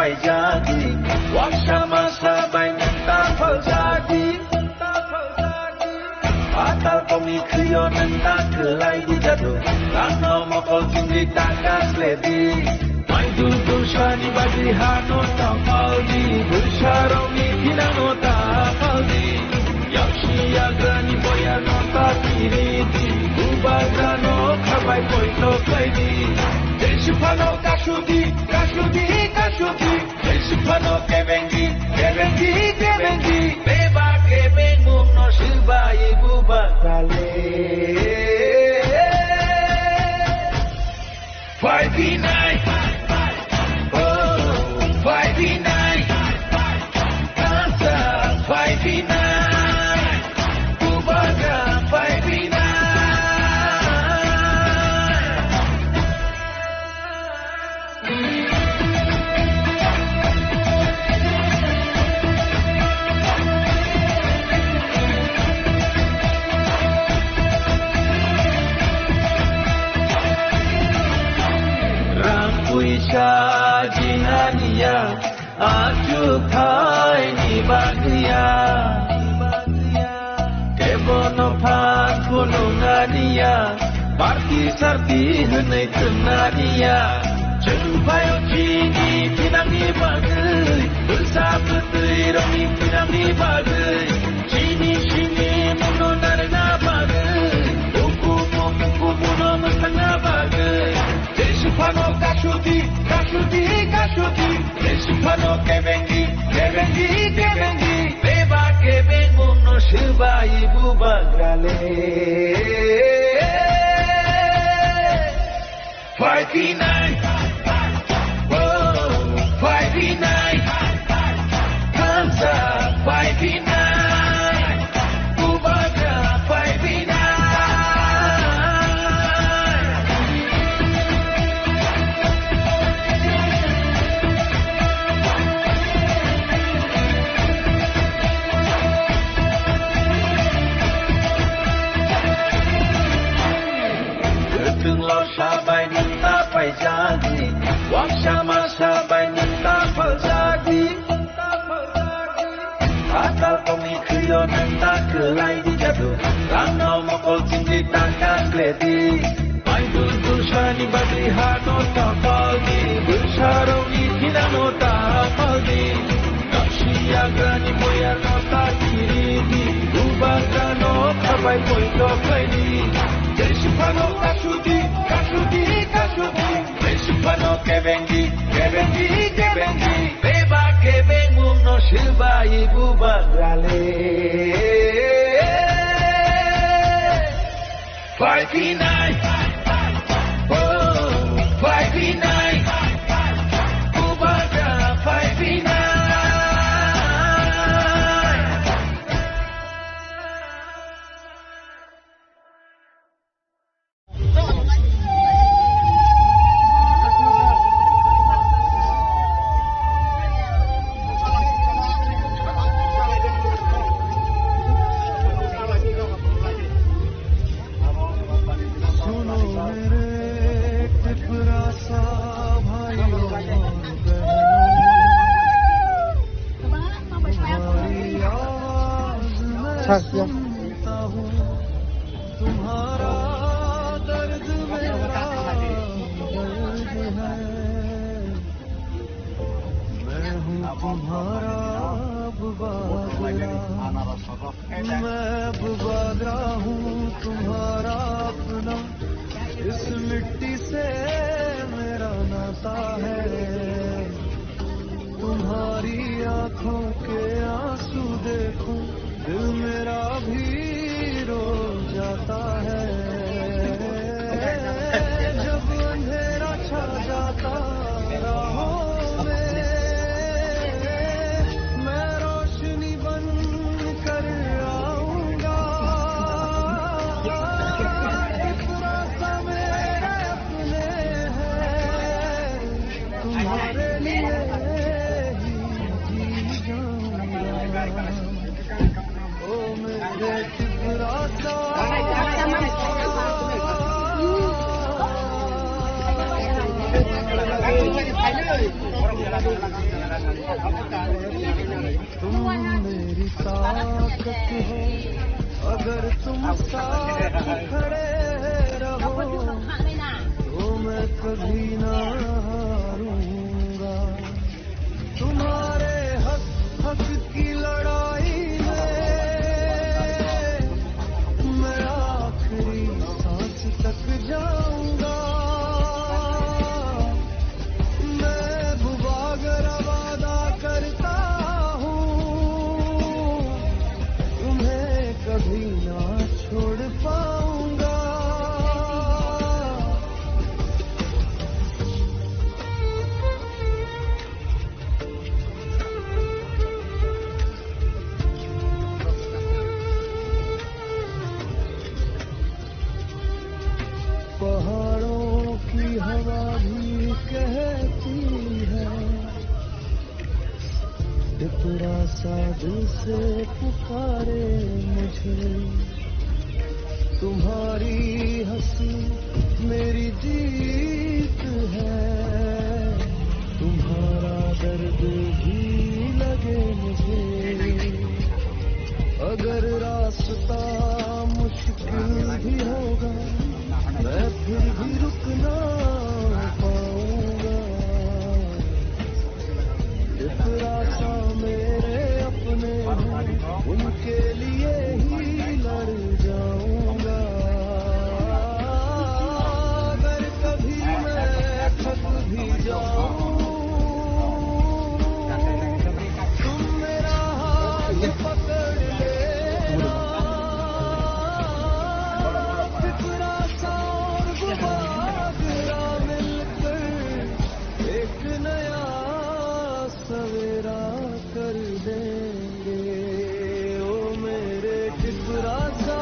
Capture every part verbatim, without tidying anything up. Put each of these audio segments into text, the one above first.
Paijadi, waksa masa bai nwng ta phaljadi. Atal komi khwio nwng ta khwlai di jadu. Rangno mokol chingri ta kasledi. Mai dul dul sani bagwi hano ta paldi. Bwsarokni thinangno ta paldi. Yaksi yagrani boyano ta kiridi. Bubagrano khabai poito khlaidi. Jesiphano kasudi, kasudi, kasudi. Jesiphano kebengi, kebengi, kebengi. Beba kebengmungno swbai bubagrale. Five B nine. Oh, five B nine. Kansa five B nine. Bubagra five B nine. Rang puisa jinganiya, achukthai ni bagwiya. Kebono phan phunuknaniya, party sarti hwnwi thwngna niya. Chwng phaio chini thinangni bagwi, bwsa bwtwi rokni thinangni bagwi, chini simi mungno narwkna bagwi, ukumu mukumu no mwthangna bagwi. Jesiphano kasudi, kasudi, kasudi. Jesiphano kebengi, kebengi, kebengi. Beba kebengmungno swbai bubagrale. Five B nine. Oh, five B nine. Kansa five B nine. Bubagra five B nine. Kwthwng lo sabai nwng ta paijadi, waksa ma sabai nwng ta phaljadi. Atal komi khwio nwng ta khwlai di jadu, rangno mokol chingri ta kasledi. Mai dul dul sani bagwi hano ta paldi, bwsarokni thinangno ta paldi. Yaksi yagrani boyarno ta kiridi, bubagrano khabai poito khlaidi. Jesiphano kasudi, kasudi, kasudi. Jesiphano kebengi, kebengi, kebengi. Beba kebengmungno swbai bubagrale. Five B nine. Oh, five B nine. Bubagra five B nine. मैं हूँ तुम्हारा अब बादरा, मैं अब बादरा हूँ तुम्हारा अपना। इस मिट्टी से मेरा नाता है, तुम्हारी आंखों के आंसू देखूं, दिल मेरा भी रो जाता है। जब अंधेरा छा जाता राहों में, मैं रोशनी बन कर आऊंगा। एक रास्ता मेरे अपने हैं, तुम्हारे लिए ही जी जाऊंगा। ओ मेरे त्रिपुरा सा। तुम मेरी ताकत हो, अगर तुम साथ खड़े रहो, तो मैं कभी ना हारूंगा। तुम्हारे हक, हक की लड़ाई में मैं आखिरी सांस तक जाऊंगा। महबूबा, अगर वादा करता हूँ, तुम्हें कभी ना छोड़ पाऊंगा। पहाड़ों की हवा भी कहती है, टुकड़ा सा दिल से पुकारे मुझे। तुम्हारी हंसी मेरी जीत है, तुम्हारा दर्द भी लगे मुझे। अगर रास्ता मुश्किल भी होगा, मैं फिर भी रुक ना पाऊंगा। इतना सा मेरे अपने हैं, उनके लिए ही लड़ जाऊंगा। अगर कभी मैं थक भी जाऊं, तुम मेरा हाथ पकड़ लेना। फिक्रा सा और गुबादरा मिलकर एक नया सवेरा कर देंगे, ओ मेरे टिपरा सा।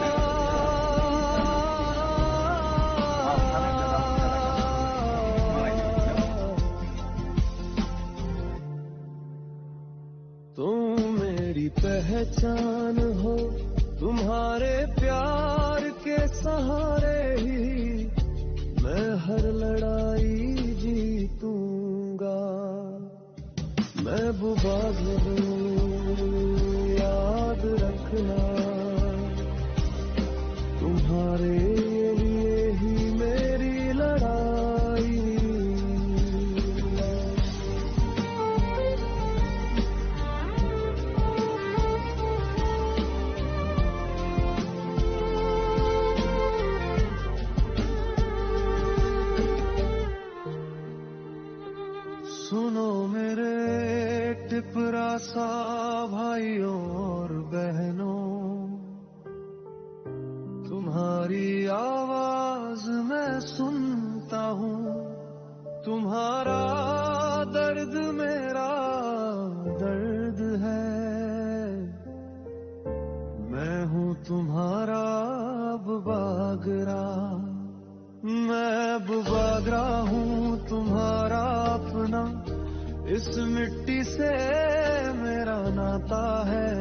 तुम मेरी पहचान हो, तुम्हारे प्यार के सहारे ही मैं हर लड़ाई जीतूंगा। महबूबा, याद रखना, तुम्हारे लिए ही मेरी लड़ाई। सुनो मेरे टिपरा सा भाइयों और बहनों, तुम्हारी आवाज मैं सुनता हूँ, तुम्हारा दर्द मेरा दर्द है, मैं हूँ तुम्हारा अब बागरा। मैं अब बागरा हूँ तुम्हारा अपना, इस मिट्टी से मेरा नाता है।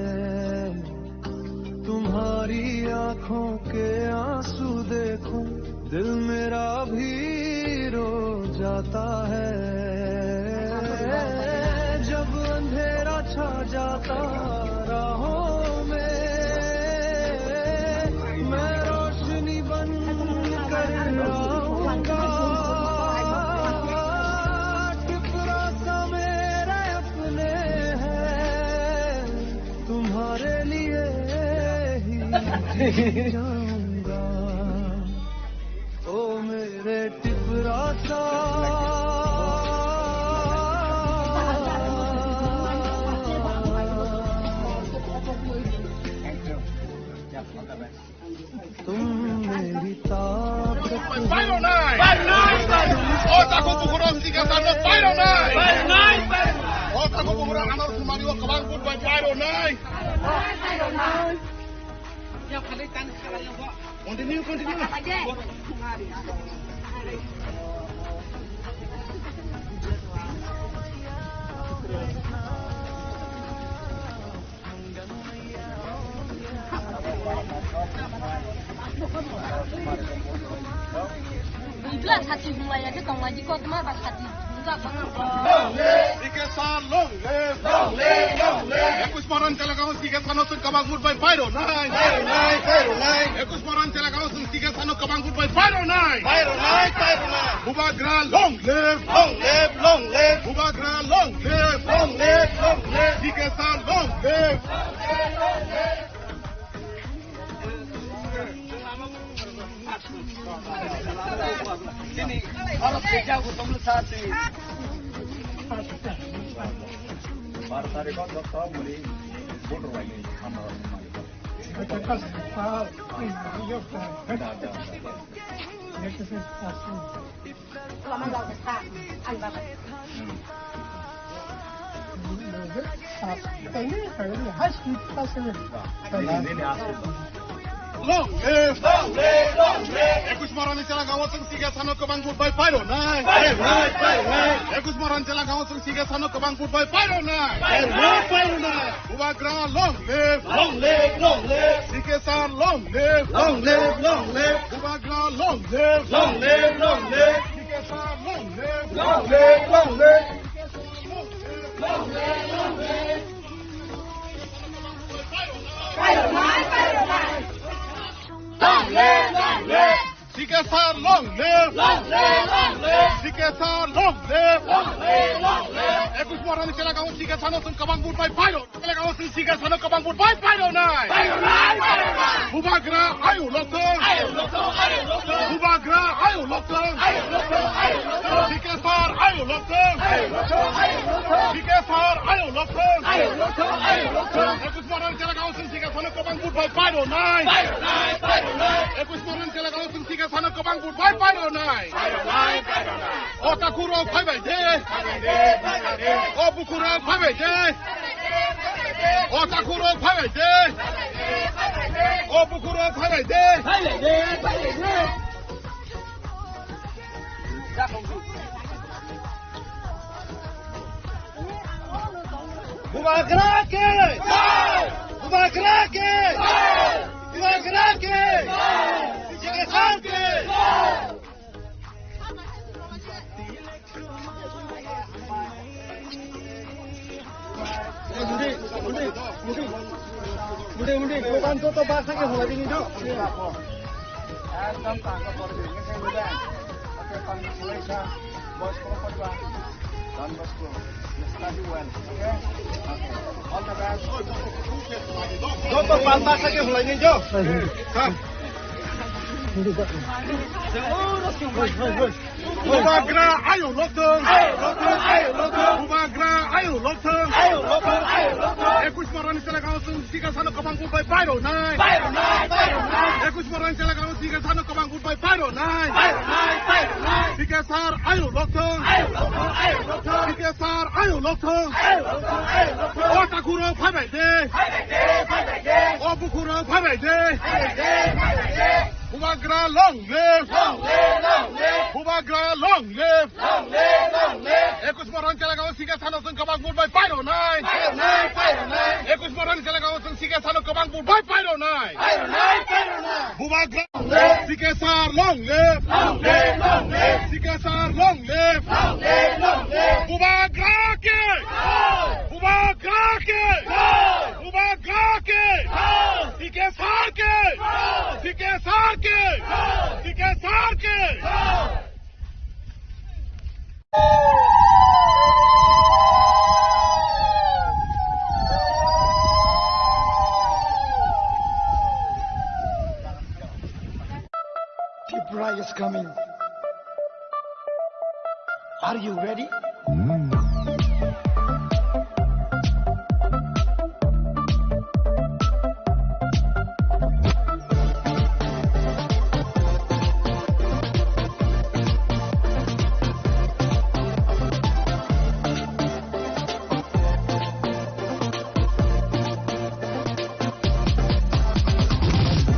तुम्हारी आंखों के आंसू देखूं, दिल मेरा भी रो जाता है। जब अंधेरा छा जाता राहों में, मैं रोशनी बन कर आऊंगा। टुकड़ा सा मेरे अपने हैं, तुम्हारे लिए ही जी जाऊंगा। ओ मेरे टिपरा सा। तुम मेरी ताकत हो। Bairo nai! Bairo nai! O takhuk bukhuk rok sikha tarno bairo nai! Bairo nai! O takhuk bukhuk rok ano thumani o kwbang but bai bairo nai! Continue, continue. Ujla sati hwnlai ya khe tongmani koktma ba sati. Long live! C K S R long live! Long live! Long live! Ekush Moran Chelagao C K S R no chwng kwbang vote bai pairo nai! Pairo nai! Pairo nai! Ekush Moran Chelagao chwng C K S R no kwbang vote bai pairo nai! Pairo nai! Pairo nai! Bubagra long live! Long live! Long live! Bubagra long live! Long live! Long live! C K S R long live! Long live! Long live! Long live! Ekush Moran ni Chelagao chwng C K S R no kwbang vote bai pairo nai! Pairo nai! Pairo nai! Ekush Moran ni Chelagao chwng C K S R no kwbang vote bai pairo nai! Pairo nai! Pairo nai! Bubagra long live! Long live! Long live! C K S R long live! Long live! Long live! Bubagra long live! Long live! Long live! C K S R long live! Long live! Long live! Long live! Long live! Long live! Long live! C K S R long live! Long live! Long live! C K S R long live! Long live! Long live! Ekush Moran ni Chelagao C K S R no chwng kwbang vote bai pairo. Chelagao chwng C K S R no kwbang vote bai pairo nai. Pairo nai, pairo nai. Bubagra ayo lokthwng. Ayo lokthwng, ayo lokthwng. Bubagra ayo lokthwng. Ayo lokthwng, ayo lokthwng. C K S R ayo lokthwng. Ayo lokthwng, ayo lokthwng. C K S R ayo lokthwng. Ayo lokthwng, ayo lokthwng. Ekush Moran Chelagao chwng C K S R no kwbang vote bai pairo nai. Pairo nai, pairo nai. Ekush Moran Chelagao chwng C K S R no kwbang vote bai pairo nai. Pairo nai, pairo nai. O takhuk rok phaibai de. Phaibai de, phaibai de. O bukhuk rok phaibai de. O takhuk rok phaibai de. O bukhuk rok phaibai de. Phaibai de, phaibai de. Bubagra ke! Bubagra ke! Bubagra ke! Sikesar ke! Undi, undi, undi, undi, undi, dokan joto baksa ke hulai dini do. Ekdom tangka pordi, ini saya udah. Oke, Bang Malaysia, Bos Kota Don Bosco, you study well, okay? Okay. All the best. Joto pal baksa ke hulai ni jo. Bubagra ayo lokthwng. Ayo lokthwng, ayo lokthwng. Bubagra ayo lokthwng. Ayo lokthwng, ayo lokthwng. Ekush Moran ni Chelagao chwng Sikesar no kwbang vote bai pairo nai. Pairo nai, pairo nai. Ekush Moran ni Chelagao Sikesar no kwbang vote bai pairo nai. Pairo nai, pairo nai. Sikesar ayo lokthwng. Ayo lokthwng, ayo lokthwng. Sikesar ayo lokthwng. Ayo lokthwng, ayo lokthwng. O takhuk rok phaibai de. Phaibai de, phaibai de. O bukhuk rok phaibai de. Phaibai de, phaibai de. Bubagra long live. Long live, long live. Bubagra long live. Long live, long live. Ekush Moran Chelagao Sikesar no chwng kwbang vote bai pairo nai. Pairo nai, pairo nai. Ekush Moran Chelagao chwng Sikesar no kwbang vote bai pairo nai. Pairo nai, pairo nai. Bubagra Sikesar long live! Long live, long live! Sikesar long live! Long live, long live! Bubagra ke! Jai! Bubagra ke! Jai! Bubagra ke! Jai! Sikesar ke! Jai! Sikesar ke! Jai! Sikesar ke! Jai! Tripura is coming. Are you ready?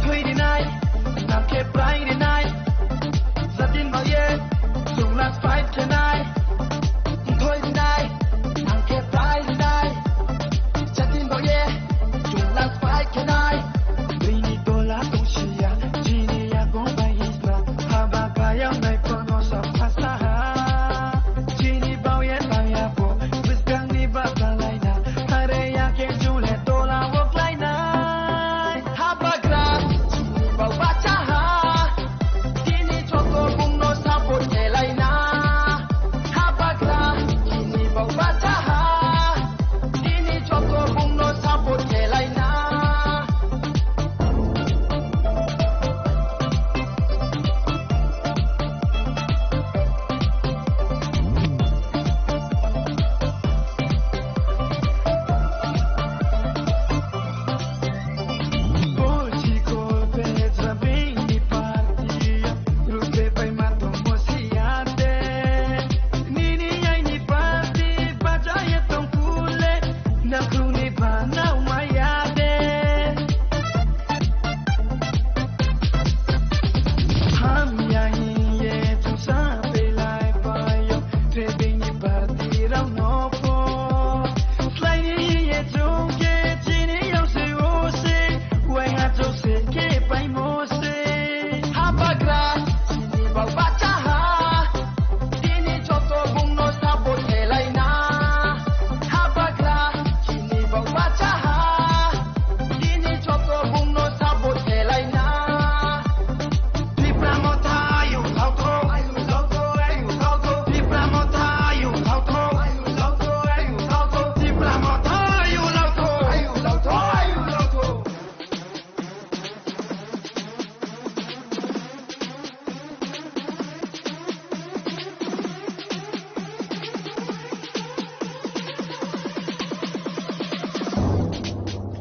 Thwi rinai, nangkhe brai rinai. Jatin baye, chwng last fight khenai. Thoi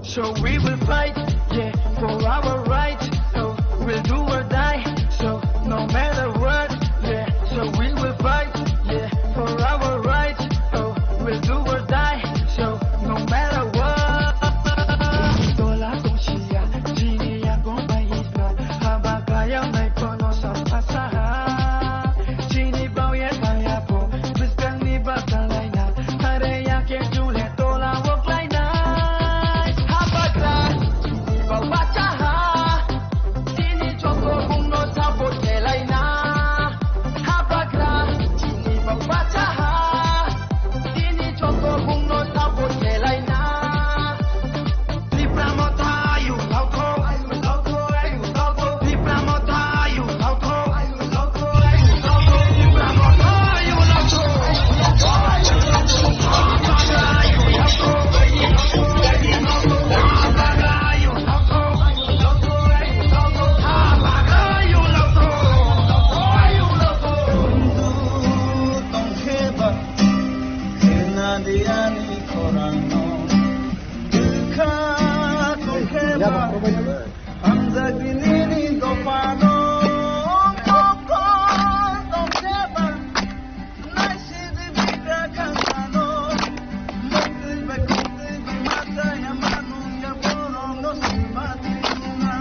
So we will fight, yeah, for our rights. So we'll do or die. So no matter what, yeah. So we will fight, yeah, for our rights. So we'll do or die. So no matter what. Tola tongsia, chini ya gomba isna, haba kaya mai kono sampasa. Chini bau ya kaya bo, bwskangni basa laina, hare ya ke jule tola wok lainai. Habagra, chini bau bacha ha, chini joto bungno support kelaina. Habagra, chini bau bacha ha, chini joto bungno support kelaina. Tipra motha ayu lautho, ayu lautho, ayu lautho. Tipra motha ayu lautho, ayu lautho, ayu lautho. Tipra motha ayu lautho, ayu lautho, ayu lautho. Ayu lautho, ayu lautho, ayu lautho. Ayu lautho, ayu lautho. Hindu tongkhe ba, khena de ani khorangno. Bwkha tongkhe ba, hamjak di nini dophano. Bwkha tongkhe ba, naisi di bikha khasano. Muktwi bai muktwi bai ma chaya ma nung ya borokno sima twi nung na.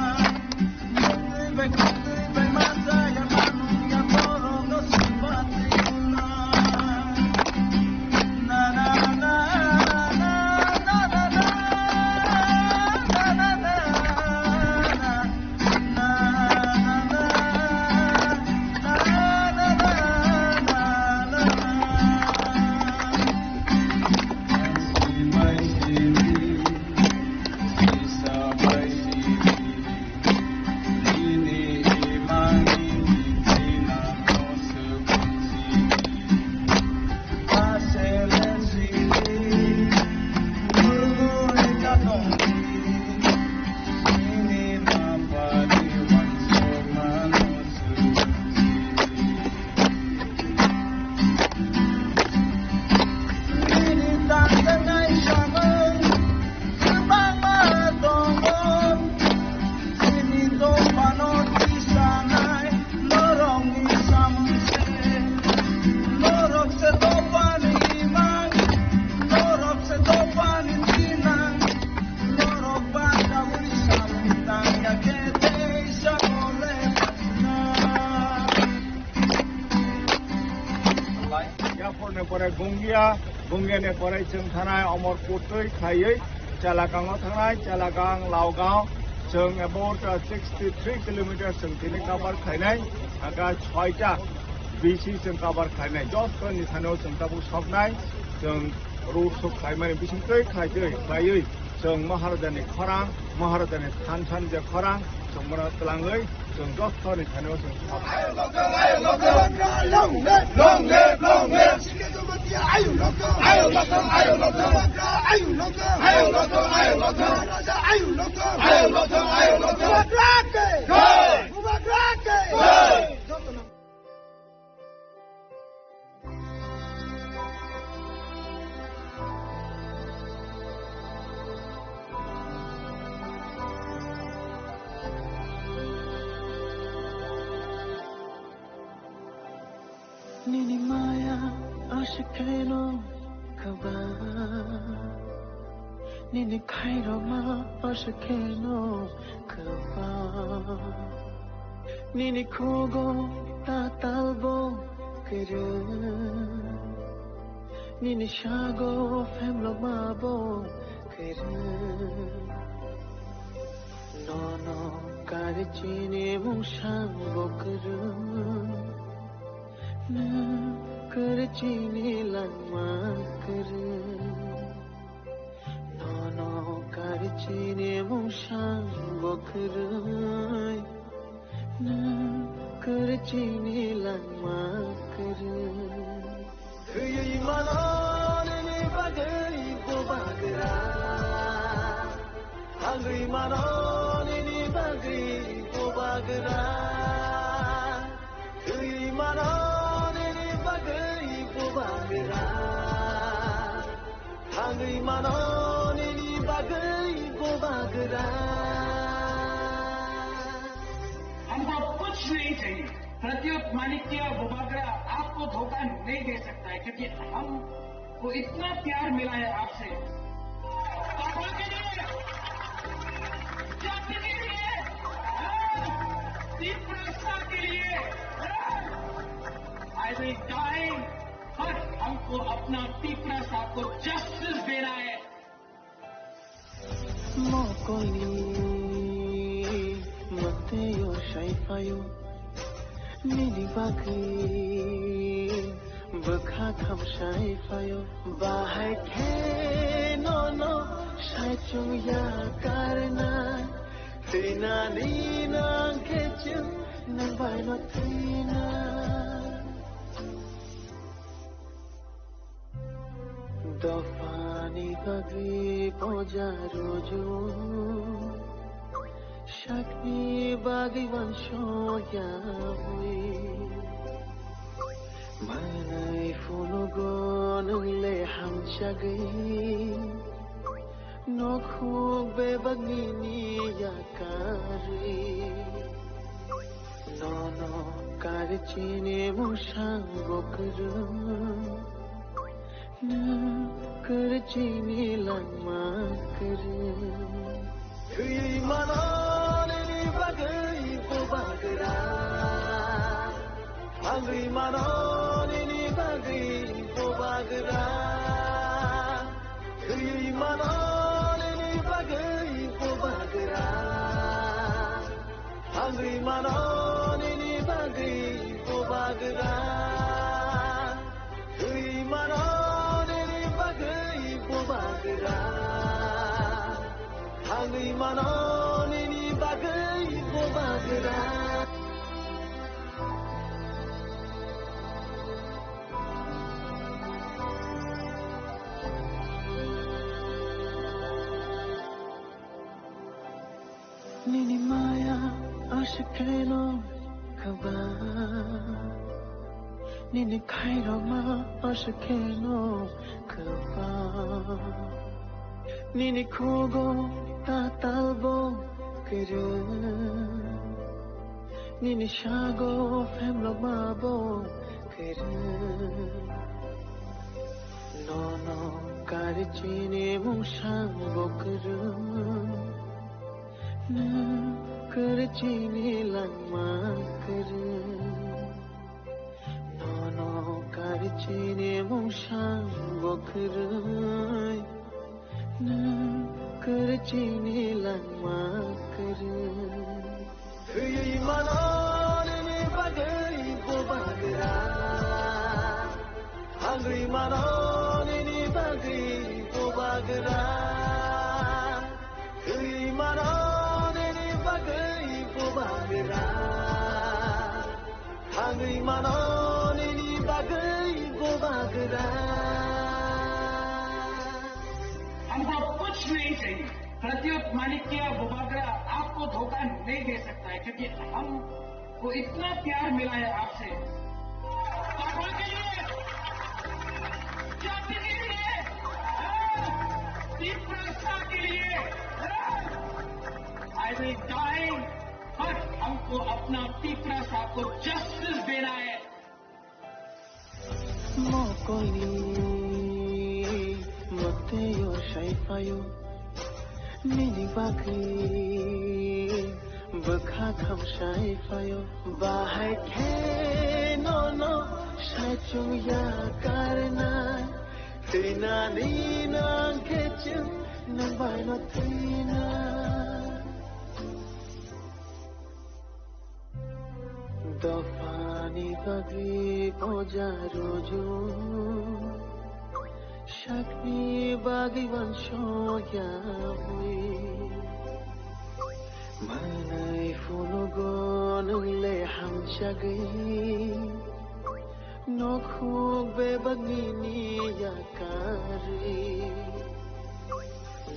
Yapor ne pore Gungia, Gungia ne pore chwng thanai Omorpur twi khaiwi Chalakango thanai, Chalakang, Laogaon, chwng about, uh, sixty three kilometers chwng tini cover khainai, aka soita B C chwng cover khainai. Joto ni thani o chwng tabuk soknai, chwng road show khaimani bising twi khaitwi, khlaiwi. Chwng Maharajani khorang, Maharajani than than je khorang, chwng bono twlangwi, chwng jothoni thani o chwng. Long live, long live, long live. Nini maya aswk kheno kwbang, nini khairokma aswk kheno kwbang. Nini khugo tatalbo kwrwng, nini sago phemlokmabo kwrwng. Nono kari chini mungsang bo kwrwng, nwng kari chini langma kwrwng. Nono kari chini mungsang bo kwrwng, nwng kari chini langma kwrwng. Thwiwi mano nini bagwi bubagra, thangwi mano nini bagwi bubagra. Thwiwi mano nini bagwi bubagra, thangwi mano nini bagwi bubagra. हमको कुछ नहीं चाहिए। प्रद्युत माणिक्य बुबागरा आपको धोखा नहीं दे सकता है, क्योंकि हम को इतना प्यार मिला है आपसे। पापा के लिए, जाति के लिए, तीव्रता के लिए, I will die, but हमको अपना तीव्रता को जस्टिस देना है। Mokolni mwtwi o sai phaio, nini bagwi bwkha khamsai phaio. Bahai khe nono sai chwng ya karna, thwinani nang khe chwng nang bai no thwina. Dophani bagwi boja ruju, sakni bagwi uansukya bui. Manwi phunugo nwng le hamjagwi, nokhuk bebak nini yakarwi. Nono kari chini mungsang bo kwrwng, nwng kwrwi chini langma kwrwng. Thwi mano nini bagwi bubagra, thangwi mano nini bagwi bubagra, thwi mano nini bagwi bubagra. Thangwi mano nini bagwi bubagra. Thwi mano nini bagwi bubagra. Thangwi mano nini bagwi bubagra. Nini maya aswk kheno kwbang, nini khairokma aswk kheno kwbang. Nini khugo tatalbo kwrwng, nini sago phemlokmabo kwrwng. Nono kari chini mungsang bo kwrwng, nwng kwrwi chini langma kwrwng. Nono kari chini mungsang bo kwrwng, nwng kwrwi chini langma kwrwng. Thwi mano nini bagwi bubagra, thangwi mano nini bagwi bubagra, thwi mano nini bagwi bubagra, thangwi mano nini bagwi bubagra. हमको कुछ नहीं चाहिए। प्रद्युत माणिक्य बुबागरा आपको धोखा नहीं दे सकता है, क्योंकि हमको इतना प्यार मिला है आपसे। पापा के लिए, जाति के लिए, तीव्रता के लिए, I will die, but हमको अपना तीव्रता को जस्टिस देना है। Mokolni mwtwi o sai phaio, nini bagwi bwkha khamsai phaio. Bahai khe nono sai chwng ya karna, thwinani nang khe chwng nang bai no thwina. Dophani bagwi boja ruju, sakni bagwi uansukya bui. Manwi phunugo nwng le hamjagwi, nokhuk bebak nini yakarwi.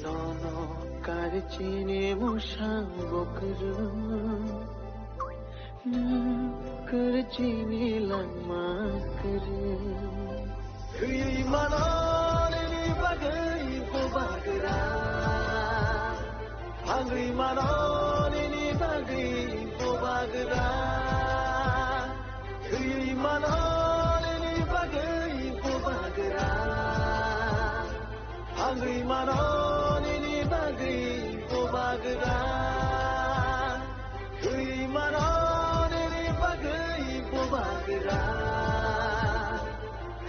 Nono kari chini mungsang bo kwrwng, nwng kwrwi chini langma kwrwng. Thwi mano nini bagwi bubagra, thang Mano nini bagwi bubagra, thwi mano nini bagwi bubagra, thangwi mano nini bagwi bubagra, thwi mano nini bagwi bubagra,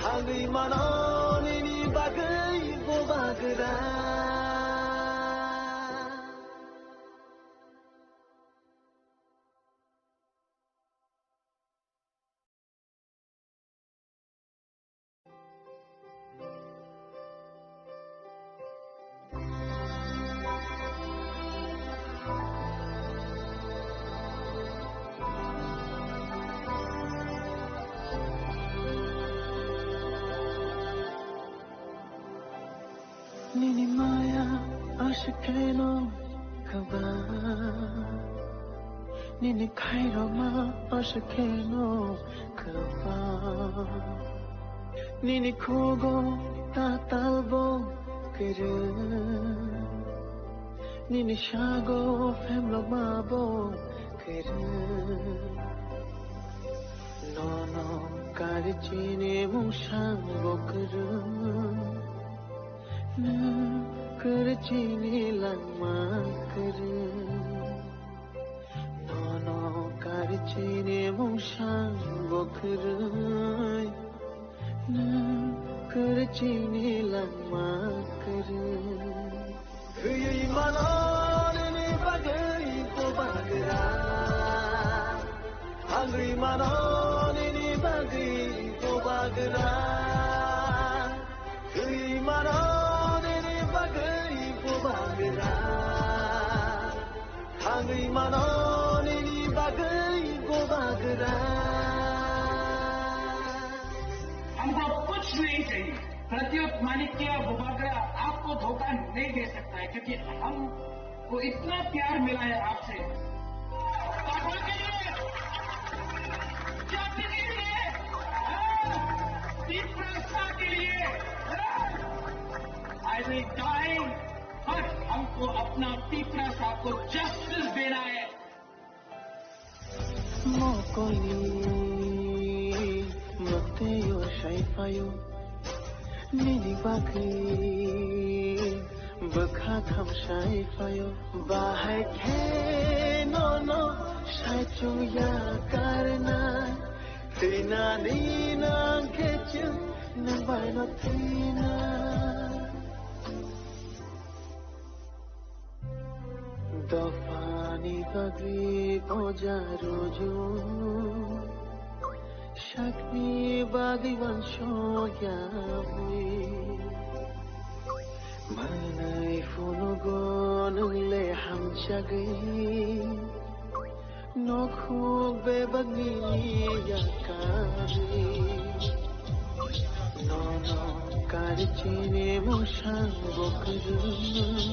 thangwi mano nini bagwi bubagra. Nini maya aswk kheno kwbang, nini khairokma aswk kheno kwbang. Nini khugo tatalbo kwrwng, nini sago phemlokmabo kwrwng. Nono kari chini mungsang bo kwrwng, nwng kwrwi chini langma kwrwng. Nono kari chini mungsang bo kwrwng, nwng kwrwi chini langma kwrwng. Thwi mano nini bagwi bubagra, thangwi mano nini bagwi bubagra, thwi mano nini bagwi bubagra, thangwi mano nini bagwi bubagra. हमको कुछ नहीं चाहिए। प्रद्युत माणिक्य बुबागरा आपको धोखा नहीं दे सकता है, क्योंकि हमको इतना प्यार मिला है आपसे। पापा के लिए, जाति के लिए, तीव्रता के लिए, I will die, but हमको अपना तीव्रता को जस्टिस देना है। Mokoli mwtwi o sai phaio, nini bagwi bwkha tham sai phaio. Bahai khe nono sai chungya karnai, thwinani nang khe chwng nwng bai no thwinai. Dophani bagwi boja rujung, sakni bagwi uansukya bwi. Manwi phunugo nwng le hamjagwi, nokhuk bebakni yakarwi. Nono kari chini mungsang bo kwrwng,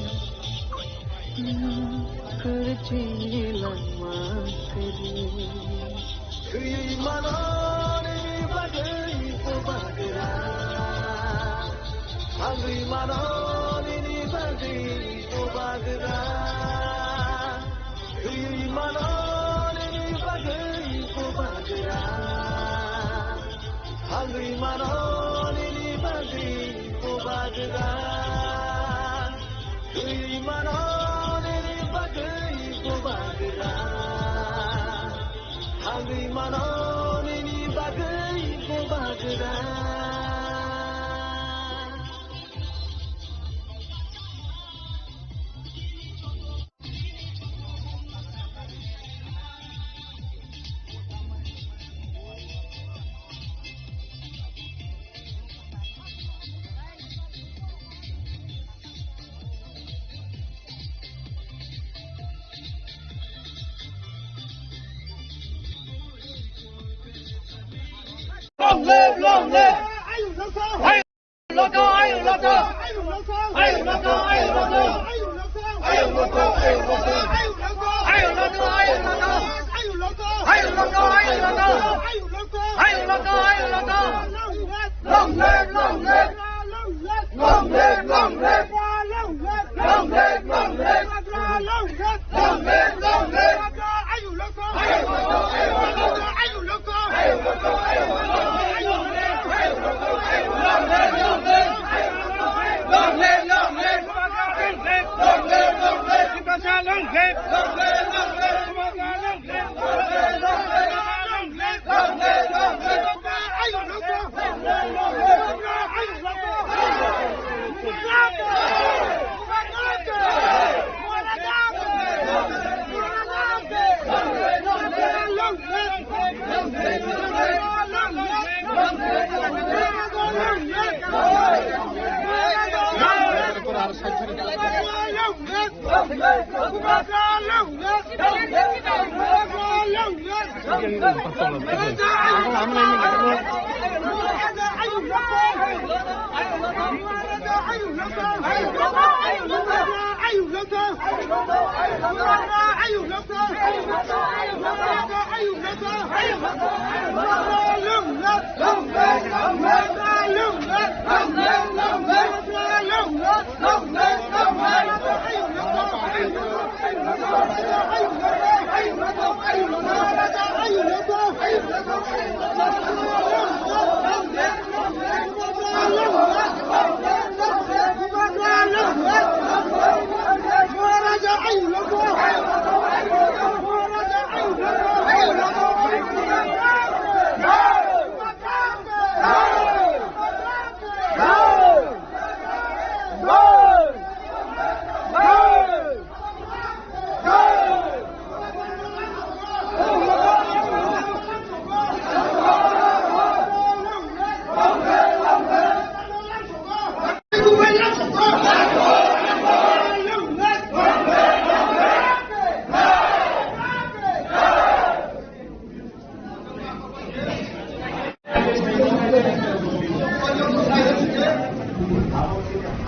nwng kwrwi chini langma kwrwng. Thwi mano nini bagwi bubagra, thangwi mano nini bagwi bubagra. Thwi mano nini bagwi bubagra, thangwi mano nini bagwi bubagra. Thwi mano nini bagwi bubagra, thangwi mano nini bagwi bubagra. Long live, long live! Ayuk Loto, Ayuk Loto! Ayuk Loto, Ayuk Loto! Ayuk Loto, Ayuk Loto! Ayuk Loto, Ayuk Loto! Ayuk Loto, Ayuk Loto! Ayuk Loto, Ayuk Loto! Long live, long live! Long live, long live! Long live, long live!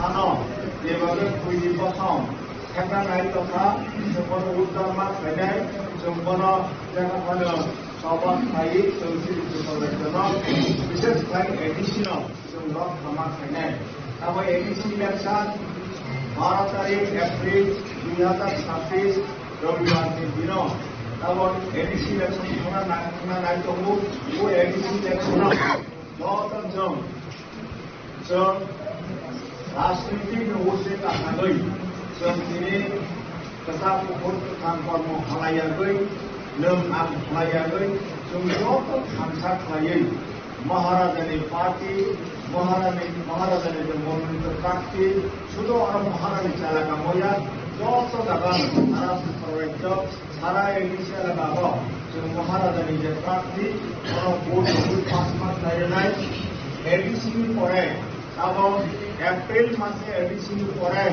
Ano, jebabe buini bosong, khekna nai tongkha, chwng bono uddar ma khainai, chwng bono jaga phano soba khlaiwi, chwng chini chwng kotor jono, bishes khlai A D C no. Chwng rok khama khainai. Abo A D C election baro tarik April dui hazar chhabbish Robibar ni dino. Abo A D C election thangna nai, thangna nai tongo. Bo A D C election no joto chwng, chwng rajniti ni ujre kahagwi chwng tini kwchak kuphur kwthang kormo khlaiyagwi, nwng ang khlaiyagwi, chwng joto thansa khlaiwi Maharajani party, Maharani, Maharajani je monolito prarthi, sudo oro Maharani chalaka moya, joto jaga sara Tripura rajyo, sara A D C elaka o, chwng Maharajani je prarthi, oro vote rwui pass ma khlaiwi nai, A D C ni pore, abo April mase A D C ni pore,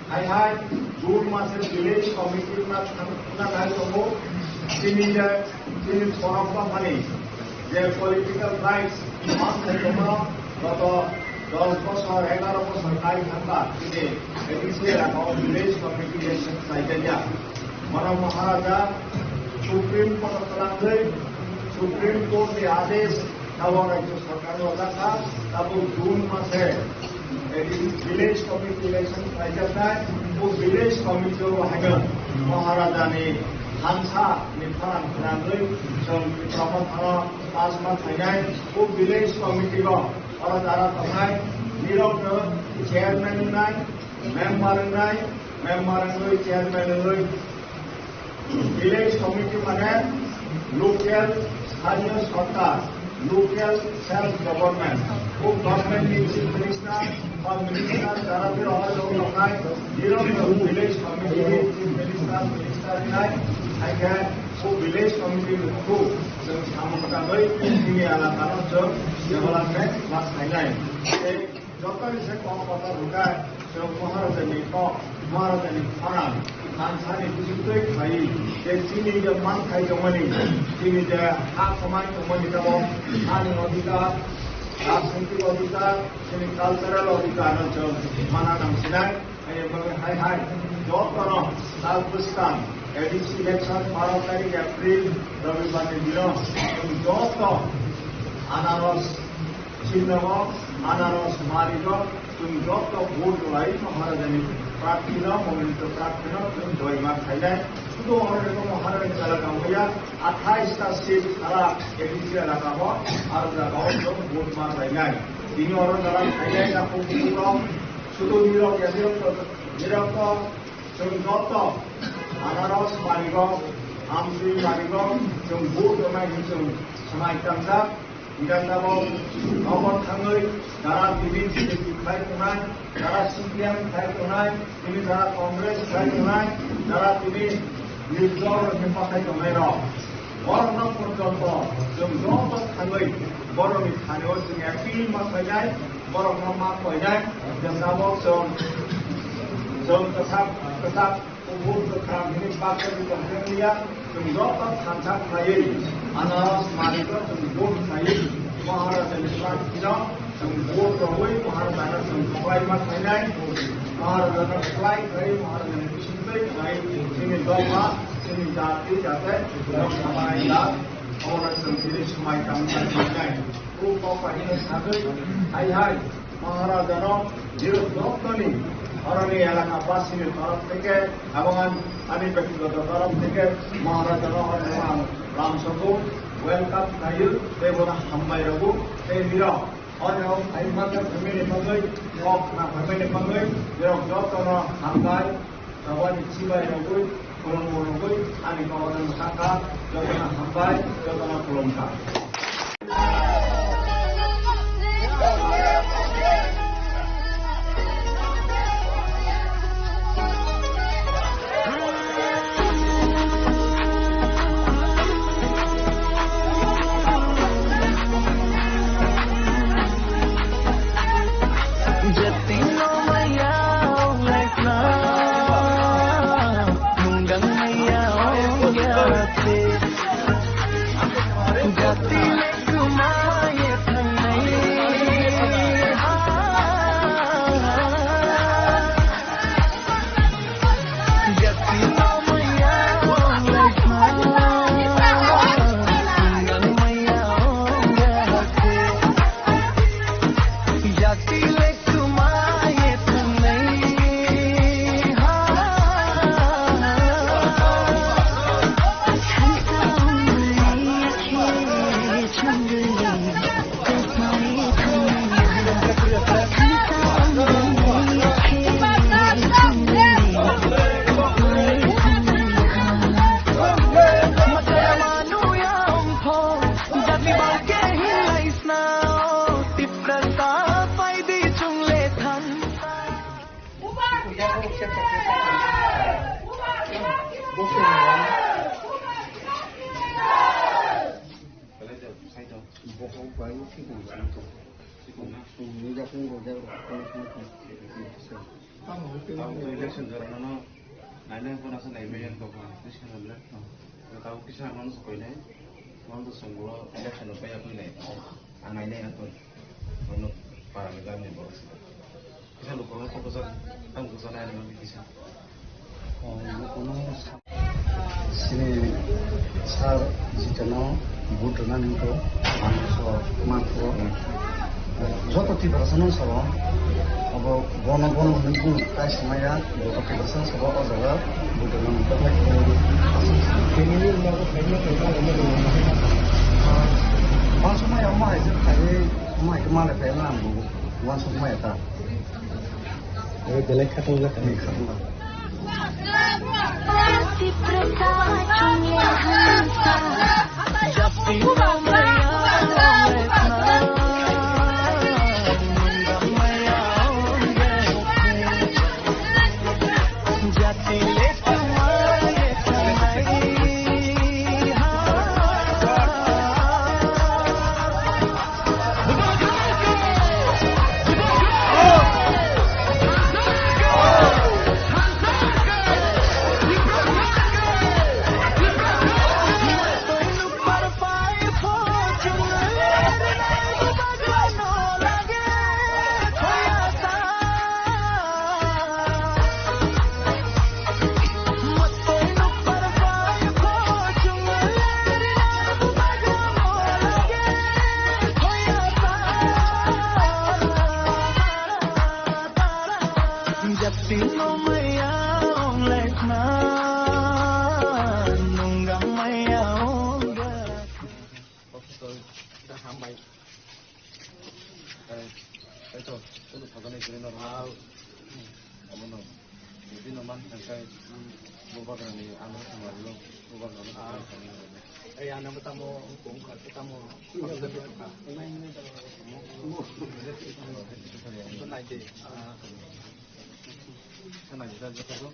Hai hai, June mase village committee ma thang-, thangna nai tongo. Chini je, chini borok ba mani je political rights ma thai tongo, goto dos bosor, egaro bosor kai thangba chini A D C elaka o village committee election khlai jaya. Bono Maharaja Supreme Court o twlangwi, Supreme Court ni adesh abo rajyo sorkar o jakha, abo June mase village committee election khlaijaknai, bo village committee o haino Maharaja ni thansa ni pharan khwnangwi chwng Tipra Motha no pass ma khlainai, bo village committee o oro jara tongnai, nirok no chairman wngnai, member wngnai, member wngwi chairman wngwi village committee mane local sthaniyo sorkar, local self government. O government ni chief minister ba minister jara biro hor tongnai, biro village committee ni chief minister, minister wngnai, hai khe o village committee ni through chwng samung tangwi chini elaka no chwng development ma khlainai. Tei Jotoni se kok kotor hwnkhe, chwng Maharajani kok, Maharajani khorang, thansani bisingtwi khlaiwi, je chini je manthai tongmani, chini je ha kwmai tongmani tabok, hani odhikar, rajnitik odhikar, chini cultural odhikar no chwng mana nangsinai. Hai bagwi hai hai, jotono tal bwskang, A D C election baro tarik April, Robibar ni dino, chwng joto anaros Sinago anaros marigo, chwng joto vote rwlai Maharajani prarthino, monolito prarthino chwng joyma khainai. Sudo oro rwgo Maharajani chalaka wngya, athais ta seat sara A D C elaka o, aro jaga o chwng vote ma khlainai. Tini oro jara khainai, takhuk bukhuk rok, sudo nirok ya nirok to, nirok to, Chwng joto anaros marigo, amtwi marigo, chwng vote rwnai hwnwi chwng swmai tangjak. Hingkhe tabok nogo thangwi jara tini B J P khlai tongnai, jara C P M khlai tongnai, tini jara Congress khlai tongnai, jara tini nirjor rokni pathai tongnai rok. Borokno porjonto chwng joto thangwi borokni thani-o chwng appeal ma khlainai, borokno ma koinai, je tabok chwng, chwng kwthak, kwthak Vote kwthar hwnwi baksa ni tongthokya, chwng joto thansa khlaiwi, ano swnamwi chwng vote khlaiwi, Maharajani flag phino chwng vote rwui Maharajano chwng kwplai ma khlainai, Maharajano kwplai khlaiwi, Maharajani bisingtwi khlaiwi, chini dopha, chini jati jate, Lok Sabha ila, obono chwng tini swmai tangma khlainai. O kok bai hino sagwi, hai hai. Maharajano nirok jottoni oroni elakabasini torof theke ebong an-, ani bektigoto torof theke Maharajano oroni ang lamsogo welcome khlaio tei bono hambai rwgo tei nirok oroni o phaima khe phaimani bagwi kok khna phaimani bagwi nirok jottono hambai. Tabani chibai rogwi, khulumung rogwi, ani kokno mwthangkha, jotono hambai, jotono khulumkha. Bohok bai sikon sikon. Sikon na. Nini jakong rojak rok. Tamo election jorano nainai phone asa nai meyan kok na. Sikon na. Tamo kisa manu sa koinai. Manu sa songlo election paya koinai. Ang nainai ang kon. Manu para megan ni borok sa. Kisa lukurok kok kwchak, tamo kwchak nai rwna kisa. Sini sir jitano vote rwna ningkho, ang so mangkho. Joto Tiprasano sabo, abo bono bono hwnwi bung tai swmaiya, joto Tiprasano sabo o jaga vote rwna ningkho. Bang swmaiya omo hai jwk khaiwi, omo hai khe malai phaiya na ang bo uansuk maya ta. Obo belai khatungjakha. Hambai. Ai, ai to, to no phaganai kiri no. Abono, bini no man thangkai, bubagrani ano thamarlo, bubagrano thamarlo. Ai, ano tamo, kung kha, tamo. Nai de. Nai de, joto.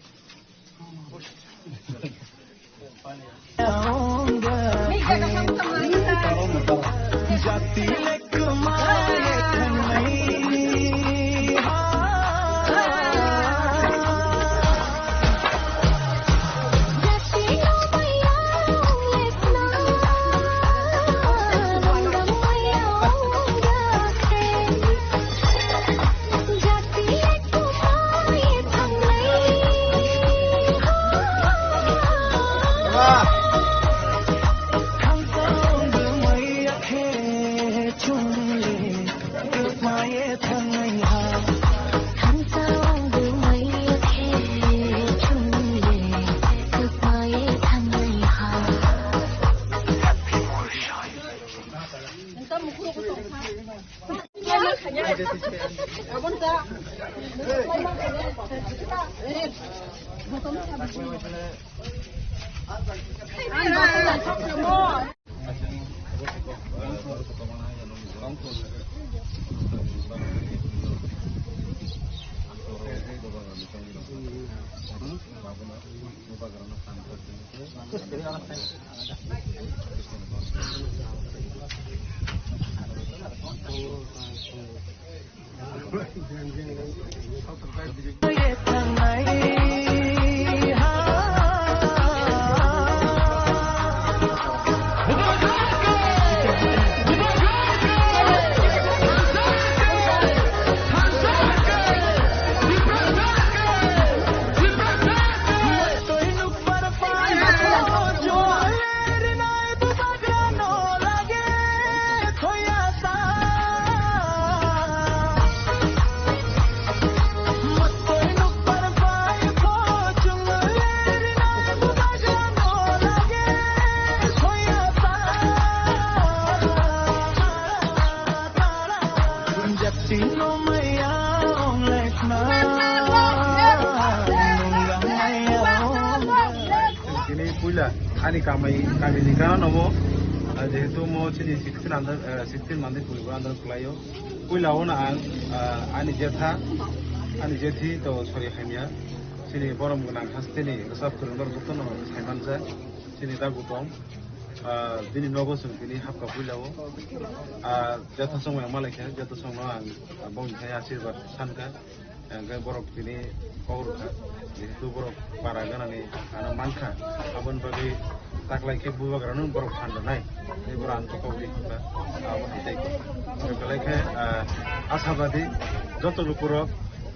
Tini puila ani kamai, kamini gana nobo, ah, jehetu mo chini sixteen under, eh, sixteen mande puli bo under khlaio. Puila o na ang, ah, ani jetha, ani jethi to sori hamya. Chini borom gwnang hasteni rwchap kwrwng rok jotono saimanjak. Chini dagu tong, ah, bini nogo chwng tini hapkha puila o. Ah, joto chongmani ang malaikha, joto chongno ang, ah, bongni hai asirwad sankha. Hingke borok tini kok rwkha, jehetu borok para ganani ano mankha, aboni bagwi taklai khe bubagrano borok phan rwnai, tei borok ang kok rwi hwnba, abo hai tei kok. Belai khe, ah, ashabadi joto lukurok,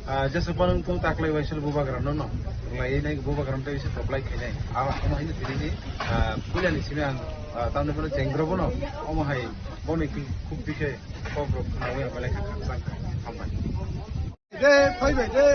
ah, jesa phano wngthung taklai waisal bubagrano no rwlaiwi nai, bubagrano tei se toklai khainai. Abo, omo haino tini, ah, puilani simi ang, ah, tamni bono chengro bono omo hai boni khuk bikhe kok rok khnaui belai khe khakchang kha. Hambai. De, phai bai de.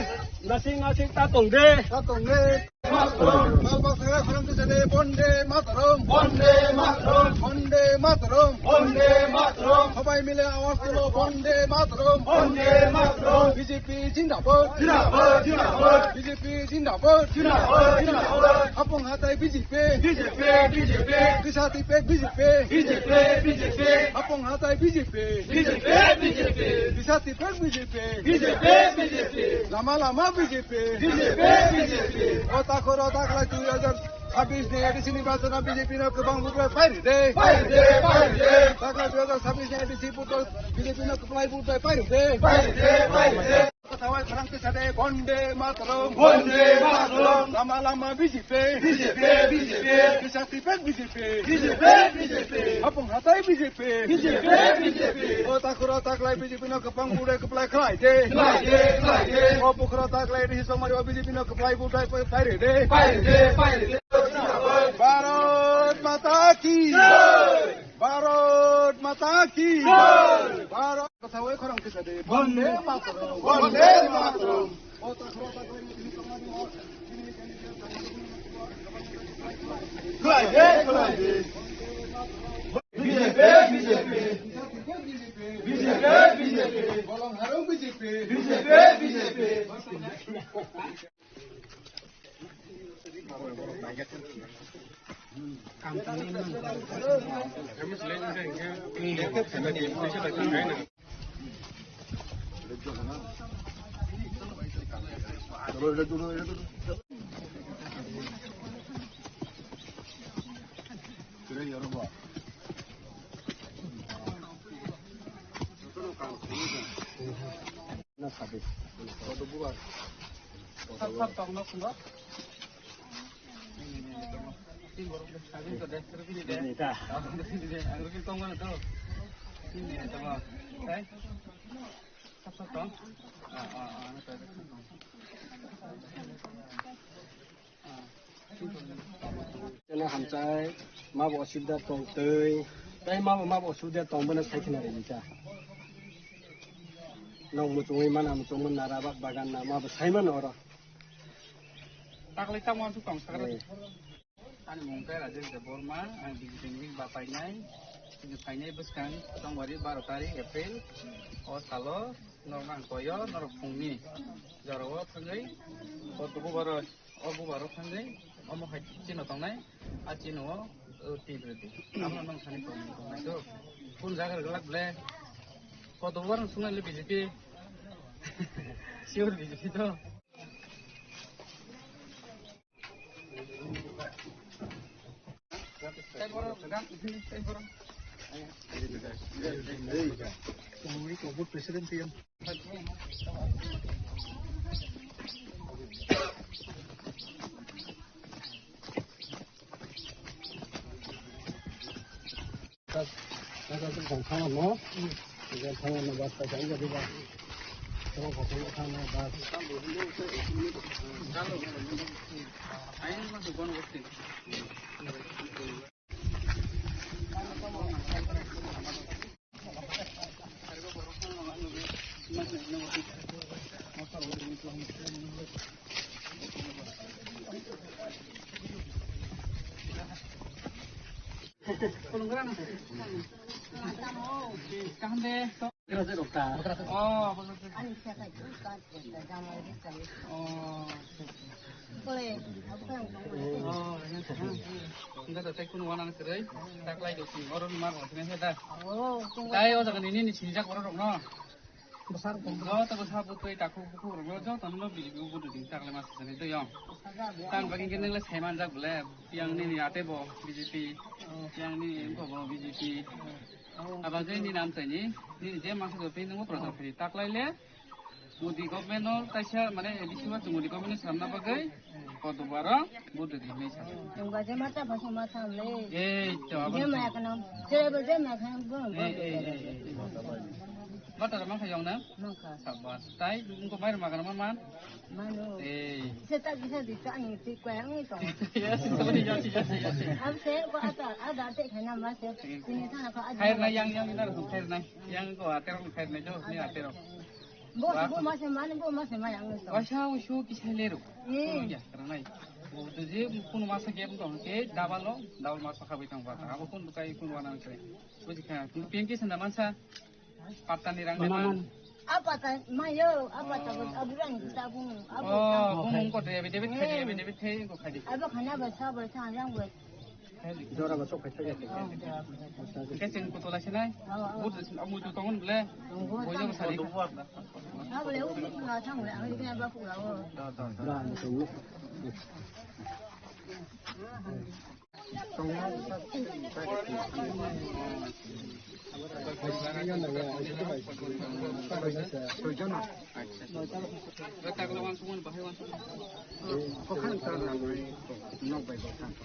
Nasing nasing ta tong de. Ta tong de. Mataram. Bal bal sagra khorang tu jade. Bonde Mataram. Bonde Mataram. Bonde Mataram. Bonde Mataram. Sabai mile awaz tulo. Bonde Mataram. Bonde Mataram. B J P zindabad. Zindabad, zindabad. B J P zindabad. Zindabad, zindabad. Hapung hatai B J P. B J P, B J P. Kisa tipek B J P. B J P, B J P. Hapung hatai B J P. B J P, B J P. Kisa tipek B J P. B J P, B J P. Lama lama B J P. B J P, B J P. O takhoro taklai dui hajar chabbish ni A D C nirbachon o B J P no kwbang vote bai pairi de. Pairi de, pairi de. Taklai dui hajar chabbish ni A D C vote o B J P no kwplai vote bai pairi de. Pairi de, pairi de. Kotha bai khorang kisa de, Bonde Mataram. Bonde Mataram. Lama lama B J P. B J P, B J P. Kisa tipek B J P. B J P, B J P. Hapung hatai B J P. B J P, B J P. O takhoro taklai B J P no kwbang vote kwplai khlai de. Khlai de, khlai de. O bukhoro taklai rihis songmari o B J P no kwplai vote bai pairi de. Pairi de, pairi de. Bharat Mata ki. Jai. Bharat Mata ki. Jai. Bharat. Kotha bai khorang kisa de. Bonde Mataram. Bonde Mataram. Khlai de, khlai de. B J P, B J P. B J P, B J P. Bolong harung B J P. B J P, B J P. Chwngno hamchai, mabo osubida tong twi, tei mabo, mabo osubida tong bono sai khna rwdi ta. Nok muchungwi mana muchungmani nara bak bagan na mabo sai mano oro. Taklai tamo aswk tong sakha. Eh. Ani mung khe Rajesh Debbarma, ang B J P ni bapainai. Phainai bwskang Chongmari baro tarik April o salo norok ang koyo norok phungni jorao thangwi o dubu baro o bubaro thangwi omo hai chino tongnai a chino o tip rwdi. Amo nang thani tong tongnai do. Kun jaga rwglak ble koto bubaro sungai le B J P. Sure B J P to. Kaham de. Oh, oh, enggak ada tekun wana serai. Tak lagi tu, orang rumah orang sini ada. Tai, oh, jangan ini ni sinjak orang dong, no. Joto bwsa bwtwi takhuk bukhuk rokno jotono no B J P o vote rwdi, takle ma sasani twi yong. Tang bagwi khe nwngle sai manjak bole, yang nini ate bo B J P, yang nini wngkha bo B J P. Aba je nini amchaini, nini je masa joto nwngo prochar khaidi, taklaile Modi government no kaisa mane A D C o Modi government no sanna bagwi Koto baro, buddho di mesa. Tungba je mata phaso mata le. Ei, to, abo je maya kana, je bo je maya kana bo. Ei, ei, ei, ei. Mata ma kha yong na? Mangkha. Sabas. Tai, ko mai ma kana man. Mano. Ei. Se ta bisa di ta ni ti kwa ang to. Yes, yes, yes, yes. Am se ko ata, ada te khana ma se. Sini thana ko ada. Khair na yang, yang na ko khair na. Yang ko atero khair na jo, ni atero. Bo, bo ma se mani, bo ma se maya ang to. Wasa usu kisai lero. Hmm. Ya, karnai. Bo to je kun masa game to ke double lo, double masa khabai tang ba. Abo kun kai kun wana kai. Buji kha, kun pengki sanda mansa. Patta ni rang de man. Apa ta mayo, apa ta aburan kita bung. Oh, bung ko de, David, David khai, David, David khai ko khai. Abo khana ba sa ba sa yang ba. Jora ba sok khai khai. Ke sing ko tola sinai. Bud amu tu tongon ble. Bojo sari. Abo le u na thang le ang ke ba ku la o.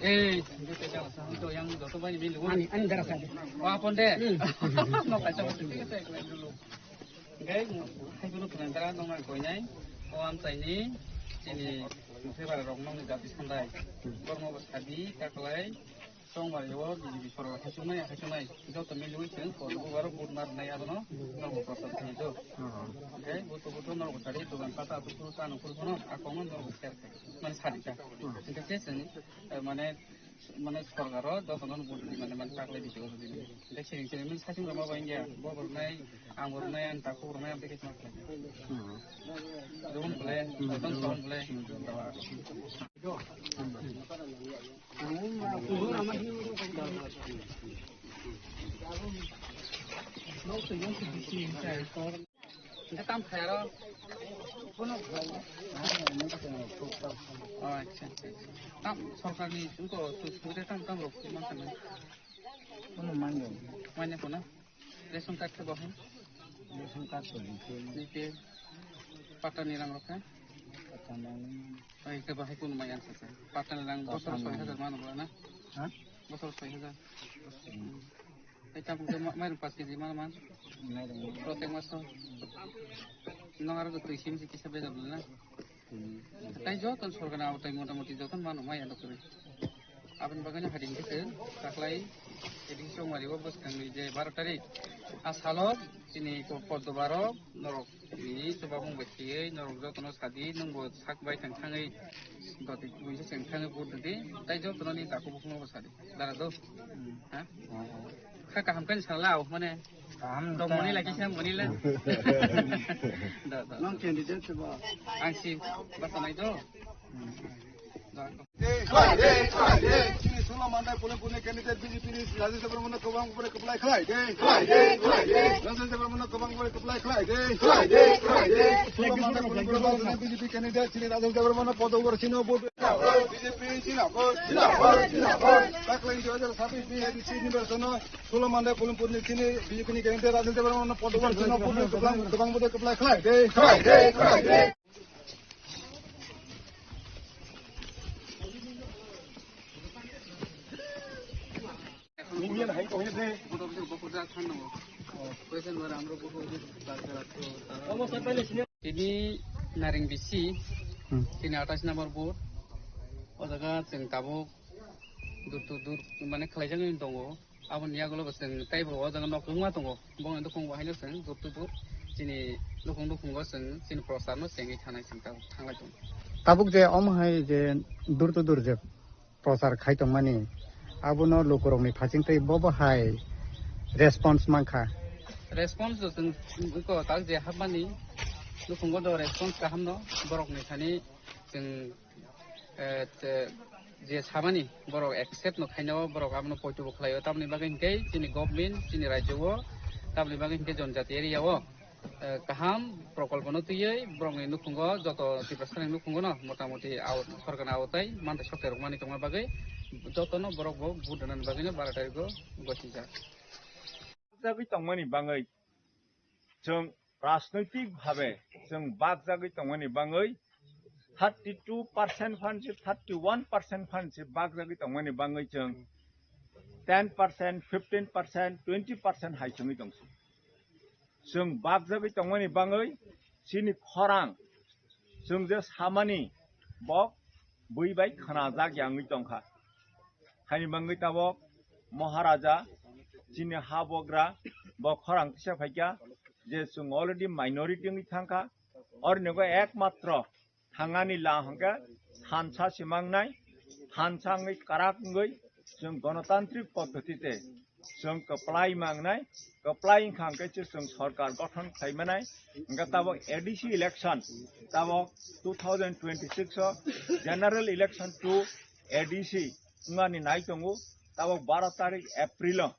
Ei, itu yang joto bai milu. Ani, ani darasa. Wah, ponde. Hmm. No kaisa. Hingke nokthai jara nongna koinai, o amchaini chini Mungthai bara rok nongni jati sandai. Bormo bo sadi, taklai, chongmari o, bini biphoro haichuknai, haichuknai. Joto miliwi chwng kol bo baro vote ma rwnai abono nokbo prochar khlai do. Hingke butu butu nokbo sadi, dogan pata butu chano phuru phano, a kongma nokbo share khai. Mane sadi ta. Hingke se chwng, eh, mane Mane sorkaro jotono budi mane mane taklai di tongbo bini. Tei siring siring mane saichung rok ma bai ya, bo rok nai, ang bo rok nai, ang takhuk rok nai, ang tei khe ma khlai. Jobon khlai, jobon khlai. Hingke tam khairo. Oh, acha, acha, acha. Tam sorkarni wngkha, tu, tu, tam, tam rok, man kana. Kono manya. Manya kono. Ration card khe bo hai? Ration card to B P L. B P L. Patta ni rang rok khe? Patta ni rang. Ai, khe bo hai kono manya sa sa. Patta ni rang bosor soi hajar mano bo na? Ha? Bosor soi hajar. Hmm. Tei tabuk tei ma-, mairung paanch kg mana man? Mairung. Protek maso. Nong aro twi sim si kisa bejak na? Hmm. Tei joto sorkar ni aw tei mota moti joto mano mai ano kwrwi. Aboni bagwi no hari hwnkhe chwng taklai A D C Chongmari o bwskang ni je baro tarik a salo chini ko-, Poddo baro norok ni chuba mung bai thwiwi norok joto no sadi nwng bo sak bai thang thangwi doti buisa chwng thangwi vote rwdi tei joto no ni takhuk bukhuk no bo sadi. Dara do? Hmm. Ha? Oh, oh. Kha kaham khe salao, mane. Kaham tong mani lagi khe mani le. Da, da. Nang candidate se ba? Ang si basa nai do. Khlai de, khlai de. Chini Sula Mandai polling booth ni candidate B J P ni Rajesh Debbarma no kwbang bore kwplai khlai de. Khlai de, khlai de. Rajesh Debbarma no kwbang bore kwplai khlai de. Khlai de, khlai de. Sula Mandai polling booth ni B J P candidate chini Rajesh Debbarma no podo bore chini vote. B J P jindabad, jindabad, jindabad. Taklai dui hajar sabis ni A D C nirbachon o Sula Mandai polling booth ni chini B J P ni candidate Rajesh Debbarma no podo bore chini vote kwbang, kwbang bore kwplai khlai de. Khlai de, khlai de. Tini Naring bisi, Hmm. Tini atais number booth. O jaga chwng tabuk dur to dur mane khlaijagwi tongo. Aboni yagulo bo chwng teibo o jaga nok wngma tongo. Bongni nukhung bo haino chwng dur to dur chini nukhung nukhungo chwng chini prochar no chengwi thanai chwng tabuk thanglai tongo. Tabuk je omo hai je dur to dur je prochar khai tongmani, abono lukurokni phachingtwi bobo hai response mankha? Response to chwng iko tak je hapmani nukhungo do response kaham no borokni thani chwng, eh, te, je samani borok accept no khaino borok abono poito bo khlaio, tamoni bagwi hinkhe chini government chini rajyo o tamoni bagwi hinkhe jonjati area o eh, kaham prokolpono twiwi borokni nukhungo joto Tiprasani nukhungono motamoti aw-, sorkarni awotai manthai sokthai rwkmani tongma bagwi jotono borok bo vote rwnani bagwino baro tarigo gosijak. Jagwi tongmani bagwi chwng rajnoitik bhabe chwng bakjagwi tongmani bagwi thirty two percent phan se thirty one percent phan se bakjagwi tongmani bagwi chwng ten percent, fifteen percent, twenty percent hai chwngwi tongsi. Chwng bakjagwi tongmani bagwi chini khorang chwng je samani bo bui bai khwnajak ya wngwi tongkha. Haini bagwi tabok Maharaja chini ha bogra bo khorang tisa phaikha je chwng already minority wngwi thangkha. Orni ekmatro thangani la hwnkhe thansa se mangnai, thansa wngwi kwrak wngwi chwng gonotantrik poddotite chwng kwplai mangnai, kwplai wngkha hwnkhe se chwng sorkar gothon khlai manai. Hwnkhe tabok A D C election, tabok two thousand twenty-six o general election to A D C wngmani nai tongo, tabok baro tarik April o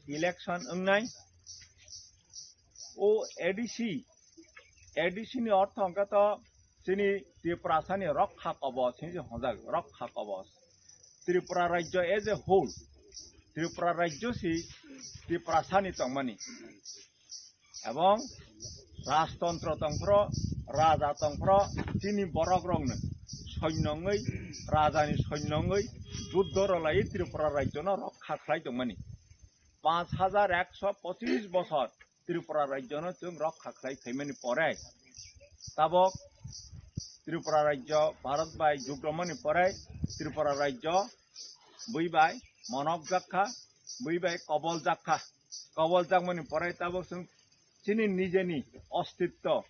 election wngnai. O A D C, A D C ni ortho hwnkhe to chini Tiprasani rokha kobos hinwi se hwnjak, rokha kobos. Tripura rajyo as a whole, Tripura rajyo si Tiprasani tongmani. Ebong rajtontro tongphro, raja tongphro, chini borokrokno soinyo wngwi, rajani soinyo wngwi juddho rwlaiwi Tripura rajyono rokha khlai tongmani. Panch hajar ekso pochis bosor Tripura rajyono chwng rokha khlai phaimani pore, tabok Tripura rajyo Bharat bai jugromani pore Tripura rajyo bui bai monok jakha, bui bai kobol jakha. Kobol jakmani pore tabok chwng chini nijeni ostitto,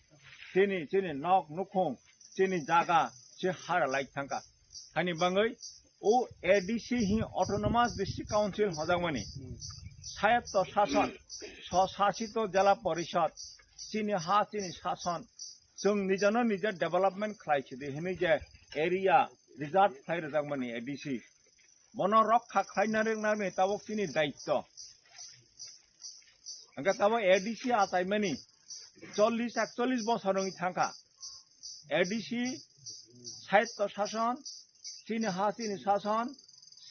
chini, chini nok nukhung, chini jaga se hara lai thangkha. Hani bagwi o A D C hi Autonomous District Council hojakmani, swayatto shason, swshasito jela porishod, chini ha chini shason, chwng nijano nije development khlai sidi hinwi je area reserve khlai rwjakmani A D C. Bono rokha khlaina rwknani tabok chini daitto. Hwnkhe tabok A D C achaimani chollish ekchollish bosor wngwi thangkha. A D C swayatto shason, chini ha chini shason,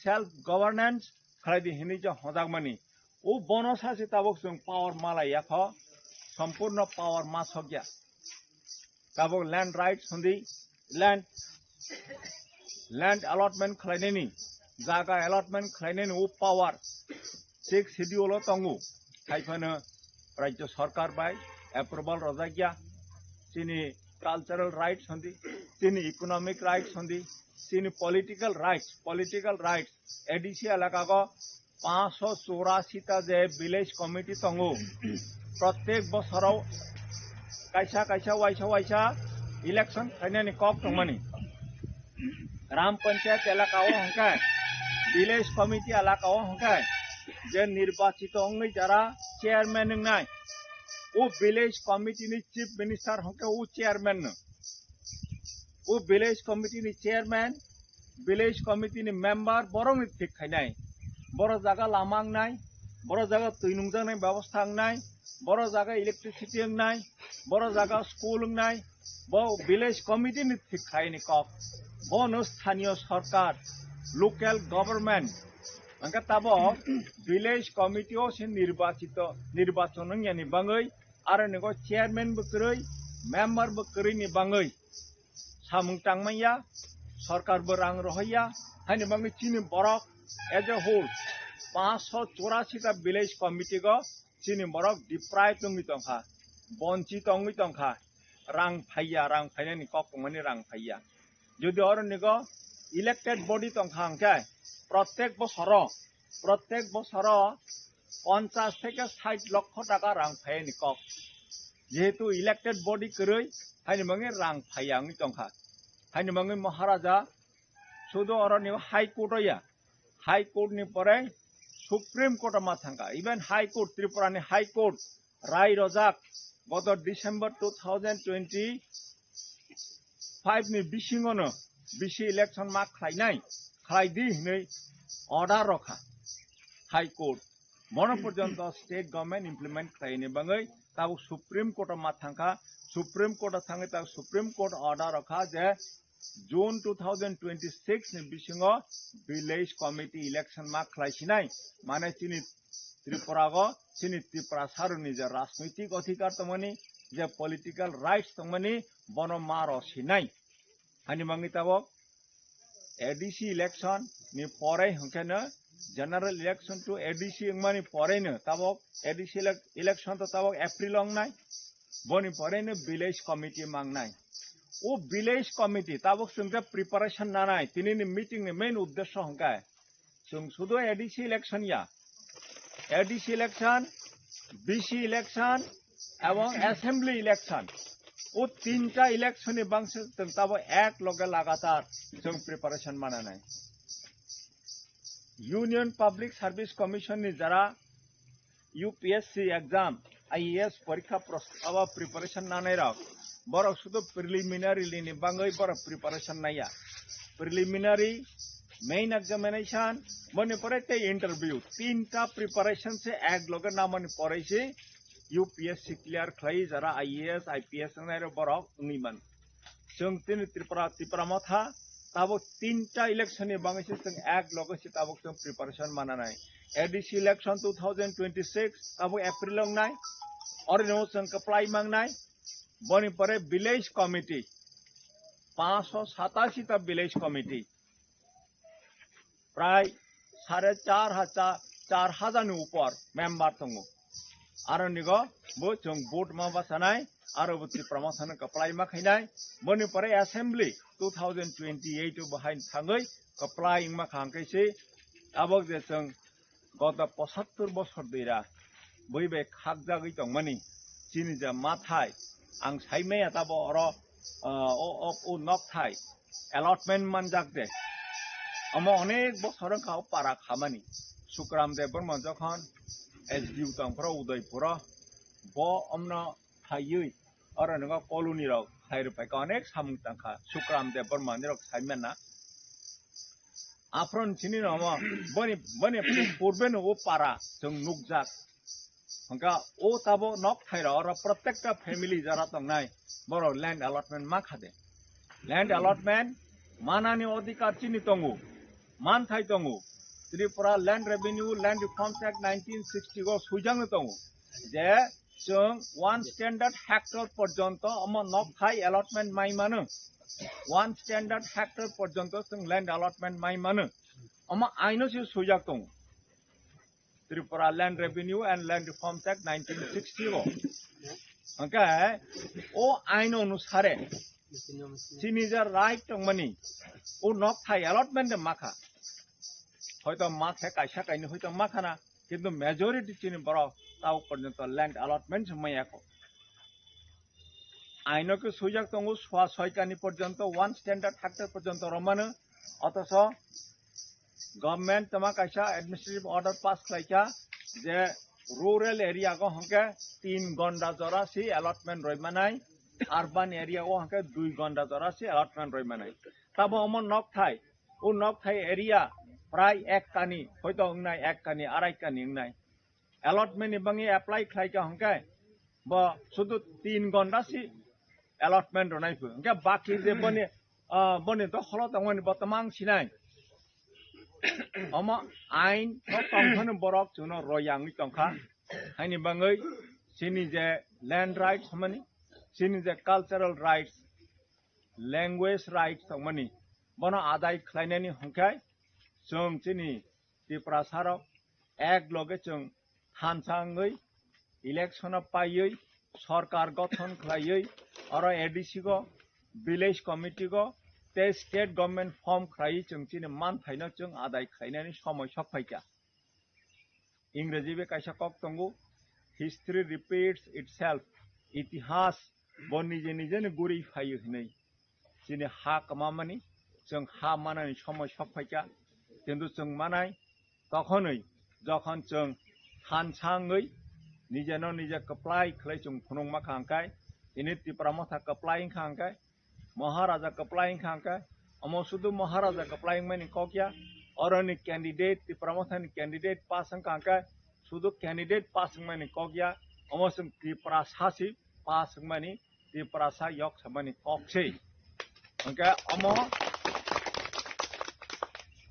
self governance khlaidi hinwi je hojakmani. O bono sase tabok chwng power malai yakho, sompurno power ma sokya. Tabok land rights hondi, land, land allotment khlainani, jaga allotment khlainani o power sixth schedule o tongo. Haiphano rajyo sarkar bai approval rwjakya. Chini cultural rights hondi, chini economic rights hondi, chini political rights, political rights, A D C elaka go panchsho churasi ta je village committee tongo, prottek bosoro kaisa kaisa waisa waisa election khainani kok tongmani. Gram panchayat elaka o hwnkhe, village committee elaka o hwnkhe, je nirbachito wngwi jara chairman wngnai, o village committee ni chief minister hwnkhe o chairman no. O village committee ni chairman, village committee ni member borok ni thik khainai. Boro jaga lama wngnai, boro jaga twi nungjaknai bebostha wngnai, boro jaga electricity wngnai, boro jaga school wngnai, bo village committee ni thik khaini kok. Bono sthaniyo sorkar, local government, hwnkhe tabok village committee o se nirbachito, nirbachon wngyani bangwi, aro nigo chairman bo kwrwi, member bo kwrwi ni bangwi samung tangmanya, sorkar bo rang rohorya, haini bangwi chini borok as a whole panchsho churasi ta village committee go chini borok deprive wngwi tongkha, bonchit wngwi tongkha, rang phaiya, rang phainani kok tongmani rang phaiya. Jodi oro nigo elected body tongkha hwnkhe, prottek bosoro, prottek bosoro ponchash theke sait lokho taka rang phaiyani kok. Jehetu elected body kwrwi, haini bangwi rang phaiya wngwi tongkha. Haini bangwi Maharaja sudu oro ni High Court o ya, High Court ni pore Supreme Court o ma thangkha. Even High Court, Tripura ni High Court rai rojak goto December two thousand twenty five ni bisingo no bisi election ma khlainai, khlai di hinwi order rokha High Court. Bono porjonto state government implement khlaini bangwi tabuk Supreme Court o ma thangkha. Supreme Court o thangwi tabuk Supreme Court order rokha je June two thousand twenty-six ni bisingo village committee election ma khlai sinai, mane chini Tripura go, chini Tripura saruni je rajnoitik adhikar tongmani, je political rights tongmani, bono ma ro sinai. Ani mangni tabok A D C election ni pore hwnkhe no general election to A D C wngmani pore no tabok A D C elec-, election to tabok April wngnai, boni pore no village committee mangnai. O village committee tabok chwng je preparation nanai, tini ni meeting ni main uddesho hwnkhe chwng sudu A D C election ya, A D C election, B C election, ebong assembly election, o tinta election ni bangse chwng tabo ek loge lagatar chwng preparation mananai. Union Public Service Commission ni jara U P S C exam, I A S porikha pros-, abo preparation nanai rok, borok sudu preliminary ni bangwi borok preparation naiya. Preliminary, main examination, boni pore tei interview, tinta preparation se ek loge namani pore se U P S C clear khlai jara I A S, I P S wngnai rok borok wngwi man. Chwng tini Tripura, Tipra Motha, tabuk tinta election ni bangwi se chwng ek loge se tabuk chwng preparation mananai. A D C election two thousand twenty-six, tabuk April wngnai, oro no chwng kwplai mangnai. Boni pore village committee, panchsho satashi ta village committee, prai sare char hajar, char hajar ni upor member tongo. Aro nigo bo chwng vote ma bachanai, aro bo Tipra Mothano kwplai ma khainai. Boni pore assembly two thousand twenty-eight o bo hain thangwi kwplai wngma kha hwnkhe se tabok je chwng goto pochattor bosor dwira bui bai khakjagwi tongmani chini je mathai, ang saimaya tabo oro, ah, o, o, o nokthai allotment manjak de. Omo onek bosor wngkha o para khamani. Sukram Debbarma jokhon S D O tongphuru Udaipuro, bo omno phaiwi oro nokha colony rok khlai rwphaikha, onek samung tangkha Sukram Debbarma ni rok saimana. Aphron chini no omo boni, boni purbe no o para chwng nukjak. Hwnkha o tabo nokthai rok oro prottekta family jara tongnai borok land allotment ma khade. Land allotment manani odhikar chini tongo, manthai tongo. Tripura Land Revenue, Land Reforms Act nineteen sixty o swijak no tongo je chwng one standard hectare porjonto omo nokthai allotment mai mano. One standard hectare porjonto chwng land allotment mai mano. Omo aino se swijak tongo. Tripura Land Revenue and Land Reforms Act nineteen sixty o. Hwnkhe o ain onusare chini je right tongmani o nokthai allotment de makha. Hoito makhe kaisa kaini hoito makhana, kintu majority chini borok tao porjonto land allotment se maya kho. Aino khe swijak tongo swa soikani porjonto one standard hectare porjonto romano, othocho Government tama kaisa administrative order pass khlaikha je rural area go hwnkhe tin gonda jora si allotment roi manai, urban area o hwnkhe dui gonda jora si allotment roi manai. Tabo omo nokthai, o nokthai area prai ek kani, hoito wngnai ek kani, arai kani wngnai. Allotment ni bangwi apply khlaikha hwnkhe bo sudu tin gonda si allotment rwnai phu. Hwnkhe baki je boni, ah, boni dokholo tongmani bo tamang sinai. Omo ain o tongphano borok chwngno royangwi tongkha. Haini bangwi chini je land rights hwnmani, chini je cultural rights, language rights tongmani, bono adai khlainani hwnkhe chwng chini Tiprasarok ek loge chwng thansa wngwi election o paiwi sorkar gothon khlaiwi oro A D C go, village committee go tei state government form khlaiwi chwng chini manthaino chwng adai khlainani somoi sok phaikha. Ingreji bai kaisa kok tongo, "History repeats itself." Itihas bo nije nije ni guri phaio hinwi. Chini ha kwmamani, chwng ha manani somoi sok phaikha, kintu chwng manai tokhonwi, jokhon chwng thansa wngwi nijeno nije kwplai khlai chwng phunukma kha hwnkhe, tini Tipra Motha kwplai wngkha hwnkhe, Maharaja kwplai wngkha hwnkhe, omo sudu Maharaja kwplai wngmani kok ya, oroni candidate, Tipra Mothani candidate pass wngkha hwnkhe, sudu candidate pass wngmani kok ya, omo chwng Tiprasa si pass wngmani, Tiprasa yok samani kok se. Hwnkhe omo,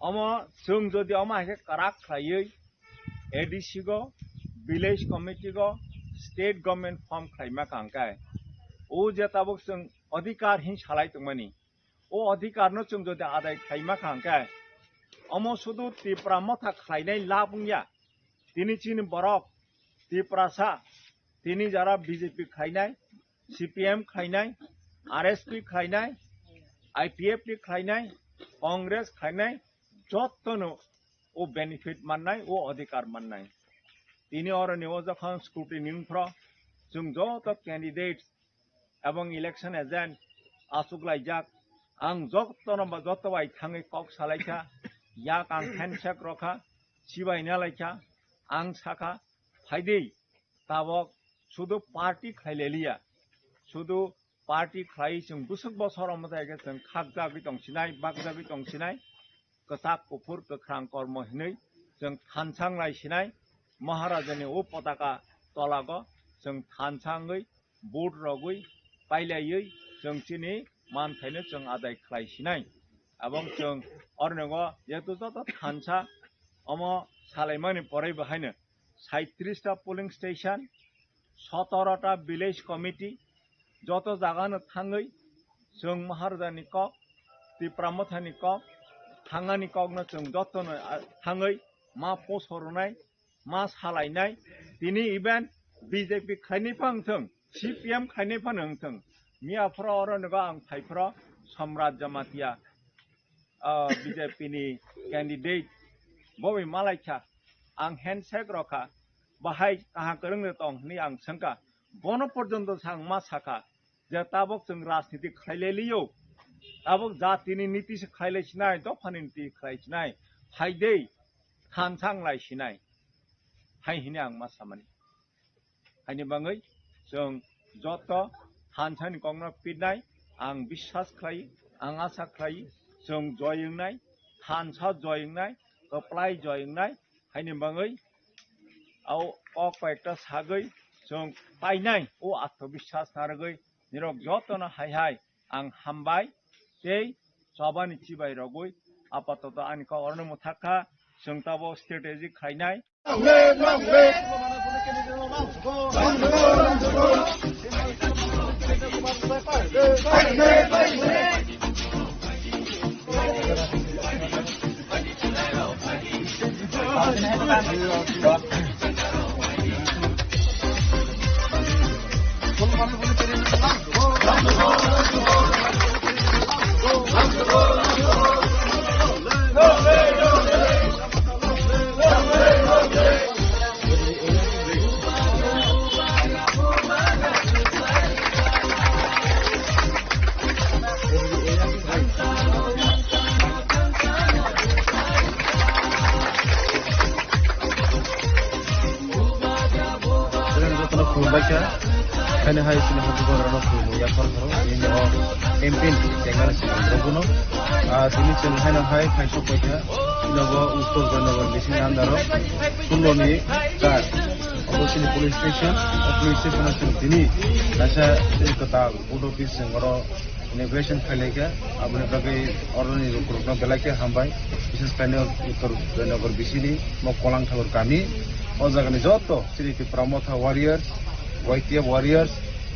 omo chwng jodi omo hai khe kwrak khlaiwi A D C go, village committee go, state government form khlaima kha hwnkhe, o je tabuk chwng adhikar hin salai tongmani, o adhikar no chwng jodi adai khlaima kha hwnkhe, omo sudu Tipra Motha khlainai lab wngya. Tini chini borok Tiprasa, tini jara B J P khlainai, C P M khlainai, R S P khlainai, I P F T khlainai, Congress khlainai, jottono o benefit mannai, o adhikar mannai. Tini oroni o jokhon scrutiny wngphro, chwng joto candidates ebong election agent achuk laijak, ang jotono ba joto bai thangwi kok salaikha, yak ang handshake rokha, chibai nalaikha, ang sakha, phaidi tabok sudu party khlai leliya, sudu party khlai chwng bwswk bosor omo tai khe chwng khakjagwi tongsinai, bakjagwi tongsinai, kwchak kuphur kwkhrang kormo hinwi chwng thansang lai sinai, Maharajani o potaka tolago chwng thansangwi, vote rogwi, pailaiwi chwng chini manthaino chwng adai khlai sinai. Abong chwng ornogo jehetu joto thansa omo salaimani poroi bo haino saitrish ta polling station, sotoro ta village committee, joto jaga no thangwi chwng Maharaja ni kok, Tipra Motha ni kok, thangani kok no chwng joto no, ah, thangwi ma poso rwnai, ma salainai. Tini even B J P khlainai phano wngthwng, C P M khlainai phano wngthwng, miya phoro oro nogo ang phai phoro Samrat Jamatia, ah, B J P ni candidate bo bai malaikha, ang handshake rokha, bahai kaham kwrwng de tong hinwi ang swngkha, bono porjonto sa ang ma sakha je tabok chwng rajniti khlai lai liyo, tabok jatini niti se khlai lai sinai, dophani niti khlai sinai, phaidei thansang lai sinai, hai hinwi ang ma samani. Haini bangwi chwng joto thansani kokno pitnai, ang biswas khlai, ang asa khlai, chwng joy wngnai, thansa joy wngnai, kwplai joy wngnai. Haini bangwi o kok koi ekta sagwi chwng painai, o atmobiswas narwgwi nirok jotono hai hai ang hambai tei chobani chibai rogwi apatoto ani kok orono mwthakha, chwng tabo strategy khlainai. Hai chini habugrano khulumwi yaphar pharo, bini o campaign tengmani simi rwgwno. Ah, tini chwng haino hai khaisok paikha, nogo Uttor Joynagar bisingni under o sullo ni char. Obo chini police station, o police station o chwng tini kaisa chini kwtal vote office chwng oro inauguration khailai kha, aboni bagwi oroni lukurokno belai khe hambai, bises khaino Uttor Joynagar bisini mo Kolang Thakur kami, o jagani joto chini Tipra Motha warriors, Y T F warriors,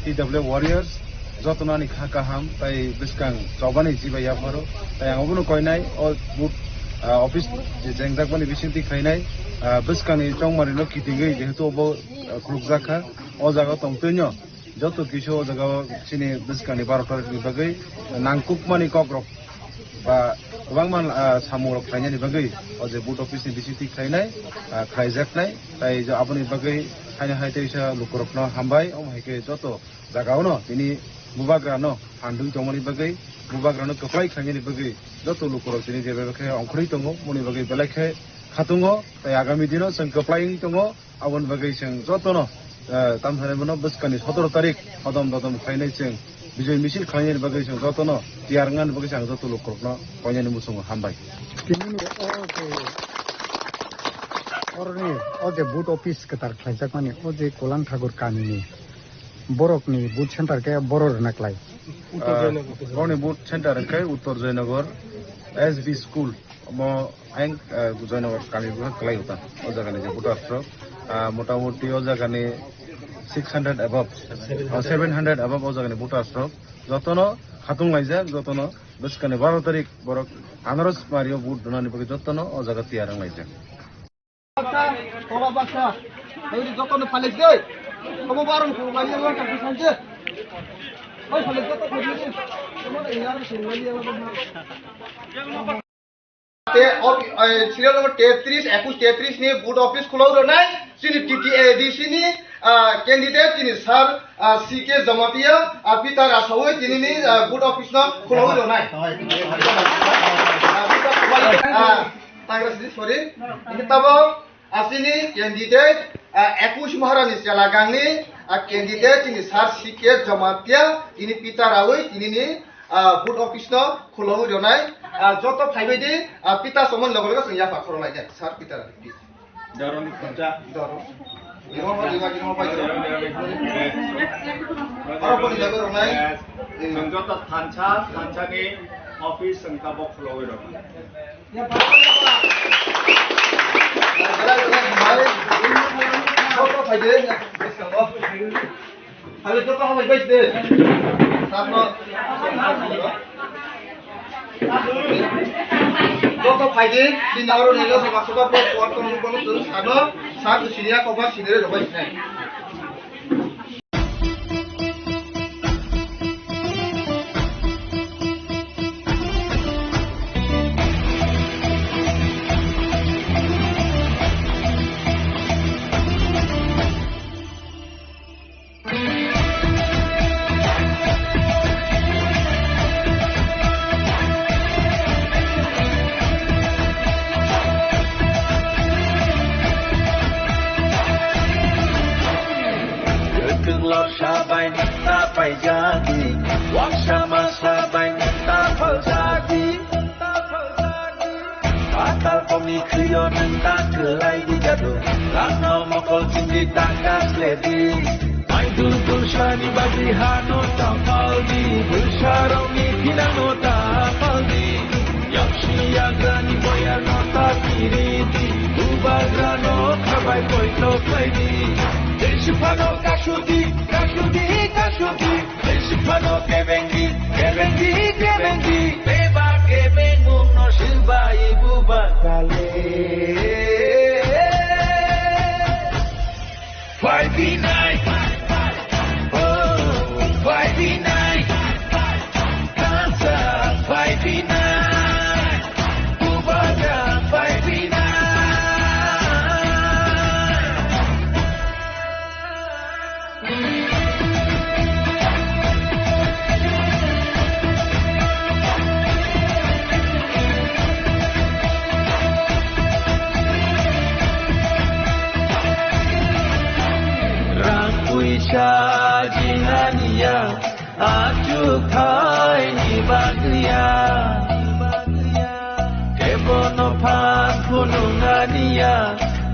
T W F warriors, jotono ani kha kaham tai bwskang chobani jibai yapharo, tai ang obono koinai o vote, ah, office je jengjakmani bisingtwi khainai, ah, bwskangni chongmarino kitingwi jehetu obo, ah, khulukjak kha, o jaga tongtwino. Joto kisa o jaga o chini bwskangni baro tarikni bagwi nangkukmani kokrok ba kwbangma, ah, samungrok khlainani bagwi o je vote office ni bisingtwi khlainai, ah, khlaijaknai. Tai je aboni bagwi haino hai teisa lukurokno hambai, omo hai khe joto jagao no tini bubagrano phandwi tongmani bagwi, bubagrano kwplai khlainani bagwi joto lukurok tini je bai khe ongkhorwi tongo, moni bagwi belai khe khatungo. Tai agami dino chwng kwplai wng tongo. Aboni bagwi chwng jotono, eh, tamthani bono bwskangni sotoro tarik hodom dodom khlainai chwng bijoi misil khlainani bagwi chwng jotono tiyar wngnani bagwi chwng joto lukurokno koinani muchungo hambai. Tinini o je, oroni o je vote office kwtal khlaijakmani o je Kolang Thakur kamini borokni vote center khe boro rwna klai. Ah, borokni vote center khe Uttor Joynagar S B school. Omo ayang, eh, Joynagar kami bo kwlai uta. O jagani je voters rok, ah, motamoti o jagani six hundred above, ah, seven hundred above o jagani voters rok. Jotono khatung laijak, jotono bwskangni baro tarik borok anaros mario vote donani bagwi jotono o jaga tiyar wng laijak. Baksa, tola baksa. Oi, jotono phalek de. Omo barong ko mari wala ka sanje. Oi, phalek joto ko mari. Omo yar sin mari wala. Te, o, eh, serial number tetris, ekush tetris ni vote office khulok rwnai, chini T T A D C ni, ah, candidate chini sir, ah, C K Jamatia, ah, Peter Asawi tini ni, ah, vote office no khulok rwnai. Ah, Peter Asawi, ah, Tangra sidi, sorry. Ini tabo, ah, chini candidate, ah, ekush Maharani Chelagangni, ah, candidate chini sir C K Jamatia, tini Peter Awi, tini ni, ah, vote office no khulogwi rwnai, ah, joto phaibai di, ah, Peter somon logo logo chwng yapha khoro lai khe, sir Peter, please. Doro ni khuncha. Doro. Iro mo, iro, iro mo, pai doro. Oro boni logo rwnai. Chwng joto thansa, thansa ni office chwng tabok khulogwi rwnai. Joto phai di. Hale joto hambai bai de. Sano. Joto phai di, chini oro ni lo sabha sabha bo kuat tong bono tong sano, sa tu sini ako ba sini re robai sinai. Kwthwng lorsa bai nokta paijadi, waksa masa bai nokta phaljadi. Patal komni khwio nwng ta kwlai di jadu, rangno mokol chindi ta kasledi. Maidul tulsani bagwi hano ta paldi, bwsarokni thinangno ta paldi. Yaksi yagrani boyarno ta kiridi, bubagrano khabai poito khlaidi. Jesu phano kasudi, kasudi, kasudi. Phano kebengi, kebengi, kebengi. Beba kebengmung no silbai buba kale. Five B nine. Oh, five B nine. Dansa five B nine. Bubagra five B nine. Thaini bagwi ya, kebono phan phunuknani ya,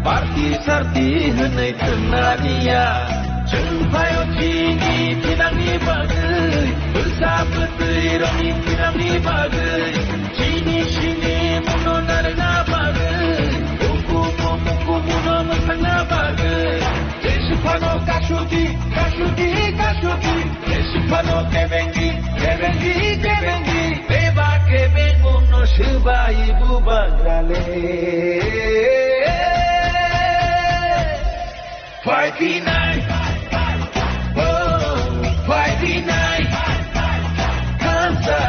party sarti hwnwi thwngnani ya. Chwng phaio chini thinangni bagwi, bwsa bwtwi rokni thinangni bagwi, chini sini muno narwkna bagwi, ukumu mukumu no mwthangna bagwi. Jeswk phano kasudi, kasudi, kasudi. Jeswk phano kebengi, kebengi, kebengi. Beba kebengmung no swbai bubagra le. Phaiphinai. Oh, phaiphinai. Thansa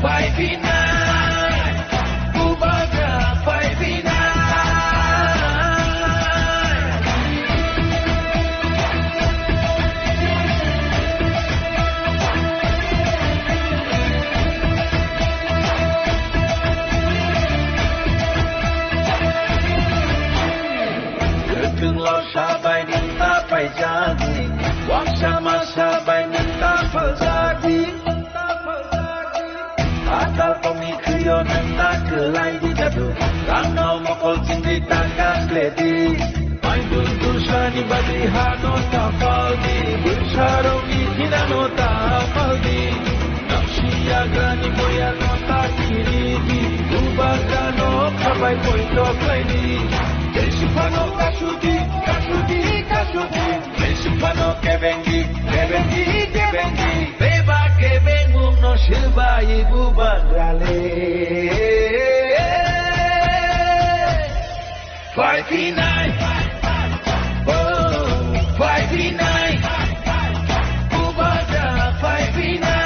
phaiphinai. Bubagra phaiphinai. Kwthwng lo sabai nwng ta paijadi, waksa ma sabai nwng ta phaljadi. Atal tongni khwio nwng ta kwlai di jadu, rangno mokol chingri ta kakledi. Maidul dusani badi hano ta paldi, bwsarokni thinano ta paldi. Namsi yagrani boyano ta kiridi, bubagrano khabai poito khlaidi. Jeswk phano kasudi, kasudi, kasudi. Jeswk phano kebengi, kebengi, kebengi. Beba kebengmung no swbai bubagra le. Phaiphinai. Oh, phaiphinai. Bubagra phaiphinai.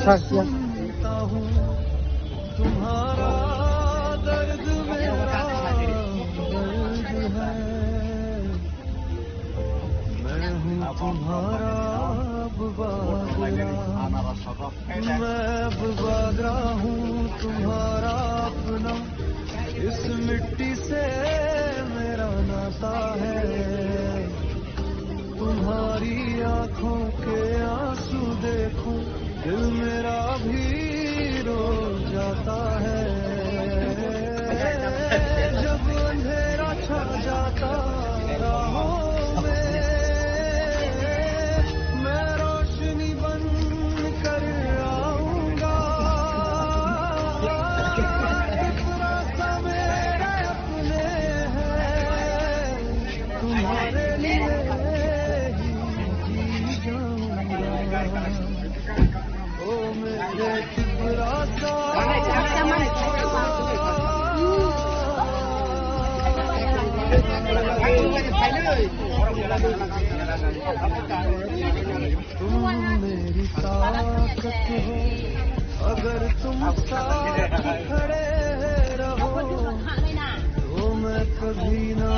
Sakya. तुम्हारा दर्द मेरा दर्द है। मैं हूँ तुम्हारा अब बादरा। मैं अब बादरा हूँ तुम्हारा अपना। इस मिट्टी से मेरा नाता है। तुम्हारी आंखों के आंसू देखूं, दिल मेरा भी रो जाता है। जब अंधेरा छा जाता राहों में, मैं रोशनी बन कर आऊंगा। रास्ता मेरे अपने हैं। तुम्हारे लिए ही जी जाऊंगा। ओ मेरे त्रिपुरा सा। तुम मेरी ताकत हो, अगर तुम साथ खड़े रहो, तो मैं कभी ना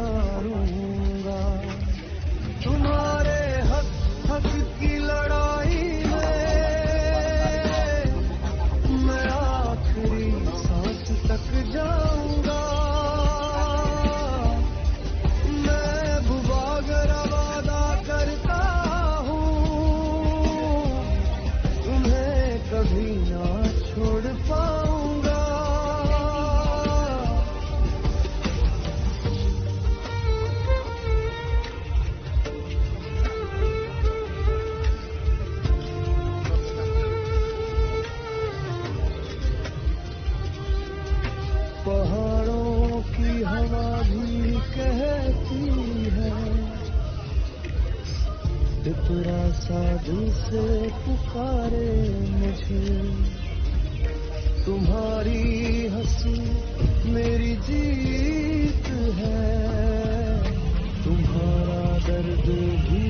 हारूंगा। तुम्हारे हक, हक की लड़ाई में मैं आखिरी सांस तक जाऊंगा। मैं बुबागरा वादा करता हूँ, तुम्हें कभी ना छोड़ पाऊंगा। पहाड़ों की हवा भी कहती है, इतना सा दिल से पुकारे मुझे। तुम्हारी हंसी मेरी जीत है, तुम्हारा दर्द भी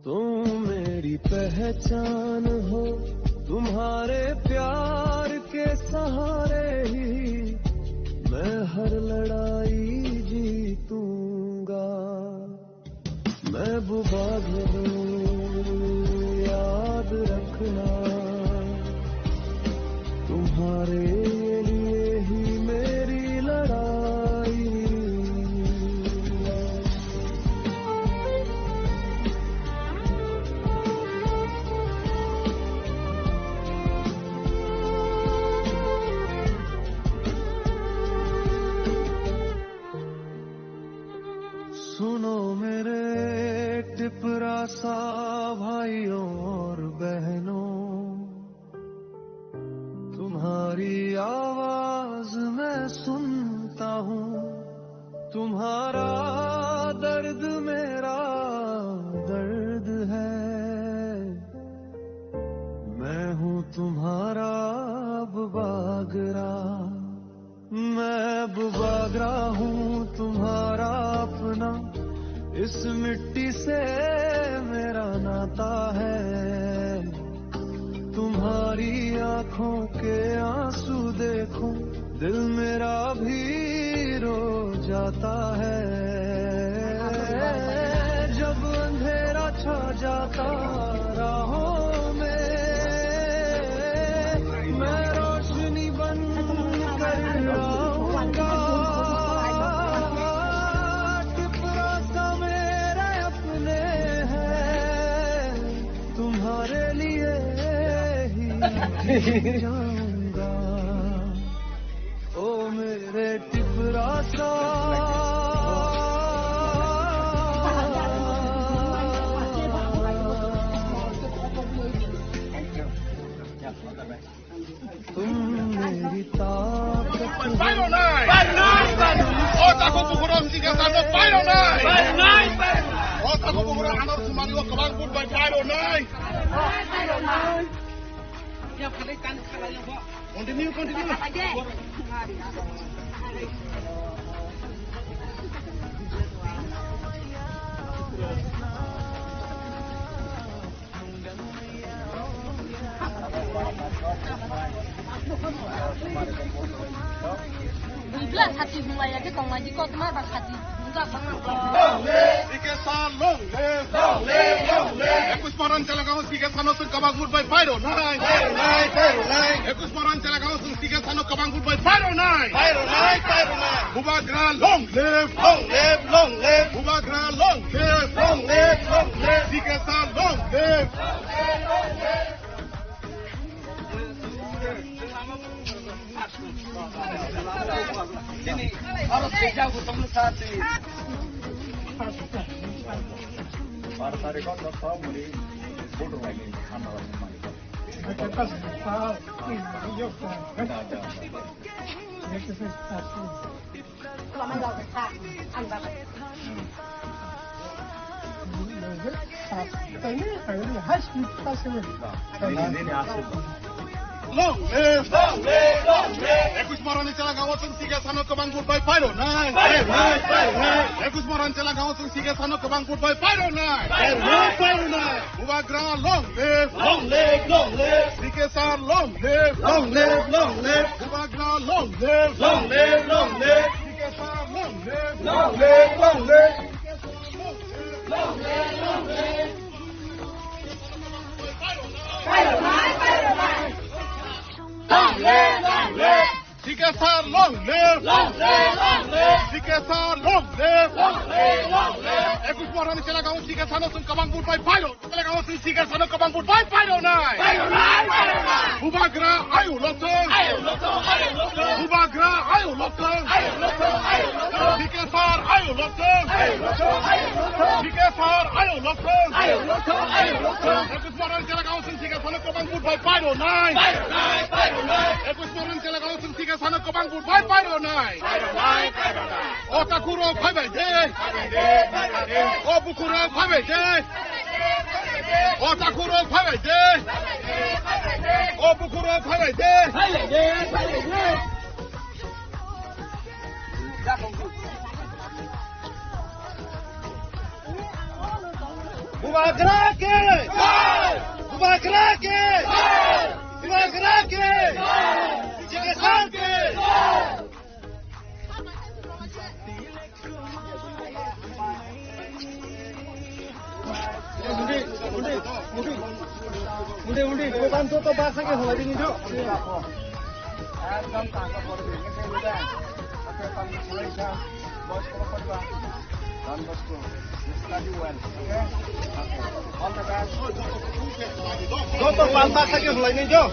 तुम मेरी पहचान हो, तुम्हारे प्यार के सहारे ही मैं हर लड़ाई जीतूंगा। महबूबा, याद रखना, तुम्हारे लिए ही मेरी लड़ाई। सुनो मेरे टिपरासा भाइयों और बहनों, तुम्हारी आवाज मैं सुनता हूँ, तुम्हारा दर्द मेरा दर्द है। मैं हूँ तुम्हारा अब बागरा, मैं अब बागरा हूँ तुम्हारा अपना, इस मिट्टी से मेरा नाता है। तुम्हारी आंखों के आंसू देखो, दिल मेरा भी रो जाता है। जब अंधेरा छा जाता राहों में, मैं रोशनी बन कर आऊंगा। टिपरासा मेरे अपने हैं, तुम्हारे लिए ही जी जाऊंगा। ओ मेरे टिपरासा। तुम मेरी ताकत हो। Pairo nai! O takhuk bukhurok sikhe sano pairo nai! O takhuk bukhurok anor sumani o kwbang vote bai pairo nai! Continue, continue. Bwla sati hwnlaiya khe tongmani koktma ba sati hwnjak bangma. Sikhe sa long live. Long live, long live. Ekush Moron chelagao sikhe sano chwng kwbang vote bai pairo nai. Pairo nai, pairo nai. Ekush Moron chelagao chwng sikhe sano kwbang vote bai pairo nai. Pairo nai, pairo nai. Bubagra long live. Long live, long live. Bubagra long live. Long live, long live. Sikhe sa long live. Long live! Long live! Long live! Ekush Moron ni chelagao chwng sikhe sano kwbang vote bai pairo nai. Pairo nai, pairo nai. Ekush Moron chelagao chwng sikhe sano kwbang vote bai pairo nai. Pairo nai, pairo nai. Bubagra long live! Long live, long live! Sikhe sa long live! Long live, long live! Bubagra long live! Long live, long live! Sikhe sa long live! Long live, long live! Long live, long live! Long live, long live! Sikhe sa long live! Long live, long live! Sikhe sa long live! Long live, long live! Ekush Moron ni chelagao sikhe sano chwng kwbang vote bai pairo. Chelagao chwng sikhe sano kwbang vote bai pairo nai. Pairo nai, pairo nai. Bubagra ayo lokthong. Ayo lokthong, ayo lokthong. Bubagra ayo lokthong. Ayo lokthong, ayo lokthong. Sikhe sa ayo lokthong. Ayo lokthong, ayo lokthong. Sikhe sa ayo lokthong. Ayo lokthong, ayo lokthong. Ekush Moron chelagao chwng sikhe sano kwbang vote bai pairo nai. Pairo nai, pairo nai. Ekush Moron chelagao chwng sikhe sano kwbang vote bai pairo nai. Pairo nai, pairo nai. O takhurok phaibai de. Phaibai de, phaibai de. O bukhurok phaibai de. O takhurok phaibai de. Phaibai de, phaibai de. O bukhurok phaibai de. Phaibai de, phaibai de. Bubagra ke! Bubagra ke! Bubagra ke! Sikesar ke! Undi, undi, undi, undi, undi, dokan joto baksa ke hulai dini jo. Ekdom tangka pore dini. Don Bosco, you study well, okay? Okay. All the best. Joto pal baksa ke hulai ni jo.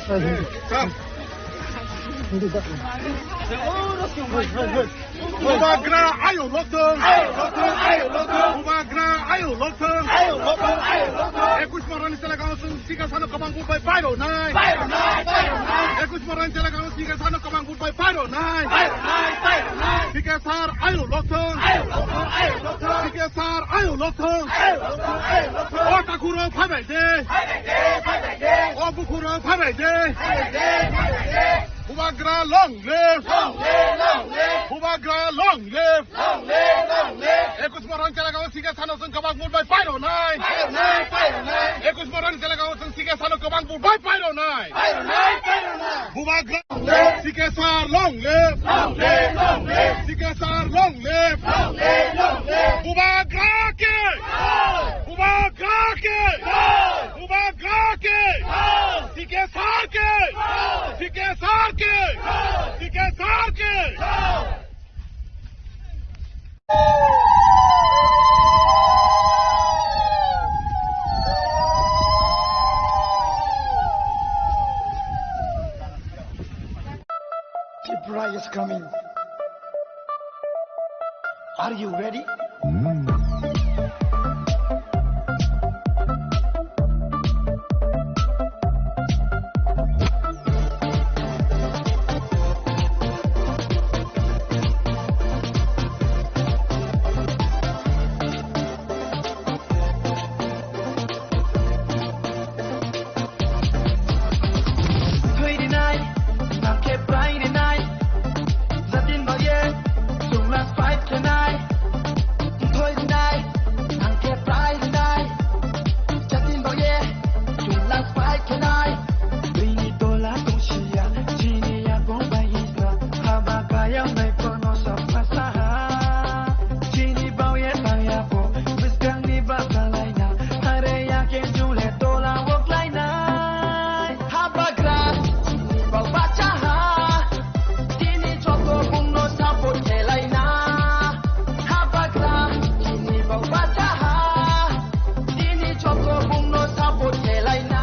Bubagra ayo lokthong. Ayo lokthong, ayo lokthong. Bubagra ayo lokthong. Ayo lokthong, ayo lokthong. Ekush Moronni selagao chwng Sikesarno kwbang vote bai pairoknai. Pairoknai, pairoknai. Ekush Moronni selagao Sikesarno kwbang vote bai pairoknai. Pairoknai, pairoknai. Sikesar ayo lokthong. Ayo lokthong, ayo lokthong. Sikesar ayo lokthong. Ayo lokthong, ayo lokthong. O takhurok phaibai de. Phaibai de, phaibai de. O bukhurok phaibai de. Phaibai de, phaibai de. Bubagra long live. Long live, long live. Bubagra long live. Long live, long live. Ekush Moronni selagao Sikesarno chwng kwbang vote bai pairoknai. Pairoknai, pairoknai. Ekush Moronni selagao chwng Sikesarno kwbang vote bai pairoknai. Pairoknai, pairoknai. Bubagra long live. Sikesar long live. Long live, long live. Sikesar long live. Long live, long live. Bubagra ke. Bubagra ke. Bubagra ke. Sikesar ke. Sikesar ke. Sikesar ke. Tripura is coming. Are you ready? Thwi rinai, nang khe pai rinai. Jatin baye, chwng last fight khenai. Thwi rinai, nang khe pai rinai. Jatin baye, chwng last fight khenai. Bini tola tongsiya, chini yakung bai hisna. Haba kaya mai kono sapha saha. Chini bauye tangya po, bwskangni basa laina. Hare ya khe jule tola wok lainai. Habagra, chini bau bachaha. Tini joto bungno support khelaina. Habagra, chini bau bachaha. Tini joto bungno support khelaina.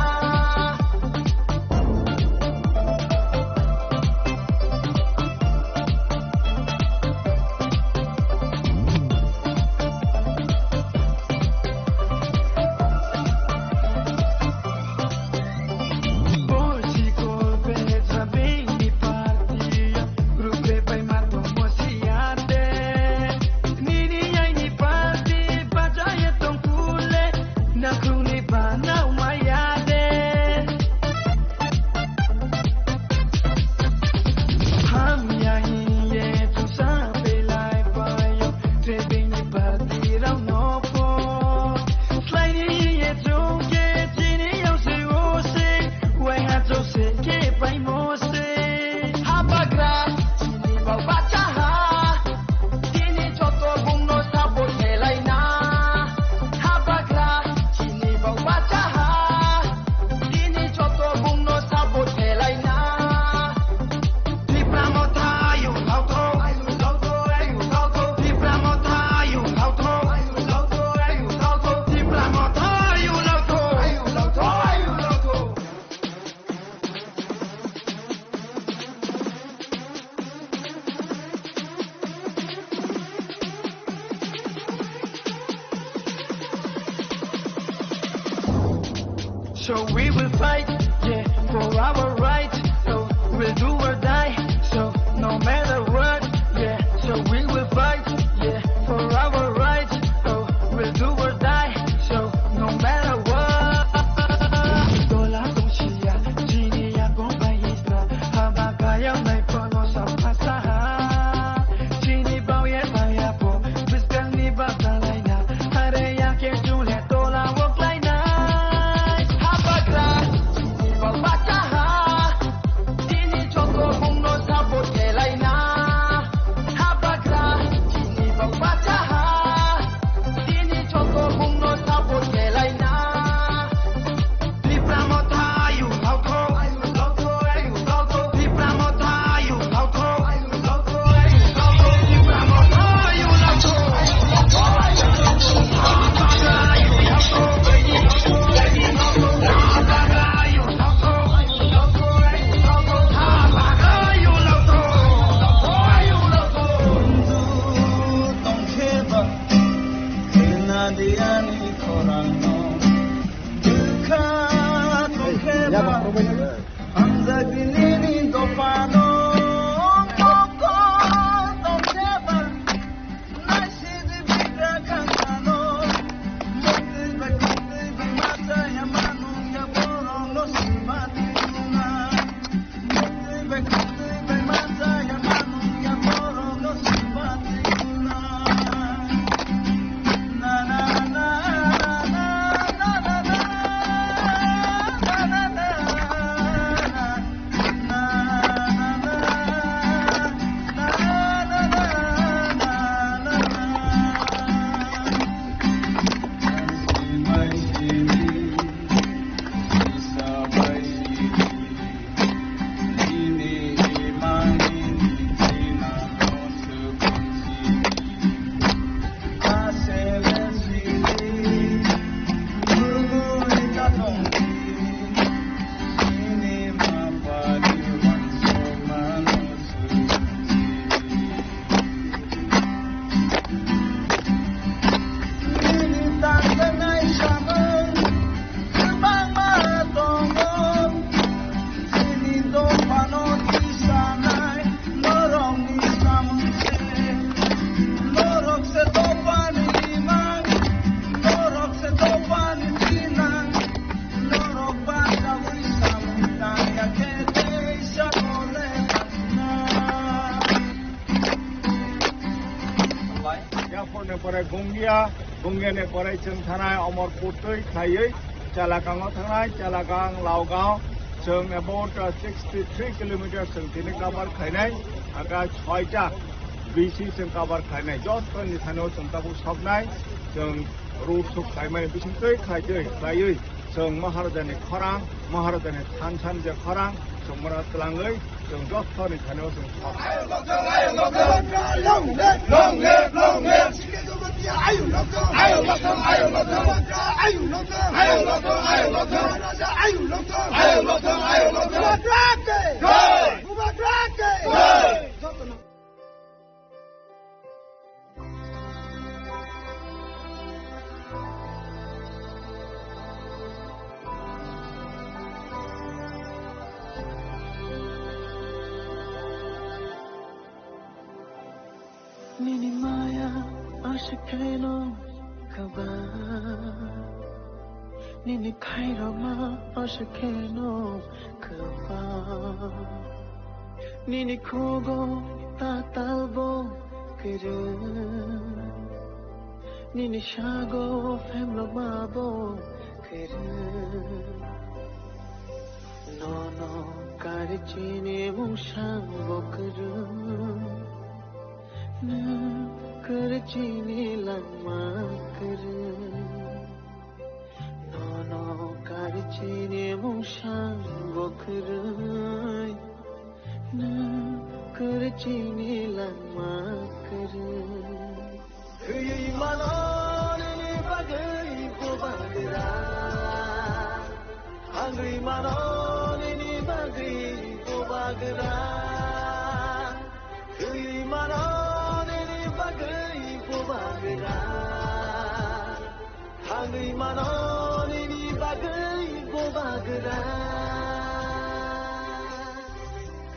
Nakhungni banao maya de. Hamya hiye chusa belai payo, trebini party rao no po. Slaini hiye chungke chini yao se o se, wai ha chau se ke pai mo se. Habagra, chini bau bachaha. Tini joto bungno support khelaina. Habagra, chini bau bachaha. Tini joto bungno support khelaina. Tipra Motha, ayu lauto, ayu lauto, ayu lauto. Tipra Motha, ayu lauto, ayu lauto, ayu lauto. Tipra Motha, ayu lauto, ayu lauto, ayu lauto. So we will fight, yeah, for our rights. So we'll do or die. So no matter what, yeah. So we will fight, yeah, for our rights. So we'll do or die. So no matter what. Tola tongsiya, chini yakung bai hisna. Haba kaya mai kono sapha saha. Chini bauye maya po, bwskangni basa laina. Hare ya khe jule tola wok Hamjakdi nini dophano, koko tongsebar, naisidi bikra khansano, muktwi bai, muktwi bai machaya manungya borokno sima twi rwna. Yaphorni pore Gungia, Gungiani pore chwng thanai Omorpur twi khaiwi Chalakango thangnai, Chalakang, Laogaon chwng about, uh, sixty three kilometers chwng tini cover khainai, aka soita B C chwng cover khainai, jotoni thani o chwng tabuk soknai, chwng road show khaimani bisingtwi khaitwi khlaiwi chwng Maharajani khorang, Maharajani thansan je khorang, chwng mano twlangwi chwng jotoni thani o chwng sok. Long live, long live, long live. Nini maya aswk kheno kwbang, nini khairokma aswk kheno kwbang. Nini khugo tatalbo kwrwng, nini sago phemlokmabo kwrwng. Nono kari chini mungsang bo kwrwng, nwng kwrwng chini langma kwrwng. Nono kari chini mungsang bo kwrwng, nwng kwrwng chini langma kwrwng. Thwiwi mano nini bagwi bubagra, thangwi mano nini bagwi bubagra, thwiwi mano nini bagwi bubagra, thangwi mano nini bagwi bubagra.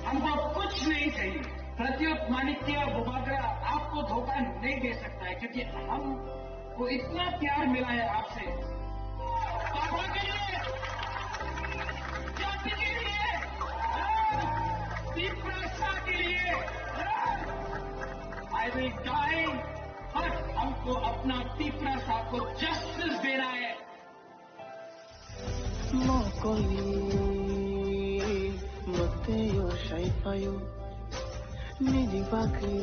हमको कुछ नहीं चाहिए। प्रद्युत माणिक्य बुबागरा आपको धोखा नहीं दे सकता है, क्योंकि हमको इतना प्यार मिला है आपसे। बाबा के लिए, जाति के लिए, तिपरासा के लिए, I will die, but हमको अपना तिपरासा को जस्टिस देना है। Mokolni mwtwio sai phaio, nini bagwi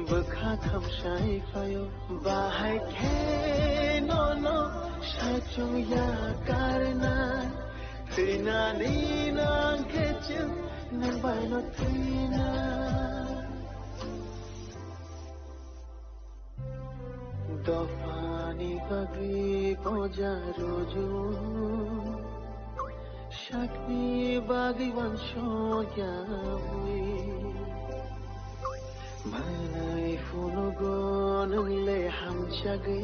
bwkha khamsai phaio. Bahai khe nono saichung ya karnai, thwinani nang khe chwng nang baino thwinai. Dophani bagwi poja rwju, sakni bagwi uansukya bui. Manwi phunugo nwng le hamjagwi,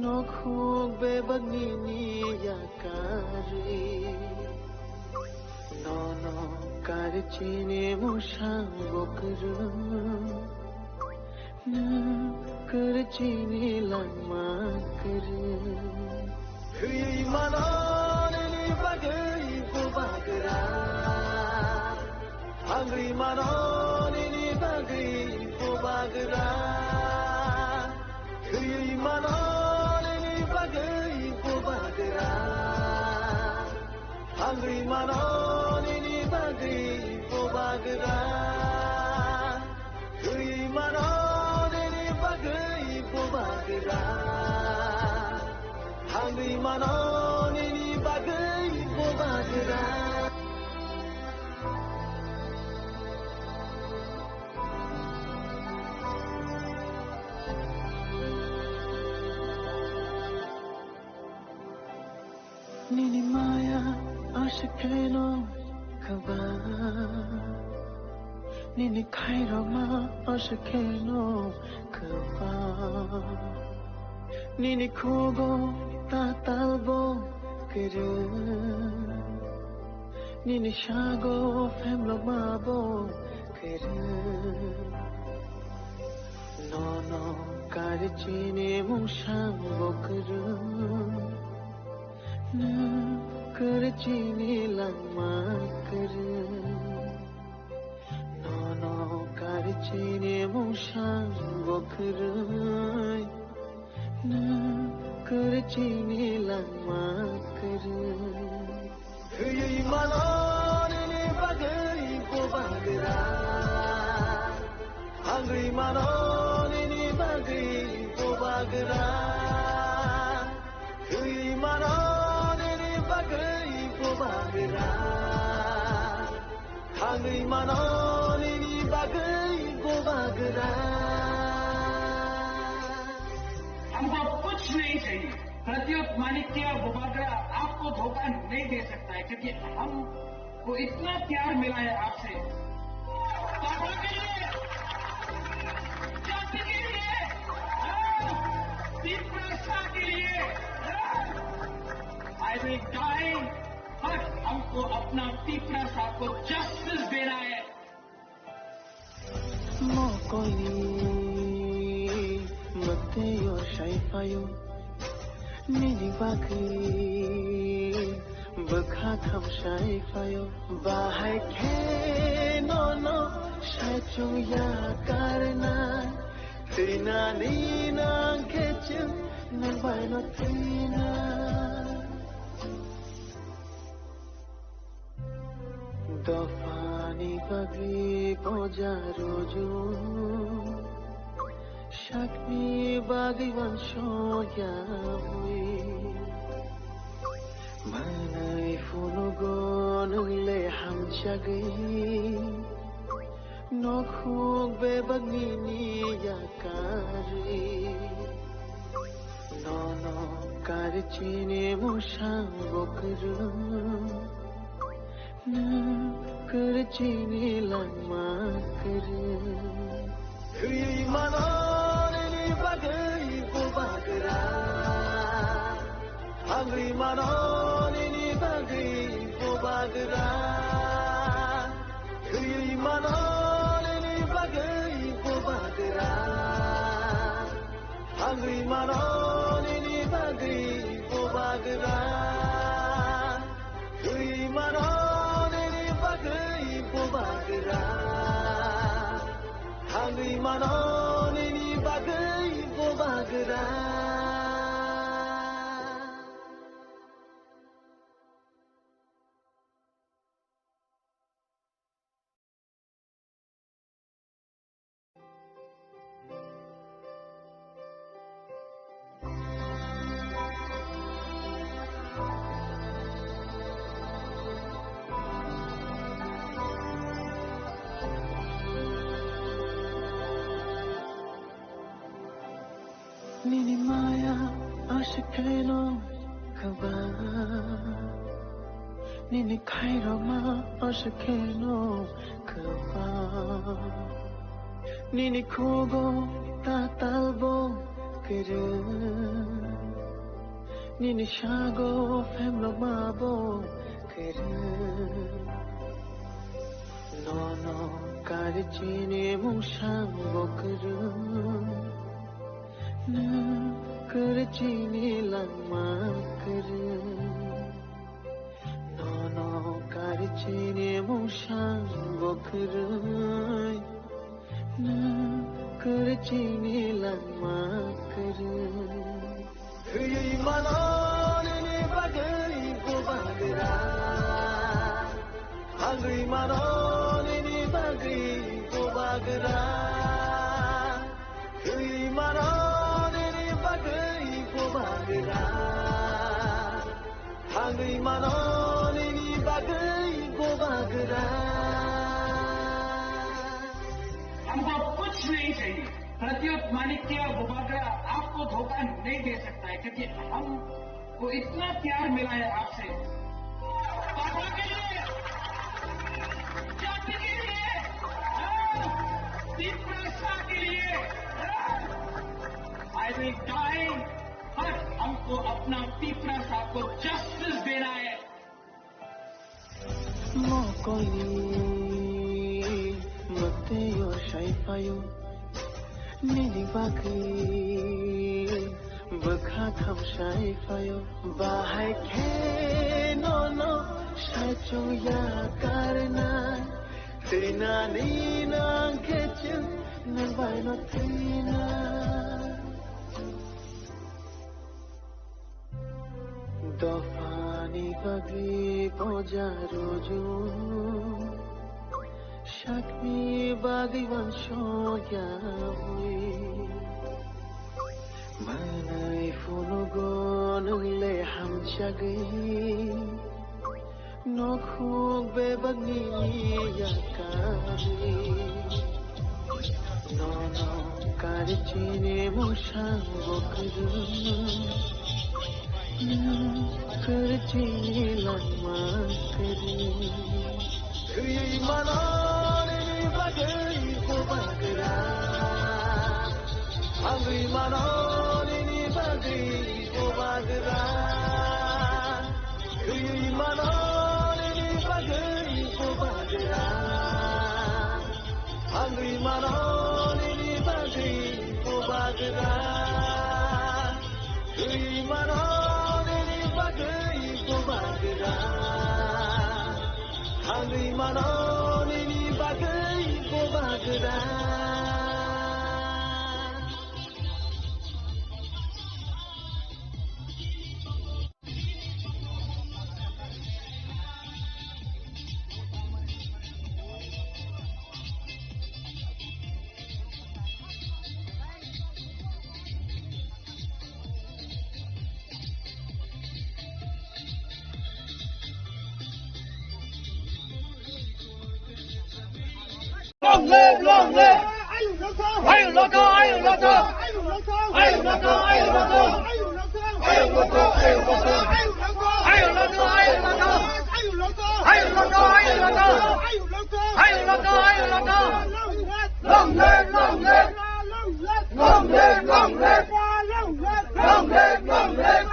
Nokhuk bebak nini yakarwi, nono karwi chini musang bokrwng, nwng kwrwi chini langma kwrwng. Khwi mano nini bagwi bubagra, hangwi mano nini bagwi bubagra. Khwi mano nini bagwi bubagra, hangwi mano nini bagwi bubagra. Khwi mano nini bagwi bubagra, hangwi mano nini bagwi bubagra. Nini maya aswk kheno kwbang, nini khairokma aswk kheno kwbang. Nini khugo tatalbo kwrwng, nini sago phemlokmabo kwrwng. Nono karwi chini musang bokrwng, nwng kwrwi chini langma kwrwng. Nono karwi chini musang bokrwng, nwng kwrwi chini langma kwrwng. Khwi mano nini bagwi bubagra, hangwi mano nini bagwi bubagra. Khwi mano nini bagwi bubagra, hangwi mano nini bagwi bubagra. हमको अब कुछ नहीं चाहिए। प्रद्युत मानिक्य बुबागरा आपको धोखा नहीं दे सकता है, क्योंकि हमको इतना प्यार मिला है आपसे। पापा के लिए, जाति के लिए, तीव्रता के लिए, I will die, but हमको अपना तीव्रता को जस्टिस देना है। Mokoli mwtwi o sai phaio, nini bagwi bwkha khamsai phaio. Bahai khe nono sai chwng ya karnai, thwinani nang khe chwng nang bai no thwinai. Dophani bagwi goja rujung, sakni bagwi uansukya bui. Manwi phunugo nwng le hamjagwi, nokhuk bebak nini yakarwi. Nono karwi chini musang bokrwng, nwng kwrwi chini langma kwrwng. Khwi mano nini bagwi bubagra, hangwi mano nini bagwi bubagra. Khwi mano nini bagwi bubagra, hangwi mano nini bagwi bubagra. Khwi mano nini bagwi bubagra, hangwi mano nini bagwi bubagra. Nini maya aswk kheno kwbang, nini khairokma aswk kheno kwbang. Nini khugo tatalbo kwrwng, Nini sago phemlok ma bo kwrwng. Nono kari chini mung sang bo kwrwng. Nwng kwrwng chini langma kwrwng. Nono kari chini mung sang bo kwrwng. Nwng kwrwng chini langma kwrwng. Thwiwi mano nini bagwi bubagra. Hangwi mano nini bagwi bubagra. Thwiwi mano nini bagwi bubagra. Hangwi mano nini bagwi bubagra. हमको कुछ नहीं चाहिए। प्रद्युत माणिक्य बुबागरा आपको धोखा नहीं दे सकता है, क्योंकि हम को इतना प्यार मिला है आपसे। पापा के लिए, जाति के लिए, हाँ, तीव्रता के लिए, हाँ। I will die, but हमको अपना तीव्रता को जस्टिस देना है। Mokoli, mwtwi o sai phaio, nini bagwi bwkha kham sai phaio. Bahai khe nono sai chong ya karna, twi nani nang khe chwng nang bai no thwina. Dophani bagwi boja ruju, sakni bagwi wansokya bui. Manwi phunugo nwng le hamjagwi. Nokhuk bebak nini yakari. Nono kari chini mung sang bo kwrwng. Nwng kwrwng chini langma kwrwng. Thwi mano nini bagwi bubagra. Hangwi mano nini bagwi bubagra. Thwi mano nini bagwi bubagra. Hangwi mano nini bagwi bubagra. Thwi mano nini bagwi bubagra. Hangwi mano nini bagwi bubagra. Long live, long live! Ayuk Lotha, Ayuk Lotha! Ayuk Lotha, Ayuk Lotha! Ayuk Lotha, Ayuk Lotha! Ayuk Lotha, Ayuk Lotha! Long live, long live! Long live, long live! Long live, long live!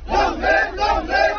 Long live, long live! Long live, long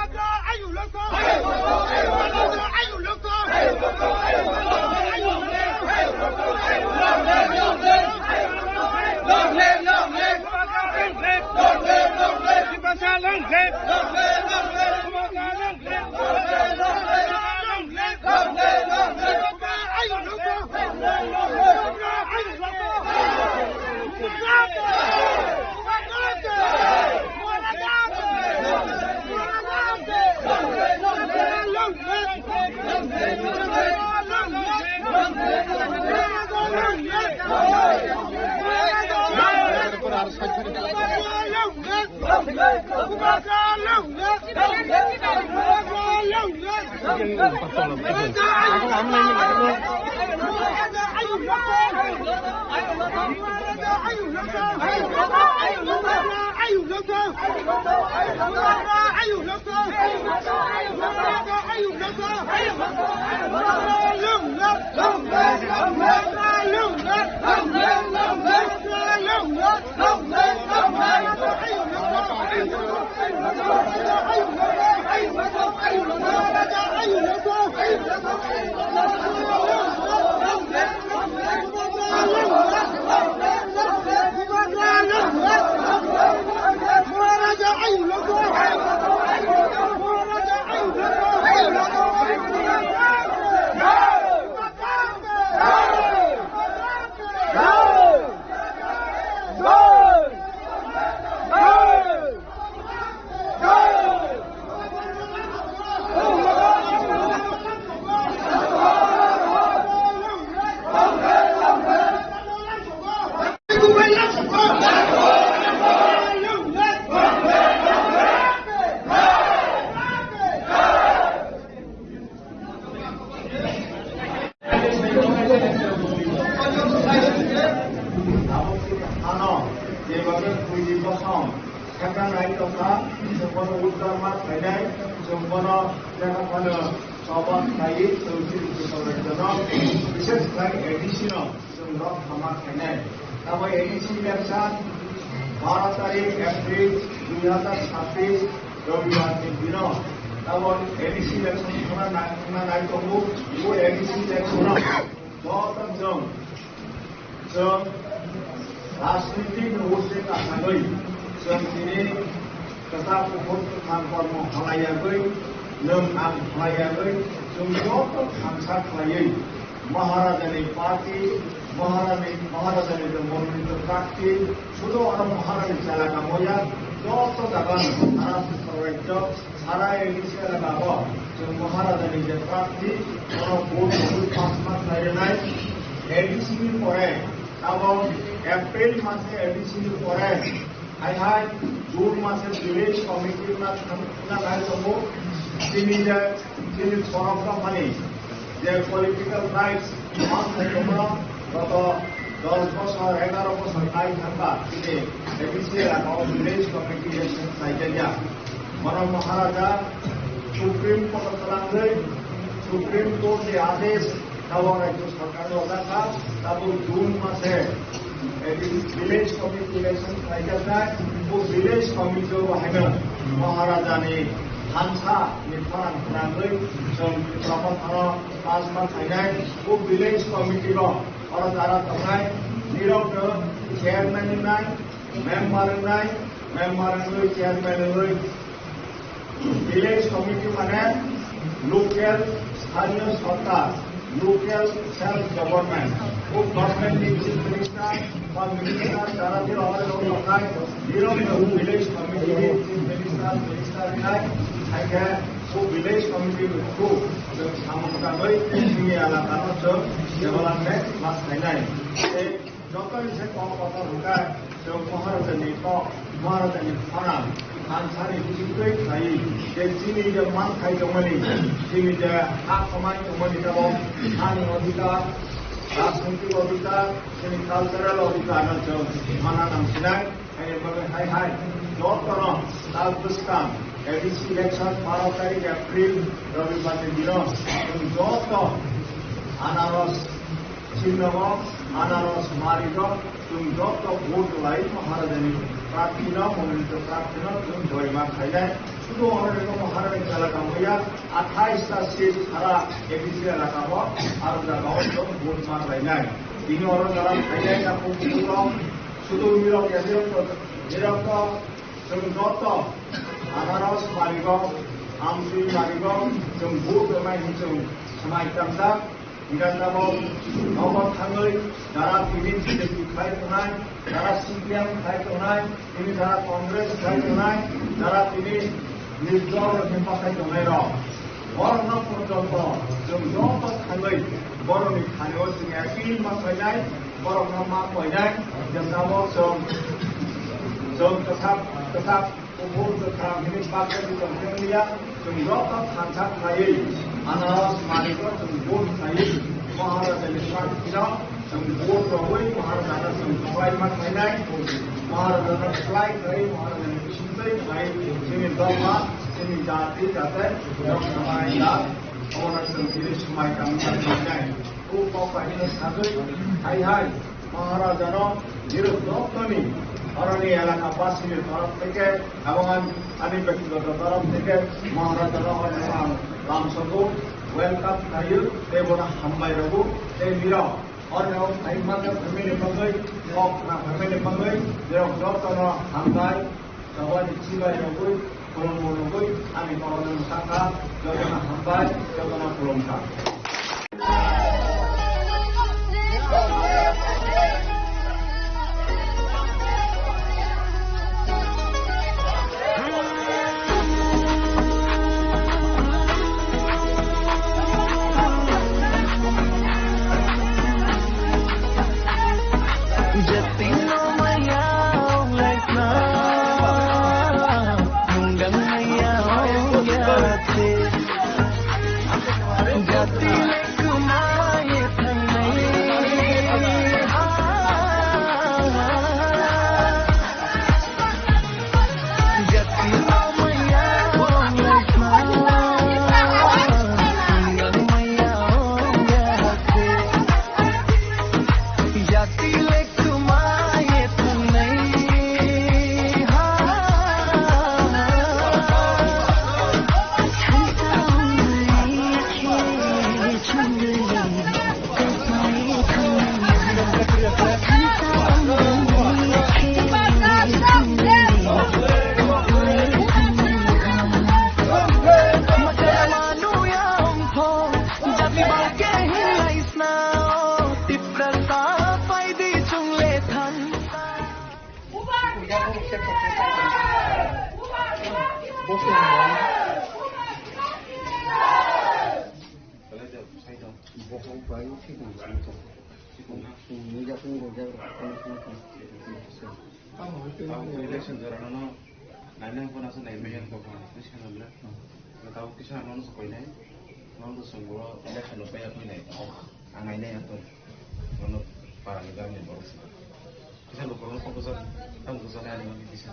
live! Nai tongkha, chwng bono uddar ma khlainai, chwng bono jaga phano choba khlaiwi, chwng chini Tripura rajyono, bishes khlai A D C no chwng rok khama khlainai. Tamo A D C election baro tarik April dui hazar chabbish Robibar ni dino. Tamo A D C election thangna nai, thangna nai tongo, bo A D C election no joto chwng Chwng rajnitik ni uansuk asagwi chwng tini kwchak kuphur kwthang kormo khlaiyagwi, nwng ang khlaiyagwi, chwng joto thansa khlaiwi Maharajani party, Maharani, Maharajani je mononito prarthi, sudu oro Maharani chela kamoya, joto jaga no sara rajyo Sara A D C elaka o chwng Maharajani je prarthi, bono vote rwui pass ma khlai rwnai. A D C ni pore, abo April mase A D C ni pore, hai hai June mase village committee na thang-, na nai tongo. Chini je, chini sorok rok mani je political rights, ma thai tongo, joto dos bosor, egaro bosor kai thangba, chini A D C elaka o village committee election khlai jakya. Bono Maharaja Supreme Court o twlangwi, Supreme Court ni adesh tabuk Rajya Sarkar no jakha, tabuk June mase, eh, village committee election khlaijaknai, bo village committee o haino Maharaja ni thansa ni pharang twlangwi chwng Tripura mothano pass ma khlainai, bo village committee o oro jara tongnai, nirok no chairman wngnai, member wngnai, member wngwi chairman wngwi village committee mane local sthaniyo sorkar, local self government. O government ni chief minister ba minister jara je oro tongnai, nirok no village committee ni chief minister, minister wngnai, hai khe o village committee ni through chwng samung tangwi chini elaka no chwng development ma khlainai. Tei Joto ni se kok kotor hwnkhe, chwng Maharajani kok, Maharajani khorang, thansani bisingtwi khlaiwi, je chini je manthai tongmani, chini je ha khomai tongmani tabok, hani odhikar, rajnitik odhikar, chini cultural odhikar no chwng mana nangsinai, haini bagwi hai hai, jotono tal bwskang, A D C election baro tarik April, Robibar ni dino, chwng joto anaros, Chini nogo anaros marirok chwng joto vote lai Maharajani prarthino, mononito prarthino chwng joyma khainai. Sudu oro rwgwi Maharajani chela kamuya athais ta seat sara A D C elaka o aro jaga o chwng vote ma khlainai. Tini oro jara khainai ta kok sudu nirok ya nirok to, nirok to chwng joto anaros marigo, amtwi marigo chwng vote rwmai hinwi chwng swmai tamjak. Hingkhe tabok nogo thangwi jara tini B J P khlai tongnai, jara C P M khlai tongnai, tini jara Congress khlai tongnai, jara tini nirjor rokni pathai tongnai rok. Borokno porjonto chwng joto thangwi borokni thani o chwng appeal ma khlainai, borokno ma koinai, je tabok chwng, chwng kwthak, kwthak Kuphur kwthang hwnwi baksa tongthokliya, chwng joto thansa khlaiwi, anaros marigo chwng vote khlaiwi, Maharajani prarthino chwng vote rogwi Maharajano chwng kwplai ma khlainai, Maharajano kwplai khlaiwi, Maharajani bisingtwi khlaiwi, chini dopha, chini jati, jatai, rok samai ya, obono chwng tini swmai tangma khlainai. O kok kainwi sagwi, hai hai. Maharajano nirok jottoni oroni elaka basini torof theke, ebong ani, ani bektigoto torof theke Maharajano oroni ang lamsogo, welcome khlaio, tei bono hambai rwgo, tei nirok oroni o phai manya phaimani bagwi, kok khna phaimani bagwi, nirok jottono hambai. Jawani chibai rogwi, khulumung rogwi, ani kokno mwsakha, jotono hambai, jotono khulumkha. Election jorano no nainai phano se naimaya wngkha, bwskango le. Tabuk kisa ano se koinai. Nono chwng bo election no paiya koinai. Ang nainai ang tong. Nono para ni gam ni borok se. Kisa lukurokno kok bwsajak, tamo bwsajak ani bagwi kisa.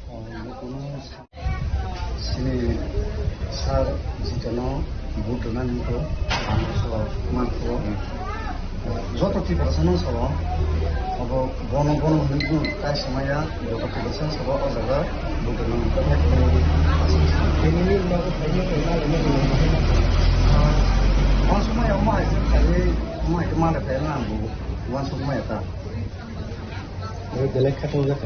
O, lukurokno sa-, chini sir Jitano vote rwna nini kok ang salo manthogo. Joto Tiprasano salo, abo bono bono hwnwi bw tai swmaiya, joto Tiprasano salo o jaga vote rwna nini kok. Uansukmaya omo hai khe phaiwi, omo hai khe manlai phaiwi ang bo uansukmaya ta. Belai khatung jak.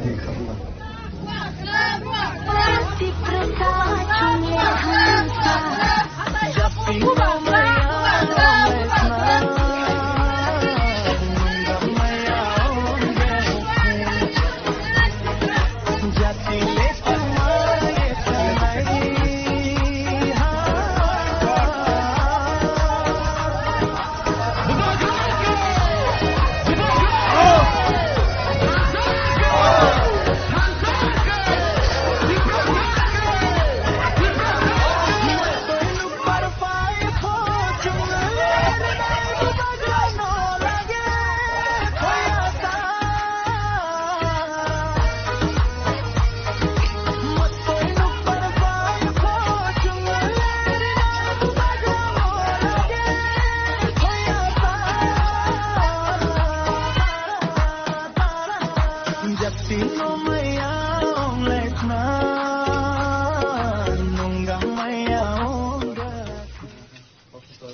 Office o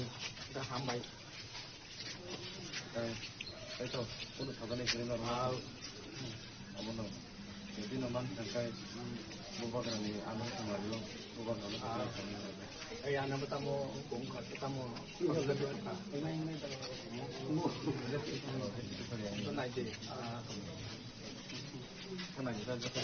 da hambai. Eh, ito, uno sabanai kiri normal. Abono. Jadi normal tangkai bubagrani ano kemarin bubagrani. Ai ano tamo kong khat tamo. Ito nai de. Kana jita jita.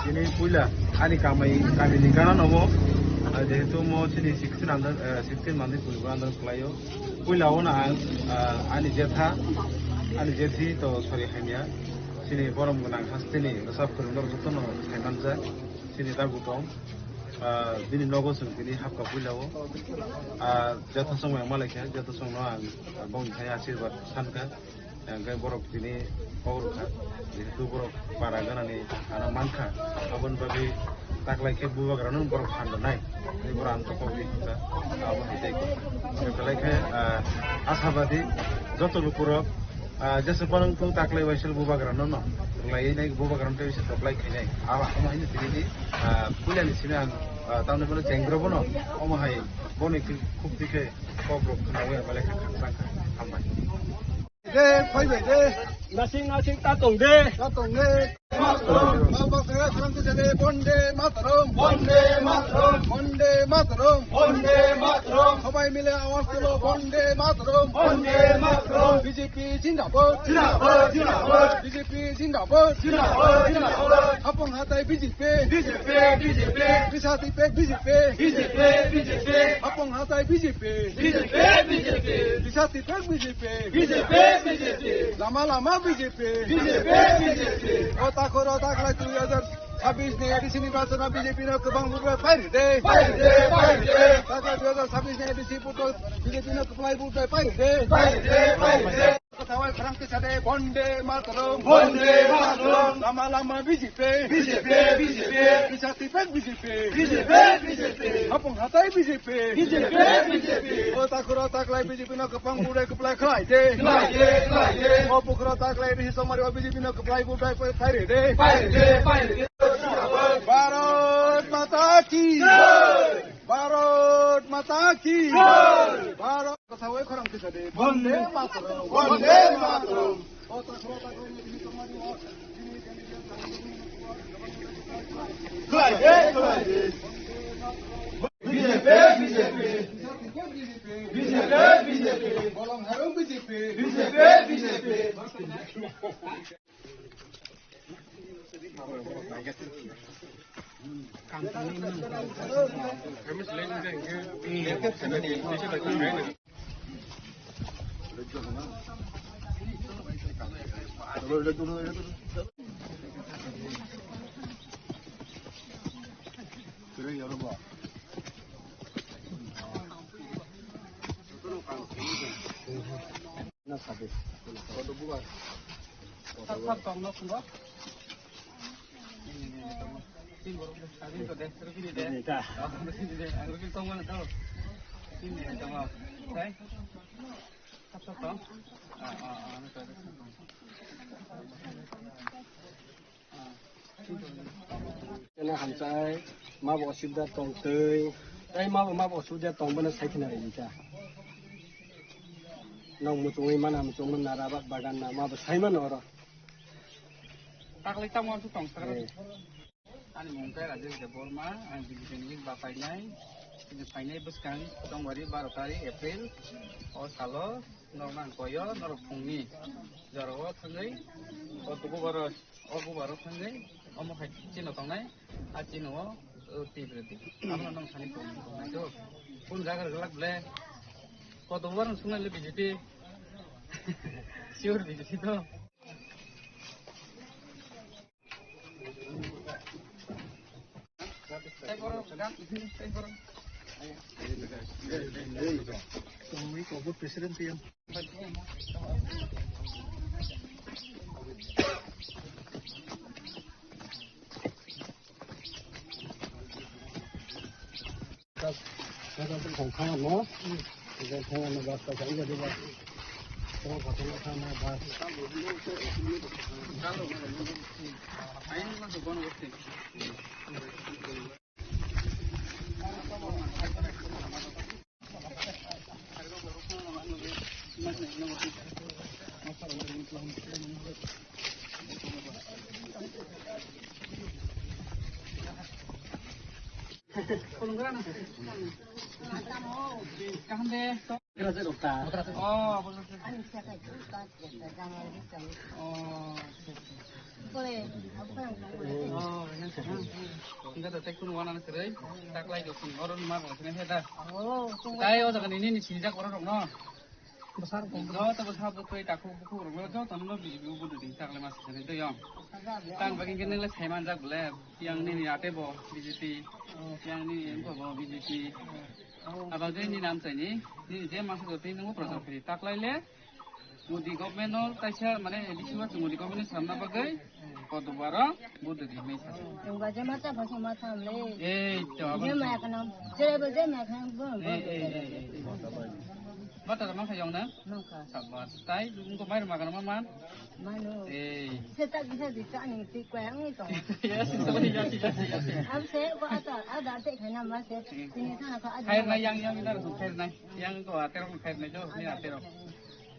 Tini puila ani kamai, kamini gana nomo, ah, jehetu mo chini sixteen under, eh, sixteen mandi pulgo under khlaio. Puila ono ang, ah, ani jetha, ani jethi to sorry hamya. Chini borom gwnang hasteni rwchap kwrwng norok jotono thaimanjak. Chini dagu tong. Ah, bini nogo chwng tini hapkha puilao. Ah, joto chwng yang malaikha, joto chwngno ang bongni thani asirwad sankha. Hingke borok tini kok rwkha, jehetu borok para ganani ano mankha, aboni bagwi taklai khe bubagrano borok phan rwnai, tei borok ang kok ri hwnka, abo hai tei kok. Belai khe, ah, ashabadi joto lukurok, ah, jesa phano wngthung taklai waisal bubagrano no rwlaiwi nai bubagrano tei se toklai khainai. Abo, omo haino tini ni, ah, puilani simi ang, ah, tamni bono chengrw bono omo hai boni khuk dikhe kok rok khnaui belai khe khakchang kha. Hambai. De, phai bai de. Nasing nasing ta tong de. Ta tong de. Baba kaya khang kisa de, Bonde Mataram. Bonde Mataram. Bonde Mataram. Bonde Mataram. Sabai mile awaz tulo, Bonde Mataram. Bonde Mataram. B J P zindabad. Zindabad, zindabad. B J P zindabad. Zindabad, zindabad. Hapung hatai B J P. B J P, B J P. Bisa tipek B J P. B J P, B J P. Hapung hatai B J P. B J P, B J P. Bisa tipek B J P. B J P, B J P. Lama lama B J P. B J P, B J P. O takhoro taklai dui hajar sabis ni A D C nirbachon o B J P no kwbang vote bai phai rwdi. Phai rwdi, phai rwdi. Taklai dui hajar sabis ni A D C vote o B J P no kwplai vote bai phai rwdi. Phai rwdi, phai rwdi. Kathawai khorang kisa de, Bonde Mataram. Bonde Mataram. Lama lama B J P. B J P, B J P. Bisa tipek B J P. B J P, B J P. Hapung hatai B J P. B J P, B J P. O takhoro taklai B J P no kwbang budai kwplai khlai de. Khlai de, khlai de. O pukhoro taklai risi somari o B J P no kwplai budai phai rwdi. Phai rwdi, phai rwdi. Bharat Mata Ki. Jai. Bharat Mata Ki. Jai. Bharat Kathawai khorang kisa de. Bonde Mataram. Bonde Mataram. Khlai de, khlai de. B J P, B J P. B J P, B J P. Bolong harung B J P. B J P, B J P. Kena hamchai, mabo osubida tong twi, tei mabo, mabo osubida tong bono sai khna rwdi ta. Nong muchungwi mana, muchungma nara ba-, bagan na, mabo sai mano oro. Taklai tamo tong sakra. Eh. Ani mung khe Rajesh Debbarma, ang B J P ni bapainai, chini phainai bwskang Tongwari baro tarik April, o salo norok nang koyo, norok phungni jorao thangwi, o duku baro, o bubaro thangwi, omo hai chino tongnai, a chino o, o tip rwdi. Abono nang thani tong, tongnai to. Kun jaga rwglak ble, koto bubaro nang sungnai le B J P, sure B J P to. Enggak ada tekun wana sering, tak lagi kun orang mah sini ada. Kayak orang ini nih sinjak orang dong no. Joto bwsa bwtwi takhuk bukhuk rokno jotono B J P o vote rwdi, taklai ma sisani twi yong. Tang bagwi khe nwngle sai manjak bole, yang nini ate bo B J P, yang nini wngkha bo B J P. Abo je nini amchaini, nini je masa jotwi nwngo prochar khri, taklai le Modi government no kaisa mane A D C o Modi government ni samna bagwi kodobaro vote rwdi hinwi sa. Chwngba je masa phaising ma thamle. Ei to abo. Je maya khanam, je bo je maya khanam bo. Ei, ei, ei, ei. Bata ma kha yong na? Nangkha. Sabas. Tai wngkha mai ma kana ma man. Mano. Ei. Se ta bisa di ta ni ti kwa ang to. Yes, yes, yes, yes. Ab se ko ata ada te khana ma se. Tini sana ko ada. Khair na yang yang ina ru khair na. Yang ko atero khair na jo ni atero.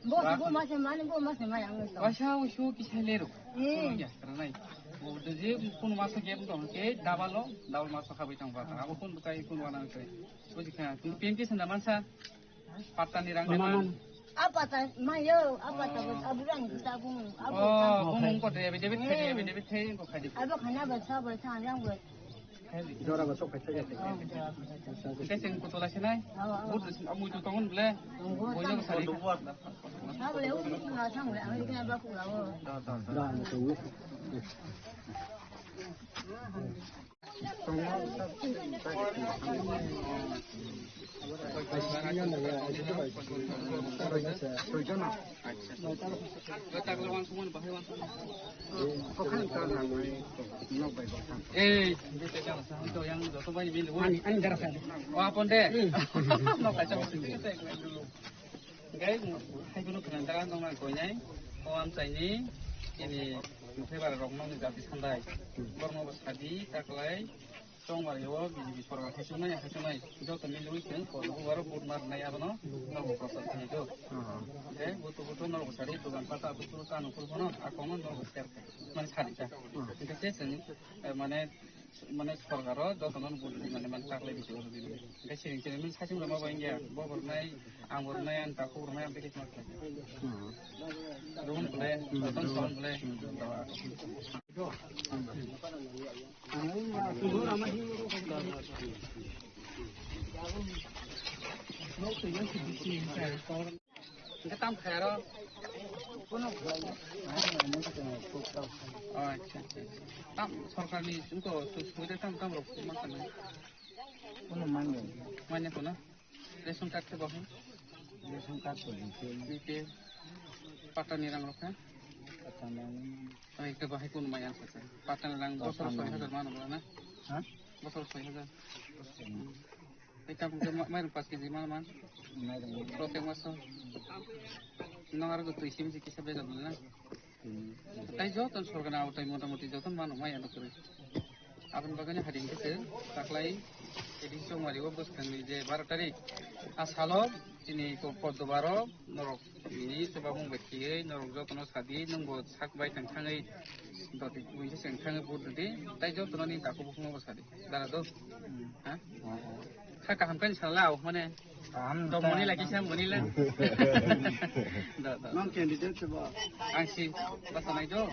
Bo, bo ma se mani, bo ma se mani ang to. Wasa usu kisai lero. Eh. Ya, ranai. Bo de je kun masa game to ke dabalo, dabal masa khabai tang ba. Abo kun bukai kun wana kai. Bo dikha, kun pin kisa na mansa. Patta ni rang man. Apa ta mayo, apa ta aburan kita bung. Oh, bung ko de, de, de, de, de, ko khai de. Abo khana ba sa ba sa yang ba. Jora ba sok khai de. Ke sing ko tola sinai. Bur de sing amu tu tongon ble. Boyo sari. Ei, ani, ani dara sa. Wa pon de. No ka chang. Gai, hai gunu khna dara no ma koi nai. O am chai ni. Ini muthe bara rok no ni jati sandai. Borno bo sadi taklai. Chongmari o B J P sorkar khaisuknai, khaisuknai. Joto milwi chwng Kodobugaro vote ma rwnai abono norok bo prochar khainai do. Tei butu butu norok bo sari dogan pata butu ta nukul bono a kongno norok bo share khai. Mane sari ta. Hingke se chwng, eh, mane, mane sorkaro jotono vote rwdi mane, mane taklai bisi o rwdi mane. Hingke siring siring mane saichung rwma bo hingya. Bo bo rwnai, ang bo rwnai, ang tei khe ma khlai. Rwng bole, jotono son bole. Hingke tam khaiyaro? Oh, acha, acha, acha. Tam sorkarni wngkha, su-, suida tam, tam rok ma khanai? Manya kono? Ration card khe bahai? Ration card to B P L. B P L. Patta ni rang rok khe? Patta ni rang. Ai, khe bahai kun maya sa sa. Patta ni rang bosor soi hajar mano bana na? Ha? Bosor soi hajar. Bosor. Ai, tabuk khe ma-, mairung paanch kg mano man? Mairung. Protek maso. Nong aro twi sim si kisa bejak na? Tei joto sorkar ni aotai motamoti joto mano maya no kwrwi. Aboni bagwi no hari hwnkhe se taklai A D C Chongmari o bwskangni je baro tarik a salo chini ko-, Kodobaro norok ni chuba mung bai khiyui norok jotono sadi nwng bo sak bai tang thangwi doti buini se thangwi vote rwdi tei jotono ni takhuk bukhukno bo sadi dara do. Ha? Kha kaham khe sala o mane. Kaham to moni lagi sa moni la. Da, da. Nang candidate se ba? Ang si basa nai do.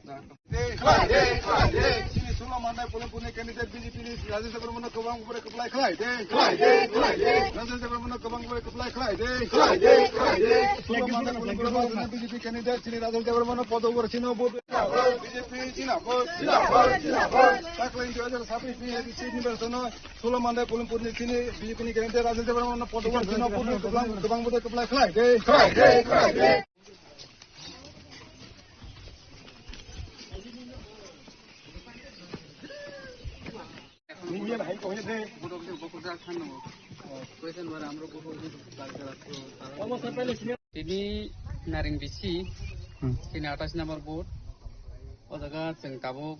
Da. Khlai de, khlai de. Chini Sula Mandai Polanpur ni candidate B J P ni Rajesh Debbarma no kwbang bore kwplai khlai de. Khlai de, khlai de. Rajesh Debbarma no kwbang bore kwplai khlai de. Khlai de, khlai de. Sula Mandai Polanpur ni B J P candidate chini Rajesh Debbarma no podo bore chini vote. B J P zindabad, zindabad, zindabad. Taklai dui hajar sabbish ni A D C nirbachon o Sula Mandai Polanpur ni chini B J P ni candidate Rajesh Debbarma no podo bore chini vote kwbang, kwbang bore kwplai khlai de. Khlai de, khlai de. Tini Naring Bisi, hmm, tini atais number booth. O jaga chwng tabuk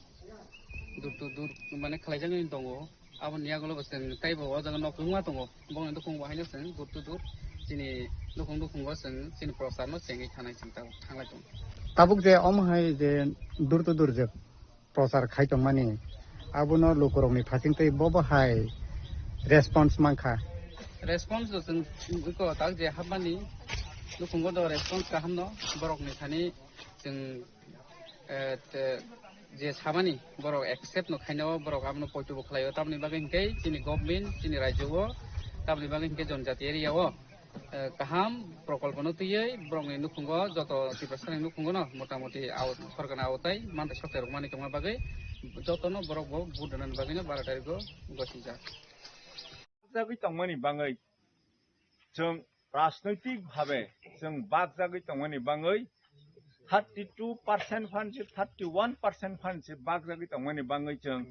dur to dur mane khlaijaknai tongo. Aboni yagulo bo chwng teibo o jaga nok kwbangma tongo. Bongni nukhung bo haino chwng dur to dur chini nukhung nukhungo chwng chini prochar no chengwi thanai chwng tabuk thanglai tongo. Tabuk je omo hai je dur to dur je prochar khai tongmani, abono lukurokni phasingtwi bo bo hai response mankha? Response do chwng iko tak je hapmani nukhungo do response kaham no, borokni thani chwng, eh, te, je samani borok accept no khaina o borok abono poito bo khlaio, tamoni bagwi hinkhe chini government, chini rajyo o, tamoni bagwi hinkhe jonjati area o Eh, kaham prokolpono twiwi borokni nukhungo joto Tiprasani nukhungono motamoti aw-, sorkarni awatai mantai soktoi rwmani tongma bagwi jotono borok bo vote rwnani bagwino baro tarikgo gosijak. Jagwi tongmani bagwi chwng rajnoitik bhabe chwng bakjagwi tongmani bagwi thirty two percent phan se thirty one percent phan se bakjagwi tongmani bagwi chwng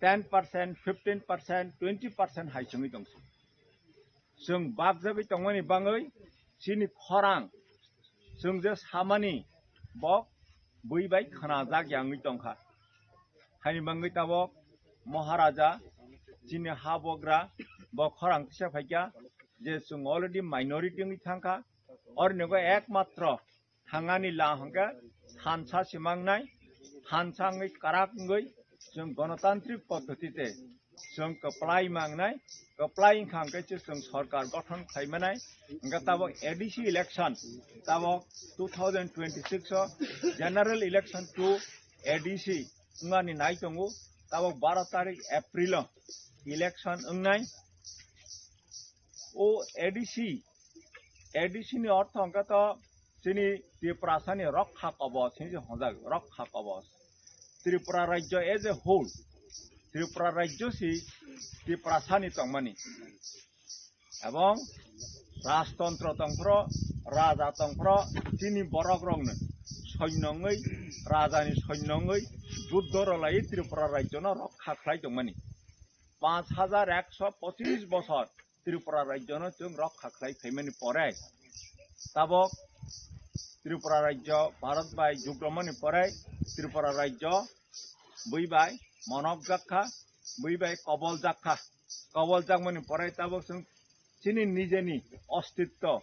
ten percent, fifteen percent, twenty percent hai chwngwi tongsi. Chwng bakjagwi tongmani bagwi chini khorang chwng je samani bo bui bai khwnajak ya wngwi tongkha. Haini bagwi tabok Maharaja chini ha bogra bo khorang tisa phaikha je chwng already minority wngwi thangkha. Ornigo ekmatro thangani la hwnkhe thansa se mangnai, thansa wngwi kwrak wngwi chwng gonotantrik poddotite chwng kwplai mangnai, kwplai wngkha hwnkhe se chwng sorkar gothon khlai manai. Hwnkhe tabok A D C election, tabok two thousand twenty-six o general election to A D C wngmani nai tongo, tabok baro tarik April o election wngnai. O A D C, A D C ni ortho hwnkhe to chini Tiprasani rokha kobos hinwi se hwnjak, rokha kobos. Tripura rajyo as a whole, Tripura rajyo si Tiprasani tongmani. Ebong rajtontro tongphro, raja tongphro, chini borok rokno soinyo wngwi, rajani soinyo wngwi juddo rwlaiwi Tripura rajyono rokha khlai tongmani. Panch hajar ekso pochis bosor Tripura rajyono chwng rokha khlai phaimani pore, tabok Tripura rajyo Bharat bai jugromani pore Tripura rajyo bui bai monok jak kha, bui bai kobol jak kha. Kobol jakmani pore tabok chwng chini nijeni ostitto,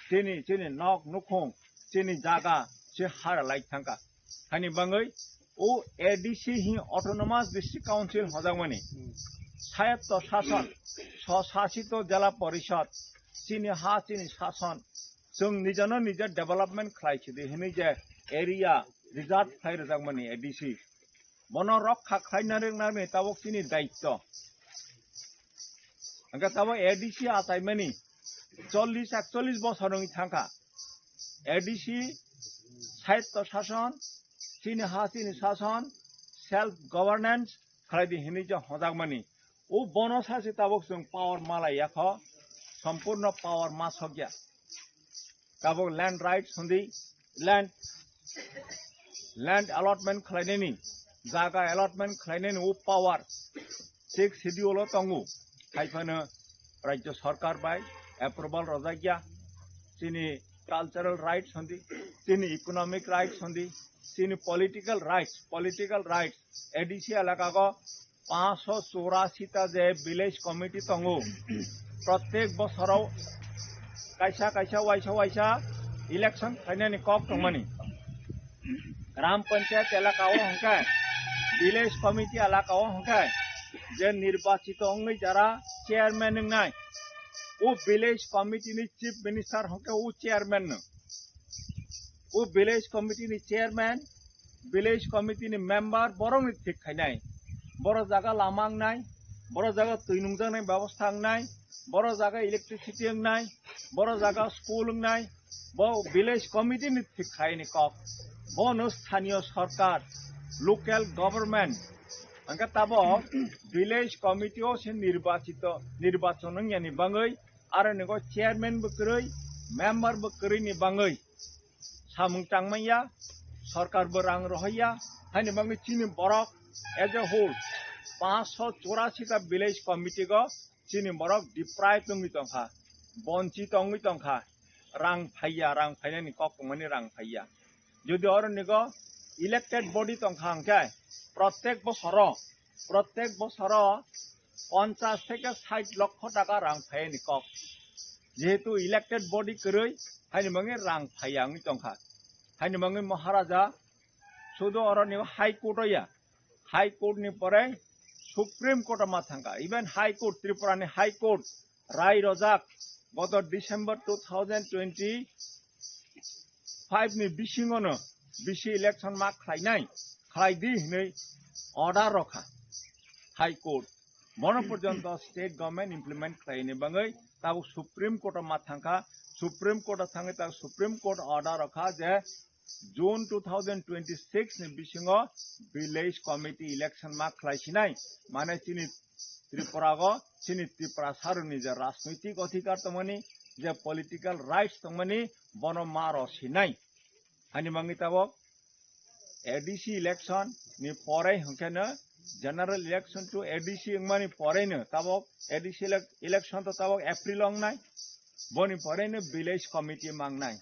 chini, chini nok nukhung, chini jaga se hara lai thangkha. Hani bangwi o A D C hi Autonomous District Council hojagmani, swayatto shason, swshasito jela porishod, chini ha chini shason, chwng nijano nije development khlai sidi hinwi je area reserve khlai rwjakmani A D C. Bono rokha khlaina rwknani tabok chini daitto. Hwnkhe tabok A D C achaimani chollish ekchollish bosor wngwi thangkha. A D C, swayatto shason, chini ha chini shason, self governance khlai di hinwi je hojakmani. O bono sachi tabok chwng power malai yakho, sompurno power ma sokya. Tabok land rights hwndi, land, land allotment khlainani, jaga allotment khlainani o power sixth schedule o tongo. Haiphano rajyo sarkar bai approval rwjakya. Chini cultural rights hwndi, chini economic rights hwndi, chini political rights, political rights, A D C elaka go panchsho churasi ta je village committee tongo, prottek bosoro kaisa kaisa waisa waisa election khlainani kok tongmani. Gram Panchayat elaka o hwnkhe, village committee elaka o hwnkhe, je nirbachito wngwi jara chairman wngnai, o village committee ni chief minister hwnkhe o chairman no. O village committee ni chairman, village committee ni member borok ni thik khainai. Boro jaga lama wngnai, boro jaga twi nungjaknai bebosta wngnai, boro jaga electricity wngnai, boro jaga school wngnai, bo village committee ni thik khaini kok. Bono sthaniyo sarkar, local government, hwnkhe tabok village committee o se nirbachito, nirbachon wngyani bangwi, aro nigo chairman bo kwrwi, member bo kwrwi ni bangwi samung tangmanya, sarkar bo rang rohorya, haini bangwi chini borok as a whole panchsho churasi ta village committee go chini borok deprive wngwi tongkha, bonchit wngwi tongkha, rang phaiya, rang phainani kok tongmani rang phaiya. Jodi oro nigo elected body tongkha hwnkhe, prottek bosoro, prottek bosoro ponchash theke sait lokho taka rang phaiyani kok. Jehetu elected body kwrwi, haini bagwi rang phaiya wngwi tongkha. Haini bagwi Maharaja sudu oro nigo High Court o ya, High Court ni pore Supreme Court o ma thangkha. Even High Court, Tripura ni High Court rai rojak, goto December two thousand twenty five ni bisingono bisi election ma khlainai, khlai di hinwi order rokha High Court. Bono porjonto state government implement khlaini bagwi tabuk Supreme Court o ma thangkha. Supreme Court o thangwi tabuk Supreme Court order rokha je June two thousand twenty-six ni bisingo village committee election ma khlai sinai. Mane chini Tripura go, chini Tripura saroni je rajnoitik adhikar tongmani, je political rights tongmani, bono ma ro sinai. Ani mangi tabuk A D C election ni pore hwnkhe no general election to A D C wngmani pore no tabuk A D C elec-, election to tabuk April wngnai. Boni pore no village committee mangnai.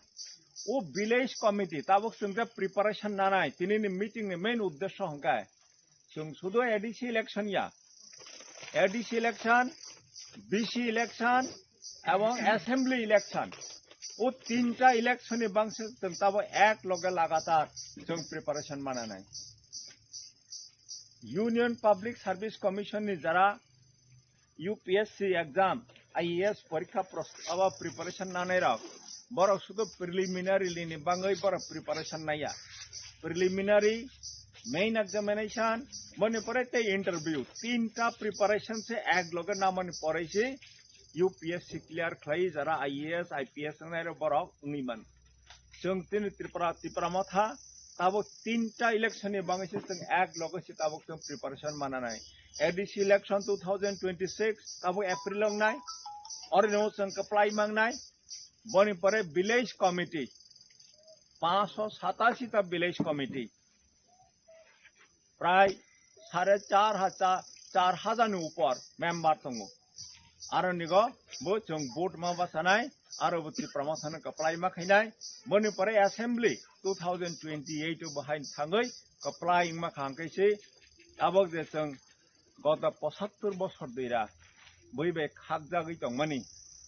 O village committee tabuk chwng je preparation nanai, tini ni meeting ni main uddesho hwnkhe chwng sudu A D C election ya, A D C election, V C election, ebong assembly election. O tinta election ni bangse chwng tabo ek loge lagatar chwng preparation mananai. Union Public Service Commission ni jara U P S C exam, I A S porikha pros-, abo preparation nanai rok, borok sudu preliminary ni bagwi borok preparation naiya. Preliminary, main examination, boni pore tei interview. Tinta preparation se ek loge namani pore se U P S C clear khlai jara I A S, I P S wngnai rok borok wngwi man. Chwng tini Tripura, Tipra Motha, tabuk tinta election ni bagwi se chwng ek loge se tabuk chwng preparation mananai. A D C election two thousand twenty-six, tabuk April wngnai, oro no chwng kwplai mangnai. Boni pore village committee, panchsho satashi ta village committee, prai sare char hajar, char hajar ni upor member tongo. Aro nigo bo chwng vote ma bachanai, aro bo Tipra Motha no kwplai ma khainai. Boni pore assembly two thousand twenty-eight o bo hai thangwi kwplai wngma kha hwnkhe se tabuk je chwng goto pochattor bosor dwira bui bai khakjagwi tongmani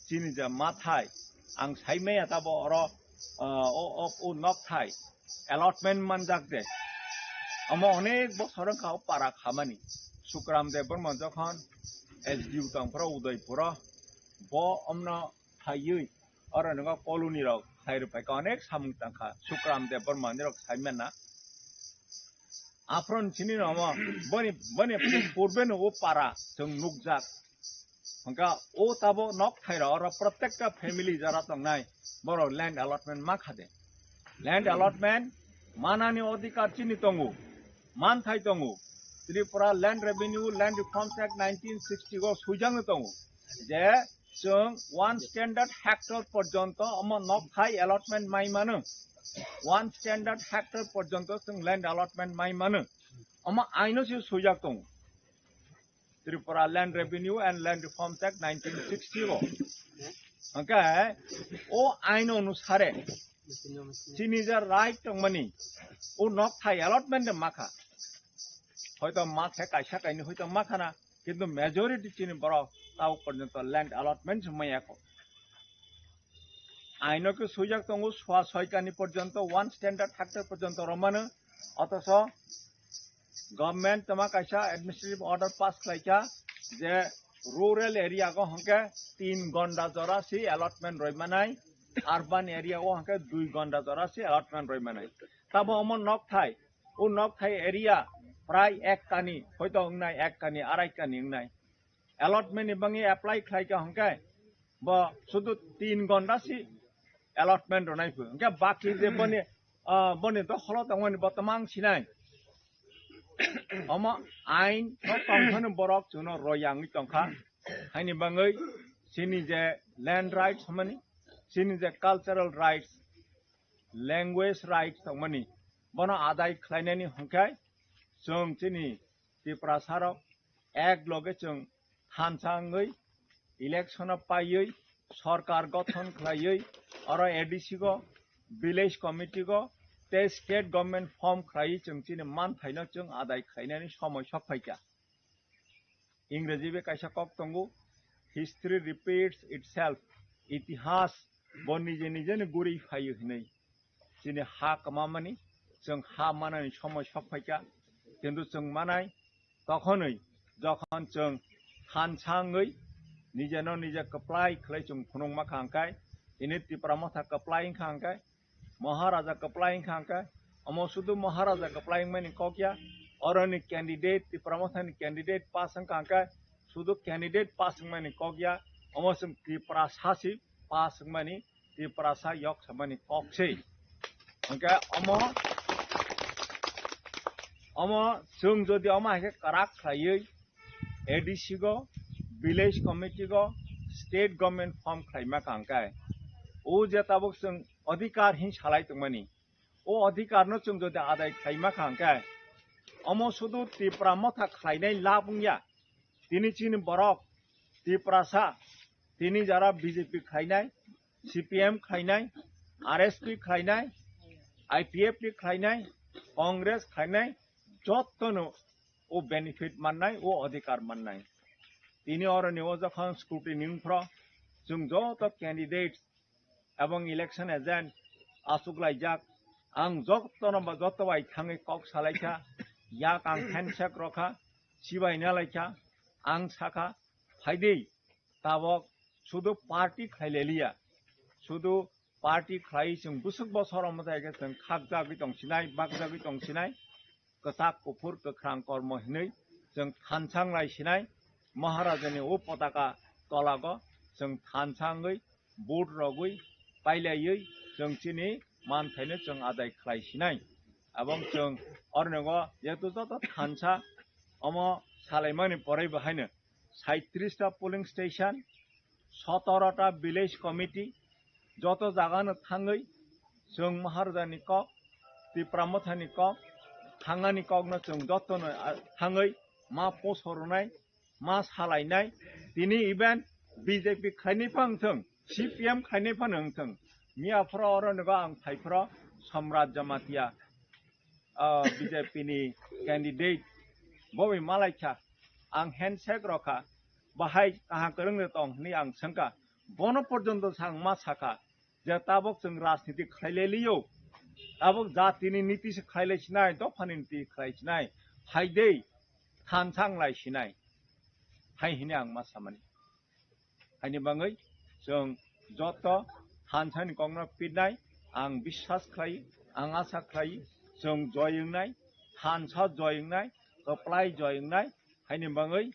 chini je mathai ang saimaya tabo oro, ah, o, o, o nokthai allotment manjak de. Omo onek bosor wngkha o para khamani. Sukram Debbarma jokhon S D O tongphuru Udaipuro, bo omno phaiwi oro nokha colony rok khai rwphaikha, onek samung tangkha Sukram Debbarma ni rok saimana. Aphron chini no omo boni, boni purbe no o para chwng nukjak. Hwnkha o tabo nokthai rok oro protekta family jara tongnai borok land allotment ma kha de. Land allotment manani odhikar chini tongo, manthai tongo. Tripura Land Revenue, Land Reforms Act nineteen sixty o swijak no tongo je chwng one standard hectare porjonto omo nokthai allotment mai mano. One standard hectare porjonto chwng land allotment mai mano. Omo aino se swijak tongo. Tripura Land Revenue and Land Reforms Act nineteen sixty o. Hwnkhe o ain onusare chini je right tongmani o nokthai allotment de makha. Hoito makhe kaisa kaini hoito makhana, kintu majority chini borok tao porjonto land allotment se maya kho. Aino khe swijak tongo swa soikani porjonto one standard hectare porjonto romano, othocho government toma kaisa administrative order pass khlaikha je rural area go hwnkhe tin gonda jora si allotment roimanai, urban area go hwnkhe dui gonda jora si allotment roimanai. Tabo omo nokthai, o nokthai area prai ek kani, hoito wngnai ek kani, arai kani wngnai. Allotment ni bangwi apply khlai kha hwnkhe bo sudu tin gonda si allotment rwnai phu. Hwnkhe baki je boni, ah, boni dokholo tongmani bo tamang sinai. Omo ain no tongthani borok chuno royangwi tongkha. Haini bangwi chini je land rights hwnmani, chini je cultural rights, language rights tongmani, bono adai khlainani hwnkhe chwng chini Tiprasa rok ek loge chwng thansa wngwi election o paiwi sorkar gothon khlaiwi oro A D C go, village committee go tei state government form khlaiwi chwng chini manthaino chwng adai khlainani somoi sokphaikha. Ingreji bai kaisa kok tongo, "History repeats itself." Itihas bo nije nije ni guri phaio hinwi. Chini ha kwmamani, chwng ha manani somoi sokphaikha. Kintu chwng manai tokhonwi, jokhon chwng thansa wngwi nijeno nije kwplai khlai chwng phunukma kha hwnkhe, ini Tipra Motha kwplai wngkha hwnkhe, Maharaja kwplai wngkha hwnkhe, omo sudu Maharaja kwplai wngmani kok ya, oroni candidate, Tipra Mothani candidate pass wngkha hwnkhe, Sudu candidate pass wngmani kok ya, omo chwng Tiprasa si pass wngmani, Tiprasa yok samani kok se. Hwnkhe omo, omo chwng jodi omo hai khe kwrak khlaiwi A D C go, village committee go, state government form khlaima kha hwnkhe, o je tabuk chwng adhikar hin salai tongmani, o adhikar no chwng jodi adai khlaima kha hwnkhe, omo sudu Tipra Motha khlainai lab wngya. Tini chini borok Tiprasa, tini jara B J P khlainai, C P M khlainai, R S P khlainai, I P F T khlainai, Congress khlainai, jotono o benefit mannai, o adhikar mannai. Tini oroni o jokhon scrutiny wngphro, chwng joto candidates ebong election agent achuk laijak. Ang jotono ba joto bai thangwi kok salaikha, yak ang handshake rokha, sibai nalaikha, ang sakha, phaidi tabok sudu party khlaileliya, sudu party khlai chwng bwswk bosor omo thai khe chwng khakjagwi tongsinai, bakjagwi tongsinai, kwchak kuphur kwkhrang kormo hinwi chwng thansa wng lai sinai, Maharajani o potaka tolago chwng thansa wngwi vote rogwi pailaiwi chwng chini manthaino chwng adai khlai sinai. Abong chwng ornigo jehetu joto thansa omo salaimani poroi bo haino saitrista polling station, sotorota village committee, joto jagano thangwi chwng Maharajani kok, Tipra Mothani kok, thangani kokno chwng jotono, ah, thangwi ma poso rwnai, ma salainai. Tini even B J P khlainai phano wngthwng, C P M khlainai phano wngthwng, miya phoro oro nogo ang phai phoro Somrat Jamatia, ah, B J P ni candidate, bo bai malaikha, ang handshake rokha, bahai kaham kwrwng de tong hinwi ang swngkha, bono porjonto sa ang ma sakha, je tabok chwng rajniti khlaileliyo, tabok jatini niti se khlailai sinai, dophani niti khlai sinai, phaidei thansa wng lai sinai, hai hinwi ang ma samani. Haini bangwi chwng joto thansani kokno pirnai, ang biswas khlai, ang asa khlai, chwng joy wngnai, thansa joy wngnai, kwplai joy wngnai, haini bangwi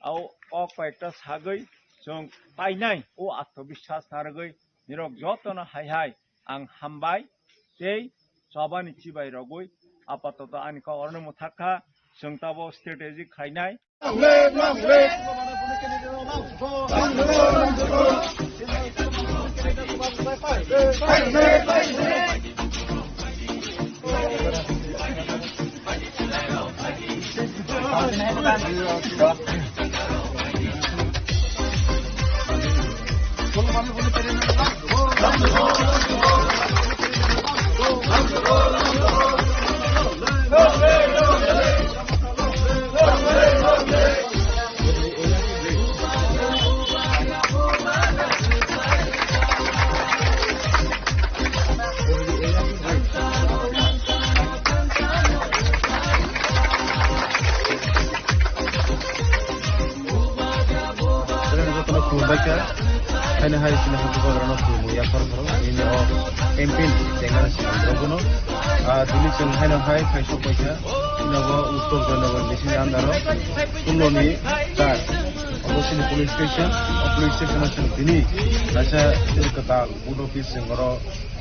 o kok koyekta sagwi chwng painai, o atmobiswas narwgwi nirok jotono hai hai ang hambai tei chobani chibai rogwi apatoto ani kok orono mwthakha, chwng tabo strategy khlainai. Jotono khulumbaikha, haino hai chini habugrano khulumwi yaphar pharo, nini o M P ni tengana chini drogono. Ah, tini chwng haino hai khaisok baikha, chini bo Uttor Joynagar bisingni under o, sullo ni char. Obo chini police station, o police station o chwng tini kaisa chini kwtal board office chwng oro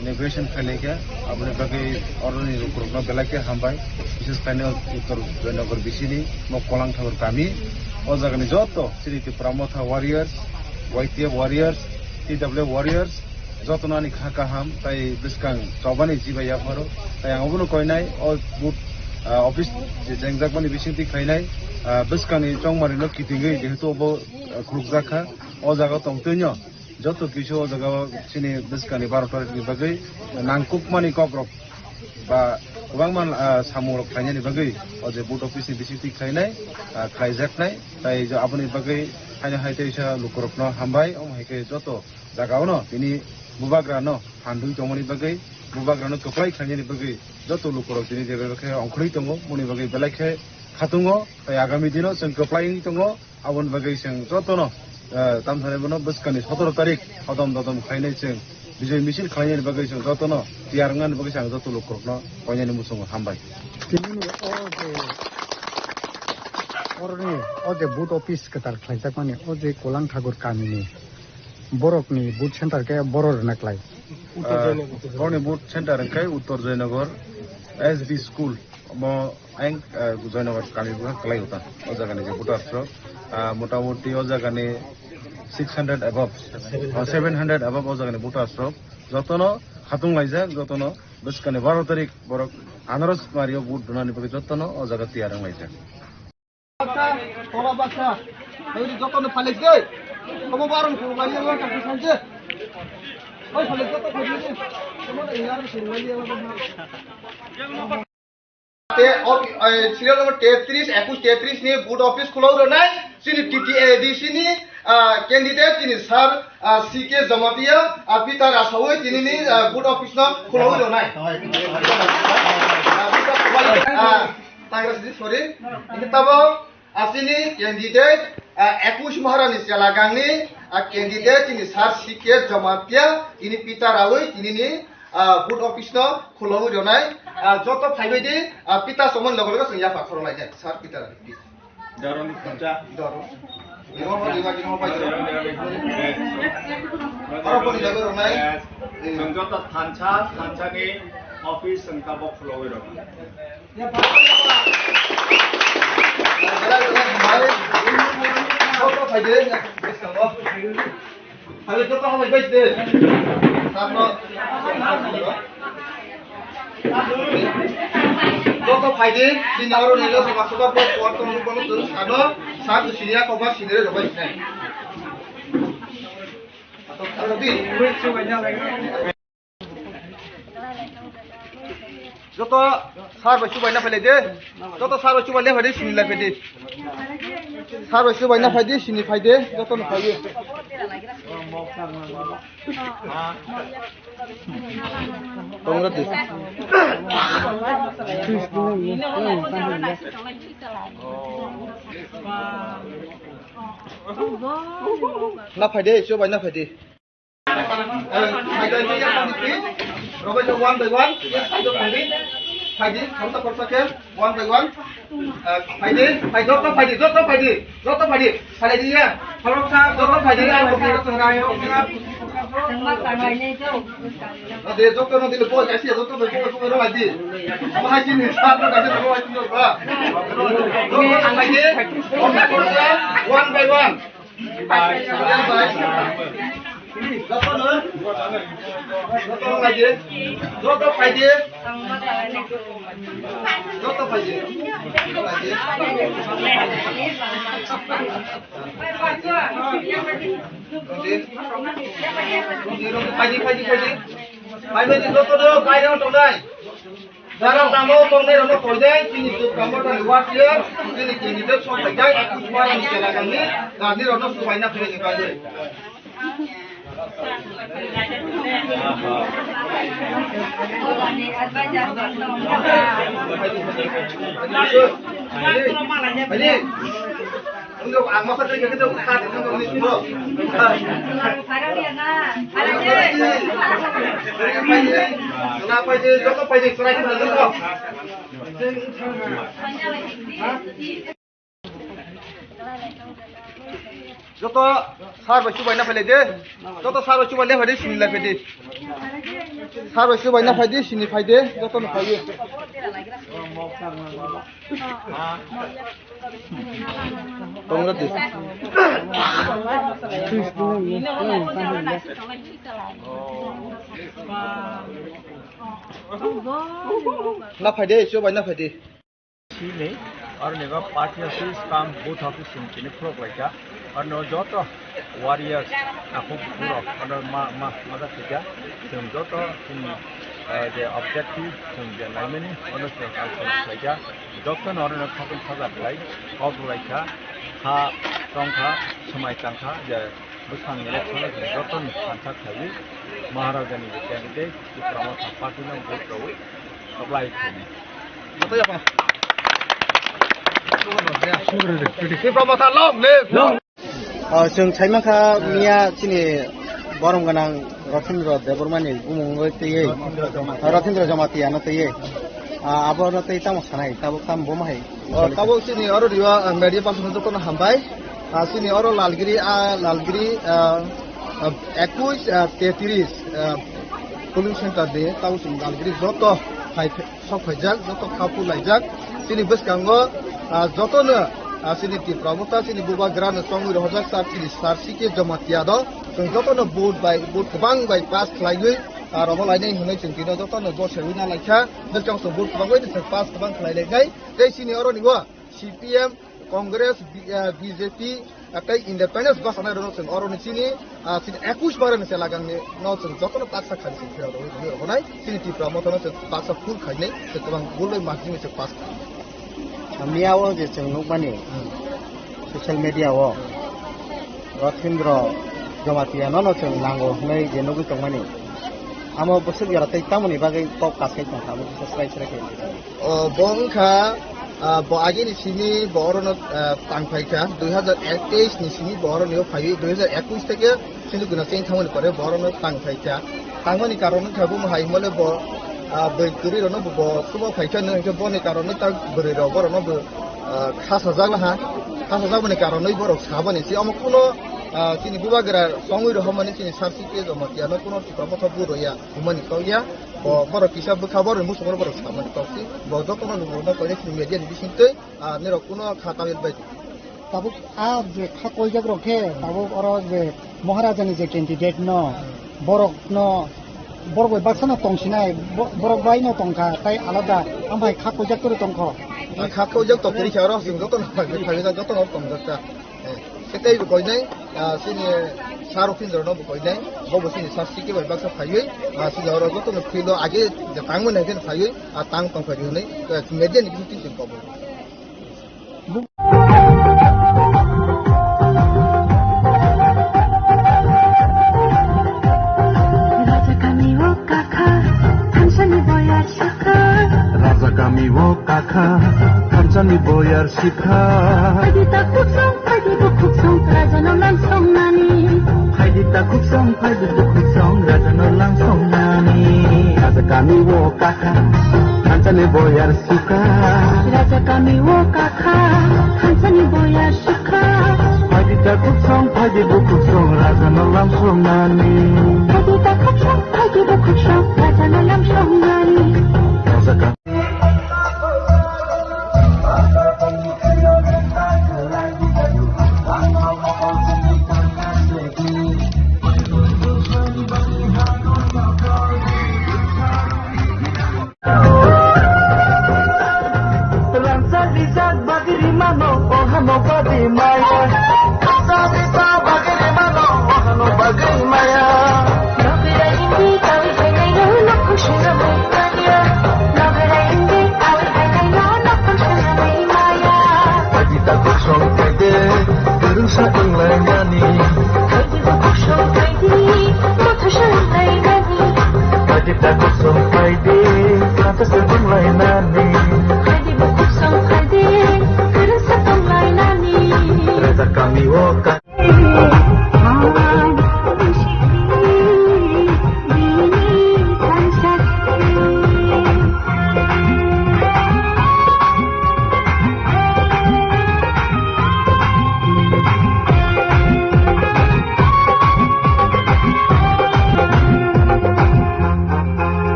inauguration khailai kha, aboni bagwi oroni lukurokno belai khe hambai, bises khaino Uttor Joynagar bisini Mokkolang Thakur kami. O jagani joto chini Tipra Motha warriors, Y T F warriors, T W F warriors, jotono ani kha kaham tai bwskang chobani chibai yapharo. Tai ang obono koinai o board, ah, office je chengjakmani bisingtwi khainai, ah, bwskangni chongmarino kitingwi jehetu obo, ah, khulukjak kha, o jaga tongtwino. Joto kisa o jaga o chini bwskangni baro tarikni bagwi nangkukmani kokrok ba kwbangma, ah, samungrok khlainani bagwi o je board office ni bisingtwi khlainai, ah, khlaijaknai. Tai je aboni bagwi haino hai teisa lukurokno hambai, omo hai khe joto jaga ono tini bubagrano phandwi tongmani bagwi, bubagrano kwplai khlainani bagwi joto lukurok tini je bai khe ongkhorwi tongo, moni bagwi belai khe khatungo. Tai agami dino chwng kwplai wngwi tongo. Aboni bagwi chwng jotono, eh, tamthani bono bwskangni sotoro tarik hodom dodom khlainai chwng bijoi misil khlainani bagwi chwng jotono tiyar wngnani bagwi chwng joto lukurokno koinani muchungo hambai. Tinini o je Borokni o je booth office kwtal khlaijakmani, o je Kolang Thakur kamini borokni booth center khe boro rwna klai. Ah, borokni booth center wngkhe Uttor Joynagar S D school, omo ayang, ah, Joynagar kami bwkha kwlai utang. O jagani je voters rok, ah, motamoti o jagani six hundred above, ah, seven hundred above o jagani voters rok jotono khatung laijak, jotono bwskangni baro tarik borok anaros mario vote rwnani bagwi jotono o jaga tiyar wng laijak. Baksa, tola baksa. Hai, jotono phalek de. Omo barong ko bari yang tak sanje. Oi, phalek joto ko de. Omo da yar ko bari yang. Te, o, eh, serial number tetris, ekush tetris ni booth office khulok rwnai. Chini T T A D C ni, ah, candidate chini sir, ah, C K Jamatia, ah, Peter Asawi tini ni, ah, booth office no khulok rwnai. Ah, Peter Asawi, ah, Tangra sidi, sorry. Ini tabo asini candidate, ah, ekush Maharani Chelagangni, ah, candidate chini sir C K Jamatia, ini Peter Rawi, ini ni, ah, booth office no khulogwi rwnai, ah, joto phaibai di, ah, Peter somon logo logo chwng yapha khoro lai sir Peter Rawi, please. Doroni khuncha. Doro. Iro ho, iro ho, pai doro. Oro boni logo rwnai. Chwng joto thansa, thansani office chwng tabo khulogwi rwnai. Joto phaidi, chini oro ni Lok Sabha soba bo kuarto ni bono tong sano, sat sini ya koba sini re robai sinai. Joto sir bai chubaina phailai de. Joto sir bai chubaina phaidi, sini lai phaidi. Sir bai chubaina phaidi, sini phaidi, joto no phaidi. Tongra di. Na phaidi, chubaina phaidi. One by one. Phaidi, phaidi, joto phaidi. One by one. Phaidi, phai, joto phaidi, joto phaidi, joto phaidi. Phaidi ya. Joto phaidi. Ade, joto no dile, boy, kasi, joto boy, boy, boy, phaidi. Ama hai sini, sa, kasi, phaidi. Joto phaidi. One by one. Joto no? Joto no lagi. Joto phaidi. Joto phaidi. Phaidi, phaidi, phaidi. Phaidi, joto no, phaidi, joto nai. Jara tamo tongnai rokno koidai, chini Dukha Mothani warrior, chini candidate sok koidai, Kusmara ni Chelagangni, rani rokno subaina philai ni bagwi. Ang masa kiri kiri tuh tadi tuh tuh tuh. Phaidi, joto phaidi, chwrai kiri joto. Joto sir bai chubaina phailai de. Joto sir bai chubaina phaidi, sini lai phaidi. Sir bai chubaina phaidi, sini phaidi, joto no phaidi. Tongra di. Na phaidi, chubaina phaidi. Sini, aro ni ba party office kam booth office sini sini khulok laika. Aro joto warriors, aku burok, aro ma, ma, ma da sika. Sini joto sini, eh, je objective, sini je naimani, aro sini kalkul laika. Joto no aro no khakun khajak lai, kok laika, kha, tongkha, swmai tangkha, je bwsang election o joto ni thansa khlaiwi, Maharajani je candidate, Tipra Motha party no vote rwi, apply khaini. Joto yapha. Tipra Motha long live! Long. Ah, chwng saimankha miya chini borom gwnang Rothendra Debbarmani bumung oi twiwi, Rothendra Jamatia no twiwi. Ah, abo no tei tamo sanai, tabuk tamo bo ma hai. Oh, tabuk sini oro riwa, ah, media person jotono hambai. Ah, sini oro Lalgiri, ah, Lalgiri, ah, ah, ekush, ah, tetris, ah, polling center de, tabuk sini Lalgiri joto hai sok phaijak, joto khapu laijak. Sini bwskango, ah, jotono, ah, sini Tipra Motha, sini Bubagra no chongwi rohorjak sir, sini sir C K Jamatia do. Chwng jotono vote bai, vote kwbang bai pass khlaiwi, ah, robo lainai hwnwi chwng tino jotono gosaiwi na laikha. Bwskango chwng vote kwbang bai chwng pass kwbang khlai laiknai. Tei sini oro ni o C P M, Congress, B-, ah, B J P, ah, tei independence bwskanai rok chwng oro ni chini, ah, chini ekush bara ni chwla gang ni no chwng jotono baksa khaini chwng phirok rwi rwi rw nai. Chini Tipra Motha no chwng baksa full khainai, chwng kwbang buloi margin ni chwng pass khainai. Miya o je chwng nukmani, hmm, social media o Rothindro Jamatia no no chwng nango hwnwi je nugwi tongmani. Amo bwswk jora tei tamoni bagwi kok kasai tongkha, abo kisa swrai swrai khe. O, bo wngkha, ah, bo agini simi bo orono, ah, tang phaikha, dui hazar teis ni simi bo oroni o phaiwi, dui hazar ekush theke sindhu guna cheng thangmani pore bo orono tang phaikha. Tangmani karon wngkha bo hai hwnmale bo, ah, bwrwi kwrwi rokno bo, bo chuba phaikha, nw hwnkhe boni karon wngkha bwrwi rok borokno bo, ah, kha sajak laha, kha sajak boni karon wi borok saboni se omo kuno, ah, chini bubagra chongwi rohormani chini sir C K Jamatia no kuno Tipra Motha bo roya. Hwnmani kok ya, bo-, borok kisa bwkha borok muchungmani borok samani kok si, bo jotono nungmano koinai chini media ni bisingtwi, ah, nirok kuno kha tamil bai. Tabuk a je kha koijak rok khe, tabuk oro je Maharaja ni je candidate no, borok no, borok bai baksa no tong sinai, bo-, borok bai no tong kha, tai alada, amphai kha koijak toro tong kho. Ah, kha koijak tong khe oro chwng jotono phai, phai, jotono tong jak kha. Eh, khe tei bo koinai, ah, chini sir Rothindro no bo koinai, bo bo chini sir C K bai baksa phaiwi, ah, chini oro jotono field o age je tangmani hai khe phaiwi, ah, tang tong phai hwnwi, eh, media ni bisingtwi chwng kobo. Raja kami o kakha, thamsani boyar sakha. Raja kami o kakha, thamsani boyar sikha. Phaidi ta khuk song, phaidi bukhuk song, raja no lam song nani. Phaidi ta khuk song, phaidi bukhuk song, raja no lam song nani. Raja kami o kakha, thamsani boyar sikha. Raja kami o kakha, thamsani boyar sikha. Phaidi ta khuk song, phaidi bukhuk song, raja no lam song nani. Phaidi ta khuk song, phaidi bukhuk song, raja no lam song nani. Raja kami Rangchak rijak bagwi rimano, o hano bagwi maya. Rangchak rijak bagwi rimano, o hano bagwi maya. Nokira indi kawi khainai no, nokhu sinamai.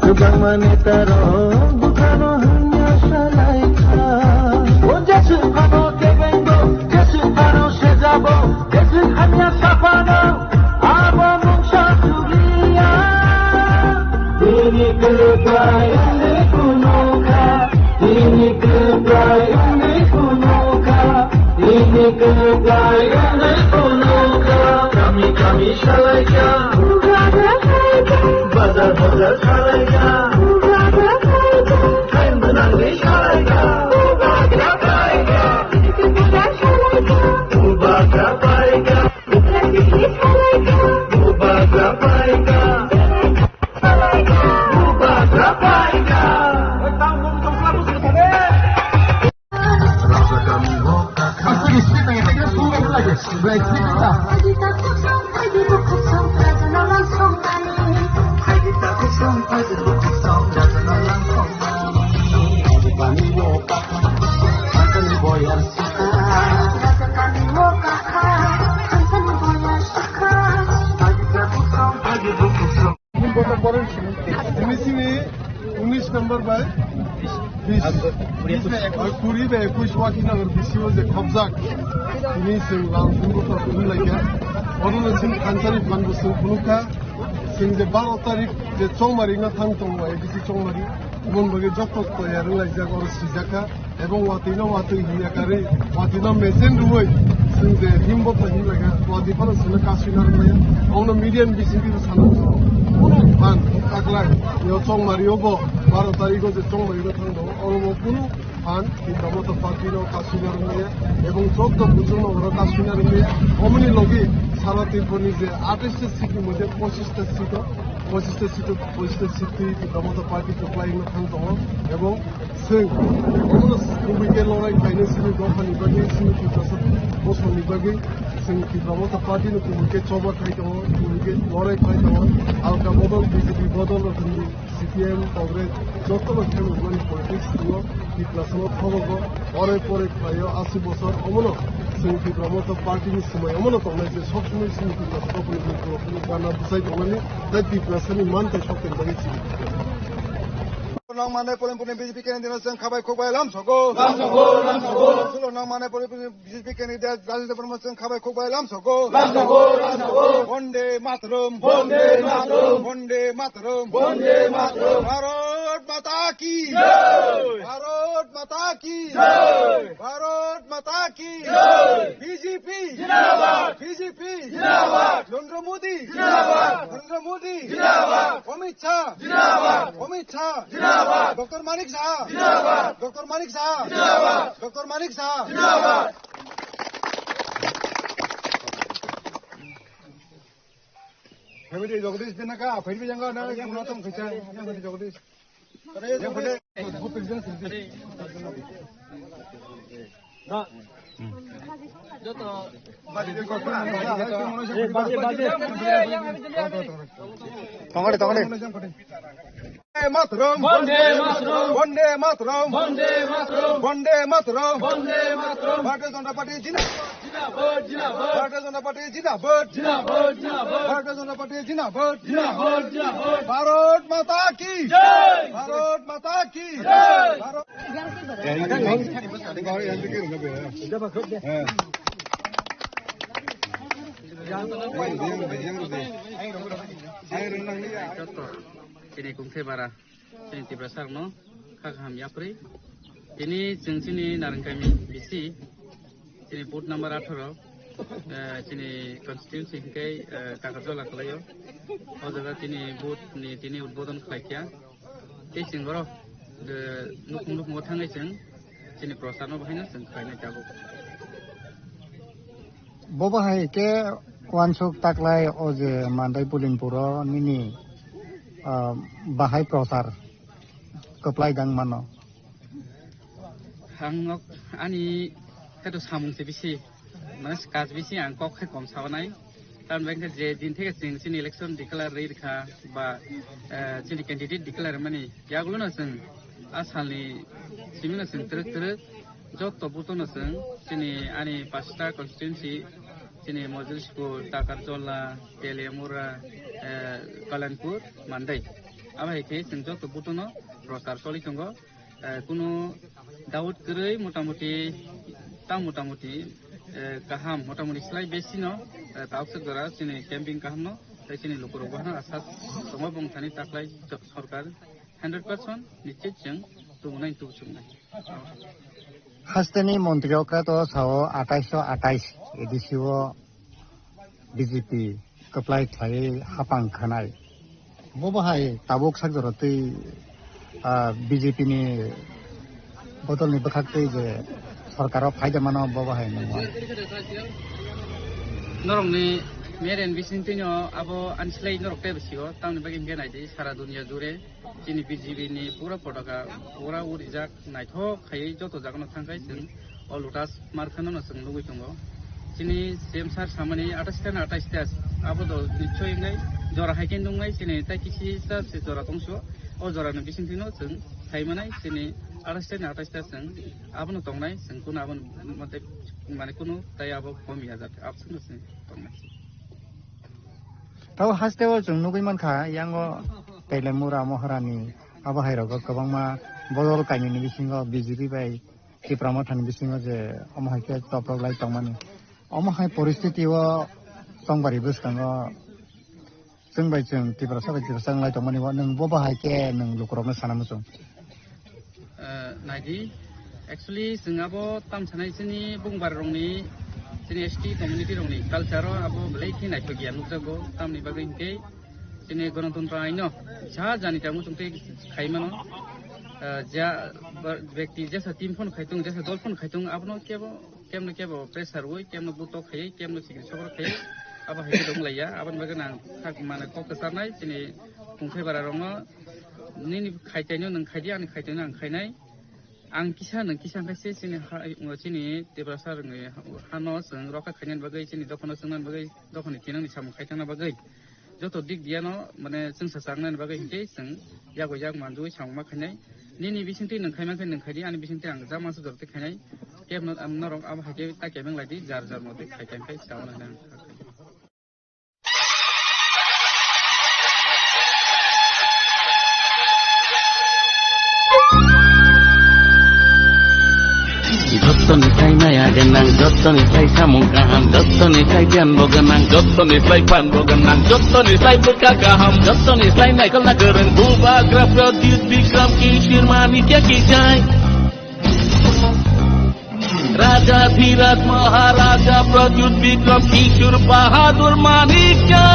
Kwbangma netarok bukhano hwnwi asalaikha. O jeswk phano kebengo, jeswk phano sejabo, jeswk hamya saphano abo mungsa chuliya. Tini kwplai wngwi phunukha, tini kwplai wngwi phunukha. Ini kwplai wngwi phunukha, kami kami salaikha, bazar bazar salaikha, time gwnangwi salaikha, bubagra paikha, bubagra paikha, bubagra paikha. Tini sini unis number bai bis, bis bai ekuis, kuri bai ekuis Wakinagar B C O je khobjak. Tini chwng lang thumbo to thum laikha. Onono chwng thansani phan bo chwng phunukha. Chwng je baro tarik je chongmari no thang tongo, A D C chongmari. Oboni bagwi joto toyar wnglaijak, oro sijakha. Ebong watwi no watwi hinya karwi, watwi no mesen rwui, chwng je himbo to himlaikha, watwi phano chwngno kasui narwkmaya. Obno media ni bisingtwi bo sana kunu phan taklai, yo chongmari o bo baro tarikh o je chongmari no thang tongo, oro bo kunu phan Tipra Motha Party no kasui narwkmaya, ebong joto buchung no oro kasui narwkmaya. Oboni logi sara Tripura ni je atais ta seat ni moddhe pochis ta seat o, pochis ta seat o, pochis ta seat twi Tipra Motha Party kwplai wngno thang tongo, ebong Chwng omono kubui khe lorai khlainai chini dophani bagwi, chini Tiprasa bosongni bagwi chwng Tipra Motha Party no kubui khe choba khai tongo, kubui khe lorai khlai tongo. Alka bodol, B J P bodol rok hinwi C P M, Congress jotono khe nukmani politics tongo. Tiprasano thobogo orai porai khlaio asi bosor omono Chwng Tipra Motha Party ni swmai omono tongnai je sob somoi chini Tipra Motha Party ni gana bwsai tongnani, tai Tiprasani man tai sok tei bagwi chini. Nang mane polim polim B J P candidate chwng khabai khukbai lam sogo. Lam sogo, lam sogo. Sulo nang mane polim polim B J P candidate Rajendra Barma chwng khabai khukbai lam sogo. Lam sogo, lam sogo. Bonde Mataram. Bonde Mataram. Bonde Mataram. Bonde Mataram. Bharat Mata ki. Jai. Bharat Mata ki. Jai. Bharat Mata ki. Jai. B J P. Jindabad. B J P. Jindabad. Narendra Modi. Jindabad. Narendra Modi. Jindabad. Amit Shah. Jindabad. Amit Shah. Jindabad. Doctor Manik Saha. Jindabad. Doctor Manik Saha. Jindabad. Doctor Manik Saha. Jindabad. Family Jagdish din ka, family janga na, kuna tong khacha, family Jagdish. Yang pada, Tongkade, tongkade. Vande Mataram. Vande Mataram. Vande Mataram. Vande Mataram. Vande Mataram. Vande Mataram. Bharatiya Janata Party jindabad. Jindabad, jindabad. Bharatiya Janata Party jindabad. Jindabad, jindabad. Bharatiya Janata Party jindabad. Jindabad, jindabad. Bharat Mata ki. Jai. Bharat Mata ki. Jai. Bharat Chini kungthai bara, chini Tiprasa rokno kha kaham yapri. Tini chwng chini Narangkami B C, chini booth number atharo, eh, chini constituency hingke, eh, Takarjola kalaio. O jaga tini booth ni tini udbodon khlaikha. Tei chwng oro, eh, nukhung nukhungo thangwi chwng chini prosarno bahaino chwng khlainai tabuk. Bo bahai khe uansuk taklai o je Mandai Bulimpuro nini, ah, bahai prochar kwplai dang mano. Ang nok ani khe to samung se bisi, mane kaj bisi ang kok khe kom sabanai. Tamni bagwi khe je din theke chwng chini election declare rwi rwkha ba, eh, chini candidate declare mani yagulo no chwng a salni simi no chwng twrwk twrwk joto booth no chwng chini ani pasta constituency chini Mojulsipur, Takarjola, Teliamura, eh, Kalanpur, Mandai. Abo hai khe chwng joto booth no prochar choli tongo. Eh, kunu doubt kwrwi motamuti, ta motamuti, eh, kaham, motamuti slai besi no, eh, tauksa jora chini camping kaham no, tei chini lukurok bohano asa tongo bwng thani taklai jo-, sorkar hundred percent nischit chwng tubunai tubchuknai. Hasteni montri okra to sao atais so atais A D C o B J P kwplai khlaiwi hapang khanai. Bo bahai tabuk sak jora twi, ah, B J P ni bodol ni bwkhak twi je sorkar o phaida mano bo bahai nangma. Norokni mere ni bising twino abo ani slai norok tei bwsio tamni bagwi hwnkhe naidi sara dunia jure. Chini B J P ni pura potaka pura urijak naithok khaiwi joto jagano thangkhai chwng o Lotus markhano no chwng nugwi tongo. Chini C M sir samani atais ta na atais ta abo do nichoi wngnai jora hai khe nungnai chini tai kisi sa se jora tongso o jora ni bisingtwi no chwng saimanai chini atais ta na atais ta chwng abono tongnai chwng kuno abo mate mane kuno tai abo komi ya jat absano chwng tongnai. Tabo haste o chwng nugwi mankha, yango Teliamura Moharani abo hai rogo kwbangma bodol kainwini bisingo B J P bai Tipra Mothani bisingo je omo hai khe choprok lai tongmani. Omo hai poristiti o chongbari bwskango chwng bai chwng Tiprasa bai Tiprasa wng lai tongmani o nwng bo bahai khe nwng lukurokno sana muchung. Eh, naidi, actually, chwng abo tam sanai chini bungbar rokni, chini S T community rokni culture o abo belai khe naithok ya nukjago, tamni bagwi hinkhe chini Ganatantro aino ja jani tamo chwng tei khai mano. Eh, ja ba-, bekti jesa team phano khai tongo, jesa dol phano khai tongo, abono kebo kemno kebo pressure wi, kemno butok khaiwi, kemno chikri sokro khaiwi, abo hai khe dong laiya. Aboni bagwi ang thak mane kok kwcharnai chini kungthai bara rokno, nini khaitaino nwng khaidi, ani khaitaino ang khainai. Ang kisa nwng kisa khaise chini ha, chini Tiprasa rokni hano chwng rokha khainani bagwi, chini dophano chwngnani bagwi, dophani thinangni samung khaithangna bagwi. Joto dik diano mane chwngsa changnani bagwi hinkhe chwng yago yak manjui samung ma khainai. Nini bisingtwi nwng khaimankhe nwng khaidi, ani bisingtwi ang jama se jorti khainai. Kebno, am, norok abo hai khe ta kebeng lai di, jar jar motwi khai khai khai chao lai nang. Jottoni sai maya gwnang, jottoni sai samung kaham, jottoni sai giyan bo gwnang, jottoni sai phan bo gwnang, jottoni sai bwkha kaham, jottoni sai naikolna kwrwng, Bubagra Pradyut Bikram Kishore Manikya ki jai. Raja Dhiraj Maharaja Pradyut Bikram Kishore Bahadur Manikya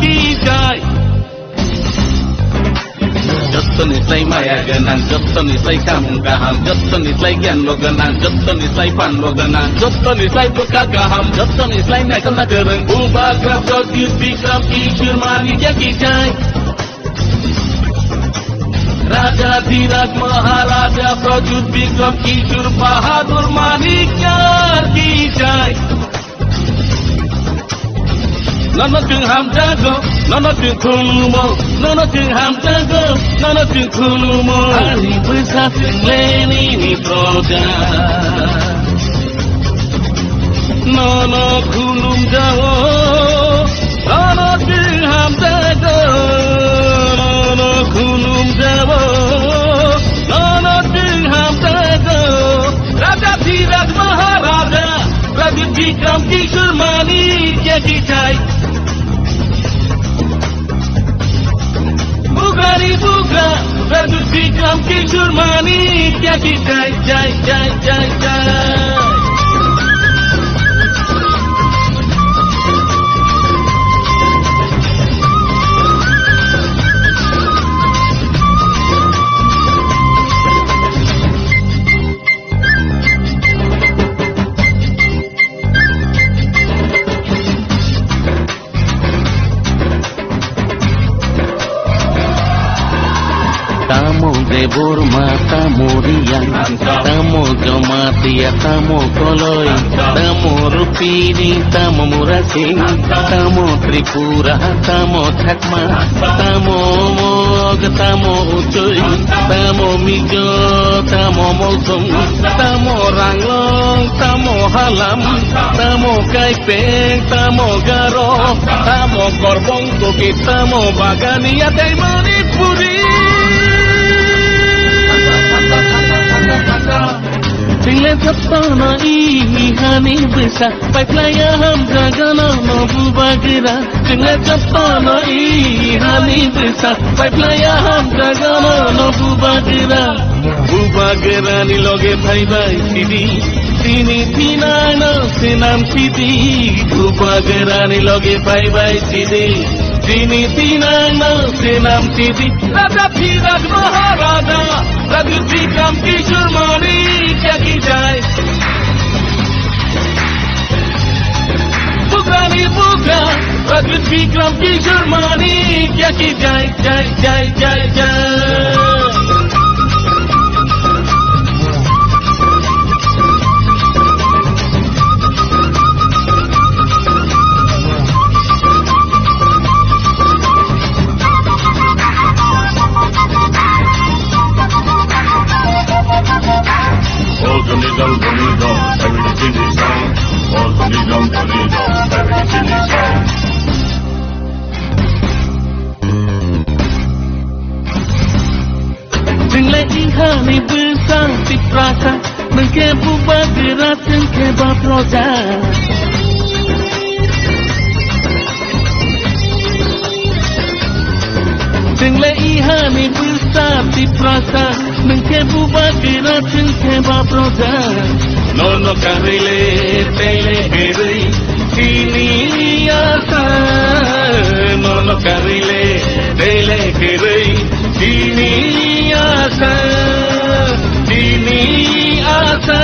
ki jai. Jottoni sai maya gwnang, jottoni sai samung kaham, jottoni sai giyan bo gwnang, jottoni sai phan bo gwnang, jottoni sai bwkha kaham, jottoni sai naikolna kwrwng, Bubagra Pradyut Bikram Kishore Manikya ki jai. Raja Dhiraj Maharaja Pradyut Bikram Kishore Bahadur Manikya ki jai. Nono chwng hamjago, nono chwng khulumo, nono chwng hamjago, nono chwng khulumo. Ani bwsa chwng le nini proja. Nono khulumjao, nono chwng hamjago, nono khulumjao, nono chwng hamjago. Raja Dhiraj Maharaja, Raja Bikram Kishore Manikya ki jai. Bugrani bugra, Pradyut Bikram Kishore Manikya ki jai, jai, jai, jai, jai. Tamo Debbarma, tamo Reang, tamo Jamatia, tamo Koloi, tamo Rupini, tamo Murasing, tamo Tripura, tamo Chakma, tamo Mog, tamo Uchoi, tamo Mizo, tamo Mosong, tamo Ranglong, tamo Halam, tamo Kaipeng, tamo Garo, tamo Korbong Kuki, tamo Bagania tei Manipuri. Chwng le jotono i hani bwsa, paiphlaiya hamjago nono Bubagra. Chwng le jotono i hani bwsa, paiphlaiya hamjago nono Bubagra. Bubagrani loge phaibai sidi, chini thinangno swnam sidi. Bubagrani loge phaibai sidi, chini thinangno swnam sidi. Raja Dhiraj Maharaja, Raja Bikram Kishore Manikya ki jai. Bugrani bugra, Raja Bikram Kishore Manikya ki jai, jai, jai, jai, jai. Chwng le ihani bwsa Tiprasa, nwng khe Bubagra, chwng khe ba proja. Chwng le ihani bwsa Tiprasa, nwng khe Bubagra, chwng khe ba proja. Nono karwi le tei le kwrwi chini asa, nono karwi le tei le kwrwi chini asa, chini asa.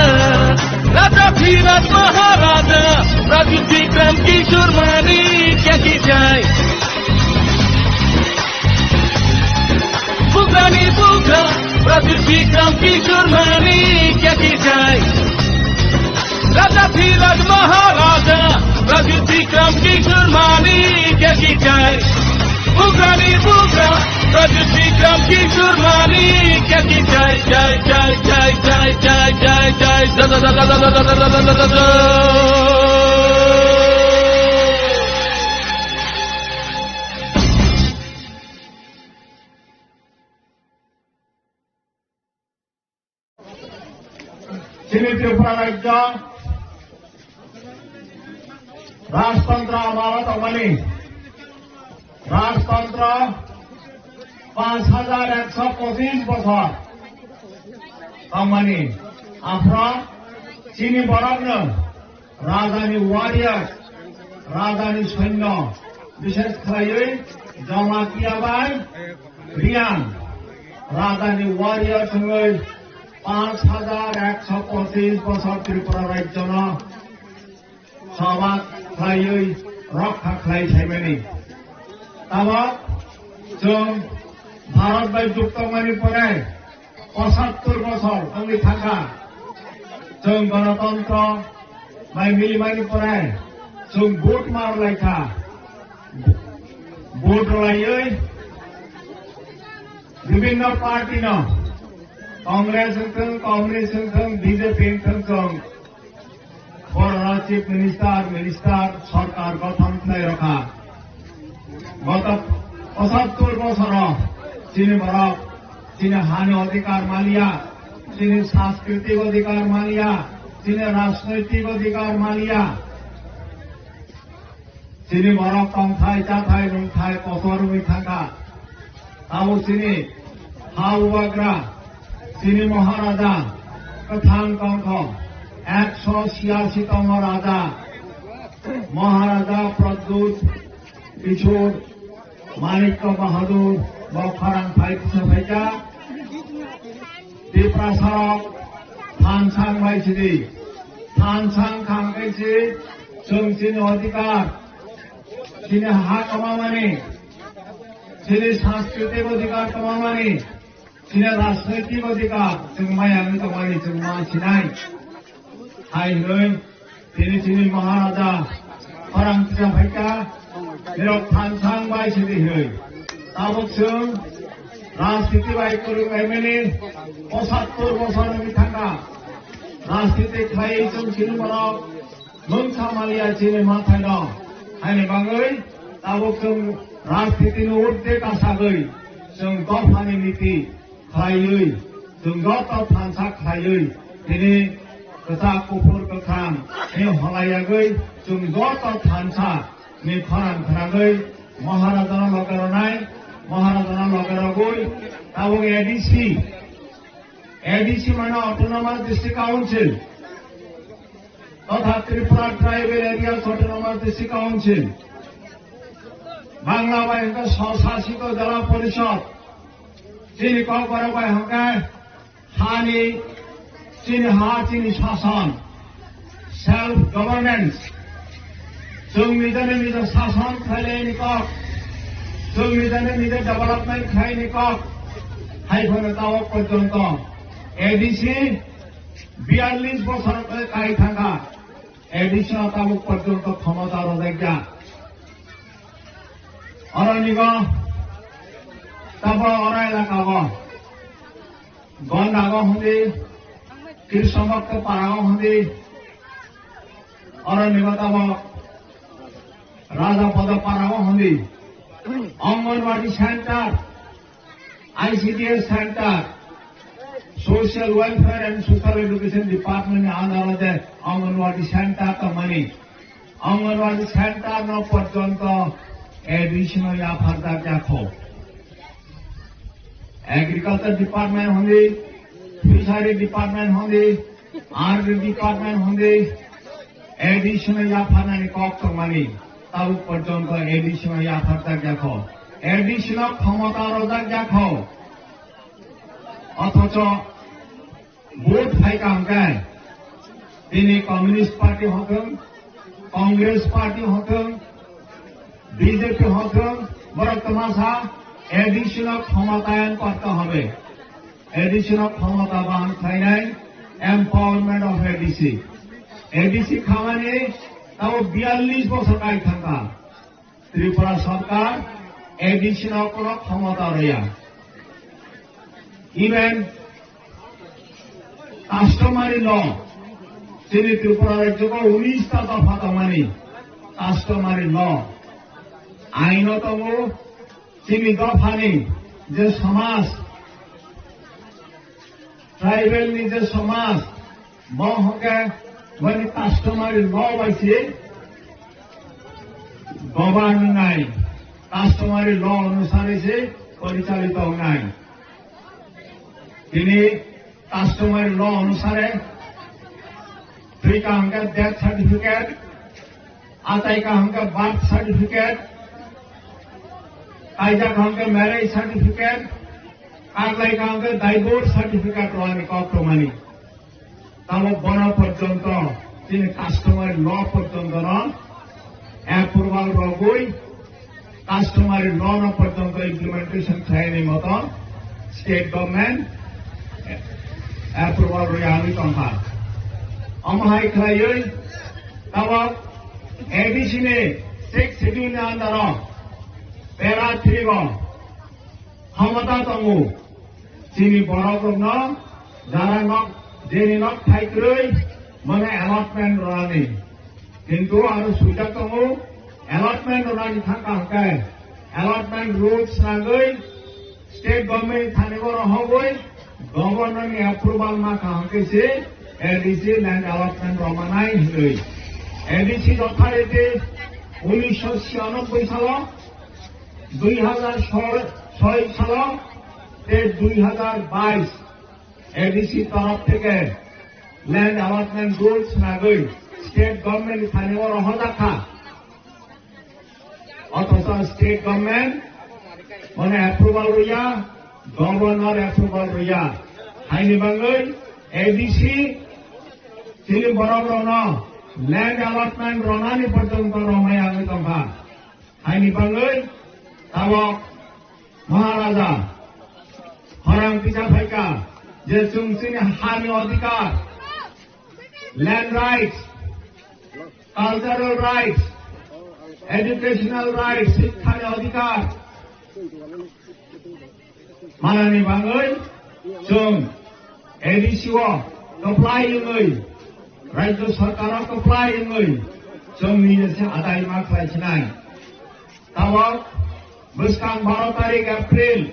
Raja Dhiraj Maharaja, Raja Bikram Kishore Manikya ki jai. Bugrani bugra, Raja Bikram Kishore Manikya ki jai. Raja Dhiraj Maharaja, Raja Bikram Kishore Manikya ki jai. Bugrani bugra, Raja Bikram Kishore Manik ki jai, jai, jai. Chini Tripura rajyo rajtantro amalo tongmani, rajtantro panch hajar ekso pochis bochor tongmani, aphro chini borokno rajani warriors, rajani soinyo, bishesh khlaiwi Jamatia bai Reang rajani warriors wngwi panch hajar ekso pochis bochor Tripura rajyono sobat khlaiwi rokha khlai phaimani. Tabok chwng Bharat bai jukto wngmani pore pochattor bochor wngwi thangkha. Chwng ganatantro bai milimani pore chwng vote marlaikha. Vote rwlaiwi bibinno party no, Congress wngthung, Communist wngthung, B J P wngthung, chwng borokno Chief Minister, Minister, sorkar gothon khlai rokha. Goto pochattor bochoro chini borok chini hani odhikar maliya, chini sanskriti odhikar maliya, chini rajnoitik odhikar maliya. Chini borok tongthai, chathai, nungthai kotor wngwi thangkha. Tabuk chini ha bubagra, chini Maharaja kwthang tongkho, ekso chiyasi tongma raja, Maharaja Pradyut Kishore Manikya Bahadur bo khorang phai kisa phaikha. Tiprasarok thansang bai sidi, thansang khang khe si chwng chini odhikar, chini ha kwmamani, chini sanskriti odhikar kwmamani, chini rajnoitik odhikar chwng maya wngwi tongmani chwng ma sinai. Hai hwnwi tini chini Maharaja khorang kisa phaikha, nirok thansang bai sidi hwnwi. Tabuk chwng rajniti bai kwrwng laimani pochattor bochor wngwi thangkha. Rajniti khlaiwi chwng chini borok mungsa maliya chini mathaino. Haini bagwi tabuk chwng rajnitini urdhwe kasagwi chwng dophani niti khlaiwi, chwng joto thansa khlaiwi, tini kwchak, kuphur, kwkhwrang ni holai yagwi, chwng joto thansa ni khorang khnagwi, Maharajano loge rwnai, Maharajano loge rwgwi, tabuk A D C, A D C mane Autonomous District Council, totha Tripura Tribal Areas Autonomous District Council, Bangla bai hwnkhe Swsasito Jela Porishod, chini Kokborok bai hwnkhe hani, chini ha, chini sason, self governance, chwng nijani nija sason khlaini kok, chwng nijani nija development khlaini kok, hai phano tabuk porjonto A D C biyallis bochor kai thangkha, A D C no tabuk porjonto khomota rwjakya. Oro nigo tabo oro elaka o Gonda o hwndi, Krishna Bhakta para o hwndi, oro nigo tabo Raja Pada para o hwndi, Anganwadi center, I C D S center, Social Welfare and Social Education Department ni under o je Anganwadi center tongmani, Anganwadi center no porjonto A D C no yapharjak yakho. Agriculture Department hwndi, Fishery Department hwndi, R D Department hwndi, A D C no yapharnani kok tongmani, tabuk porjonto A D C no yapharjak yakho. A D C no khomota rwjak yakho. Othocho vote phaikha hwnkhe, tini Communist Party hothwng, Congress Party hothwng, B J P hothwng, borok twmasa A D C no khomatayan korte hobe. A D C no khomota bahan khlainai, empowerment of A D C. A D C khamani tabo biyallis bochor kai thangkha. Tripura sorkar A D C no kono khomota rwya. Even customary law, chini Tripura rajyo o unis ta dopha tongmani customary law, aino tongo, chini dophani je samaj, tribal ni je samaj, bo hwnkhe boni customary law bai se govern wngnai, customary law onusare se porichalito wngnai. Tini customary law onusare twi kaham khe death certificate, achai kaham khe birth certificate, kaijak kaham khe marriage certificate, kaklai kaham khe divorce certificate rwani kok tongmani. Tamo bono porjonto chini customary law porjonto no approval rogwi, customary law no porjonto implementation khlaini moto state government approval rwi ani tongkha. Omo hai khlaiwi tamo A D C ni sixth schedule ni under o para three o khomota tongo. Chini borok rokno jara nok, jeni nok thai kwrwi mane allotment rwnani. Kintu aro swijak tongo, allotment rwnani thangka hwnkhe allotment rules nangwi state government thani o rohogwi governor ni approval ma kha hwnkhe se A D C land allotment rwmanai hinwi. A D C authority unisho chiyanobboi salo, dui hazar soi salo tei dui hazar bais A D C torof theke land allotment rules nagwi state government ni thani o rohorjak kha. Othocho state government mane approval rwya, governor approval rwya. Haini bagwi A D C chini borok rokno land allotment rwnani porjonto romai wngwi tongkha. Haini bagwi tabok Maharaja khorang tisa phaikha je chwng chini hani odhikar, land rights, cultural rights, educational rights, sikhani odhikar manani bagwi chwng A D C o kwplai wngwi, Rajya Sarkar o kwplai wngwi chwng nini se adai ma khlai sinai. Tabok bwskang baro tarik April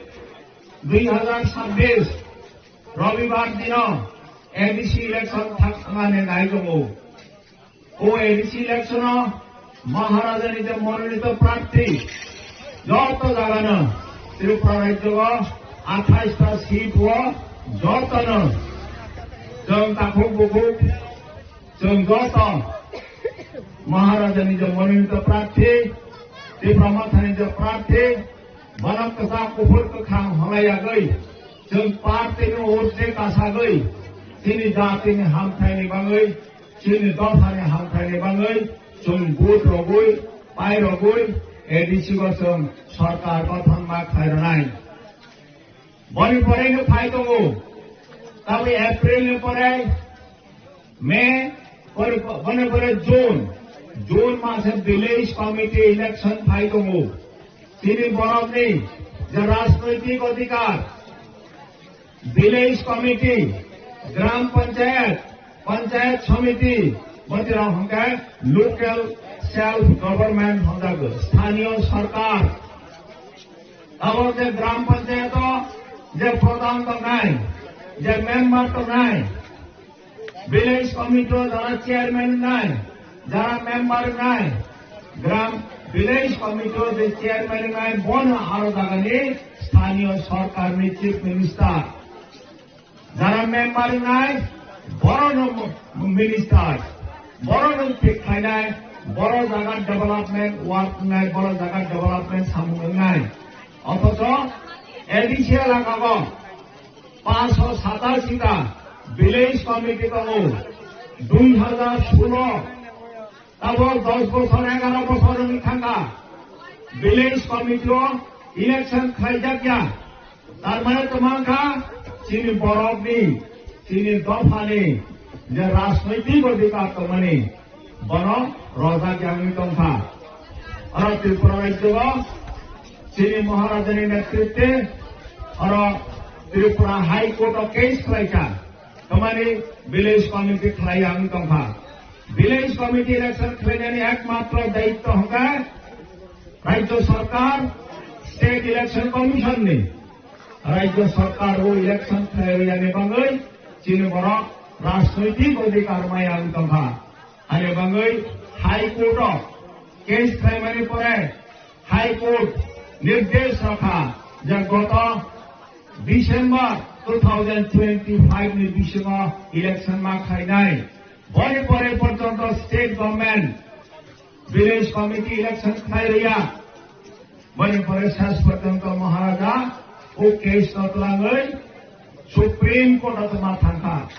dui hazar sabbish Robibar dino A D C election thangmani nai tongo. O A D C election o Maharaja ni je mononito prarthi joto jaga no Tripura rajyo o athais ta seat o joto no chwng takhuk bukhuk chwng joto Maharaja ni je mononito prarthi, Tipra Motha ni je prarthi, bono kwchak kuphur kwkhwrang halai yagwi chwng party ni urje kasagwi chini jati ni hamthai ni bagwi chini dophani hamthai ni bagwi chwng vote rogwi, pai rogwi, A D C o chwng sarkar gothon ma khlai rwnai. Boni pore no phai tongo, tabwi April ni pore May, pore, boni pore June, June mase village committee election phai tongo. Chini borok ni je rajnoitik odhikar, village committee, gram panchayat, panchayat samiti, bwtwi rok hwnkhe local self government hwnjago, sthaniyo sarkar. Abo je gram panchayat o je pradhan tongnai, je member tongnai, village committee o jara chairman wngnai, jara member wngnai, gram village committee o je chairman wngnai, bono aro jagani sthaniyo sarkar ni chief minister. Jara member wngnai, borono minister, borono thik khlainai, boro jaga development work wngnai, boro jaga development samung wngnai. Othocho A D C elaka o paanch sho satashi ta village committee tongo, dui hazar solo Tabok dos bochor, egaro bochor wngwi thangkha, village committee o election khlaijak ya. Tar mane tongmang kha, chini borokni, chini dophani je rajnoitik odhikar tongmani, bono rojak ya wngwi tongkha. Oro Tripura rajyo o chini Maharajani netritwe oro Tripura High Court o case khlaikha, tamani village committee khlai ang tongkha. Village committee election khlainani ekmatro daitto hwnkha Rajya Sarkar, State Election Commission ni. Rajya Sarkar o election khlai rwya ni bagwi chini borok rajnoitik odhikar maya wng tongkha. Ani bagwi High Court o case khlaimani pore High Court nirdesh rakha je goto December two thousand twenty-five ni bisingo election ma khlainai. Boni pore porjonto state government village committee election khlai rwya. Boni pore ses porjonto Maharaja o case no twlangwi Supreme Court o tongma thangkha.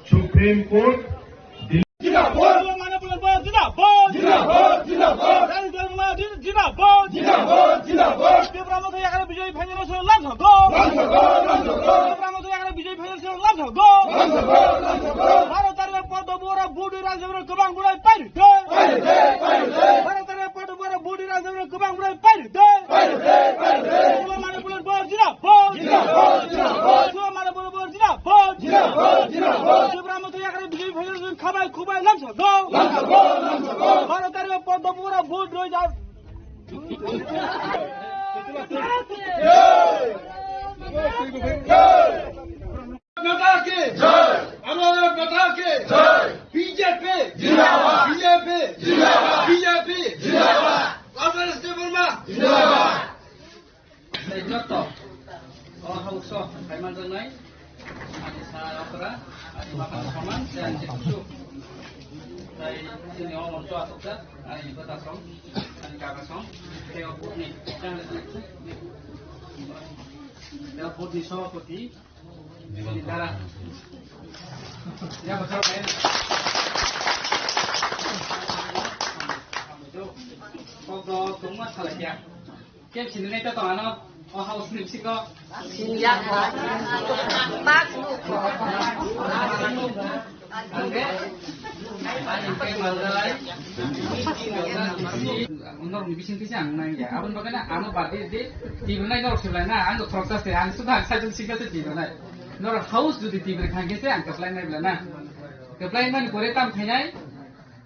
Supreme Court Zindabad! Manipur Board zindabad! Zindabad! Zindabad! Rani Dharma Din zindabad! Zindabad! Zindabad! Tipra Motha Yagra Bijoy Phainjalo se lam thangko! Lam thangko! Lam thangko! Tipra Motha Yagra Bijoy Phainjalo se lam thangko! Lam thangko! Lam thangko! Baro tarikh Padma Bora Budi Rajabra kwbang bwrwi pairwkhe! Pairwkhe! Pairwkhe! Baro tarikh Padma Bora Budi Rajabra kwbang bwrwi pairwkhe! Pairwkhe! Pairwkhe! Manipur Board zindabad! Zindabad! Zindabad! Manipur Board zindabad! Zindabad! Zindabad! Tipra Motha Yagra Bijoy Phainjalo khabai khubai lam thangko! Lam thangko! Lam thangko! Baro tarikh Padma Bora Budi Rajab माता की जय। हमारा माता की जय। बीजेपी जिंदाबाद। बीजेपी जिंदाबाद। बीजेपी जिंदाबाद। कांग्रेस के वर्मा जिंदाबाद। Tei joto o hauso kaimanjaknai ani sa okra, ani makan saman, tei ani kusu, tei chini o moncho asokjak ani bwtasong, ani kakasong, tei o butni, tei o butni sobapati, chini dara. Ya, bwsarok kaimanjaknai. Kok do tongma salai ya. Khe sini nai ta tong ano, o house ni bisingo. Sini ya. Bak. Angke, ani ke malai. Norok ni bising kisa ang nang ya. Aboni bagwi na ano birthday di, di nai norok se lai na, ang khorok ta se, ang suda ang sajung sika se di nai. Norok house jodi di bre khang khe se ang kaplai nai bla na. Kaplai mani pore tam khainai.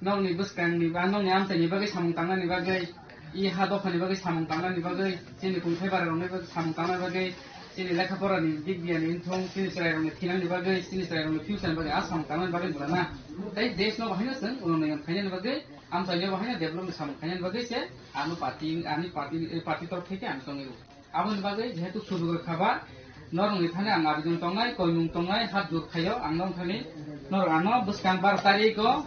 Nokni bwskangni ba nokni amchaini bagwi samung tangnani bagwi, i ha dophani bagwi samung tangnani bagwi, chini kungthai bararokni bagwi samung tangnani bagwi, chini lekha porani dik biyani wngthung, chini chwrairokni thinangni bagwi, chini chwrairokni future ni bagwi a samung tangnani bagwi bwlana. Tei desh no bahaino chwng unonnoyon khainani bagwi, amchaini bahaino develop ni samung khainani bagwi se ano party, ani party, party torok thai khe ang tongwi rw. Aboni bagwi jehetu sujugo khaba, norokni thani ang abidon tongnai, koimung tongnai, hat jur khaio, ang norok thani, norok ano bwskang bar tarikh o,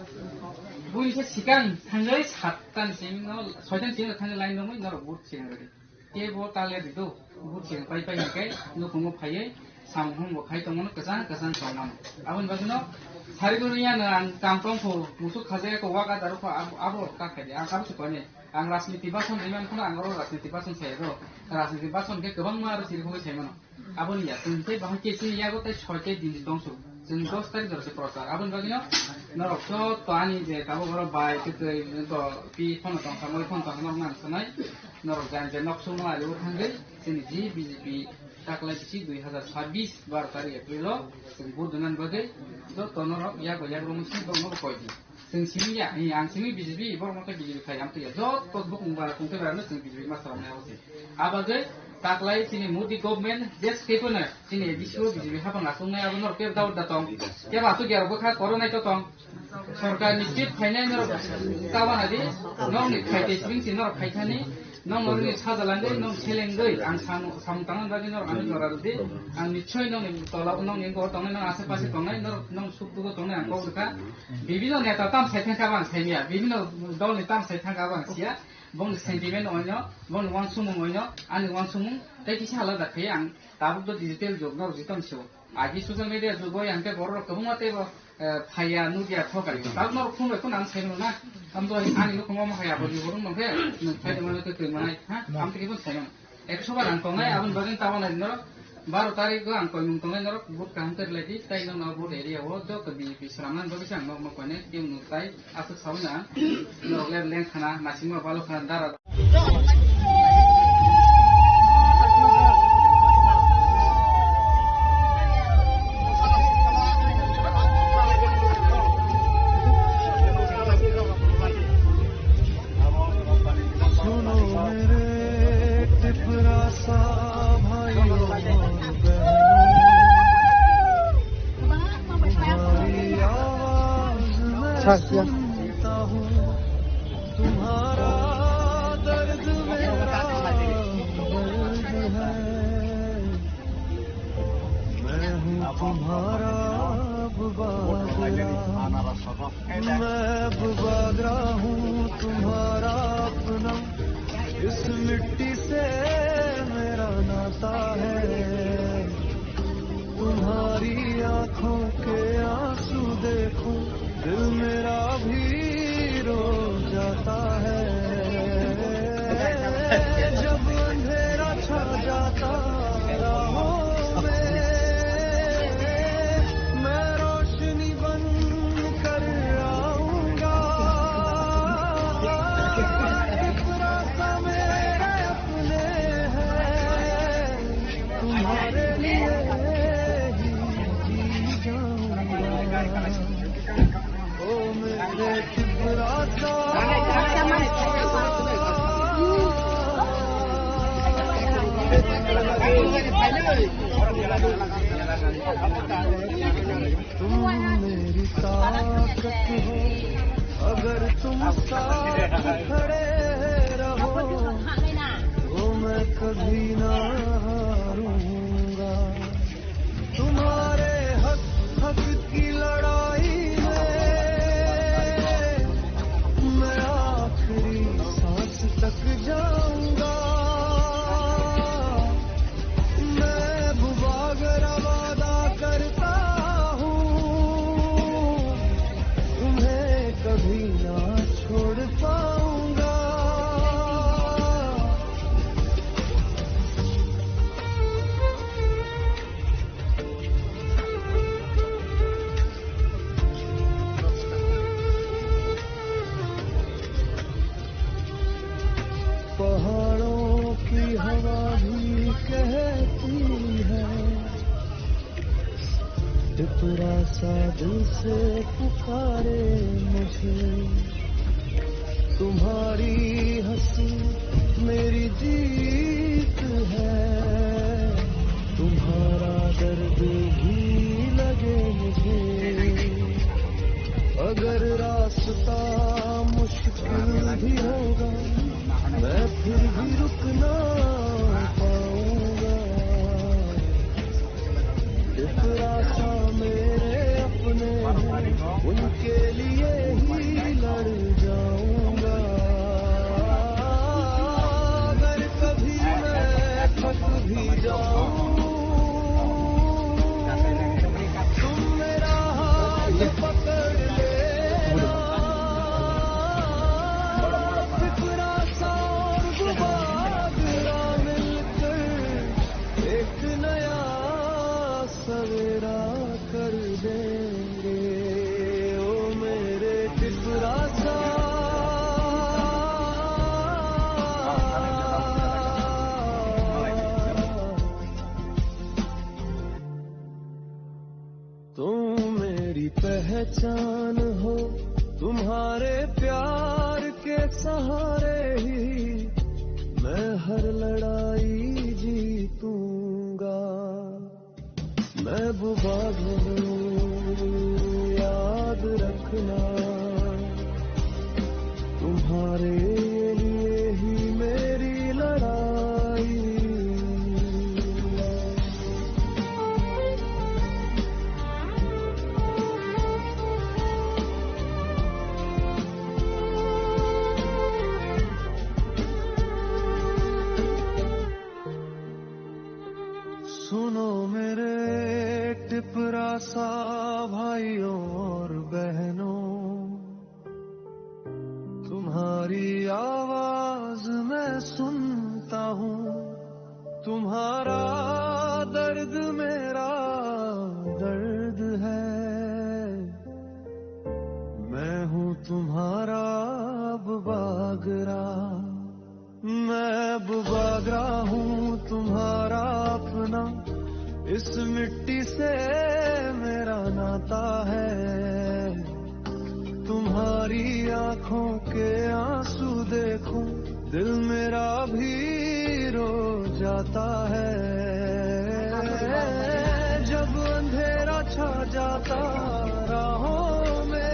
buini se sikang thangwi satta ni simi no, soita ni simi no thangwi line romwi norok vote sinang rwdi. Kebo taler rido, vote sinang pai pai hwnkhe nukhungo phaiwi samung bo khai tongmano, kwchang kwchang tongmano. Aboni bagwino sarigwrwiyano ang kam tongkho, musuk khajaya kho, wak adaro kho, abo, abo ta khaidi, ang abo se koinai. Ang rajniti bason rimani phano ang oro rajniti bason saya do. Rajniti bason khe kwbangma aro chirikhogwi saimano. Aboni ya, chwng tei bahai khe chini yago tei soi tei din tongsu. Chwng dos tarikh jora se prochar. Aboni bagwino norok joto ani je tabuk oro bai tei twi to pi phano tongkha, moi phano tongkha, norok nang sanai. Norok jan je nok sungno alibo thangwi chini ji B J P taklai bisi dui hazar sabbish baro tarikh April o chwng vote donani bagwi joto norok yago yago mungsi borokno bo koi di. Chwng simi ya, eh, ang simi B J P, borok no khe B J P khai, ang twi ya. Joto bukung bara, kung tei bara no chwng B J P ma swrang nai abo se. Abagwi taklai chini Modi government, je state no chini A D C o B J P hapang aswk nai abo norok kebo daud da tong. Kebo aswk ya rok bwkha koro nai to tong. Sorkar ni state khainai norok kawa na di, norok ni khai tei swing si norok khai thani, norok norok ni sajalangwi, norok selengwi, ang sam-, samung tangna bagwi norok ano jora rwdi. Ang nichoi norok ni tola, norok ni gor tongnai, norok ashe pashe tongnai, norok, norok suk dugo tongnai ang kok rwkha. Bibino neta tam sai thangkha bang saimya, bibino dolni tam sai thangkha bang siya, bongni sentiment oino, bongni wansukmung oino, ani wansukmung tei kisa alada khe ang tabuk do digital jug no jitong sio. Agi social media jug oi ang tei borok kwbangma tei bo, eh, phaiya nugya thokai. Tabuk norok phone bai phone ang saimano na, tambo ani nukhung omo haya bo ni borok no khe nwng phai tongmani twi twi manai, ha? Am tei khe phone saimano. Ekso bar ang tongnai, aboni bagwi tabuk nai norok baro tarikh o ang koimung tongnai, norok vote kaham khe rwlai di, tei nokno vote area o joto B J P swnamnani bagwi se ang nokno koinai, tei nwng tai aswk saui na norok le leng khana, naisingma balo khana, dara. सुनता हूँ तुम्हारा दर्द, मेरा दर्द है। मैं हूँ तुम्हारा अब बादरा, मैं अब बादरा हूँ तुम्हारा अपना। इस मिट्टी से मेरा नाता है। तुम्हारी आंखों के आंसू देखूं, दिल मेरा भी रो जाता है। जब अंधेरा छा जाता राहों में, मैं रोशनी बन कर आऊंगा। इस रास्ता मेरे अपने हैं, तुम्हारे लिए ही जी जाऊंगा। ओ मेरे तिपरासा, तुम मेरी ताकत हो, अगर तुम साथ खड़े रहो, तो मैं कभी ना हारूंगा। तुम्हारे हक, हक की लड़ाई में मैं आखिरी सांस तक जाऊंगा। महबूबा, अगर वादा करता हूँ, तुम्हें कभी ना छोड़ पाऊंगा। पहाड़ों की हवा भी कहती है, टिपरा सा दिल से पुकारे मुझे। तुम्हारी हंसी मेरी जीत है, तुम्हारा दर्द भी लगे मुझे। अगर रास्ता मुश्किल भी होगा, मैं फिर भी रुक ना पाऊंगा। इतना सा मेरे अपने हैं, उनके लिए ही लड़ जाऊंगा। अगर कभी मैं थक भी जाऊं, तुम मेरा हाथ पकड़ लेना। फिक्रा सा और गुबादरा मिलकर एक नया सवेरा कर देंगे, ओ मेरे टिपरा सा। तुम मेरी पहचान हो, तुम्हारे प्यार के सहारे ही मैं हर लड़ाई जीतूंगा। महबूबा, याद रखना, तुम्हारे लिए ही मेरी लड़ाई। सुनो मेरे टिपरा सा भाइयों और बहनों, तुम्हारी आवाज मैं सुनता हूँ, तुम्हारा दर्द मेरा दर्द है। मैं हूँ तुम्हारा अब बागरा, मैं अब बागरा हूँ तुम्हारा अपना। इस मिट्टी से मेरा नाता है। तुम्हारी आंखों के आंसू देखूं, दिल मेरा भी रो जाता है। जब अंधेरा छा जाता राहों में,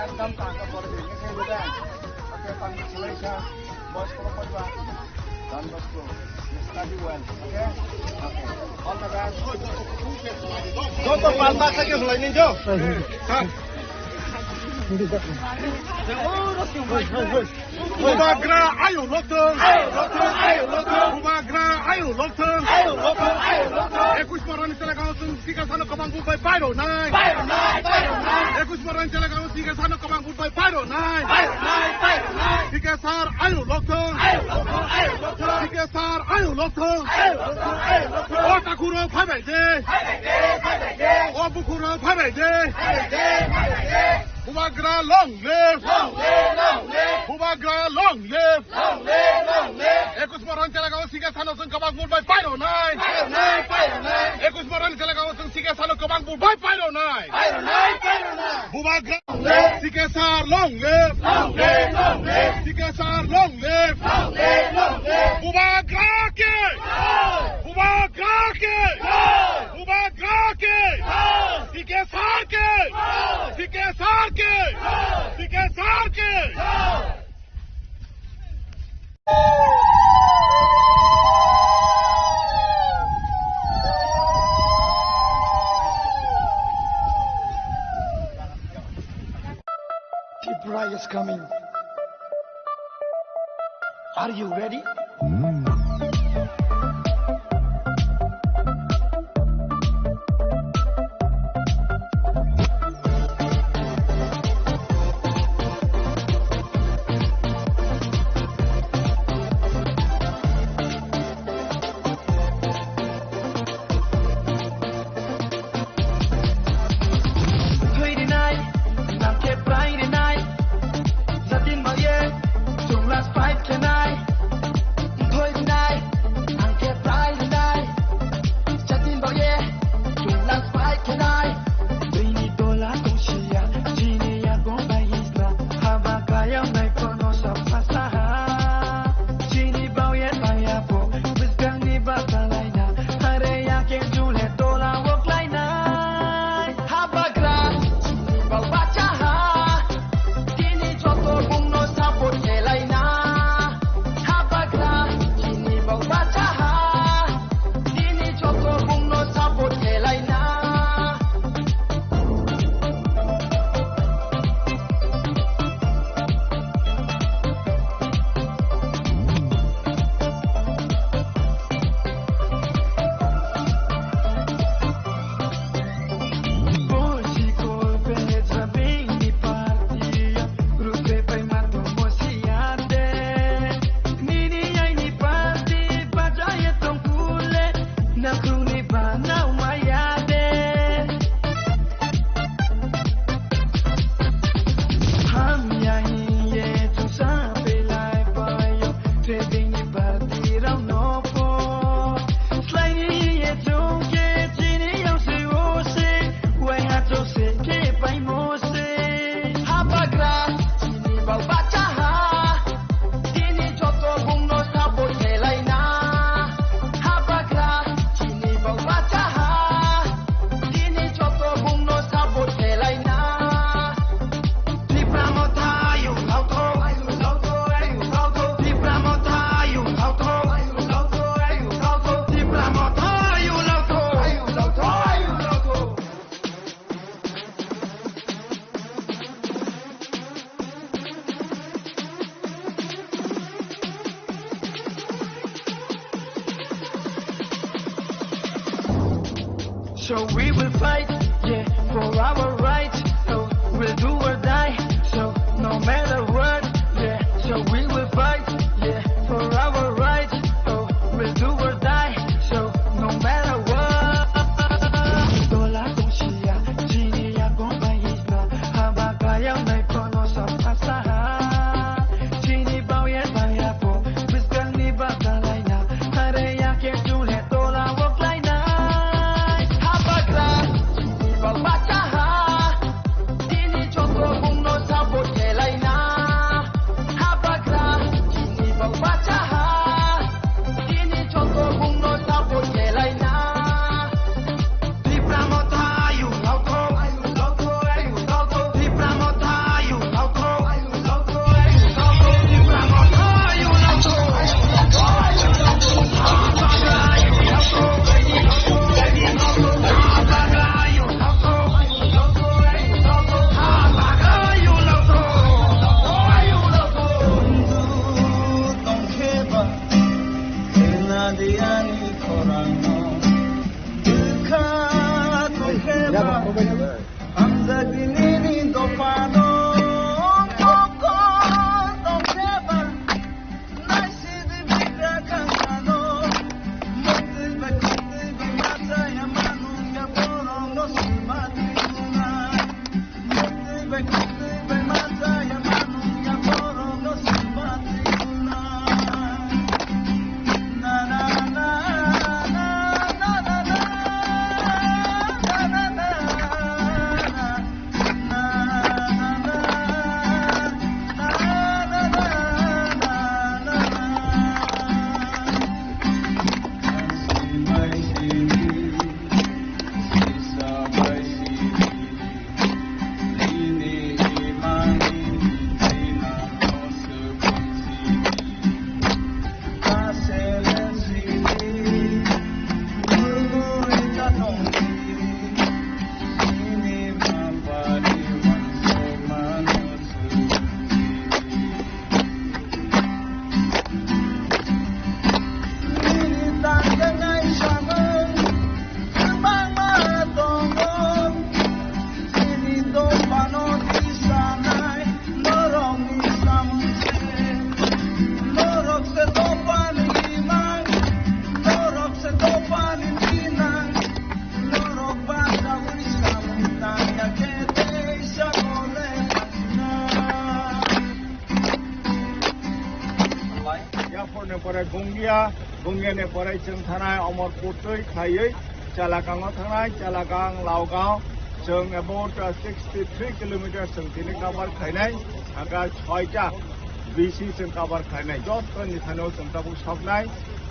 Ekdom tangka pore di. Okay, congratulations. Boys ko pojba. Don Bosco. Study well. Okay? Okay. All the best. Joto palta sa ke sulai ni jo. Bubagra ayuk lokthung. Ayuk lokthung, ayuk lokthung. Bubagra ayuk lokthung. Ayuk lokthung, ayuk lokthung. Ekush Moronni telekao chwng sikha sano kwbang bubai pairo nai. Pairo nai, pairo nai. Ekush Moronni telekao sikha sano kwbang bubai pairo nai. Pairo nai, pairo nai. Sikha sar ayuk lokthung. Ayuk lokthung, ayuk lokthung. Sikha sar ayuk lokthung. Ayuk lokthung, ayuk lokthung. O takhurok phaibai de. Phaibai de, phaibai de. O bukhurok phaibai de. Phaibai de, phaibai de. Bubagra long live! Long live, long live! Bubagra long live! Long live, long live! Ekush Moronni telekao sikha sano chwng kwbang bubai pairo nai! Pairo nai, pairo nai! Ekush Moronni telekao chwng sikha sano kwbang bubai pairo nai! Pairo nai, pairo nai! Bubagra long live! Sikha sar long live! Long live, long live! Sikha sar long live! Long live, long live! Bubagra ke! Jai! Bubagra ke! Jai! Bubagra ke! Jai! Sikha sar ke! Jai! Sikha sar ke! Jai! Sikha sar ke! Jai! Coming. Are you ready? Thwi rinai, nang khe prai rinai. Jatin baye, chwng last fight khenai. Thwi rinai, nang khe prai rinai. Jatin baye, chwng last fight khenai. Bini tola tongsiya, chini yago bai isla. Haba kayam nai kono sapha saha. Chini bauye baya bo, bwskangni bata laina. Hare yake jule tola wok lainai. Habagra, chini bau bacha ha. Tini joto bungno support khe laina. Habagra, chini bau bacha ha. Tini joto bungno support khe laina. Nakruni ba nau maya de. Hamya hiye chwngsa belai bayo, trading ni party rok no po. Slai ni hiye chwng khe chini yong se o se, wai ha chwng se khe pai mo se. Habagra, chini bau bacha ha. Tini joto bungno support khe laina. Habagra, chini bau bacha ha. Tini joto bungno support khe laina. Tipra Motha, you loud, oh, you loud, oh, you loud, oh. Tipra Motha, you loud, oh, you loud, oh, you loud, oh. Tipra Motha, you loud, oh, you loud, oh, you loud, oh. So we will fight, yeah, for our rights. So we'll do or die. So no matter what, yeah. So we will fight, yeah, for our rights. So we'll do or die. So no matter what. Dola tongsiya, chini yago bai isla, haba kaya nai kono sapha saha. Chini bauye baya po, bwskangni bata laina, hare yake jule tola wok lainai. Habagra, chini bau bacha ha. Tini joto bungno support khe laina. Habagra, chini bau bacha ha. Tini joto bungno support khe laina. Tipra Motha, you loud, oh, you loud, oh, you loud, oh. Tipra Motha, you loud, oh, you loud, oh, you loud, oh. Tipra Motha, you loud, oh, you loud, oh, you loud, oh. Tongkheba, ena de ani khorangno. Bwkha tongkheba, hamjak di nini dophano. Koko tongkheba, naisidi bikra khangano. Muktwi bai khuktwi bai machaya manungya borokno sima twi nungnai. Ya, Bungiani porai chwng thanai Omorpur twi khlaiwi Chalakango thanai, Chalakang, Laogaon chwng about, uh, sixty three kilometers chwng tini cover khlainai, haka soita B C chwng cover khlainai. Jotoni thani o chwng tabuk soknai,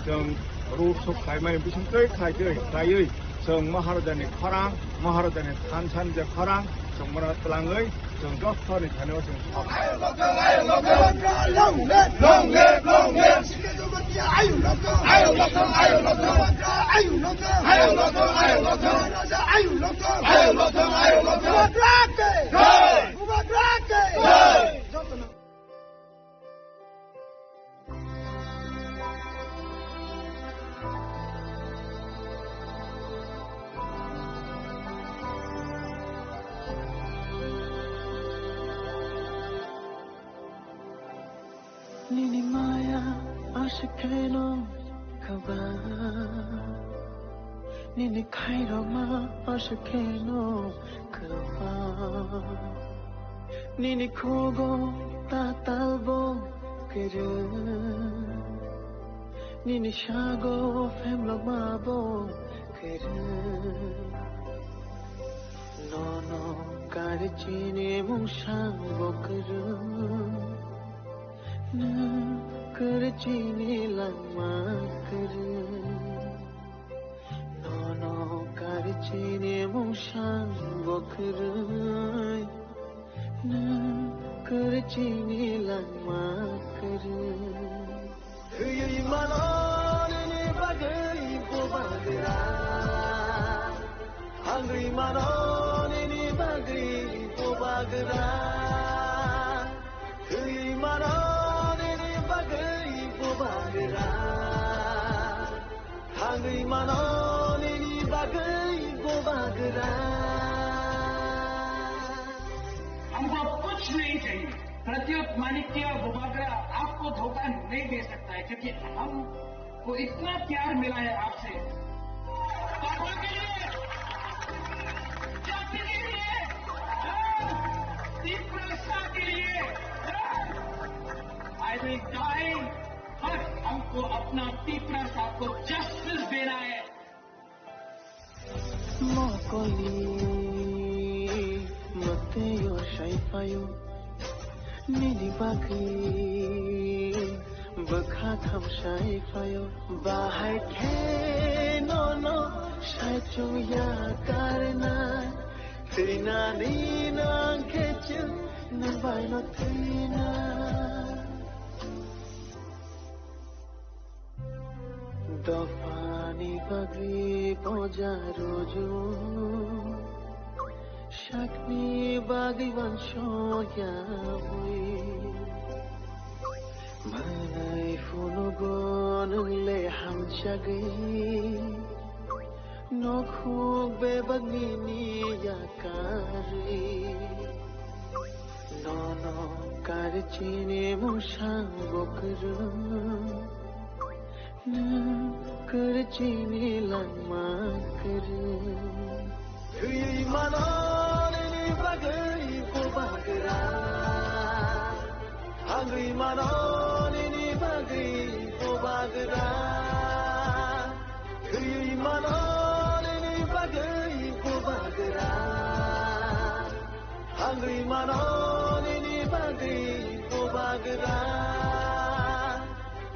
chwng road show khlaimani bising twi khlai twi khlaiwi chwng Maharajani khorang, Maharajani thansa ni je khorang, chwng bono twlangwi chwng jotoni thani o chwng sok. Long live, long live, long live. Nini maya aswk kheno kwbang, nini khairokma aswk kheno kwbang, nini khugo tatalbo kwrwng, nini sago phemlokmabo kwrwng. Nono kar chini mungsang bo kwrwng, nwng kar chini langma kwrwng. Nono kar chini mungsang bo kwrwng, nwng kar chini langma kwrwng. Thwiwi mano nini bagwi bubagra, thangwi mano nini bagwi bubagra. Thwiwi mano nini bagwi bubagra, thangwi mano nini bagwi bubagra. हमको अब कुछ नहीं चाहिए। प्रद्युत माणिक्य बुबागरा आपको धोखा नहीं दे सकता है, क्योंकि हमको इतना प्यार मिला है आपसे। पापा के लिए, जाति के लिए, तीव्रता के लिए, I will die, बस हमको अपना तीव्रता को जस्टिस देना है। Mokolni mwtwio sai phaio, nini bagwi bwkha tham sai phaio. Bahai khe nono sai chwng ya karnai, thwinani nang khe chwng nwng bai no thwinai. Dophani bagwi boja rujung, sakni bagwi uansukya bui. Manai phunugo nwng le hamjagwi, nokhuk bebak nini yakarwi. Nono kar chini mungsang bo kwrwng, nwng kar chini langma kwrwng. Thwiwi mano nini bagwi bubagra, thangwi mano nini bagwi bubagra. Thwiwi mano nini bagwi bubagra, thangwi mano nini bagwi bubagra.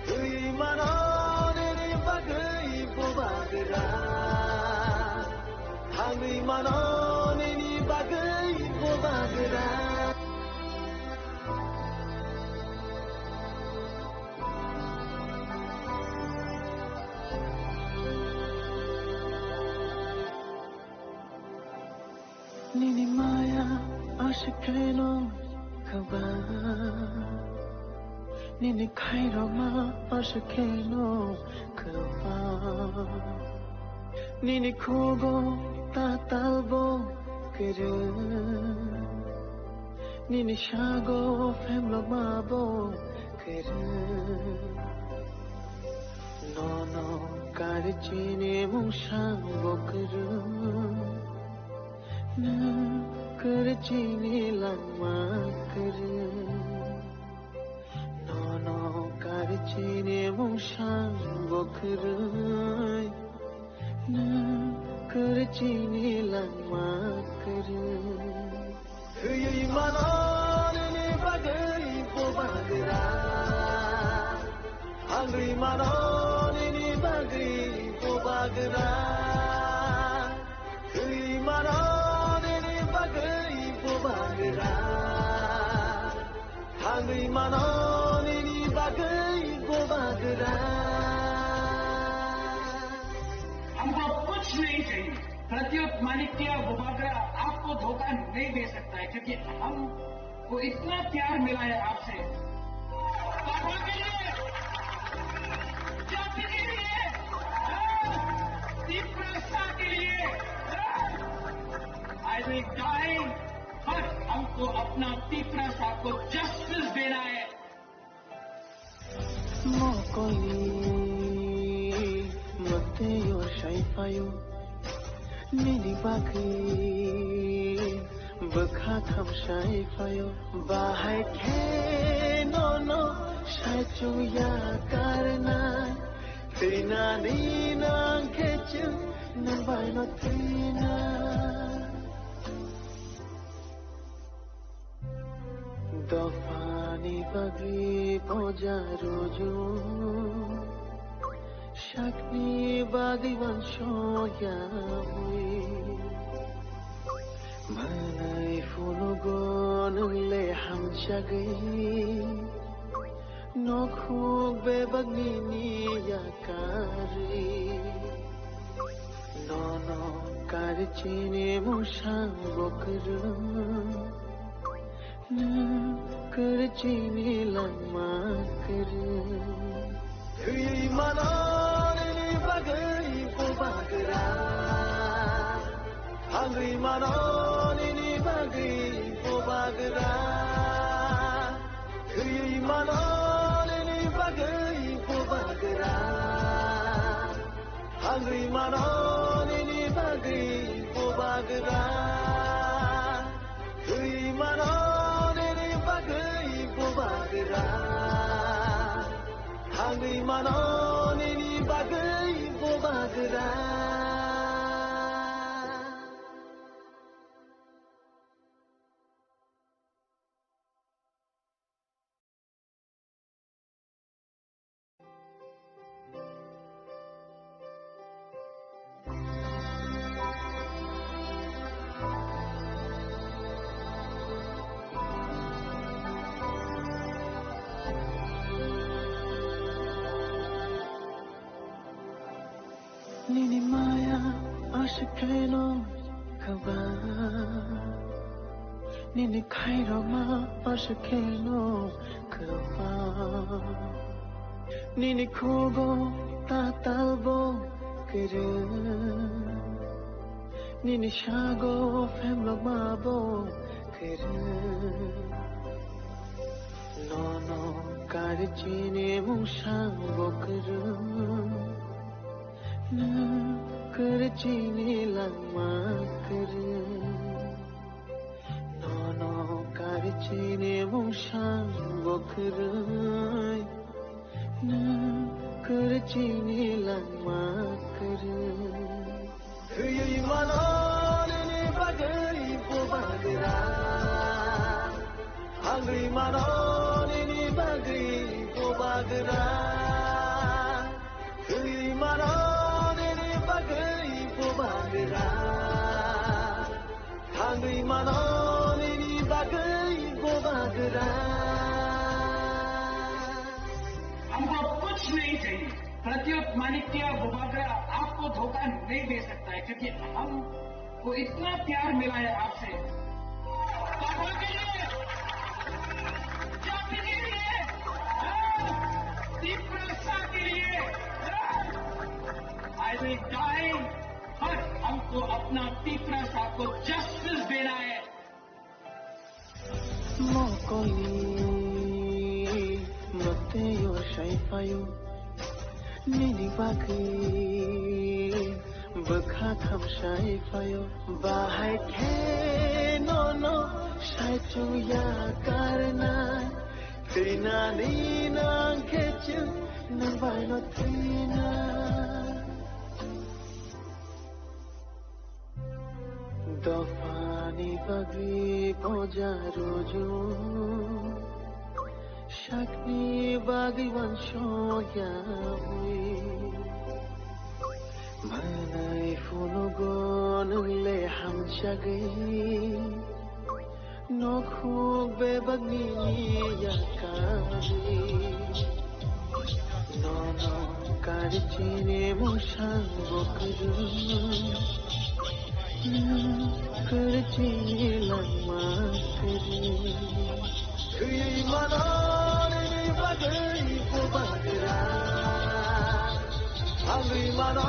Thwiwi mano nini bagwi bubagra, thangwi mano nini bagwi bubagra. Nini maya aswk kheno kwbang, nini khairokma aswk kheno kwbang. Nini khugo tatalbo kwrwng, nini sago phemlokmabo kwrwng. Nono kar chini mungsang bo kwrwng, nwng kar chini langma kwrwng. Nono kar Chini mungsang bo kwrwi, nwng kwrwi chini langma kwrwi. Thwiwi mano nini bagwi bo bagra, hangwi mano nini bagwi bo bagra. Thwiwi mano nini bagwi bo bagra. Hangwi mano nini bagwi bo bagra. हमको कुछ नहीं चाहिए। प्रद्युत मानिक्य बुबागरा आपको धोखा नहीं दे सकता है, क्योंकि हमको इतना प्यार मिला है आपसे। पापा के लिए, जाति के लिए, हाँ, तीव्रता के लिए, हाँ। I will die, but हमको अपना तीव्रता को जस्टिस देना है। Mokoli mwtwi o sai phaio, nini bagwi bwkha tham sai phaio. Bahai khe nono sai chungya karnai, thwinani nang khe chwng nang bai no thwinai. Dophani bagwi boja rujung, sakni bagwi uansukya bui. Manai phunukgo nwng le hamjagwi, nokhuk bebak nini yakarwi. Nono karwi chini mungsang bo kwrwi, nwng kwrwi chini langma kwrwi. Thwi mano nini bagwi bo bagra, hangwi mano nini bagwi bo bagra. Thwi mano nini bagwi bo bagra. Hangwi mano nini bagwi bo bagra. Thwi mano nini bagwi bo bagra. Hangwi mano nini bagwi bo bagra. Nini maya aswk kheno kwbang, nini khairokma aswk kheno kwbang. Nini khugo tatalbo kwrwng, nini sago phemlokmabo kwrwng. Nono karwi chini mungsang bo kwrwng, nwng kwrwi chini langma kwrwng. Nono karwi chini mungsang bo kwrwng, nwng kwrwi chini langma kwrwng. Thwi mano nini bagwi bo bagra, hangwi mano nini bagwi bo bagra. Thwi mano nini bagwi bo bagra, hangwi mano nini bagwi bo bagra. हमको कुछ नहीं चाहिए। प्रद्युत मानिक्य बुबागरा आपको धोखा नहीं दे सकता है, क्योंकि हमको इतना प्यार मिला है आपसे। पापा के लिए, जाति के लिए, तीव्रता के लिए, I will die, but हमको अपना तीव्रता को जस्टिस देना है। Mokoli mwtwi o sai phaio, nini bagwi bwkha tham sai phaio. Bahai khe nono sai chungya karnai, Twi nani nang khe chwng nang bai no thwina. Dophani bagwi poja rujung, sakni bagwi uansukya bui. Manai phunugo nwng le hamjagwi, nokhuk bebak nini yakari. Nono kari chini musang bo kwrwng, kari chini langma kwrwng. Twi mano nini bagwi bubagra, hamwi mano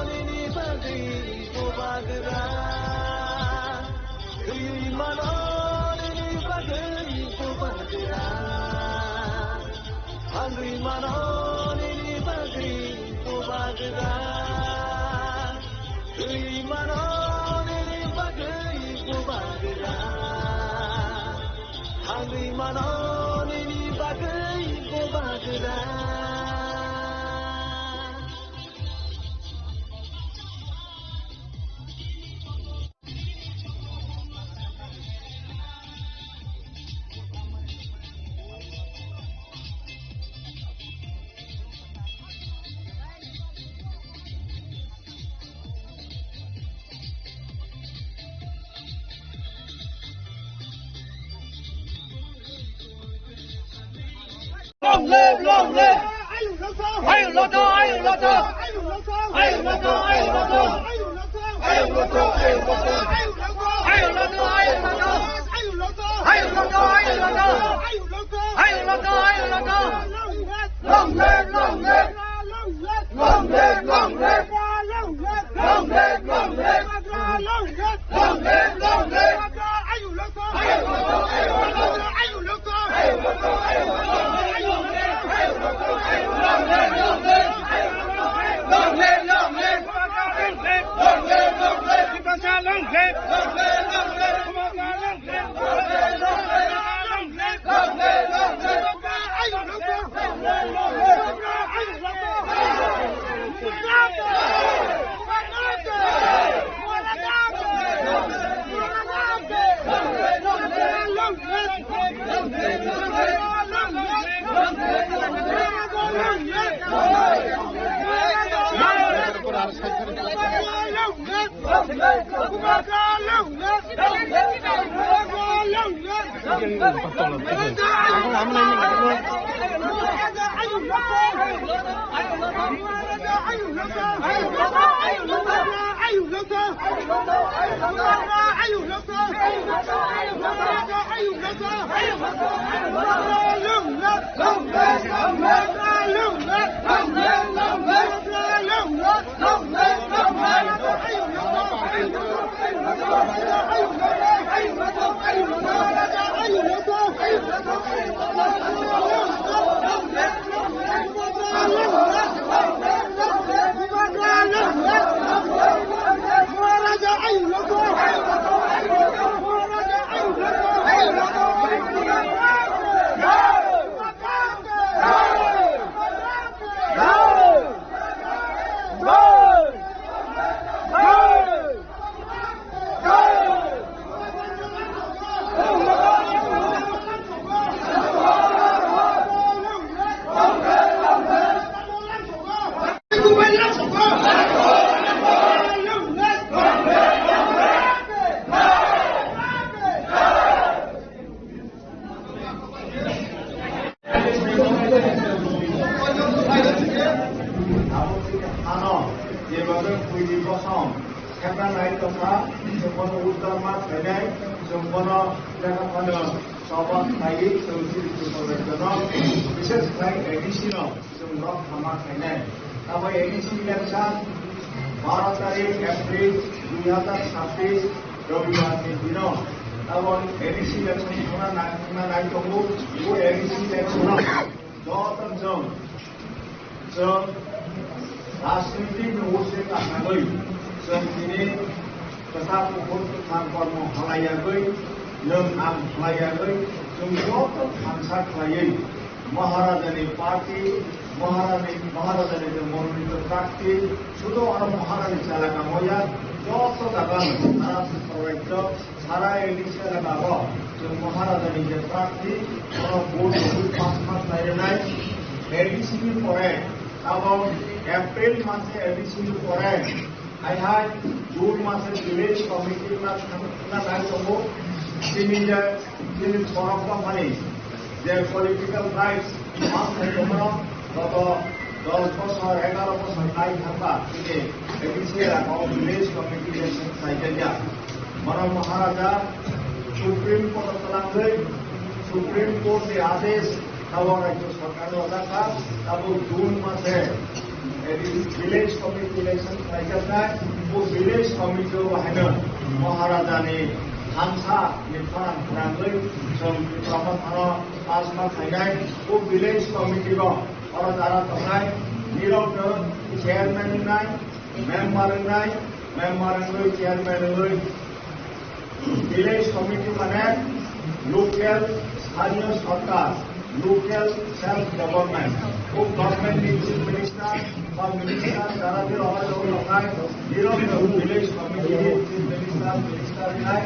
nini bagwi bubagra. Twi mano nini bagwi bubagra, hamwi mano nini bagwi bubagra. Twi mano nini bagwi bubagra. Hamwi mano nini bagwi bubagra. Long live, long live. Ayuk Lotha, Ayuk Lotha. Ayuk Lotha, Ayuk Lotha. Ayuk Lotha, Ayuk Lotha. Long live, long live. Long live, long live. Long live, long live. Long live, long live. Long live, long live. Long live, long live. Ano, jeba bwrwi kosom, khepna nai tongkha, chwng bono uddar ma khlainai, chwng bono lekha phano choba khlaiwi, chwng chini Tripura rajyono, bishes khlai A D C no. Chwng nok thama khainai. Abo A D C election baro tarik April dui hazar chhabbish Robibar ni dino. Abo A D C election thangna nai, thangna nai tongo. Bo A D C election o joto chwng, chwng rajnitik ni uansuk asagwi chwng tini kwchak kuphur kwthang kormo halai yagwi, nwng ang halai yagwi, Chwng joto thansa khlaiwi Maharajani party, Maharani, Maharajani je mononito prarthi, sudo aro Maharani chalaka moya, joto jaga sara Tripura rajyo, sara A D C elaka o chwng Maharajani je prarthi, bono vote rwui pass mark nairenai, A D C ni pore, abo April mase A D C ni pore, Hai hai, June mase village committee na thang-, na thang tongo. Chini je, chini borok tongmani je political rights, ma thang tongo, goto dos bosor, egaro bosor nai thangba, chini A D C elaka o village committee election khlai jaya. Bono Maharaja Supreme Court o twlangwi, Supreme Court ni adesh, abo rajyo Abo jakha, abo June mase, eh, village committee election khlaijaknai, bo village committee o haino Maharajani thansa ni khorang khorangwi chwng Tripura mothano pass ma khlainai, bo village committee o oro jara tongnai, nirokno chairman wngnai, member wngnai, member wngwi chairman wngwi, Village committee mane local sthaniyo sorkar, local self government. O government ni chief minister ba minister jara je rohor rohor tongnai, nirok no village committee ni chief minister, minister wngnai,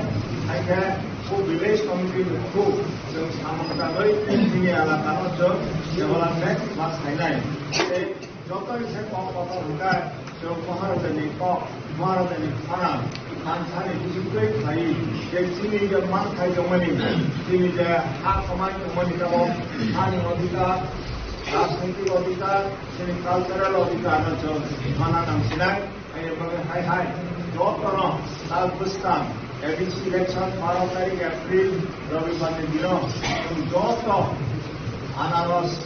hai khe o village committee ni through chwng samung tangwi chini elaka no chwng development ma khlainai. Tei Joto ni se kok kotor hwnkhe, chwng Maharajani kok, Maharajani khorang, thansani bisingtwi khlaiwi, je chini je manthai tongmani, chini je ha kwmai tongmani tabok, hani odhikar, rajnaitik odhikar, chini cultural odhikar no chwng mana nangsinai. Hai bagwi hai hai, jotono tal bwskang, A D C election baro tarik April, Robibar ni dino, chwng joto anaros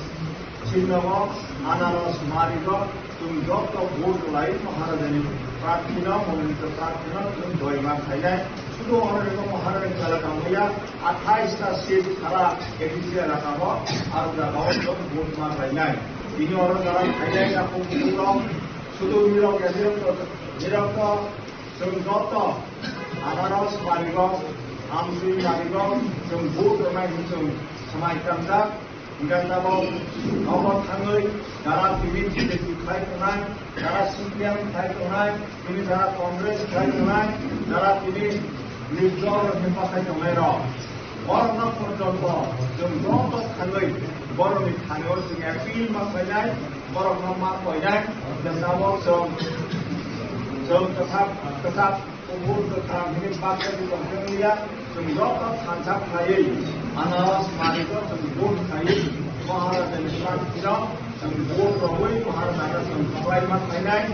Chini nogo anaros marigo, chwng joto vote rwlai Maharajani prarthino, mononito prarthino chwng joi ma khainai. Sudu oro rwgo Maharajani elaka maya athais ta seat sara A D C elaka o, aro jaga o chwng vote ma khainai. Bini oro jara khainai ta kung kung rok, sudu nirok ya nirok to, nirok to chwng joto anaros marigo, amsui marigo, chwng vote rwnai hwnwi chwng swmai tamjak. Hingke tabok nogo thangwi jara tini B J P khlai tongnai, jara C P M khlai tongnai, tini jara Congress khlai tongnai, jara tini nirjor hempa khai tongnai rok. Borokno porjonto chwng joto thangwi borokni thani-o chwng appeal ma khlainai, borokno ma koinai, je tabok chwng, chwng kwthap, kwthap Kubur kwthang hwnwi baksa di tongthok wngya, chwng joto thansa khlaiwi anaros marigo chwng vote khlaiwi Maharajani prarthino chwng vote rwui Maharajano chwng kwplai ma khlainai,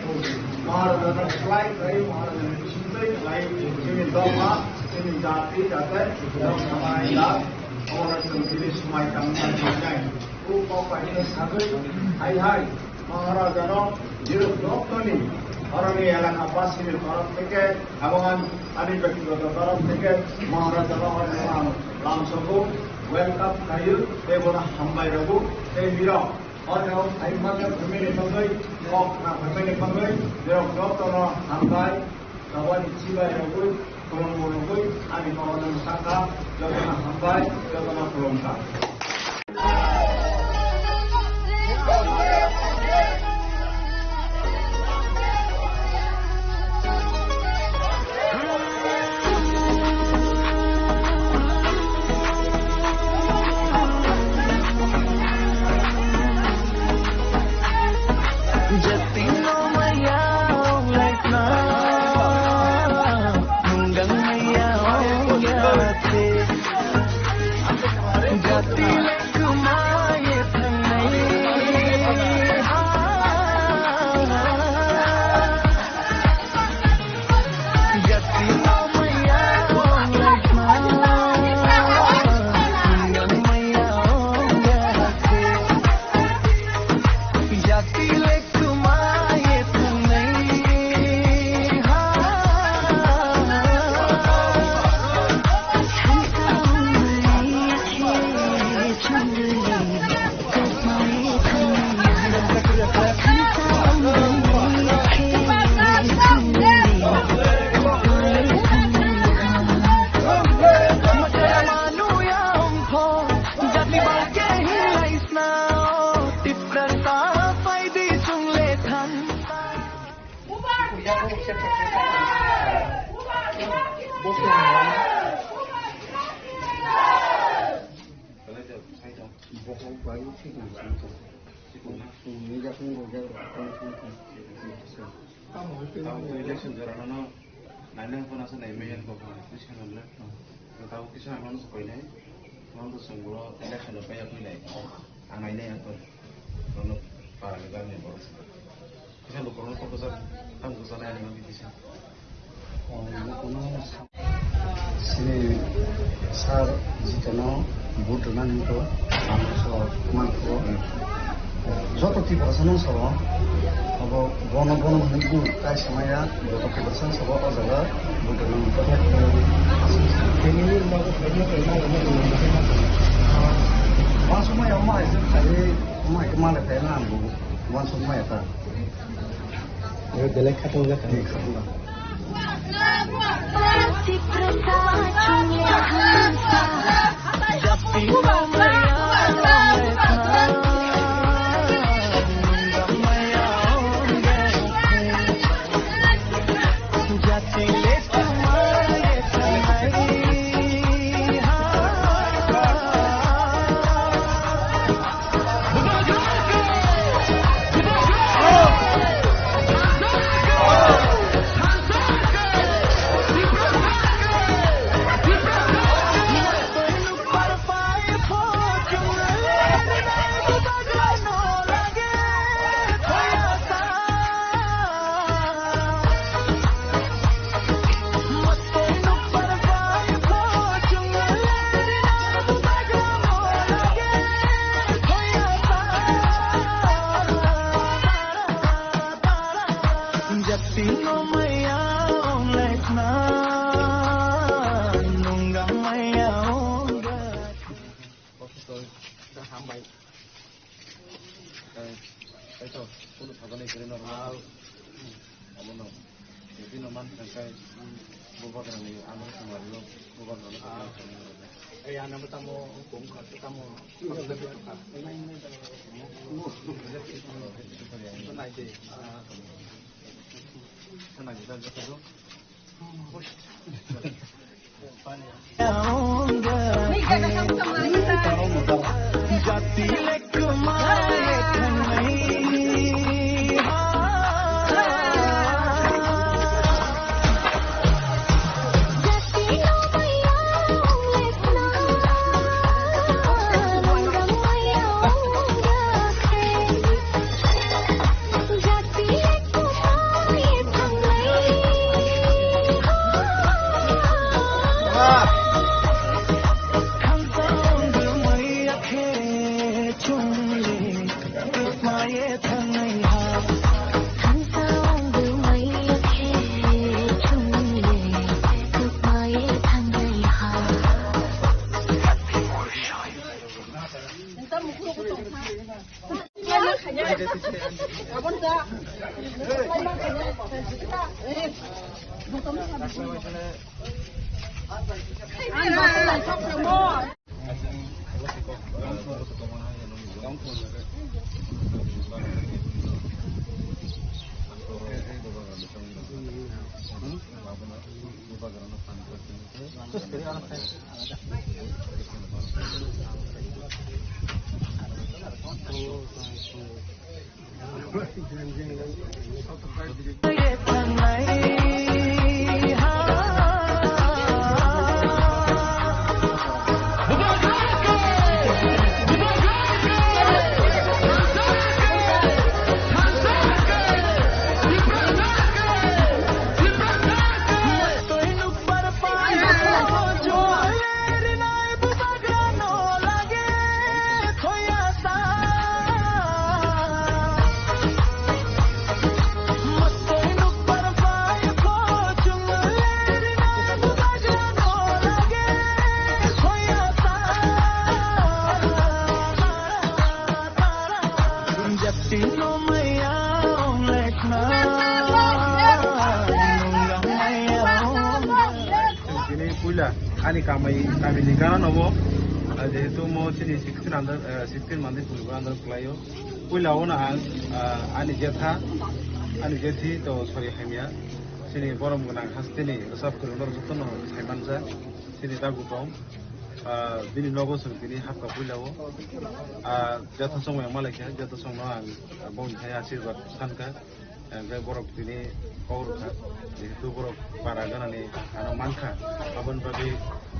Maharajano kwplai khlaiwi Maharajani bisingtwi khlaiwi chini dopha, chini jati, jate, chwng samai da, obono chwng chini swmai tangma khlainai. O kok bai no sagwi hai hai. Maharajano nirok jottoni oroni elaka basini torof theke, abo ani, ani bektigoto torof theke Maharajano oroni lam, lamsogo welcome khaio, tei bono hambai rwgo, tei nirok oroni o phaima khe phaimani bagwi, kok khna phaimani bagwi nirok jottono hambai. Tabani chibai rogwi, khulumbo rogwi, ani kok no mwsakha, jotono hambai, jotono khulumkha. Jatino maya wnglaikha, nunggang maya wngya khe. Jati le kwmaiye thangnai, Tamo election jora no nainang phano se nai maya kok phano bwskango le. Tamo kisa ang no se koinai. Tamo to songbo election no paya koinai. Ang nainai ang to. Nono para ni gani borok. Kisa lukurok no kok kwchak tamo kwchak nai ang no kisa. Sini sir jitono vote rwna hinwi ang so manthogo. Joto Tiprasa no sao, abo bono bono hinwi bu kai samaya, joto Tiprasa no sao o jaga vote rwna hinwi. Wansukmaya omo hai se khai, omo hai khe malai khai na ang bo wansukmaya ta. Yo, belai khatungjakha. Hambai. Kaitor, kunu thagani kiri normal. Abono, jadi no man thangkai, bubagrani ano sumari lo, bubagrani ano sumari lo. Eh, ano tamo, kung khat tamo, nai de. Sana kita jatuh. Tini puila ani kamai, kamini gana nobo, ah, jehetu mo chini sixteen under, eh, sixteen mandi pulgo under khlaio. Puila ono ang, ah, ani jetha, Ani jethi to sori hamya, chini borom gwnang hasteni rwchap kwrwngno jotono saimanjak, chini dagukong, ah, bini nogo chwng tini hapkha puilao, ah, joto chongmani malaikha, joto chongno ang boni hai asirwad sankha. Hingke borok tini kok rwkha, jehetu borok para ganani ano mankha, aboni bagwi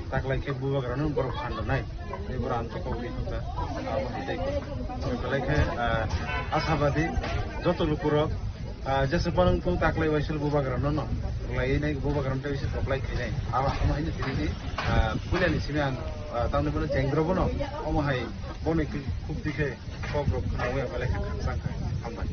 taklai khe bubagrano borok phan rwnai, tei borok ang kok ri thangkha, abo hai tei kok. Belai khe, ah, ashabadi joto lukurok, ah, jesa panang tu taklai waisal bubagrano no, rwlai nai bubagrano tei waisal koplai khainai. Abo, amo haino tini ni, ah, puilani simi ang, ah, tamni bono chengro bono, omo hai bono khuk dikhe kok rok khnaui ang belai khe khakchang kha. Hambai.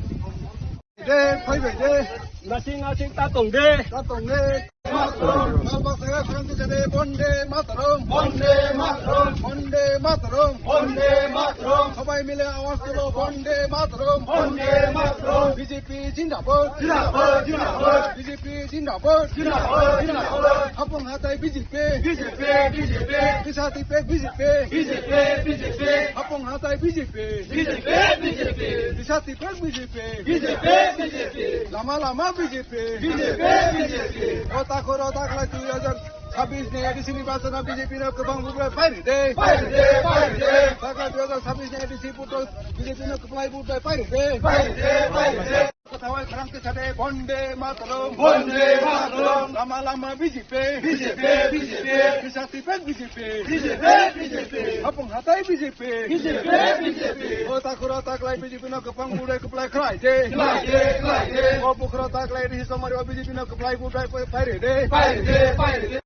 De, phaibai de. Nasing nasing ta tong de. Ta tong de. Matram. Nal baksa khang kisa de, Bonde Matram. Bonde Matram. Bonde Matram. Bonde Matram. Sabai mile awaz tulo, Bonde Matram. Bonde Matram. B J P zindabad. Zindabad, zindabad. B J P zindabad. Zindabad, zindabad. Hapung hatai B J P. B J P, B J P. Kisa tipek B J P. B J P, B J P. Hapung hatai B J P. B J P, B J P. Kisa tipek B J P. B J P, B J P. Lama lama B J P. B J P, B J P. O takhoro taklai dui hajar sabis ni A D C ni bachana B J P no kwbang bubai pairi de. Pairi de, pairi de. Taklai dui hajar sabis ni A D C puto B J P no kwplai bubai pairi de. Pairi de, pairi de. Kathawai kharang kisa de, Bonde Mataram. Bonde Mataram. Lama lama B J P. B J P, B J P. Kisa tipek B J P. B J P, B J P. Hapung hatai B J P. B J P, B J P. O takhoro taklai B J P no kwbang bubai kwplai khlai de. Khlai de, khlai de. O bukhoro taklai ri somari o B J P no kwplai bubai pai-, pairi de. Pairi de, pairi de.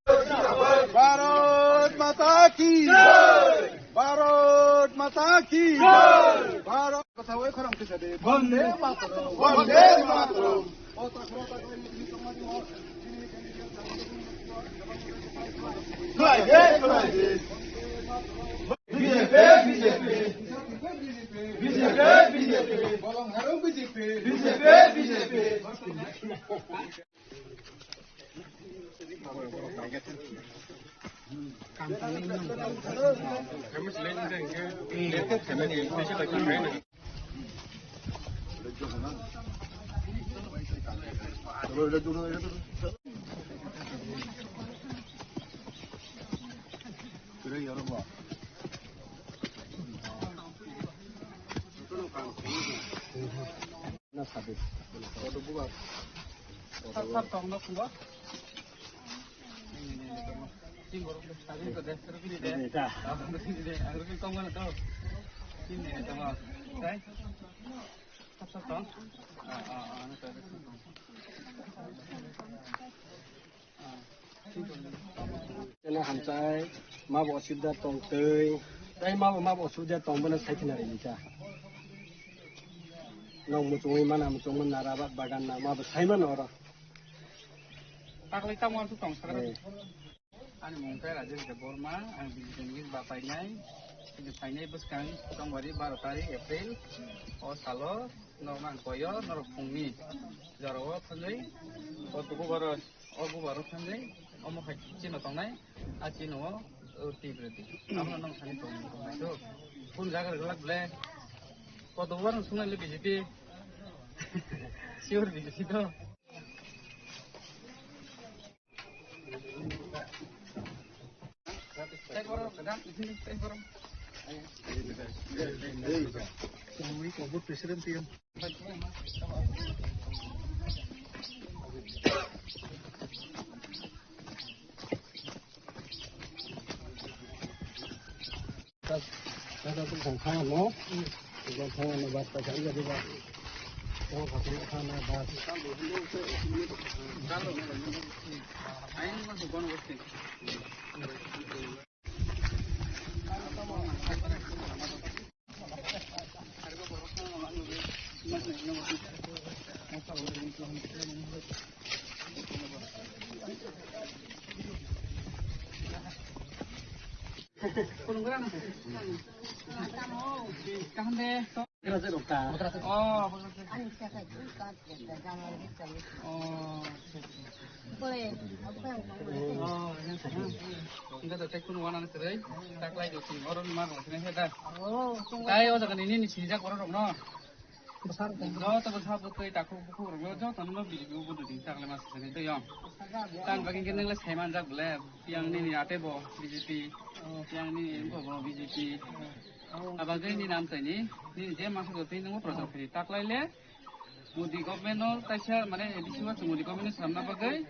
Bharat Mata ki. Jai. Bharat Mata ki. Jai. Bharat Mata ki. Jai. Bonde Mataram. Bonde Mataram. B J P, B J P. B J P, B J P. Bolong harung B J P. B J P, B J P. Na sabi. Sab, sab tong no khungo. Sing borok de, sabi ko de, rukini de. Rukini de. Ang rukini tong mana to? Sini de tong. Dai. Sab, sab tong. Ah, ah, ah, na sabi. Chwng hamchai, mabo osubida tong twi, tei mabo, mabo osubida tong bono sai khna ri ta. Nong muchungwi mana, muchungma nara ba bagan na, mabo sai mano oro. Taklai tamo ang tong sakra. Eh. Ani mung khe Rajesh Debbarma, ang B J P ni ba painai, tini phainai bwskang Tongwari baro tarik April, o salo norok ang koyo, norok phungni jorao thanjai, o tuku baro. O bubar rok thangjai, omo khai chino tongnai, a chino o, o twi bwrwi twi. Amo nang thani tong, tong nai do. Phone jaga rwglak ble. Koto bubar rok sungnai le B J P. Sure B J P do. Tei borok, tei borok. Tei borok. Kaham de. Oh. Oh, yang sana. Enggak tahu, cek pun warna serai. Tak lagi tu, orang mana sini ada. Tai o jaga ini ni sini jak orang no. Joto bwsa bwtwi takhuk bukhuk rok joto no B J P o vote rwdi, takle ma sasani twi yong. Tang bagwi khe nwngle sai manjak bole, yang nini ate bo B J P, yang nini bo bo B J P. Abagwi nini amchaini, nini je masa jotwi nwngo project khri taklaile. Modi government no kaisa mane A D C o chwng Modi government no samna bagwi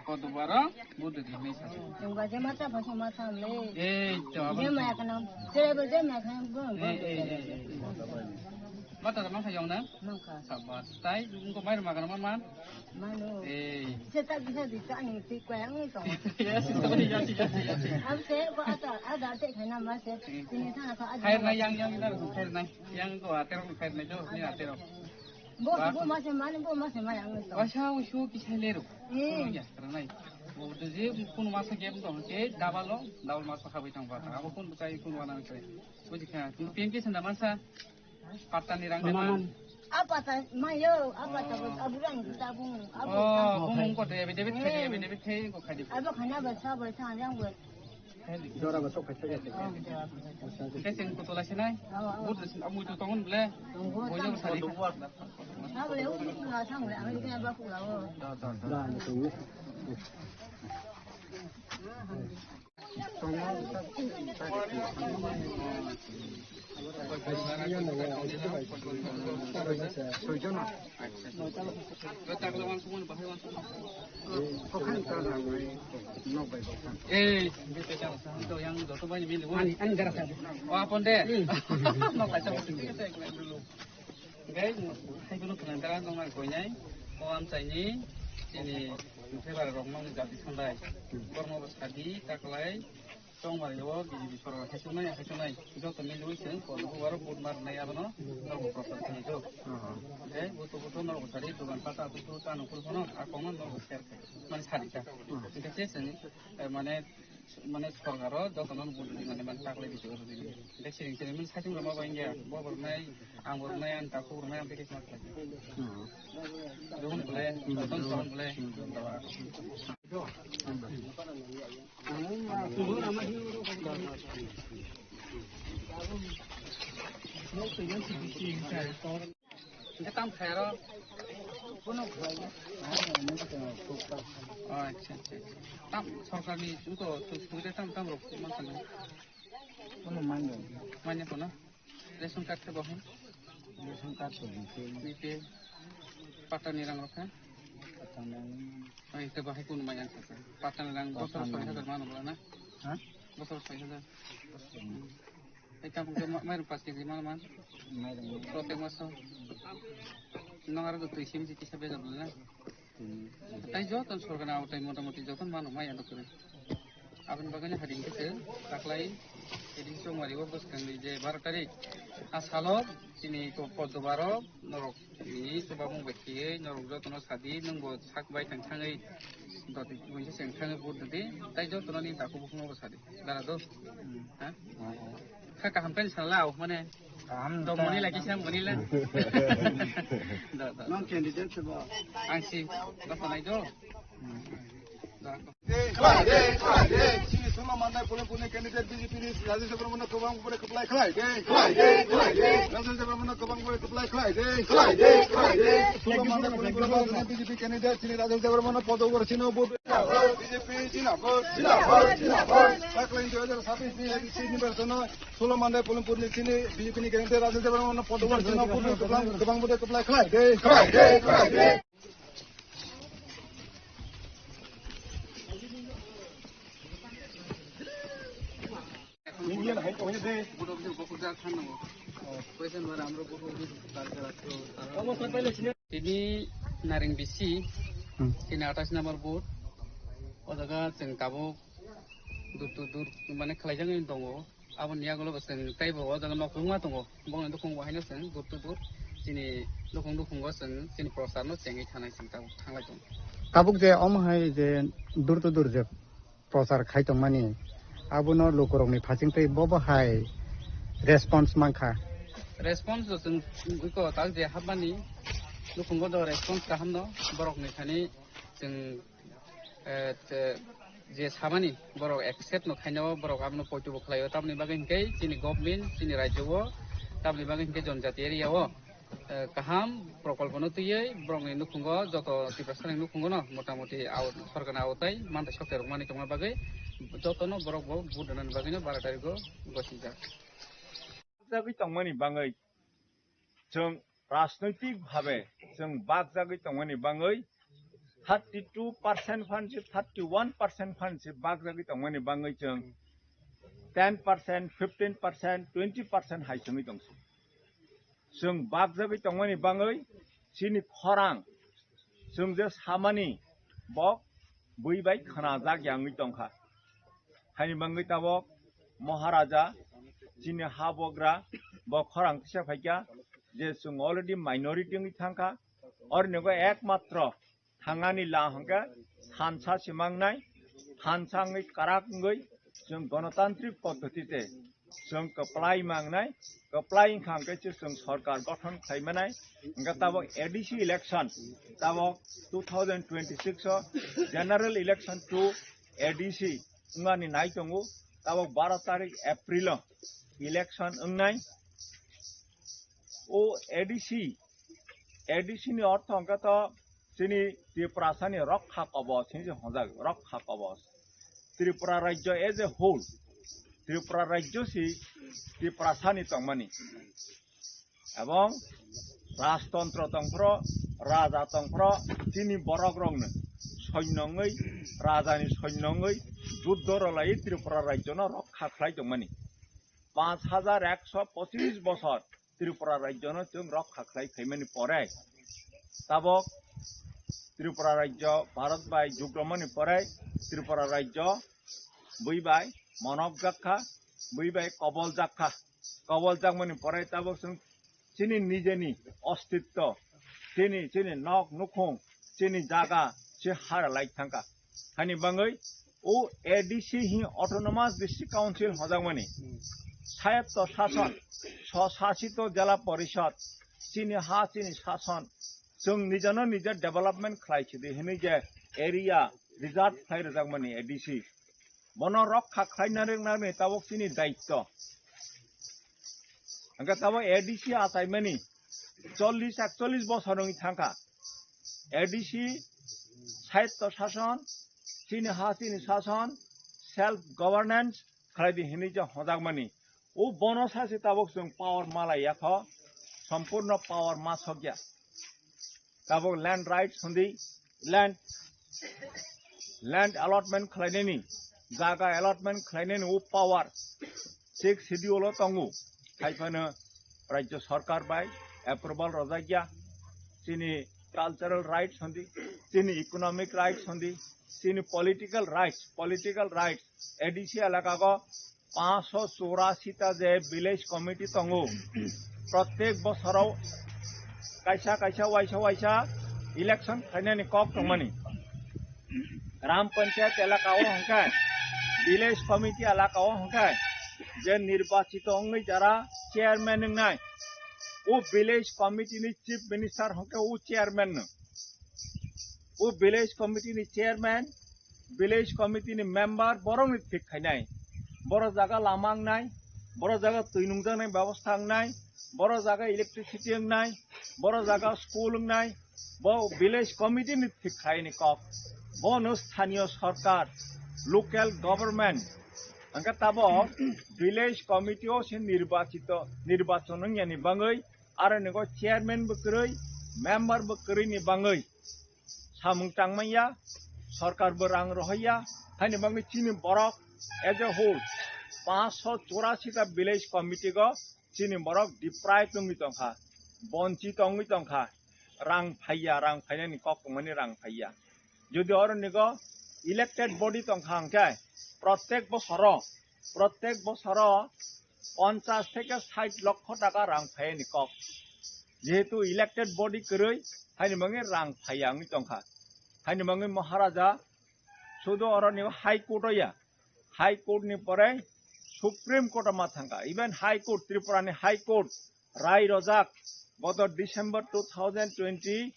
kodubar o vote rwdi hinwi sa. Chwng ba je mata pha se mata le. Ei to abo. Je maya kana, je bo je maya kana bo. Ei, ei, ei, ei. Mata da mangkha yong na? Mangkha. Sabas. Tai wngko mai rwma kana man man? Mano. Ei. Se ta bisa di ta ni ti kwa yang to. Yes, yes, yes, yes. Ab se ko ata ada te khai na ma se. Tini thana ko ada. Khair na yang yang dar khair na. Yang ko ater khair na jo ni ater. Bo, bo ma se mani, bo ma se mani ang to. Wasa usu kisai lero. Hmm. Ya, ranai. Bo de je kun masa game to ke double lo, double masa khabai thang ba. Abo kun bukai kun wana ke. Buji kha, kun P M K senda masa. Patta ni rang man. Apa ta ma yo, apa ta abu rang ta bung. Oh, bung ko de, de, de, de, de, ko khai di. Abo khana ba sa ba thang yang ba. Jora ba sok khai thai. Khe chwng kutula sinai. Bud amu tu tongon ble. Boyo sari. Ei, bete chalo sa, to yang joto bai mili. Ani, ani gara sa. O apon de. Hmm. No kaisa bete dulu. Gai, hai kono khna gara no ngai koinai. O amchaini, chini, February rok no jati sandai. Kormo bwsadi, taklai. Chongmari o B J P sorkar haisungnai, haisungnai. Joto milwi chwng Kodubaro vote marnai abono norok prochar khlai do. Aha. Je butu butu norok sari dogan pata butu chano kul phano a kongno norok share khai. Mane sari ta. Aha. Hingke se chwng, eh, mane, mane sorkaro jotono vote rwdi mane, mane taklai bisi rwdi. Hingke siring siring mane saichung rwma bai hingke bo rwnai, ang bo rwnai, ang takhuk rwnai, ang tei khe ma khlai. Aha. Dogon bole, joton soron bole. Hingke tam khairo? Bono khlai. Oh, acha, acha, acha. Tam sorkarni wngkha, subida tam, tam rok ma khlai? Bono manya. Manya kono? Ration card khe bo hai? Ration card to B P L. B P L. Patta ni rang rok khe? Patta ni rang. Ai, khe bo hai kunu manya sa khe? Patta ni rang bosor soi hajar mano bwla na? Ha? Bosor soi hajar. Bosor. Ai, tamo khe ma-, mairum paanch kg mano man? Mairum. Protek maso? Nong aro do twi sim ji kisa bejak bwla na? Tai joto sorkar ni aotai motamoti joto mano maya dokre. Aboni bagwi no hari hwnkhe se taklai A D C Chongmari o bwskangni je baro tarik a salo chini ko-, Kodubaro norok ni chubamung bai khiyui norok jotono sadi nwng bo sak bai thang thangwi doti buinsa seng thangwi vote dodi tai jotono ni takhuk bukhukno bo sadi dara do. Ha? Kha kaham khe sala o mane. Kaham to mani lagi sa mani la. Da, da. Nang candidate se ba? Ang si, basta nai do. Da. Khlai de, khlai de. Chini Solo Mandai Polempurni candidate B J P ni Rajesh Debbarmano kwbang bore kwplai khlai de. Khlai de, khlai de. Rajesh Debbarmano kwbang bore kwplai khlai de. Khlai de, khlai de. Solo Mandai Polempurni B J P candidate chini Rajesh Debbarmano podo bore chini vote. B J P zindabad, zindabad, zindabad. Taklai dui hajar sabis ni A D C nirbachon o Solo Mandai Polempurni chini B J P ni candidate Rajesh Debbarmano podo bore chini vote kwbang, kwbang bore kwplai khlai de. Khlai de, khlai de. Tini Nareng Bisi, hmm, tini athais number booth. O jaga chwng tabuk dur to dur mane khlaijagwi tongo. Aboni yagulo bo chwng teibo o jaga nok kwbangma tongo. Bongni nukhung bo haino chwng dur to dur chini nukhung nukhungo chwng chini prochar no chengwi thanai chwng tabuk thanglai tongo. Tabuk je omo hai je dur to dur je prochar khai tongmani, abono lukurokni phasingtwi bobo hai response mankha? Response do chwng iko tak je hapmani nukhungo do response kahamno borokni thani chwng, eh, te-, je samani borok accept no khaino borok abono poito bo khlaio, tamni bagwi hinkhe chini government chini rajyo o, tamni bagwi hinkhe jonjati area o Eh, kaham prokolpono twiwi borokni nukhungo, joto Tiprasani nukhungono motamoti aw-, sorkarni aotai mantai soktai rwkmani tongma bagwi jotono borok bo vote rwnani bagwino baro tarigo gosijak. Jagwi tongmani bangwi chwng rajnoitik bhabe chwng bakjagwi tongmani bangwi thirty two percent phan se thirty one percent phan se bakjagwi tongmani bangwi chwng ten percent, fifteen percent, twenty percent hai chwngwi tongsi. Chwng bakjagwi tongmani bangwi chini khorang chwng je samani bo bui bai khwnajak ya wngwi tongkha. Haini bangwi tabok Maharaja chini ha bogra bo khorang tisa phaikha je chwng already minority wngwi thangkha. Ornigo ekmatro thangani la hwnkhe thansa se mangnai, thansa wngwi kwrak wngwi chwng gonotantrik poddotite chwng kwplai mangnai, kwplai wngkha hwnkhe se chwng sorkar gothon khlai manai. Hwnkhe tabok A D C election, tabok two thousand twenty-six o general election to A D C wngmani nai tongo, tabok baro tarik April o election wngnai. O A D C, A D C ni ortho hwnkhe to chini Tiprasani rokha kobos hinwi se hwnjak, rokha kobos. Tripura rajyo as a whole, Tripura rajyo si Tiprasani tongmani. Ebong rajtontro tongphro, raja tongphro, chini borok rokno soinno wngwi, rajani soinno wngwi juddo rwlaiwi Tripura rajyono rokha khlai tongmani. Panch hajar ekso pochis bosor Tripura rajyono chwng rokha khlai phaimani pore, tabok Tripura rajyo Bharat bai jugromani pore Tripura rajyo bui bai monok jakha, bui bai kobol jakha. Kobol jakmani pore tabok chwng chini nijeni ostitto, chini, chini nok nukhung, chini jaga se hara lai thangkha. Hani bangwi o A D C hi Autonomous District Council hojakmani, swayatto shason, swshasito jela porishod, chini ha chini shason, chwng nijano nije development khlai sidi hinwi je area reserve khlai rwjakmani A D C. Bono rokha khlaina rwknani tabok chini daitto. Hwnkhe tabok A D C achaimani chollish ekchollish bosor wngwi thangkha. A D C swayatto shason, chini ha chini shason, self governance khlai di hinwi je hojakmani. O bono sase tabok chwng power ma lai ya kho, sompurno power ma sokya. Tabok land rights hwndi, land, land allotment khlainani, jaga allotment khlainani o power sixth schedule o tongo. Haiphano rajyo sarkar bai approval rwjakya. Chini cultural rights hwndi, chini economic rights hwndi, chini political rights, political rights, A D C elaka go panchsho churasi ta je village committee tongo, prottek bosoro kaisa kaisa waisa waisa election khlainani kok tongmani. Gram panchayat elaka o hwnkhe, village committee elaka o hwnkhe, je nirbachito wngwi jara chairman wngnai, o village committee ni chief minister hwnkhe o chairman no. O village committee ni chairman, village committee ni member borok ni thik khainai. Boro jaga lama wngnai, boro jaga twi nungjaknai bebosta wngnai, boro jaga electricity wngnai, boro jaga school wngnai, bo village committee ni thik khlaini kok. Bono sthaniyo sarkar, local government, hwnkhe tabok village committee o se nirbachito, nirbachon wngyani bangwi, aro nigo chairman bo kwrwi, member bo kwrwi ni bangwi samung tangmanya, sarkar bo rang rohorya, haini bangwi chini borok as a whole panchsho churasi ta village committee go chini borok deprive wngwi tongkha, bonchit wngwi tongkha, rang phaiya, rang phainani kok tongmani rang phaiya. Jodi oro nigo elected body tongkha hwnkhe, prottek bosoro, prottek bosoro ponchash theke sait lokho taka rang phaiyani kok. Jehetu elected body kwrwi, haini bangwi rang phaiya wngwi tongkha. Haini bangwi Maharaja sudu oro ni High Court o ya, High Court ni pore Supreme Court o ma thangkha. Even High Court, Tripura ni High Court rai rojak, goto December two thousand twenty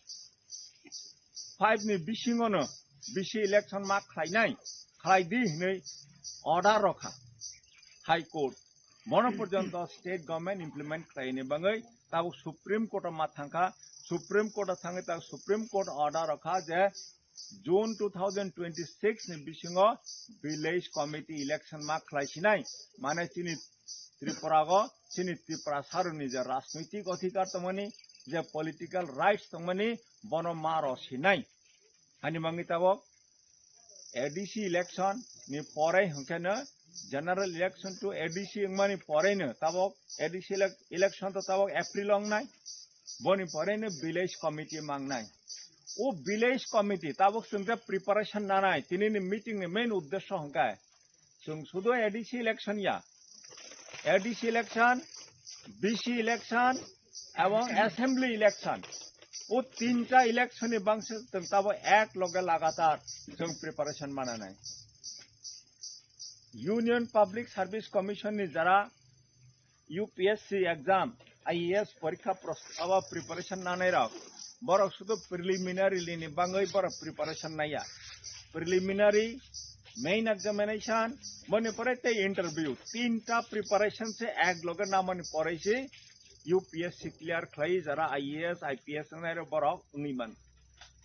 five ni bisingono bisi election ma khlainai, khlai di hinwi order rokha High Court. Bono porjonto state government implement khlaini bagwi tabuk Supreme Court o ma thangkha. Supreme Court o thangwi tabuk Supreme Court order rokha je June two thousand twenty-six ni bisingo village committee election ma khlai sinai. Mane chini Tripura go, chini Tripura saruni je rajnoitik adhikar tongmani, je political rights tongmani, bono ma ro sinai. Hani mangi tabuk A D C election ni pore hwnkhe no general election to A D C wngmani pore no tabuk A D C elec-, election to tabuk April wngnai. Boni pore no village committee mangnai. O village committee tabuk chwng je preparation nanai, tini ni meeting ni main uddesho hwnkhe chwng sudu A D C election ya, A D C election, V C election, ebong assembly election. O tinta election ni bangse chwng tabo ek loge lagatar chwng preparation mananai. Union Public Service Commission ni jara U P S C exam, I A S porikha pros-, abo preparation nanai rok, borok sudu preliminary ni bagwi borok preparation naiya. Preliminary, main examination, boni pore tei interview. Tinta preparation se ek loge namani pore se U P S C clear khlai jara I A S, I P S wngnai rok borok wngwi man.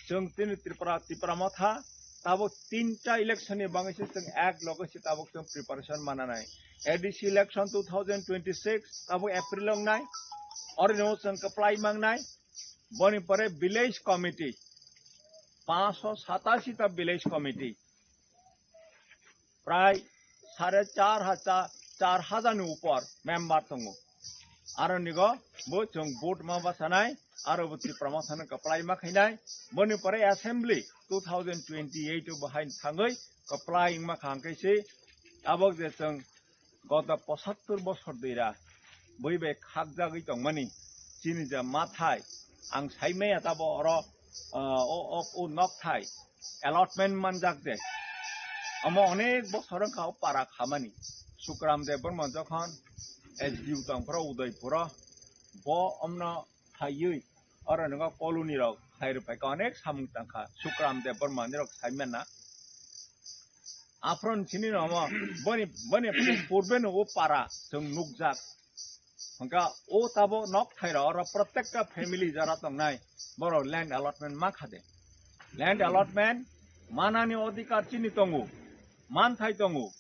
Chwng tini Tripura, Tipra Motha, tabuk tinta election ni bagwi se chwng ek loge se tabuk chwng preparation mananai. A D C election two thousand twenty-six, tabuk April wngnai. Oro no chwng kwplai mangnai. Boni pore village committee, paanch sho satashi ta village committee. Prai sare char hajar, char hajar ni upor member tongo. Aro nigo bo chwng vote ma basanai, aro bo Tipra Mothano kwplai ma khainai. Boni pore assembly two thousand twenty-eight o bo haino thangwi kwplai wngma kha hwnkhe se tabuk je chwng goto posattor bosor dira bui bai khakjagwi tongmani chini je mathai ang saimaya tabo oro, ah, o, o, o nokthai allotment manjak de. Omo onek bosor wngkha o para khamani. Sukram Debbarma jokhon S D O tongphuru Udaipuro, bo omno phaiwi oro nokha colony rok khai rwphaikha, onek samung tangkha Sukram Debbarma ni rok saimana. Aphron chini no omo boni, boni purbe no o para chwng nukjak. Hwnkha o tabo nok thairok oro protekta family jara tongnai borok land allotment ma kha de. Land allotment manani odhikar chini tongo, manthai tongo.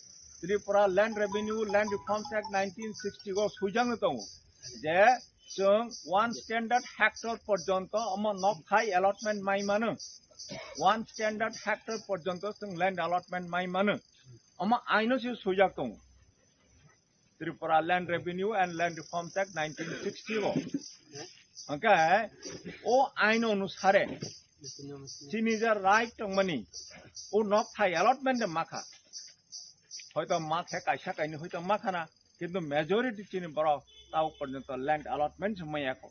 Tripura Land Revenue, Land Reforms Act nineteen sixty o swijak no tongo je chwng one standard hectare porjonto omo nokthai allotment mai mano. One standard hectare porjonto chwng land allotment mai mano. Omo aino se swijak tongo. Tripura Land Revenue and Land Reforms Act nineteen sixty o. Hwnkhe o ain onusare chini je right tongmani o nokthai allotment de makha. Hoito makhe kaisa kainwi hoito makhana, kintu majority chini borok tao porjonto land allotment se maya kho.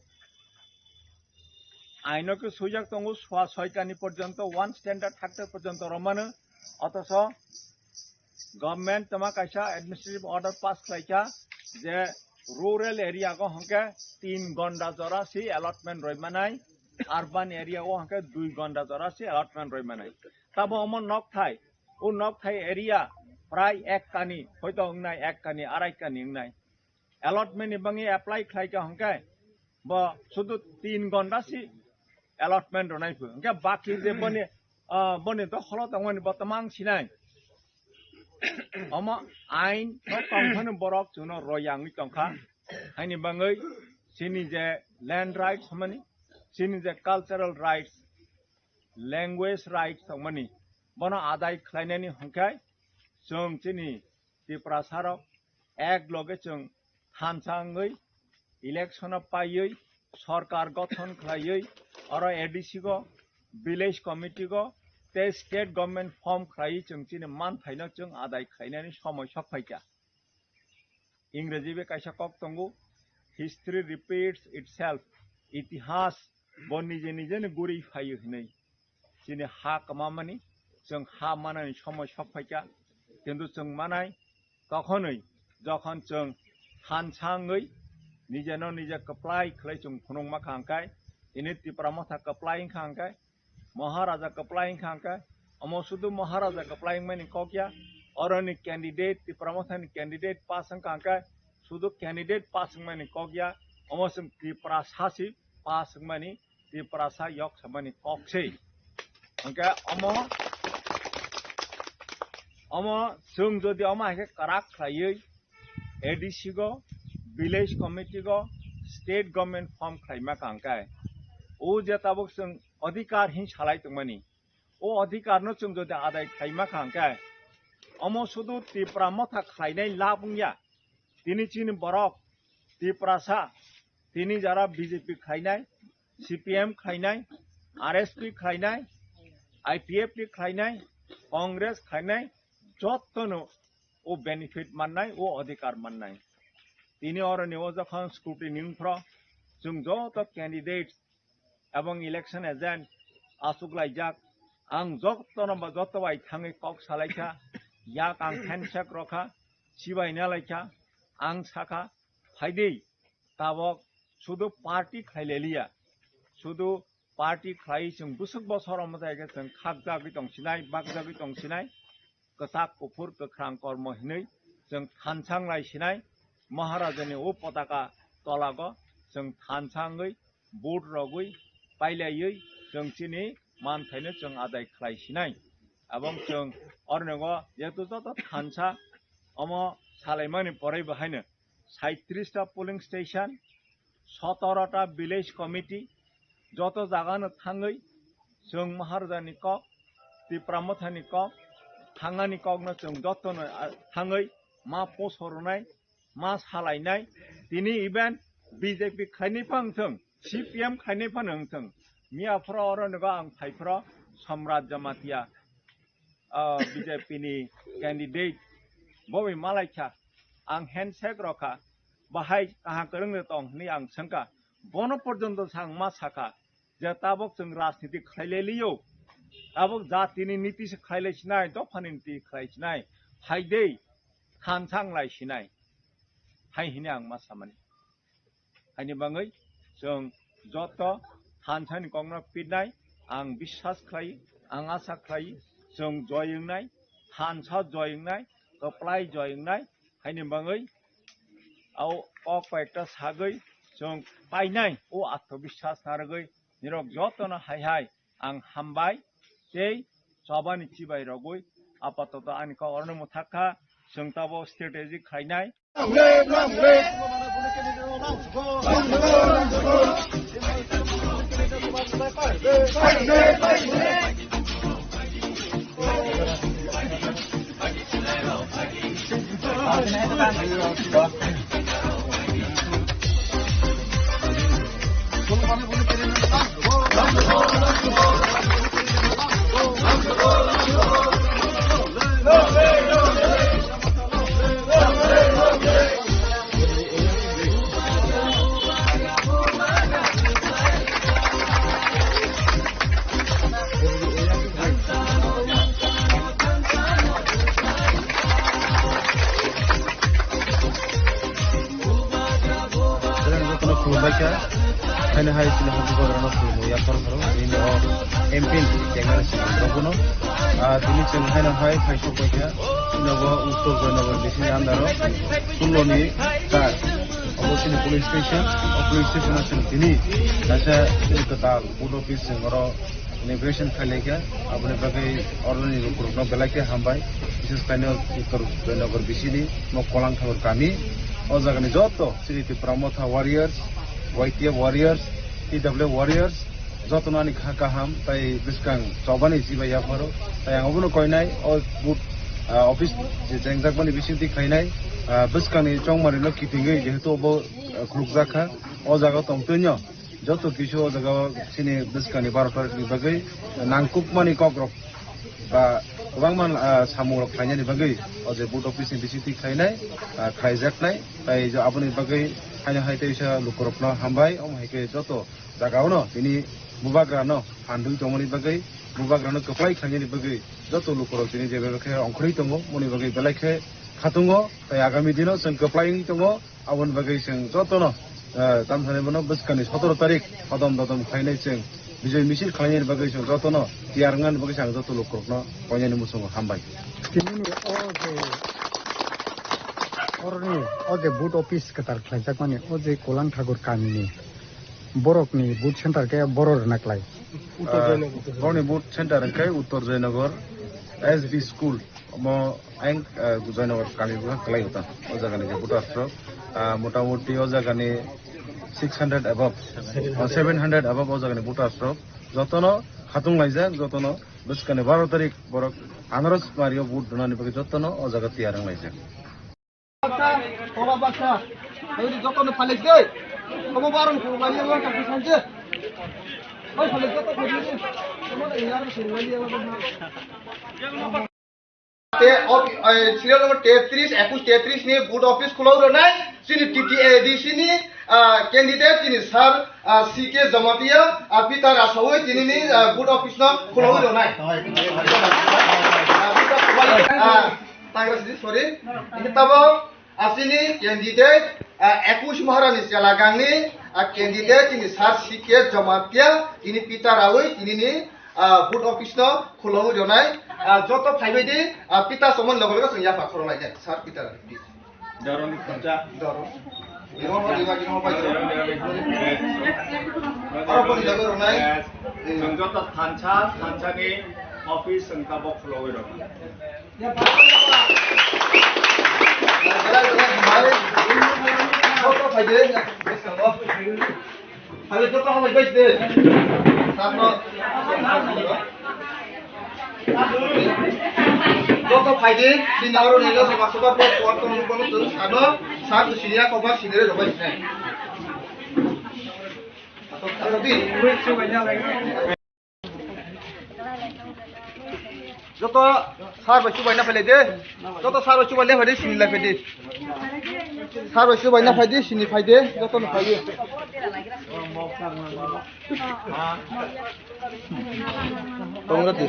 Aino khe swijak tongo swa soitani porjonto one standard hectare porjonto romano, othocho government toma kaisa administrative order pass khlaikha je rural area go hwnkhe tin gonda jora si allotment roimanai, urban area o hwnkhe dui gonda jora si allotment roimanai. Tabo omo nokthai, o nokthai area prai ek kani, hoito wngnai ek kani, arai kani wngnai. Allotment ni bangwi apply khlaikha hwnkhe bo sudu tin gonda si allotment rwnai phu. Hwnkhe baki je boni, ah, boni dokholo tongmani bo tamang sinai. Omo ain o tongphano borok chwngno royangwi tongkha. Haini bangwi chini je land rights hwnmani, chini je cultural rights, language rights tongmani, bono adai khlainani hwnkhe chwng chini Tiprasarok ek loge chwng thansa wngwi election o paiwi sorkar gothon khlaiwi oro A D C go, village committee go tei state government form khlaiwi chwng chini manthaino chwng adai khlainani somoi sok phaikha. Ingreji bai kaisa kok tongo, "History repeats itself." Itihas bo nije nije ni guri phaio hinwi. Chini ha kwmamani, chwng ha manani somoi sok phaikha. Kintu chwng manai tokhonwi, jokhon chwng thansa wngwi nijeno nije kwplai khlai chwng phunukma kha hwnkhe, tini Tipra Motha kwplai wngkha hwnkhe, Maharaja kwplai wngkha hwnkhe, omo sudu Maharaja kwplai wngmani kok ya, oroni candidate, Tipra Mothani candidate pass wngkha hwnkhe, Sudu candidate pass wngmani kok ya, omo chwng Tiprasa si pass wngmani, Tiprasa yok samani kok se. Hwnkhe omo, omo chwng jodi omo hai khe kwrak khlaiwi A D C go, village committee go, state government form khlaima kha hwnkhe, o je tabuk chwng adhikar hin salai tongmani, o adhikar no chwng jodi adai khlaima kha hwnkhe, omo sudu Tipra Motha khlainai lab wngya. Tini chini borok Tiprasa, tini jara B J P khlainai, C P M khlainai, R S P khlainai, I P F T khlainai, Congress khlainai, jottono o benefit mannai, o adhikar mannai. Tini oroni o jokhon scrutiny wngphro, chwng joto candidate ebong election agent achuk laijak. Ang jotono ba joto bai thangwi kok salaikha, yak ang handshake rokha, chibai nalaikha, ang sakha, phaidi tabok sudu party khlai leliya, sudu party khlai chwng bwswk bosor omo jai khe chwng khakjagwi tongsinai, bakjagwi tongsinai, kwchak kuphur kwkhrang kormo hinwi chwng thansa wng lai sinai, Maharajani o potaka tolago chwng thansa wngwi vote rogwi pailaiwi chwng chini manthaino chwng adai khlai sinai. Abong chwng ornigo jehetu joto thansa omo salaimani poroi bo haino saitrish ta polling station, sotoro ta village committee, joto jagano thangwi chwng Maharajani kok, Tipra Mothani kok, thangani kokno chwng jotono, ah, thangwi ma poso rwnai, ma salainai. Tini even B J P khainai phano wngthwng, C P M khainai phano wngthwng, miya phoro oro nogo ang phai phoro Samrat Jamatia, ah, B J P ni candidate bo bai malaikha, ang handshake rokha, bahai kaham kwrwng de tong hinwi ang swngkha, bono porjonto sa ang ma sakha je tabok chwng rajniti khlai le liyo, tabok jatini niti se khlai lai sinai, dophani niti khlai sinai, phaidei thansa wng lai sinai, hai hinwi ang ma samani. Haini bangwi chwng joto thansani kokno pitnai, ang biswas khlai, ang asa khlai, chwng joy wngnai, thansa joy wngnai, kwplai joy wngnai. Haini bangwi o kok koi ekta sagwi chwng painai, o atmobiswas narwgwi nirok jotono hai hai ang hambai tei chobani chibai rogwi apatoto ani kok orono mwthakha, chwng tabo strategy khlainai. Jotono khulumbaikha, haino hai chini hamjak bagrano khulumwi yaphar pharo, bini o M P ni tengmani simi rokno. Ah, tini chwng haino hai phaisok baikha, chini bo Uttor Joynagar bisingni under o sullo ni char. Obo chini police station, o police station o chwng tini kaisa chini kwtal vote office chwng oro inauguration khailai kha, aboni bagwi oroni lukurokno belai khe hambai, bises khaino Uttor Joynagar bisini Mokkolang Thakur kami. O jagani joto chini Tipra Motha warriors, Y T F warriors, T W F warriors, jotono ani kha kaham tai bwskang chobani chibai yapharo. Tai ang obono koinai o booth, ah, office je chengjakmani bisingtwi khainai, ah, bwskangni chongmarino kitingwi jehetu obo, ah, khulukjak kha, o jaga tongtwino. Joto kisu o jaga o chini bwskangni baro tarikni bagwi nangkukmani kokrok ba kwbangma, ah, samungrok khlainani bagwi o je booth office ni bisingtwi khlainai, ah, khlaijaknai. Tai je aboni bagwi haino hai teisa lukurokno hambai, omo hai khe joto jagao no tini bubagrano handui tongmani bagwi, bubagrano kwplai khlainani bagwi joto lukurok tini je bai khe ongkhorwi tongo, moni bagwi belai khe khatungo. Tai agami dino chwng kwplai wngwi tongo. Aboni bagwi chwng jotono, eh, tamthani bono bwskangni sotoro tarik hodom dodom khlainai chwng bijoi misil khlainani bagwi chwng jotono tiyar wngnani bagwi chwng joto lukurokno koinani muchungo hambai. Tinini o je Borokni o je booth office kwtal khlaijakmani, o je Kolang Thakur kamini borokni booth center khe boro rwna klai. Ah, borokni booth center wngkhe Uttor Joynagar S B School, omo ayang, ah, Joynagar kami bukhang kwlai utang. O jagani je voters rok, ah, motamuti o jagani six hundred above, ah, seven hundred above o jagani voters rok jotono khatung laijak, jotono bwskangni baro tarik borok anaros mario vote rwnani bagwi jotono o jaga tiyar wng laijak. Baksa, tola baksa. Tadi joto no phalek de. Kamu barang kurban yang orang tak bisa je. Oi, phalek joto phalek de. Kamu tak ingat kurban yang orang. Te op-, eh, serial number tetris, ekus tetris ni booth office khulok rwnai. Chini T T A D C ni, ah, candidate chini sir, ah, C K Jamatia, ah, Peter Asawi tini ni, ah, booth office no khulok rwnai. Ah, Peter Asawi, ah, Tagra sidi, sorry. Ini tabo asini candidate, ah, ekus Maharani Chelagangni, ah, candidate ini sir C K Jamatia, ini Peter Rawi, ini ni, ah, booth office no khulogwi rwnai, ah, joto phaibai di, ah, Peter somon logo logo chwng yapha khorok lai sir Peter Rawi. Doroni khorcha. Doro. Iro no diba, iro no bai. Aro boni logo rwnai. Chwng joto thansa, thansani office chwng tabok khulogwi rwnai. Joto phaidi, chini oro ni lo sama soba po po to mo kono to sano, sa to sini ya ko ba sini re robai sini. Joto sar bai chubai na phailai de. Joto sar bai chubai na phaidi, sini lai phaidi. Sar bai chubai na phaidi, sini phaidi, joto no phaidi. Tongro di.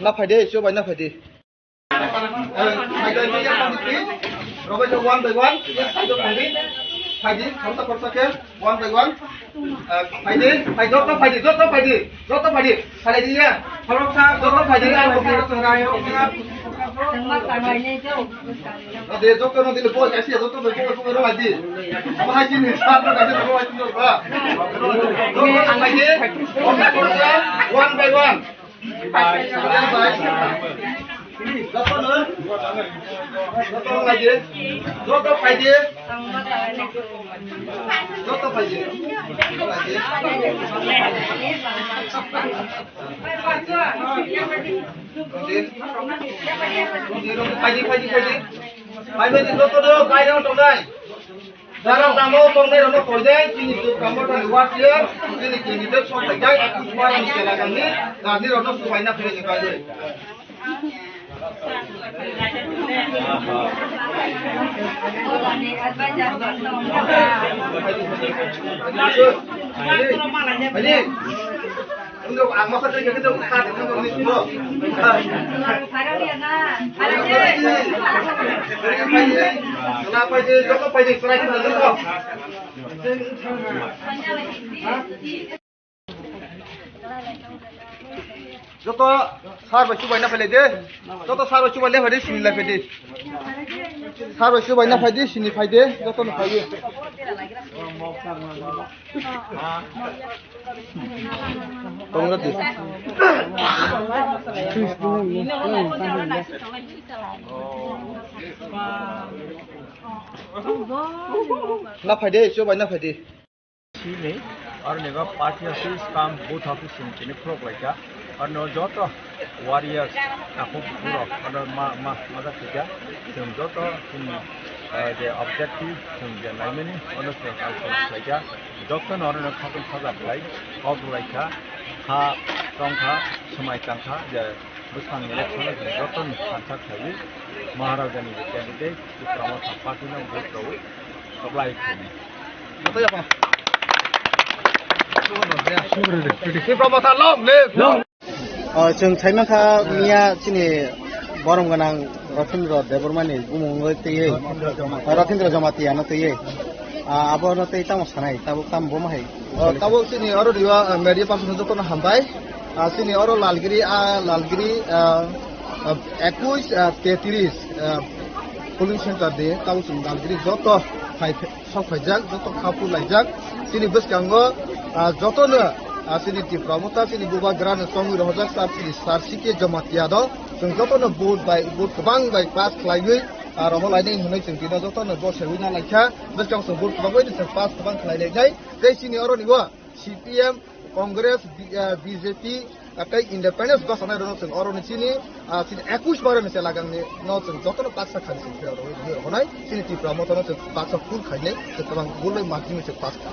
Na phaidi, chubai na phaidi. Robai one by one, phaidi, phaidi, khorsa khorsa khe, one by one. Phaidi, phai, joto phaidi, joto phaidi, joto phaidi. Phaidi ya, khoroksa, joto phaidi, ang kopi joto rai, kopi. Ade, joto no dile, bol, kasi, joto bai, bol, bol, phaidi. Apa haji ni, satu kasi, satu haji ni, ba. Joto phaidi, khorsa khorsa, one by one. Joto no? Joto phaidi. Joto phaidi. Joto phaidi. Phaidi, phaidi, phaidi. Phaidi, joto no, phaidi, joto nai. Dara tamo tongnai rokno koidai, chini Dukha Mothani warrior, chini candidate sok laijak, ekus Maharani Chelagangni, rajni rokno subaina philai ni bagwi. Ani, Ang masa kaya kita buka di nomor ni semua. Kena paide, joto paide, serai kita joto. Joto sar bai chubai na phailai de. Joto sar bai chubai le phaidi, sini le phaidi. Sar bai chubai na phaidi, sini phaidi, joto no phaidi. Tongra di. Na phaidi, chubai na phaidi. Sini, aro nigo party office kam booth office sini tini khulok laika. Ano joto warriors, takhuk bukhuk rok, ano ma, ma, ma, ma, chwng joto chini, eh, je objective, chwng je naimani, ano chwng ang chwng khlaijak. Joto no oro no khatung khaja khlai, kok lai kha, kha tong kha, swmai tang kha, je bwskang election o chwng joto ni thansa khlaiwi, Maharaja ni je candidate, Dukha Motha party no vote rwi, supply khlainai. Joto yapha. Dukha Motha long live! Long. O, chwng sai mankha, miya chini borom gwnang Rathindra Debbarmani bumung wngwi twiwi, Rathindra Jamatia no twiwi. A, abo no twi tamo sanai, tamo, tamo bo ma hai. O, tabuk chini oro riwa, ah, media person jotono hambai. Ah, chini oro Lalgiri, ah, Lalgiri, ah, ah, ekush, ah, tetris, ah, polling center de, tabuk chini Lalgiri joto hai sok phaijak, joto khapu laijak. Chini bwskango, ah, jotono, ah, chini Tipra Motha, chini Bubagra no chongwi rohorjak sir, chini sir C K Jamatia do. Chwng jotono vote bai, vote kwbang bai pass khlaiwi, ah, rohor lainai hwnwi chwng tino jotono bo sewi na laikha. Bwskang chwng vote kwbang bai chwng pass kwbang khlai lainai. Tei chini oro ni o C P M, Congress, B-, ah, B J P, ah, tei independence bwskanai rokno chwng oro ni chini, ah, chini ekush bar ni chwla gang ni no chwng jotono baksa khani chwng phiyok rwui rwui rwkhanai, chini Tipra Motha no chwng baksa full khainai, chwng kwbang bulai margin ni chwng pass kha.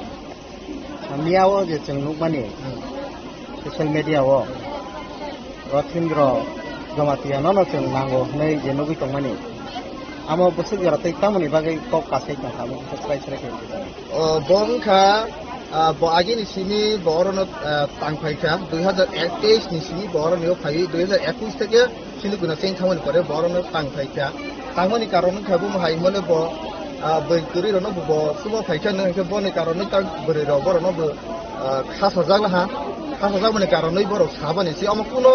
Miya o je chwng nukmani, hmm, social media o Rotindra Jamatia no no chwng nango hwnwi je nugui tongmani. Amo bwswk jora tei tamoni bagwi kok kasai tongkha, amo kisa srai srai khe. O, bo wngkha, ah, bo agini simi bo orono, ah, tang phaikha, dui hazar teis ni simi bo oroni o phaiwi, dui hazar ekush theke sini kuna cheng thangmani pore bo orono tang phaikha. Tangmani karon wngkha bo hai hwnmale bo, ah, bwrwi kwrwi rokno bo, bo chuba phaikha, nang khe boni karonwi tak bwrwi rok borokno bo, ah, khasajak laha, khasajakmani karonwi borok sabani se omo kuno,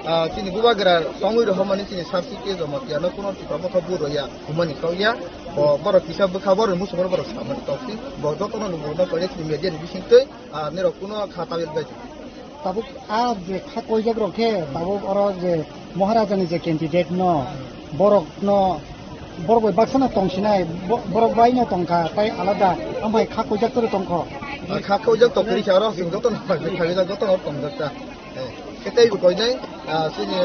ah, chini Bubagra tongwi rohormani chini sir C K Jamatia no kuno Tipra Motha bo roya hwnmani kok ya. Bo, borok kisa bwkha borok muchungmano borok samani toksin. Bo jotono nukmano koinai chini media ni bisingtwi, ah, nirok kuno kha tabel bai. Tabuk a je kha koijak rok khe, tabuk oro je Maharaja ni je candidate no, borok no, borok bai baksa no tongsinai, bo-, borok bai no tongkha, tai alada, ambai kha koijak toro tongkho. Ah, kha koijak tongkha oro, jotono, jotono tongjak ta. Eh, khe tei bo koinai, ah, chini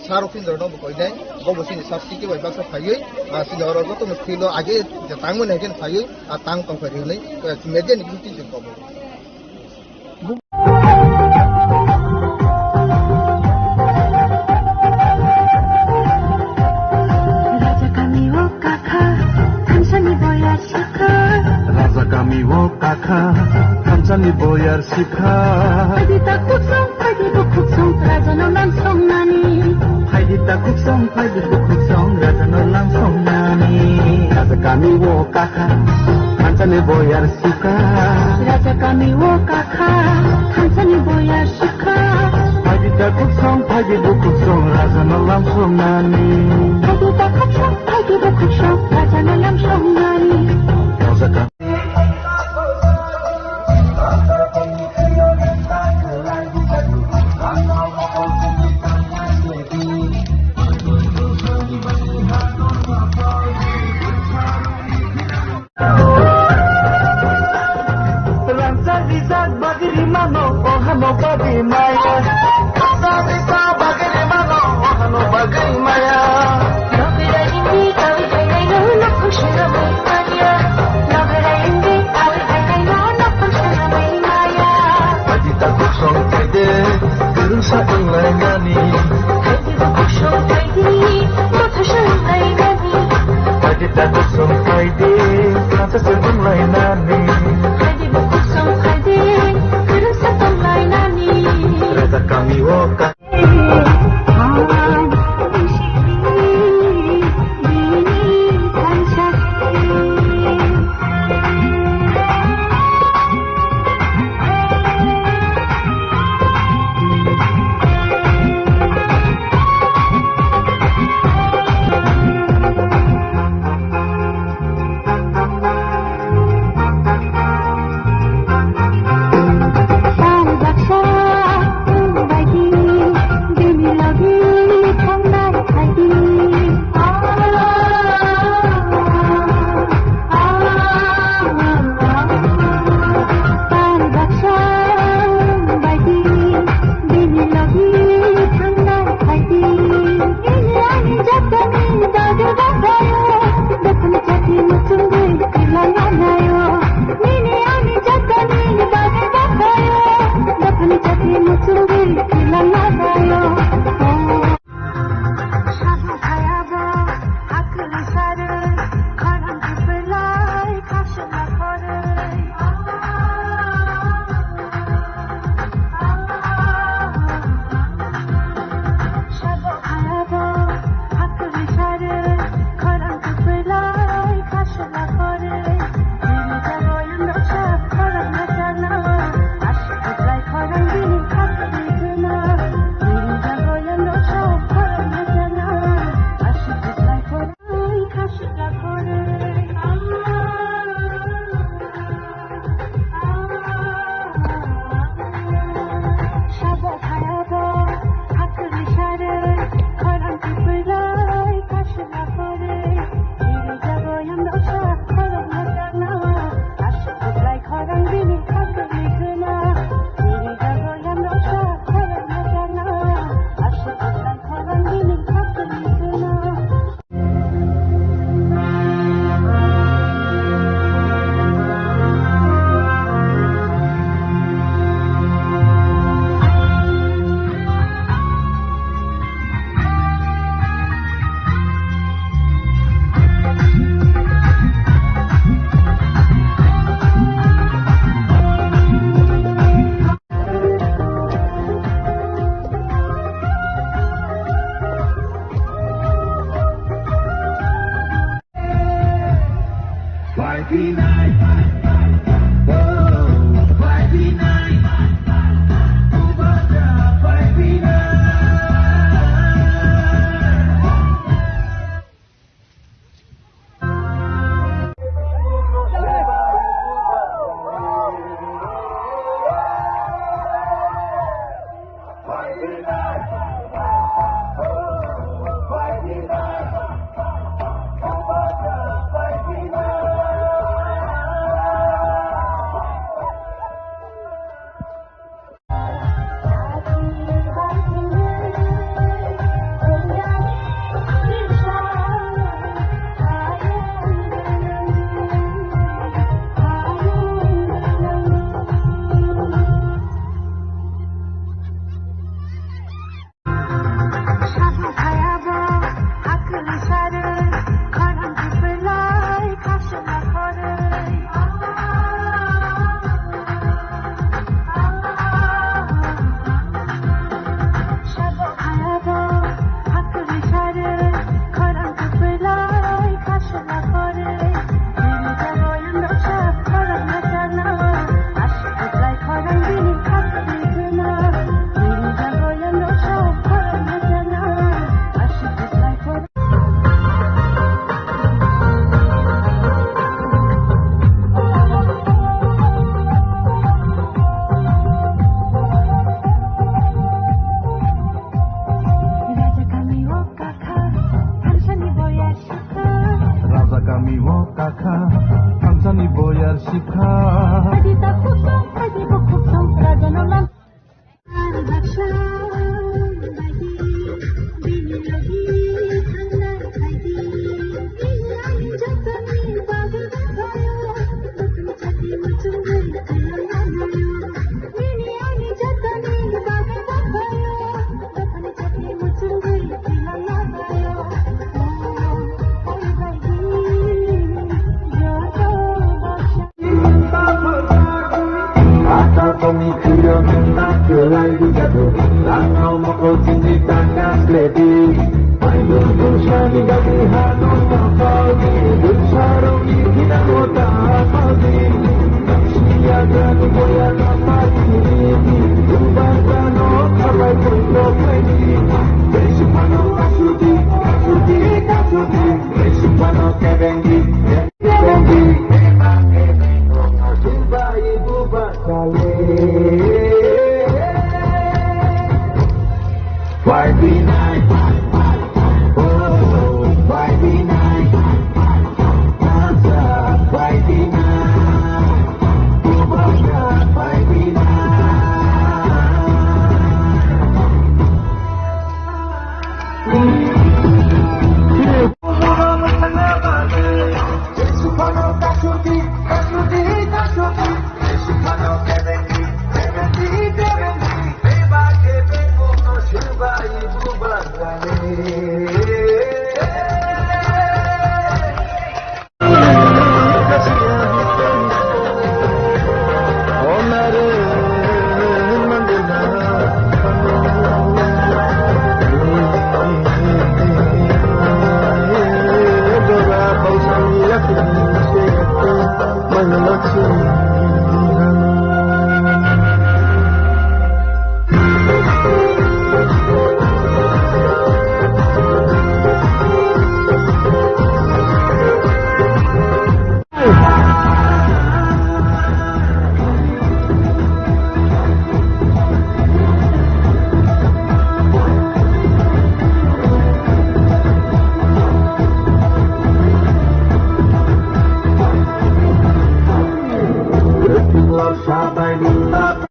sir Rotindra no bo koinai, bo bo chini sir C K bai baksa phaiwi, ah, chini oro jotono field o age je tangmani hai khe phaiwi, ah, tang tong phai hinwi, eh, media ni bising twi chwng kobo. Raja kami o kakha, thamsani boyar sikha. Raja kami o kakha, thamsani boyar sikha. Phaidi ta kuksong, phaidi bukuksong, raja no langsong nani. Phaidi ta kuksong, phaidi bukuksong, raja no langsong nani. Raja kami o kakha, thamsani boyar sikha. Raja kami o kakha, thamsani boyar sikha. Phaidi ta kuksong, phaidi bukuksong, raja no langsong nani. Phaidi ta kuksong, phaidi bukuksong, raja no langsong nani. Raja ka- Rangchak rijak bagwi rimano, o hano bagwi maya. Rangchak rijak bagwi rimano, o hano bagwi maya. Nokira ringwi kawi kainai no, nokhung swnamwi manya. Nokira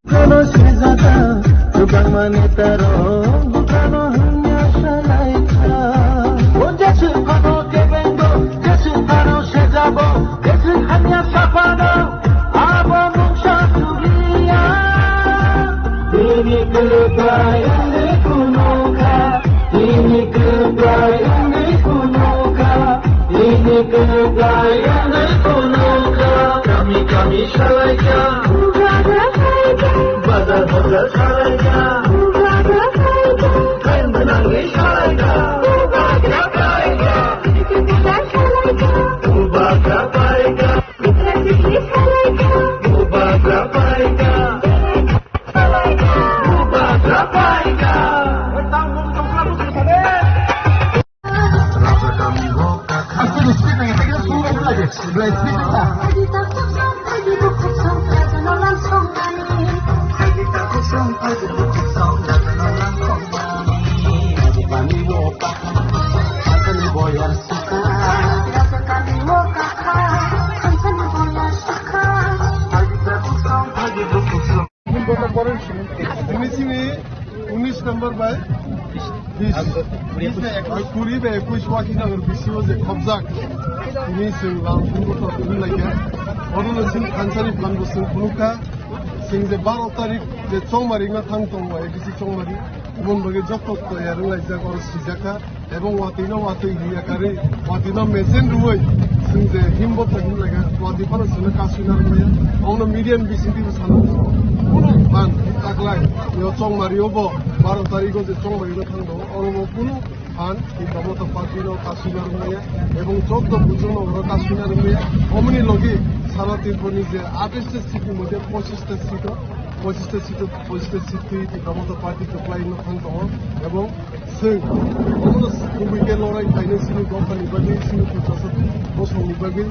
Kono sijata, kwbangma netarok bwkhano hwnwi asalaikha. O jeswk phano kebengo, jeswk phano sejabo, jeswk hamya saphano, abo mungsa suliya. Bini kwplai wngwi phunukha, bini kwplai wngwi phunukha, bini kwplai wngwi phunukha. Kami kami salaikha. Bazar bazar salaikha. Khain gwnangwi salaikha. Bubagra paikha. Bubagra paikha. Bubagra paikha. Tini chini unis number bai bis, bis bai ekwis, kuri bai ekwis Wakinagar B C O je khobjak. Tini chwng Lalsing Buttor tubui laikha. Onono chwng thansani phan bo chwng phunukha. Chwng je baro tarik je chongmari wngna thang tongo, A D C chongmari. Aboni bagwi joto toyar wnglaijak, oro sijakha. Ebong watwi no watwi hiya karwi, watwi no mechen rwui, chwng je himbo thai himlaikha, watwi phano chwngno kasui narwkmaya. Omono media ni bisingtwi bo sana tongo. Kunu phan taklai, yo chongmari o bo, baro tarikh o je chongmari no thang tongo, oro bo kunu phan Tipra Motha party no kasui narwkmaya. Ebong joto buchung no oro kasui narwkmaya. Omoni logi sara Tripura ni je atais ta seat ni moddhe pochis ta seat o, pochis ta seat o, pochis ta seat twi Tipra Motha party kwplai no thang tongo. Ebong Chwng omono kubui khe lorai khlainai chini dophani bagwi, chini Tiprasa bosongni bagwi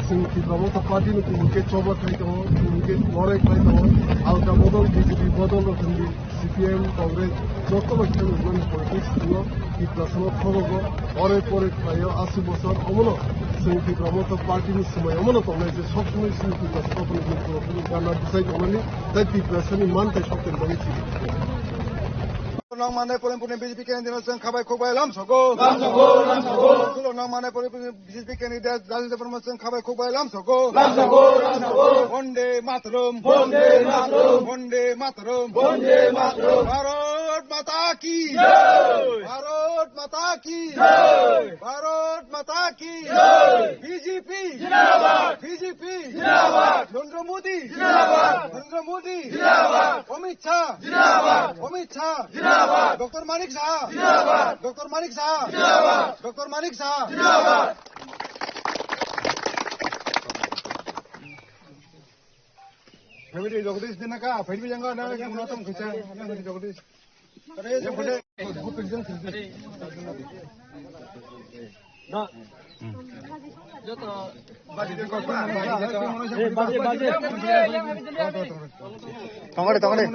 chwng Tipra Motha Party no kubui khe choba khai tongo, kubui khe lorai khlai tongo. Alka bodol, B J P bodol rok hinwi C P M, Congress joto bai khe nukmani politics tongo. Tiprasa no thogo, ore pore khlaio asi bosor omono chwng Tipra Motha Party ni swmai omono tongnai je sob somoi chini Tiprasa dophani gana bwsai tongnani tei Tiprasa ni man tei sokthani bagwi chini. Nang manai polim polim B J P candidate chwng khabai khukbai lam sogo. Lam sogo, lam sogo. Tulo nang manai polim polim B J P candidate Jalil Debbarma chwng khabai khukbai lam sogo. Lam sogo, lam sogo. Bonde Mataram. Bonde Mataram. Bonde Mataram. Bonde Mataram. Bharat Mata ki. Jai. Bharat Mata ki. Jai. Bharat Mata ki. Jai. B J P. Jindabad. B J P. Jindabad. Narendra Modi. Jindabad. Narendra Modi. Jindabad. Amit Shah. Jindabad. Amit Shah. Jindabad. Doctor Manik Saha. Jindabad. Doctor Manik Saha. Jindabad. Doctor Manik Saha. Jindabad. Family Jagdish Dinaka, family janga na, na, na, na, Jagdish. Tongkore, tongkore.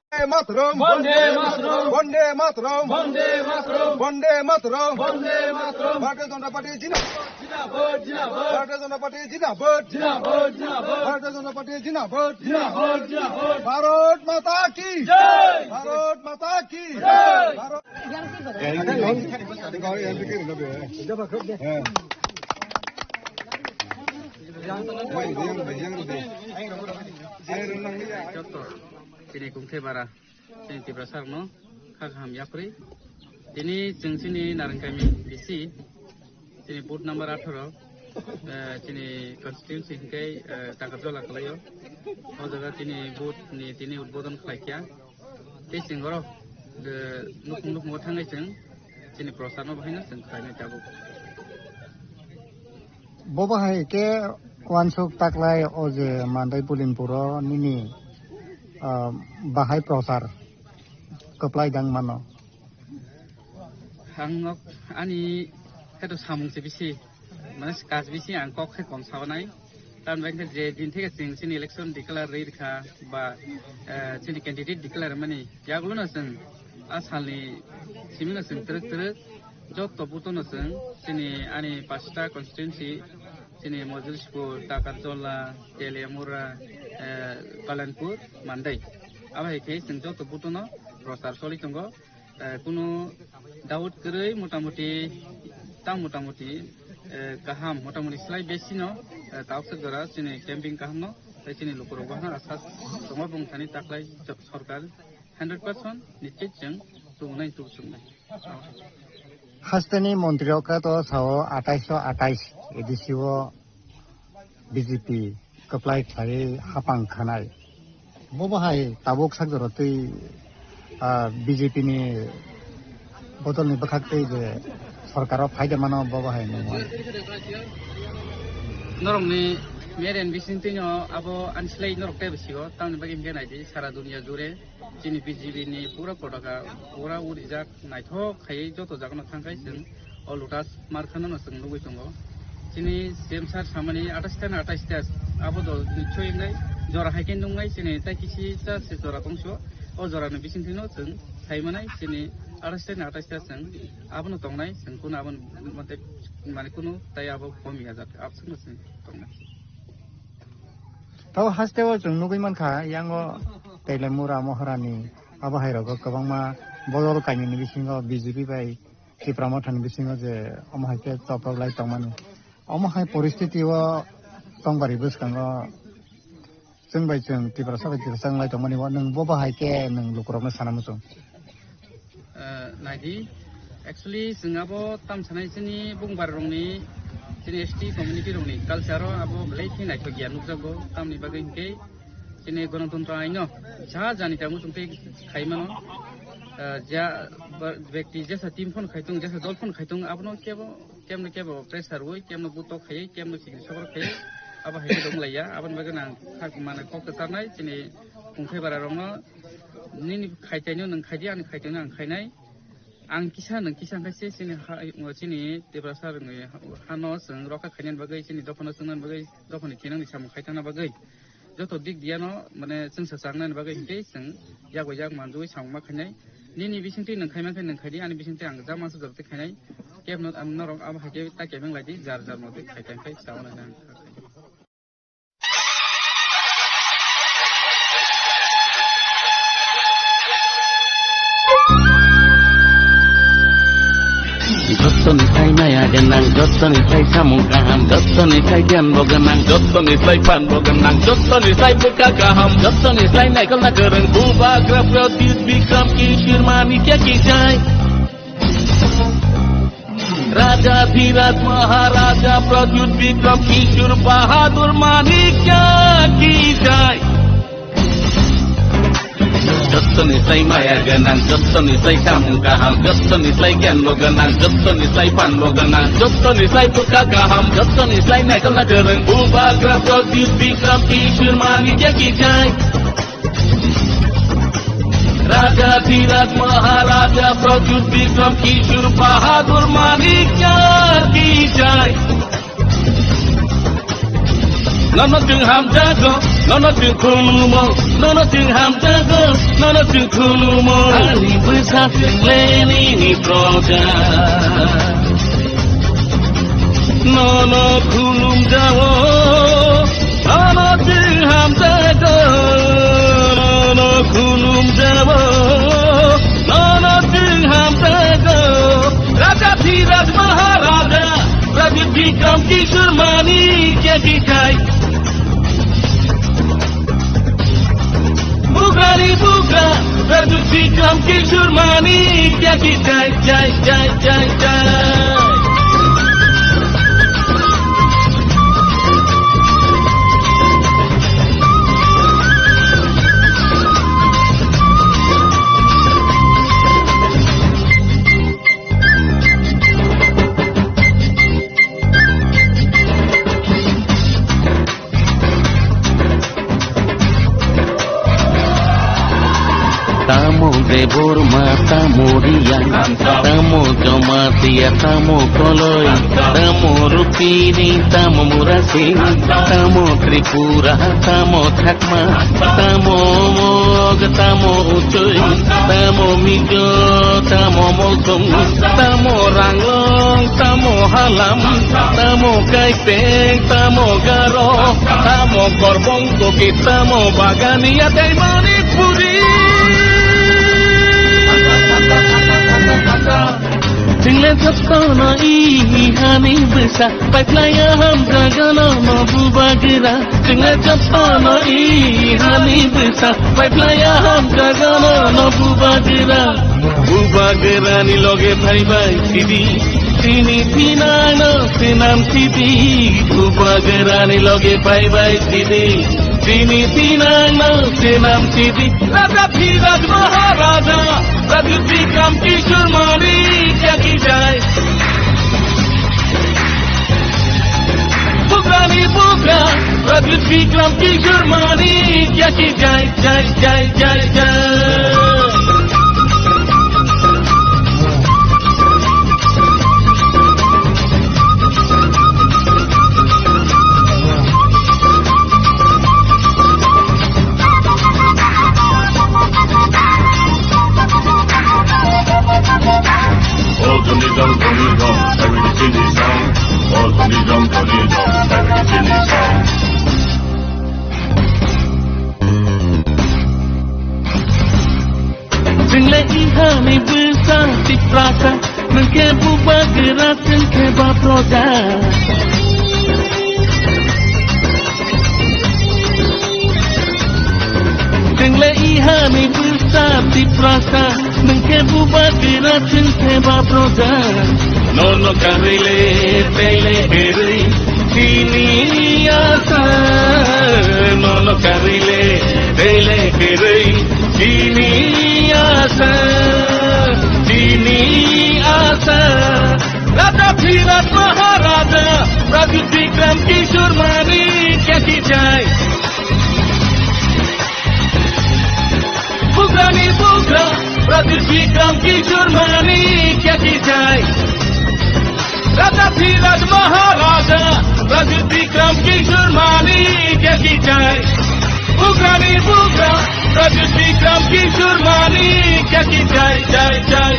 Bonde Mataram! Bonde Mataram! Bonde Mataram! Bonde Mataram! Bonde Mataram! Bharatiya Janata Party jindabad! Jindabad! Jindabad! Bharatiya Janata Party jindabad! Jindabad! Jindabad! Bharatiya Janata Party jindabad! Jindabad! Jindabad! Bharat Mata ki! Jai! Bharat Mata ki! Jai! Bharat Chini kungthai bara, chini Tiprasa rokno kha kaham yapri. Tini chwng chini Narangkami B C, chini booth number atharo, eh, chini constituency hingke, eh, Takarjola kalaio. O jaga chini booth ni tini udbodon khlaikha. Tei chwng oro, eh, nukhung nukhungo thangwi chwng chini prosarno bahaino chwng khlainai tabuk. Bo bahai khe uansuk taklai o je Mandai Bulimpuro nini, ah, bahai prosar kwplai dang mano. Ang nok ani heto samung se bisi, mane kaj bisi ang kok khe kom sabanai. Tamni bagwi khe je din theke chwng chini election declare rwi rwkha ba, eh, chini candidate declare mani yagulo no chwng a salni simi no chwng twrwk twrwk joto buto no chwng chini ani pasta constituency chini Mojulishpur, Takarjola, Teliamura, eh, Kalanpur, Mandai. Abo hai khe chwng joto buto no prochar choli tongo. Eh, kunu doubt kwrwi motamoti, tang motamoti, eh, kaham, motamoti slai besi no, eh, tauksa jora chini camping kaham no, tei chini lukurok bahna asa tongma bung thani taklai jo-, sorkar hundred percent nischit chwng tubunai tubusuknai. Hasteni montri rok khe to sao atais atais A D C o B J P kwplai khlaiwi hapang khanai. Bo bahai tabuk sak jora twi, ah, B J P ni bodol ni bwkhak twi je sorkar o phaida mano bo bahai nungmano. Norokni mere ni bising twino abo ani slai norok tei bwsio tamni bagwi hwnkhe naidi sara dunia jure. Chini B J P ni pura potaka pura urijak naithok khaiwi joto jagano thangkhai chwng o Lotus markhano no chwng nugwi tongo. Chini C M sir samani atais ta na atais ta abo do nichoi wngnai jora hai khe nungnai chini tai kisi cha se jora tongso o jora ni bising thwino chwng sai manai chini atais ta na atais ta chwng abono tongnai chwng kuno abo mate mane kuno tai abo komi ya jat abswkno chwng tongnai. Tabo hasteo chwng nugwi mankha, yango Teliamura Moharani abo hai rogo kwbangma bodol kainwini bisingo B J P bai Tipra Mothani bisingo je omo hai khe choprok lai tongmani. Omo hai poristiti o tongbarwi bwskango chwng bai chwng Tiprasa bai Tiprasa wnglai tongmani o nwng bo bahai khe nwng lukurokno sana muchung? Eh, naidi, actually, chwng abo tam sanai chini bungbar rokni, chini S T community rokni culture o abo belai khe naithok ya nukjago, tamni bagwi hinkhe chini Ganatantro aino ja jani tamo chwng tei khai mano. Eh, ja ba-, bekti jesa team phone khai tung, jesa dol phone khai tung, abono kebo, kemno kebo pressure rwui, kemno buto khaiwi, kemno chikri sokro khaiwi, abo hai khe dong laiya, aboni bagwi nang khak mane kok kwcharnai chini kungthai bara rokno. Nini khaitaino nwng khaidi, ani khaitaino ang khainai. Ang kisa nwng kisa khe se chini ha, chini Tiprasa rwngni hano chwng rokha khainani bagwi, chini dophano chwngnani bagwi, dophani khinangni samung khaitangna bagwi joto dik diano mane chwngsa changnani bagwi hinkhe chwng yak bai yak manjui samung ma khainai. Nini bisingtwi nwng khaimang khe nwng khaidi, ani bisingtwi ang jama sujak twi khainai. Kebno ang norok abo hai khe ta kebeng laidi, jar jar motwi khaitang khai chauna nang. Jottoni sai maya gwnang, jottoni sai samung kaham, jottoni sai giyan bo gwnang, jottoni sai phan bo gwnang, jottoni sai bwkha kaham, jottoni sai naikolna kwrwng Bubagra Pradyut Bikram Kishore Manikya ki jai. Raja Dhiraj Maharaja Pradyut Bikram Kishore Bahadur Manikya ki jai. Jottoni sai maya gwnang, jottoni sai samung kaham, jottoni sai giyan bo gwnang, jottoni sai phan bo gwnang, jottoni sai bwkha kaham, jottoni sai naikolna kwrwng Bubagra Pradyut Bikram Kishore Manikya ki jai. Raja Dhiraj Maharaja Pradyut Bikram Kishore Bahadur Manikya ki jai. Nono chwng hamjago, nono chwng khulumo, nono chwng hamjago, nono chwng khulumo. Ani bwsa chwng le nini proja. Nono khulumjao, nono chwng hamjago, nono khulumjao, nono chwng hamjago. Raja Dhiraj Maharaja, Raja Bikram Kishore Manikya ki jai. Bugrani bugra, Pradyut Bikram Kishore Manikya ki jai, jai, jai, jai, jai. Tamo Debbarma, tamo Reang, tamo Jamatia, tamo Koloi, tamo Rupini, tamo Murasing, tamo Tripura, tamo Chakma, tamo Mog, tamo Uchoi, tamo Mizo, tamo Molsong, tamo Ranglong, tamo Halam, tamo Kaipeng, tamo Garo, tamo Korbong, Kuki, tamo Bagania, tei Manipuri. Chwng le jotono i hani bwsa, paiphlaiya hamjago nono Bubagra. Chwng le jotono i hani bwsa, paiphlaiya hamjago nono Bubagra. Bubagrani loge phaibai sidi, chini thinangno swnam sidi. Bubagrani loge phaibai sidi, chini thinangno swnam sidi. Raja Dhiraj Maharaja, Raja Bikram Kishore Manikya ki jai. Bugrani bugra, Raja Bikram Kishore Manikya ki jai, jai, jai, jai, jai. All Tony Dong, Tony Dong, every chili song. All Tony Dong, Tony Dong, every chili song. Chwng le ihani bwsa Tiprasa, nwng khe Bubagra, chwng khe ba proja. Chwng le ihani bwsa Tiprasa, nwng khe Bubagra, chwng khe ba proja. Nono karwi le, tei le herwi, chini asa. Nono karwi le, tei le herwi, chini asa, chini asa. Raja Dhiraj Maharaja, Raja Bikram Kishore Manikya ki jai. Bugrani bugra, Raja Bikram Kishore Manikya Ki jai. Raja Dhiraj Maharaja, Pradyut Bikram Kishore Manikya ki jai. Bugrani bugra, Pradyut Bikram Kishore Manikya ki jai, jai, jai.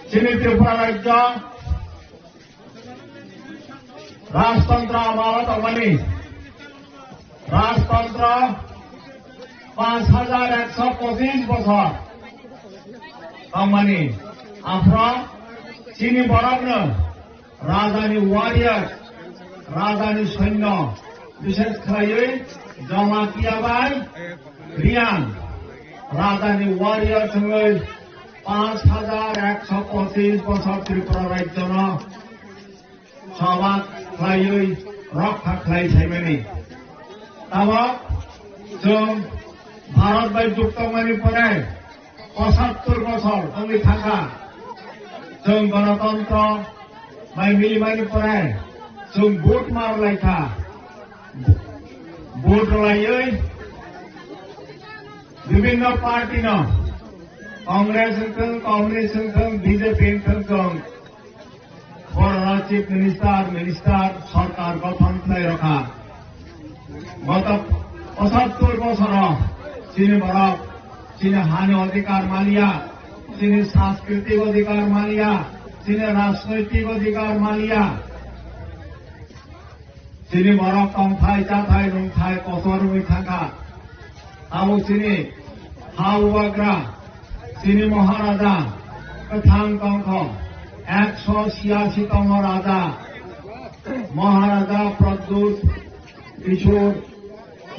Chini Tripura rajyo rajtantro amalo tongmani, rajtantro panch hajar ekso pochis bosor tongmani, aphro chini borokno rajani warrior, rajani soinyo, bishesh khlaiwi Jamatia bai Riang rajani warrior chwngwi panch hajar ekso pochis bosor Tripura rajyono soba khlaiwi rokha khlai saimani. Tabok chwng Bharat bai jukto wngmani pore pochattor bosor wngwi thangkha. Chwng ganatantro bai milimani pore chwng vote mar laikha. Vote rwlaiwi bibinno party no, Congress wngthung, Communist wngthung, B J P wngthung, chwng borokno Chief Minister, Minister, sorkar gothon khlai rokha. Goto pochattor bosoro chini borok chini hani odhikar maliya, chini sanskritik odhikar maliya, chini rajnoitik odhikar maliya. Chini borok tongthai, chathai, nungthai kotor wngwi thangkha. Abo chini ha bubagra, chini Maharaja kwthang tongkho, ekso chiyasi tongo raja, Maharaja Pradyut Kishore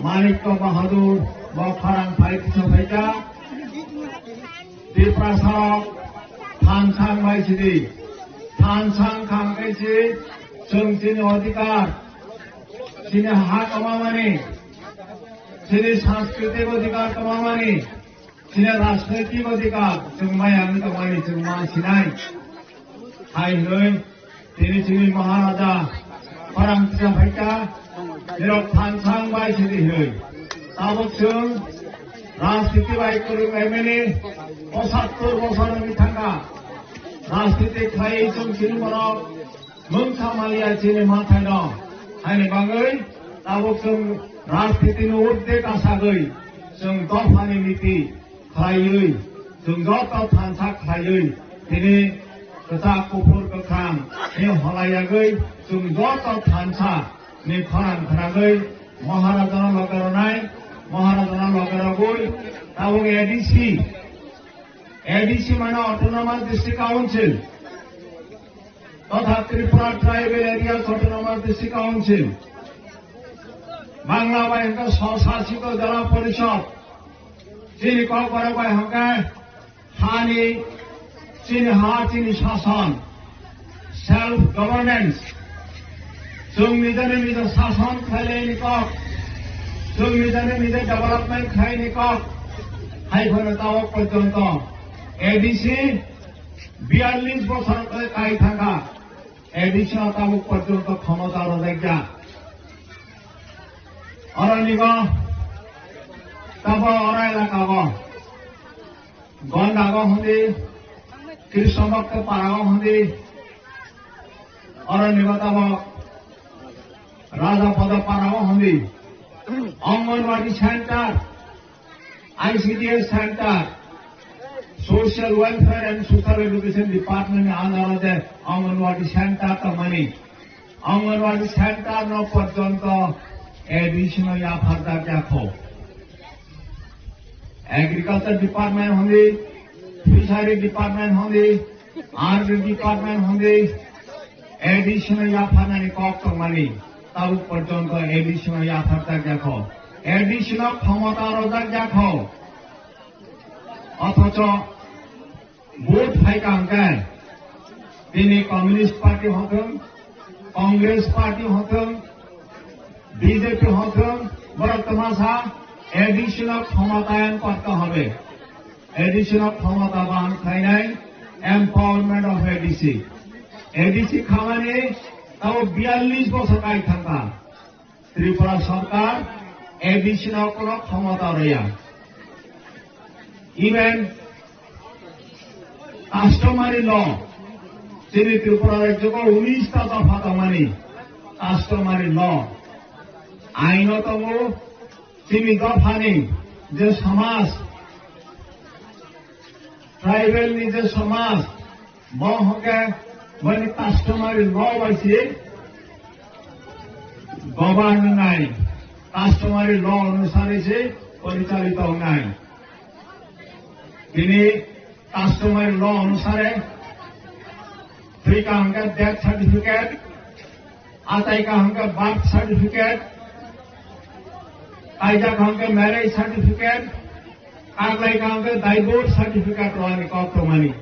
Manikya Bahadur bo khorang phai kisa phaikha. Tiprasa rok thansang bai sidi, thansang khang khe si chwng chini odhikar, chini ha kwmamani, chini sanskritik odhikar kwmamani, chini rajnoitik odhikar chwng maya wngwi tongmani chwng ma sinai. Hai hwnwi tini chini Maharaja khorang kisa phaikha, nirok thansang bai sidi hwnwi. Tabuk chwng rajniti bai kwrwng M L A pochattor bosor wngwi thangkha. Rajniti khlaiwi chwng chini borok mungsa maliya chini mathaino. Haini bagwi tabuk chwng rajnitini urdhwe kasagwi chwng dophani niti khlaiwi, chwng joto thansa khlaiwi, tini kwchak, kuphur, kwkhwrang ni holayagwi, chwng joto thansa ni khorang khnagwi, Maharajano loge rwnai, Maharajano loge rwgwi, tabuk A D C, A D C mane Autonomous District Council, totha Tripura Tribal Areas Autonomous District Council, Bangla bai hwnkhe Swsasito Jela Porishod, chini Kokborok bai hwnkhe hani, chini ha, chini sason, self governance, chwng nijani nija sason khlaini kok, chwng nijani nija development khlaini kok, hai phano tabuk porjonto A D C biyallis bosor kai thangkha. A D C no tabuk porjonto khomota rwjakya. Oro nigo tabo oro elaka o Gonda go hwndi, Krishnabhakta para go hwndi, oro nigo tabo Raja Pada para go hwndi, Anganwadi center, I C D S center, Social Welfare and Social Education Department ni under o je Anganwadi center tongmani, Anganwadi center no porjonto A D C no yapharjak yakho. Agriculture Department hwndi, Fishery Department hwndi, Army Department hwndi, A D C no yapharnani kok tongmani, tabuk porjonto A D C no yapharjak yakho. A D C no khomota rwjak yakho. Othocho vote phaikha hwnkhe, tini Communist Party hwnkhe, Congress Party hwnkhe, B J P hwnkhe, borok twmasa A D C no ক্ষমতায়ন করতে হবে। A D C no ক্ষমতাবান khlainai, Empowerment of A D C. A D C khamani tabo biyallis bosor kai thangkha. Tripura sarkar A D C no kono khomota rwya. Even customary law, chini Tripura rajyo ko unis ta dopha tongmani customary law, aino tongo, chini dophani je samaj, tribal ni je samaj, bo hwnkhe boni customary law bai se govern wngnai, customary law onusare se porichalito wngnai. Tini customary law onusare thwikha hwnkhe death certificate, achaikha hwnkhe birth certificate, kaijakha hwnkhe marriage certificate, kaklaikha hwnkhe divorce certificate rwani kok tongmani.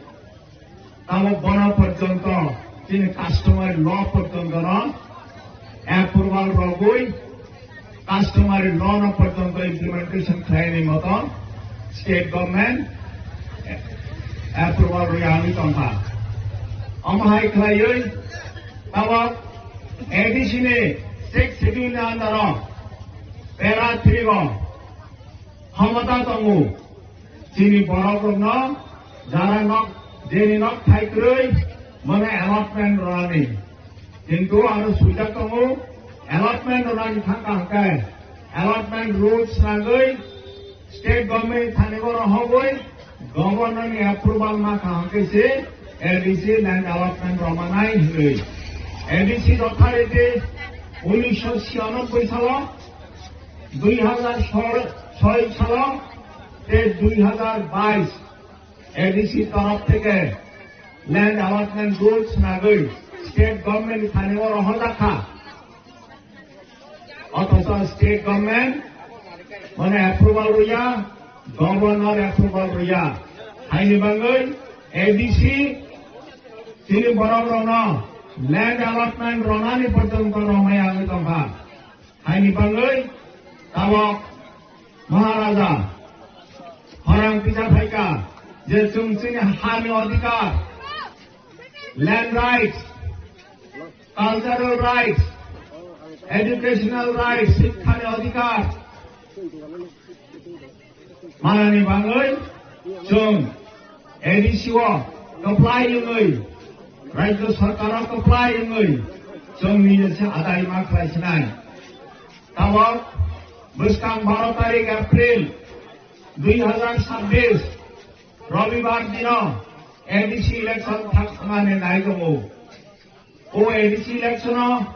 Tamo bono porjonto chini customary law porjonto no approval rogwi customary law no porjonto implementation khlaini moto state government approval rwi ani tongkha. Omo hai khlaiwi tamo A D C ni sixth schedule ni under o para three o khomota tongo. Chini borok rokno jara nok, jeni nok thai kwrwi bono allotment rwnani. Kintu aro swijak tongo, allotment rwnani thangkha hwnkhe allotment rules nangwi state government thani o rohogwi governor ni approval ma kha hwnkhe se A D C land allotment rwmanai hwnwi. A D C authority unisho chhiyanobbai salo, dui hazar soi salo tei dui hazar bais A D C torof theke land allotment rules nagwi state government ni thani o rohorjakha. Othocho state government mane approval rwya, governor approval rwya. Haini bagwi A D C chini borok rokno land allotment rwnani porjonto rwmaya wngwi tongkha. Haini bagwi tabok Maharaja khorang tisa phaikha je chwng chini hani odhikar, land rights, cultural rights, educational rights, shikkani odhikar manani bagwi chwng A D C o kwplai wngwi, Rajya Sarkar o kwplai wngwi chwng nini se adai ma khlai sinai. Tabok bwskang baro tarik April dui hazar sabbish Robibar dino A D C election thangmani nai tongo. O A D C election o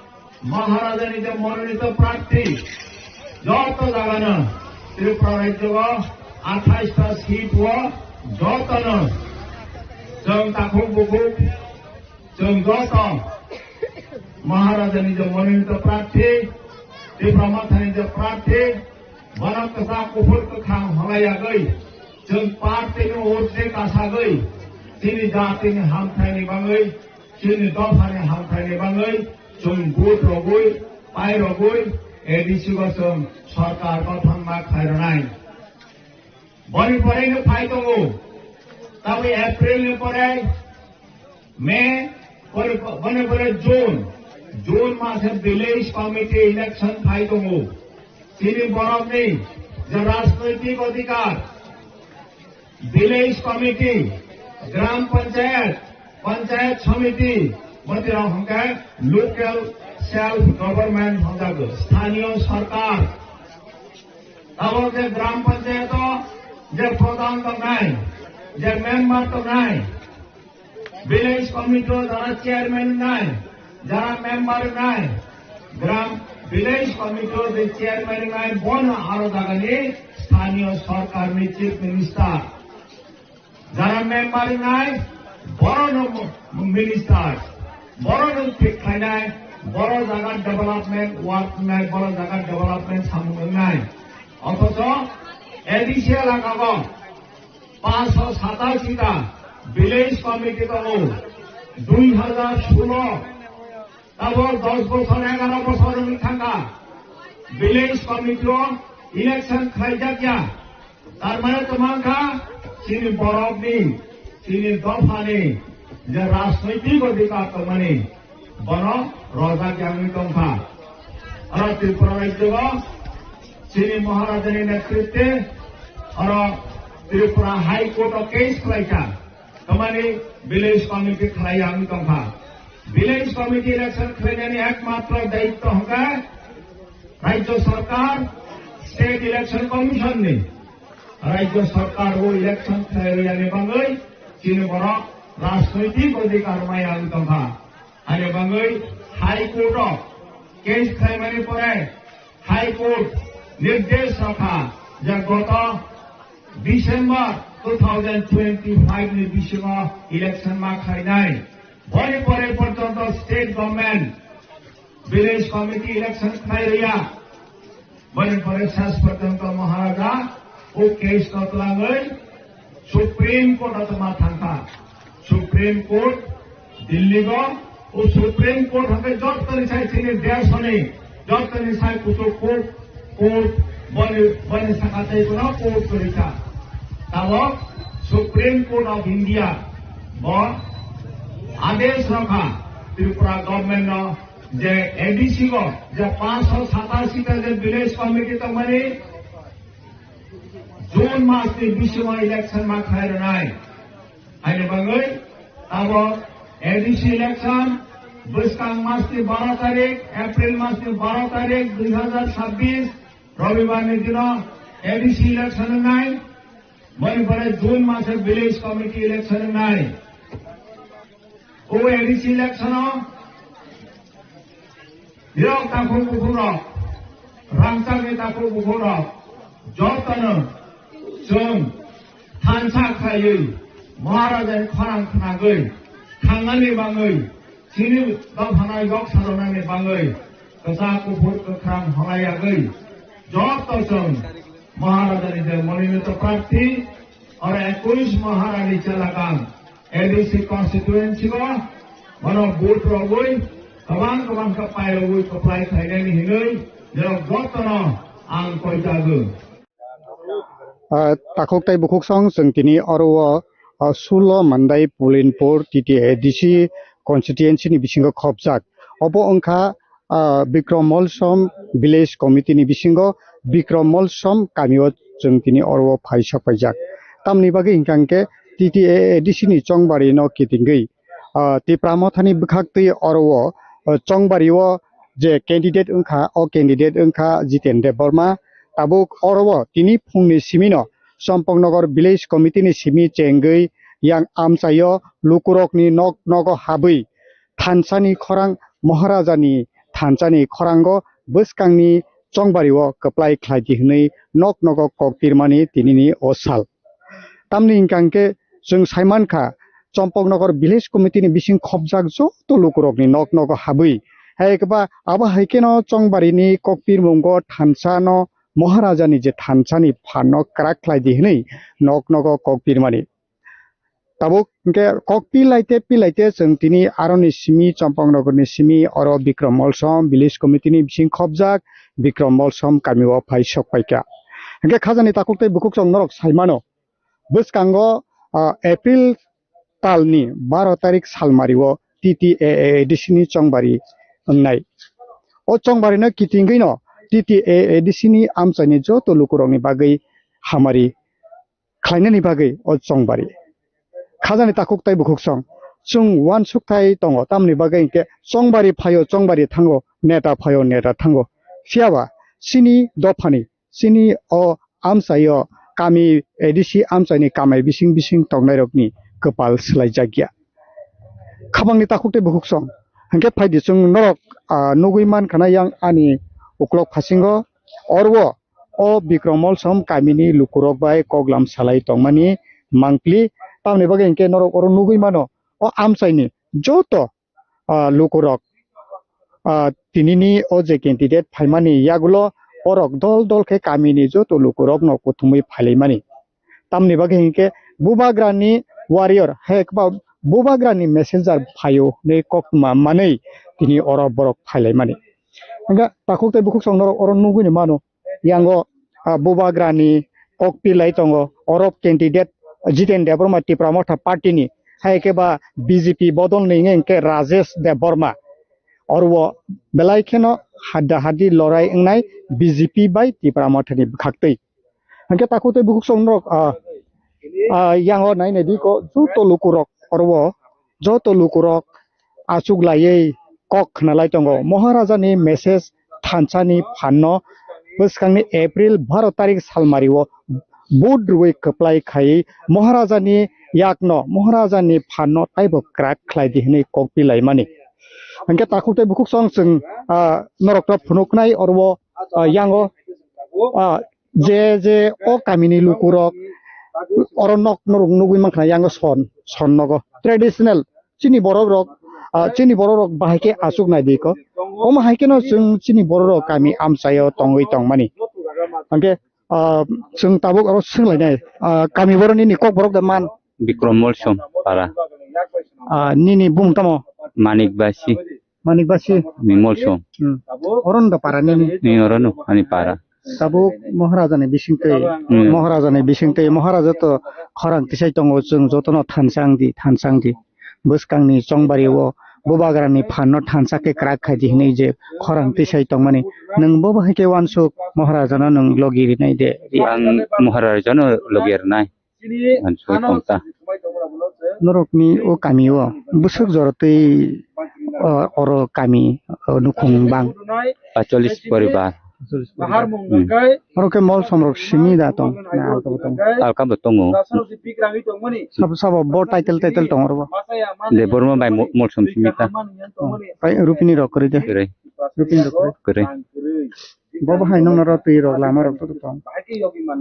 Maharaja ni je mononito prarthi joto jagano Tripura rajyo o athais ta seat o jotono chwng takhuk bukhuk chwng joto Maharaja ni je mononito prarthi, Tipra Motha ni je prarthi, bono kwchak kuphur kwkhwrang hwnlai yagwi chwng party ni urdhwe kasagwi chini jati ni hamthai ni bagwi chini dopha ni hamthai ni bagwi chwng vote rogwi, pai rogwi, A D C o chwng sarkar gothon ma khlai rwnai. Boni pore no phai tongo. Tabwi April ni pore May, pore, boni pore June. June mase village committee election phai tongo. Chini borok ni je rajnoitik odhikar, village committee, gram panchayat, panchayat samiti, bwtwi rok hwnkhe local self government hwnjago, sthaniyo sarkar. Tabok je gram panchayat o je pradhan tongnai, je member tongnai, village committee o jara chairman wngnai, jara member wngnai, gram village committee o je chairman wngnai, bono aro jagani sthaniyo sarkar ni chief minister. Jara member wngnai, borono minister, borono thik khlainai, boro jaga development work wngnai, boro jaga development samung wngnai. Othocho A D C elaka o panchsho satashi ta village committee tongo, dui hazar solo Tabok dos bosor, egaro bosor wngwi thangkha. Village committee o election khlaijak ya. Tar mane to mankha chini borok ni Chini dophani je rajnoitik odhikar tongmani, bono rojak yangwi tongkha. Oro Tripura rajyo o chini Maharajani netritwe oro Tripura High Court o case khlaikha. Tamani village committee khlai yangwi tongkha. Village committee election khlainani ekmatro daitto hwnkhe Rajya Sarkar, State Election Commission ni. Rajya Sarkar o election khlai rwya ni bagwi chini borok rajnoitik odhikar maya wng tongkha. Ani bagwi High Court o case khlaimani pore High Court nirdesh rokha je goto December two thousand twenty-five ni bisingo election ma khlainai. Boni pore porjonto state government village committee election khlai rwya. Boni pore sas porjonto Maharaja o case no twlangwi Supreme Court o tongma thangkha. Supreme Court Delhi go, o Supreme Court hwnkhe jotoni sai chini desoni jotoni sai kuchuk court, court boni, boni saka tei bono court kwrwi kha. Tabok Supreme Court of India bo adesh rokha Tripura government no je A D C go je panchsho satasi ta je village committee tongmani June mas ni bisingo election ma khlai rwnai. Haini bagwi abo A D C election bwskang mas ni baro tarik, April mas ni baro tarik dui hazar sabbish Robibar ni dino A D C election wngnai. Boni pore June maso village committee election wngnai. O A D C election o Yok takhuk bukhuk rok, rangchakni takhuk bukhuk rok, jotono chwng thansa khlaiwi Maharajani khorang khnagwi thangnani bagwi, chini dophano yok salonani bagwi kwchak kuphur kwkhrang holayagwi joto chwng Maharajani je mononito prarthi, oro ekush Maharani chelakang A D C constituency o bono vote rogwi kwbang kwbang khe pairogwi kwplai khlainani hinwi norok jotono ang koijago. Ah, takhuk tei bukhuk song chwng tini oro o, ah, Sulo Mandai Pulinpur T T A D C constituency ni bisingo khopjak. Obo wngkha ah, Bikrom Molsom Village Committee ni bisingo Bikrom Molsom kamio chwng tini oro o phai sok paijak. Tamni bagwi hwnkha hwnkhe T T A A D C ni chongbari no kitingwi, ah, Tipra Mothani bwkhaktwi oro o, ah, chongbari o je candidate wngkha, o candidate wngkha Jiten Debbarma. Tabuk oro o tini phungni simi no Champaknagar Village Committee ni simi chengwi yang amchaio lukurokni nok nogo habwi thansani khorang, Maharajani thansani khorango bwskangni chongbario kwplai khlai di hwnwi nok nogo kok pirmani tinini o sal. Tamni hwnkha hwnkhe chwng sai mankha, Champaknagar Village Committee ni bising khopjak joto lukurokni nok nogo habwi, hai khe ba abo hai kheno chongbarini kok pirmungo thansano Maharajani je thansani phanno kwrak khlai di hwnwi nok nogo kok pirmani. Tabuk hwnkhe kok pilaite pilaite chwng tini aroni simi Champaknagarni simi oro Bikrom Molsom Village Committee ni bising khopjak Bikrom Molsom kamio phai sok paikha. Hwnkhe khajani takhuk tei bukhuk chwng norok sai mano. Bwskango, ah, April talni baro tarik salmario T T A A D C ni chongbari wngnai. O chongbarino kitingwino T T A A D C ni amchaini joto lukurokni bagwi hamari khlainani bagwi o chongbari. Khajani takhuk tei bukhuk song chwng uansukthai tongo, tamni bagwi hinkhe chongbari phaio, chongbari thango, neta phaio, neta thango. Phiyaba chini dophani, chini o amchaio kami A D C amchaini kamai bising bising tongnairokni kwpal swlaijakya. Khabangni takhuk tei bukhuk song hinkhe phaidi chwng norok, ah, nugwi mankha na yang ani uklok phasingo. Oro o Bikrom Molsom kamini lukurok bai koklam salai tongmani mangpili. Tamni bagwi hinkhe norok oro nugwi mano, o amchaini joto, ah, lukurok, ah, tinini o je candidate phaimani yagulo borok dol dol khe kamini joto lukurokno kuthumwi phailaimani. Tamni bagwi hinkhe bubagrani warrior, hai khe ba bubagrani messenger phaio hinwi koktma manwi tini oro borok phailaimani. Hwnkhe takhuk tei bukhuk song norok oro nugwini mano, yango, ah, bubagrani kok pilai tongo, oro candidate Jiten Debbarma Tipra Motha Party ni, hai khe ba B J P bodol ni wngkha Rajesh Debbarma. Oro belai kheno hadda haddi lorai wngnai B J P bai Tipra Motha ni bwkhaktwi. Hwnkhe takhuk tei bukhuk song norok, ah, ah, yango nai nai di ko joto lukurok oro o, joto lukurok achuk laiwi kok khna lai tongo. Maharaja ni message thansa ni phan no bwskang ni April baro tarik salmari o vote rwui kwplai khai Maharaja ni yak no, Maharaja ni phan no taibo kwrak khlai di hwnwi kok pi lai mani. Hwnkhe takhuk tei bukhuk song chwng, ah, norok no phunuk nai oro o, ah, yango, ah, je je o kamini lukurok oro nok norok nugui mankha yango son, son nogo traditional chini borok rok, ah, chini borok rok bahai khe achuk nai di ko. Omo hai kheno chwng chini borok rok kami amchaio tongwi tongmani. Hwnkhe, ah, chwng tabuk oro swnglainai, ah, kami borok nini kok borok da man. Bikrom Molsom para. Ah, nini bumung tamo? Manik Basi. Manik Basi. Ni Molsom. Hmm. Oro no para nini? Ni oro no, ani para. Tabuk Maharaja ni bisingtwi, Hmm. Maharaja ni bisingtwi, Maharaja to khorang tisai tongo, chwng jotono thansa wng di, thansa wng di. Bwskang ni chongbari o bubagra ni phan no thansa khe kwrak khai di hinwi je khorang tisai tongmani. Nwng bo bahai khe uansuk Maharaja no nwng logi rinai de. Ang Maharaja no logi rinai. Ang soi tong ta. Norokni o kami o bwswk jora twi, o, oro kami, o, nukhung bang? Pacholis poribar. Hmm. Oro khe Molsom rok simi da tong? Na, alka bo tong? Alka bo tongo. Sabo, sabo bo title, title tong oro bo? Debbarma bai Mo-, Molsom simi ta. Oh, pai Rupini rok kwrwi de? Kwrwi. Rupini rok kwrwi? Kwrwi. Bo bo hai nokno ro twi rok lama rok to tong?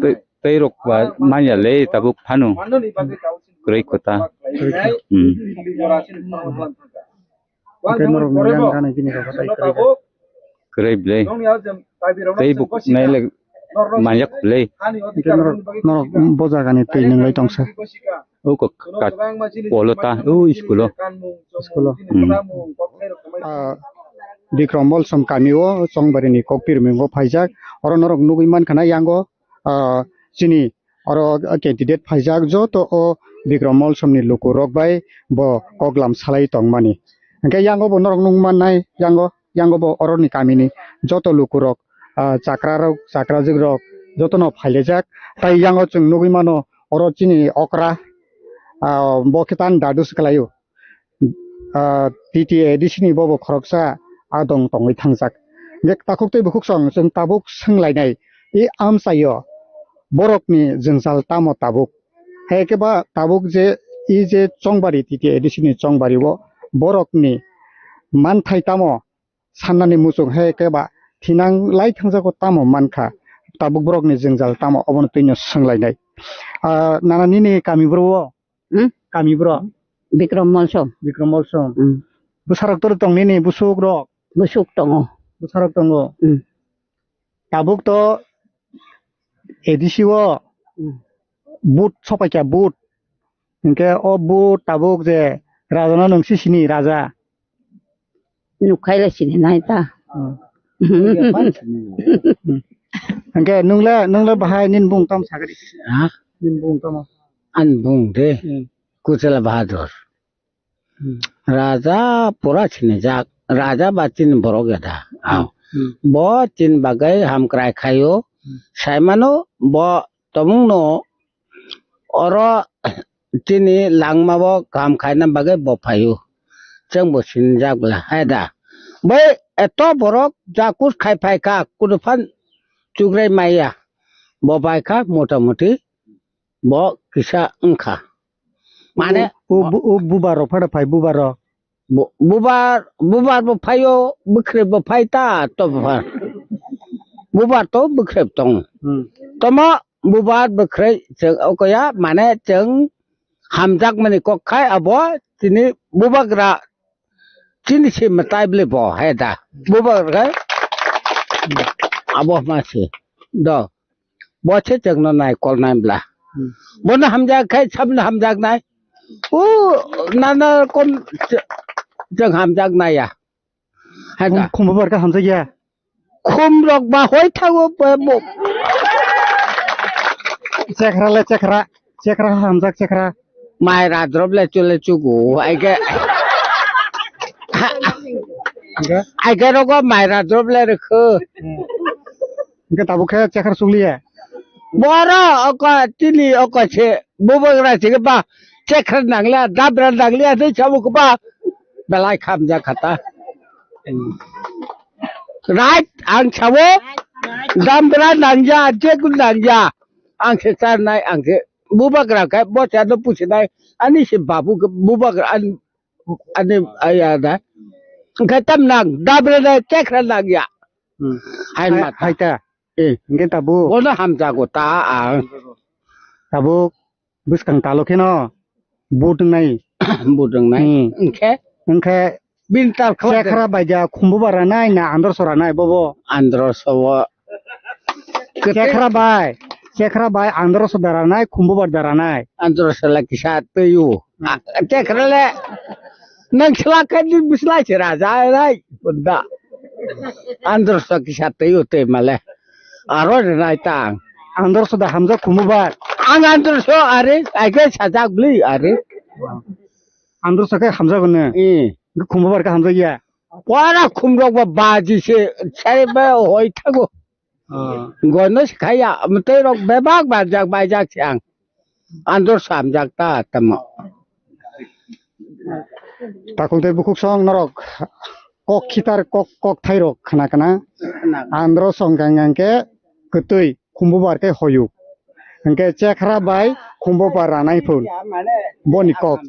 Twi, twi rok ba manya le tabuk phano. Kwrwi kota. Kwrwi kota. Hmm. Hwnkhe norok ni yang gana gini rok tai kwrwi. Kwrwi ble. Tei buk nai le manjak ble. Hwnkhe norok, norok bo jaga ni twi nung lai tong sa. O ko ka polo ta o school o. School o. Hmm. Ah, Bikrom Molsom kami o Chongbari ni Kokpirming o phaijak. Oro norok nugui mankha na yango, ah, chini oro candidate phaijak joto o Bikrom Molsom ni luku rok bai bo koklam salai tongmani. Hwnkhe yango bo norok nung mannai, yango, yango bo oroni kamini joto lukurok, ah, chakrarok, chakrajikrok jotono phailejak. Tai yango chwng nugui mano oro chini okra, ah, bo khe tan dadu se kwlaio. Ah, T T A D C ni bobo khoroksa adong tongwi thangjak. Hwnkhe takhuk tei bukhuk song chwng tabuk swnglainai, i amchaio borokni jwngjal tamo tabuk? Hai khe ba tabuk je i je Chongbari, T T A D C ni Chongbari o borokni manthai tamo sannani muchung, hai khe ba thinang lai thangjago tamo mankha, tabuk borokni jwngjal tamo obono twino swnglainai. Ah, nana nini kami bro o? Hmm? Kami bro? Bikrom Molsom. Bikrom Molsom. Hmm. Bwsarok tor tong nini bwsuk rok? Bwsuk tongo. Bwsarok tongo. Hmm. Tabuk to A D C o Hmm. Vote sopaikha, vote. Hwnkhe o vote tabuk je raja no nwng si sini raja? Nukhai le sini nai ta. Hmm. Hwnkhe nung le, nung le bahai nini bung tamo sagadi? Ha? Nini bung tamo? Ani bung de Hmm. Kuchela Bahadur. Hmm. Raja pura sinijak, raja ba chini borok ya da. Ang. Hmm. Bo chini bagwi hamkrai khaio, Hmm. saimano bo tomungno oro chini langma bo kaham khaina bagwi bo phaio. Chwng bo sinijak bwla, hai da. Bai eto borok jakus khai phaikha, kunu phan chugrai maya. Bo phaikha, mota moti bo kisa wngkha. Mane o, o, o bubar rok phada phai bubar rok. Bu-, bubar, bubar bo phaio, bwkhrep bo phai ta, to bubar. Bubar to bwkhrep tong. Hmm. Tomo bubar bwkhrep chwng okoya, mane chwng hamjakmani kok khai abo chini bubagra chini se mwtai bwle bo hai da. Bubagra khai abo ma se. Do. Bo se chwngno nai kol nai bla. Hmm. Bono hamjak khai sabno hamjak nai. O nana kom ch-, chwng hamjak nai ya. Hai da. Khum, khum bubar kha hamjak ya. Khum rok ba hoi thago ba bo. Chekra le chekra. Chekra hamjak chekra. Mai radrop le chule chugu. Aige. Aige rogo mai radrop le rikhu. Hingke tabuk khe chekra sukliya. Boro oko tini oko se bubagra se ba chekra nangla dabra nangla de chabu ba belai khamjak khata. Right, ang sawo, dambra nangya, jekun nangya, ang se charnai, ang se bubagra khe, bo charno pusinai, ani se babu khe bubagra, ani, ani, aya da. Ang khe tam nang, dambra nang, chekra nangya. Hmm. Hai Hai, ma ta. Hai ta. Eh. Hingke tabuk. Bono hamjago ta ang. Tabuk. Bwskang talo kheno vote wngnai. Vote wngnai. Hmm. Hwnkhe? Hwnkhe bini tal khlai de. Chekra bai ja khumbu ba ranai na androso ranai bobo? Androso o. Chekra bai. Chekra bai androso da ranai, khumbu ba da ranai. Androso la kisa twi o. Hmm. A, chekra le. Nang sla ka di bisla chera ja rai. Bunda. Androso kisa twi o twi male. Aro rinai tang. Androso da hamjak khumbu bar. Ang androso are, aige sajak bli are. Androso khe hamjak ne. Eh. Khumbu bar khe hamjak ya. Pora khumrok ba baji se, sai ba hoi thago. Ah. Gono se khaya, mtei rok bebak bajak, bajak se ang. Androso hamjak ta tamo. Takhuk tei bukhuk song norok kok khitar kok, kok thai rok khna khna. Khna. Androso hwnkha hwnkha khe kwtwi khumbu bar khe hoyuk. Hwnkhe chekra bai khumbu bar ranai phun. Boni kok.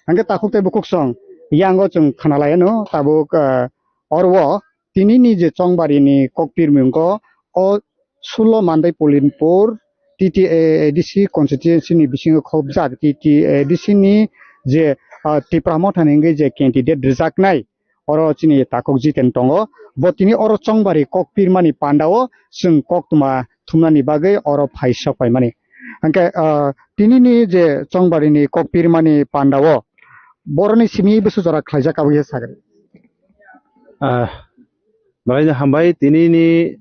Hwnkhe takhuk tei bukhuk song yango chwng khna lai ano tabuk, ah, oro o tinini je chongbari ni kok pirmung khe o sullo Mandai Pulinpur T T A A D C constituency ni bisingo khobjak T T A A D C ni je, ah, Tipra Motha ni wngwi je candidate rwjaknai, oro chini takhuk Jiten tongo. Bo tini oro chongbari kok pirmani pandao chwng koktwma thumnani bagwi oro phai sok paimani. Hwnkhe, ah, tinini je chongbari ni kok pirmani pandao boroni simi bwswk jora khlaijak aboni sakhe. Ah, belai no hambai tinini,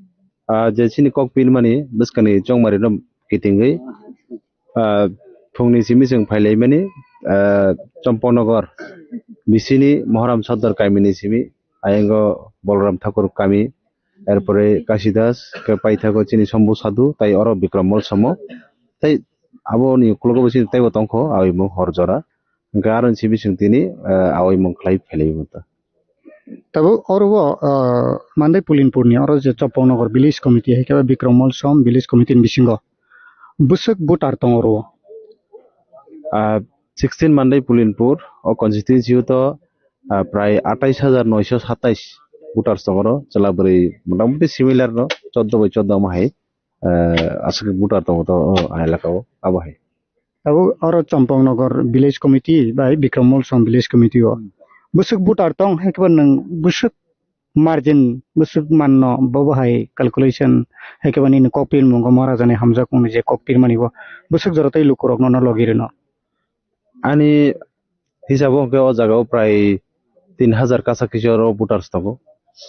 ah, je chini kok pirmani bwskangni chongmari no kitingwi, ah, phungni simi chwng phailaimani, ah, Chompoknogor bisini Mohoram Sodor kamini simi, ayango Bolram Thakur kami, erpore Kasidas, khe paithago chini Sombu Sadhu, tai oro Bikram Mol Somo, tai aboni uklogo bo chini teibo tongkho, aboni mung hor jora. Hwnkhe aro ni simi chwng tini, eh, awi mung khlai phelaio ta. Tabuk oro o, eh, Mandai Pulinpur ni oro je Chopong Nogor Village Committee hai khe Bikram Mol Som Village Committee ni bisingo bwswk voter tongo oro o? Ah, sixteen Mandai Pulinpur o constituency o to, ah, prai atais hajar noisho satais voters tongo oro, chwla bwrwi motamuti similar no, choddo bai choddo omo hai, eh, aswk voter tongo to o elaka o, abo hai. Abo oro Chompong Nogor Village Committee bai Bikram Mol Som Village Committee o. Hmm. Bwswk voter tong hai khe nwng bwswk margin bwswk manno bobo hai calculation hai khe nini kok pirmungo Maharaja ni hamjakmung ni je kok pirmani bo bwswk jora tei lukurok no logi rwno. Ani hisabo hwnkhe o jaga o prai tin hajar kasa kisa oro voters tongo.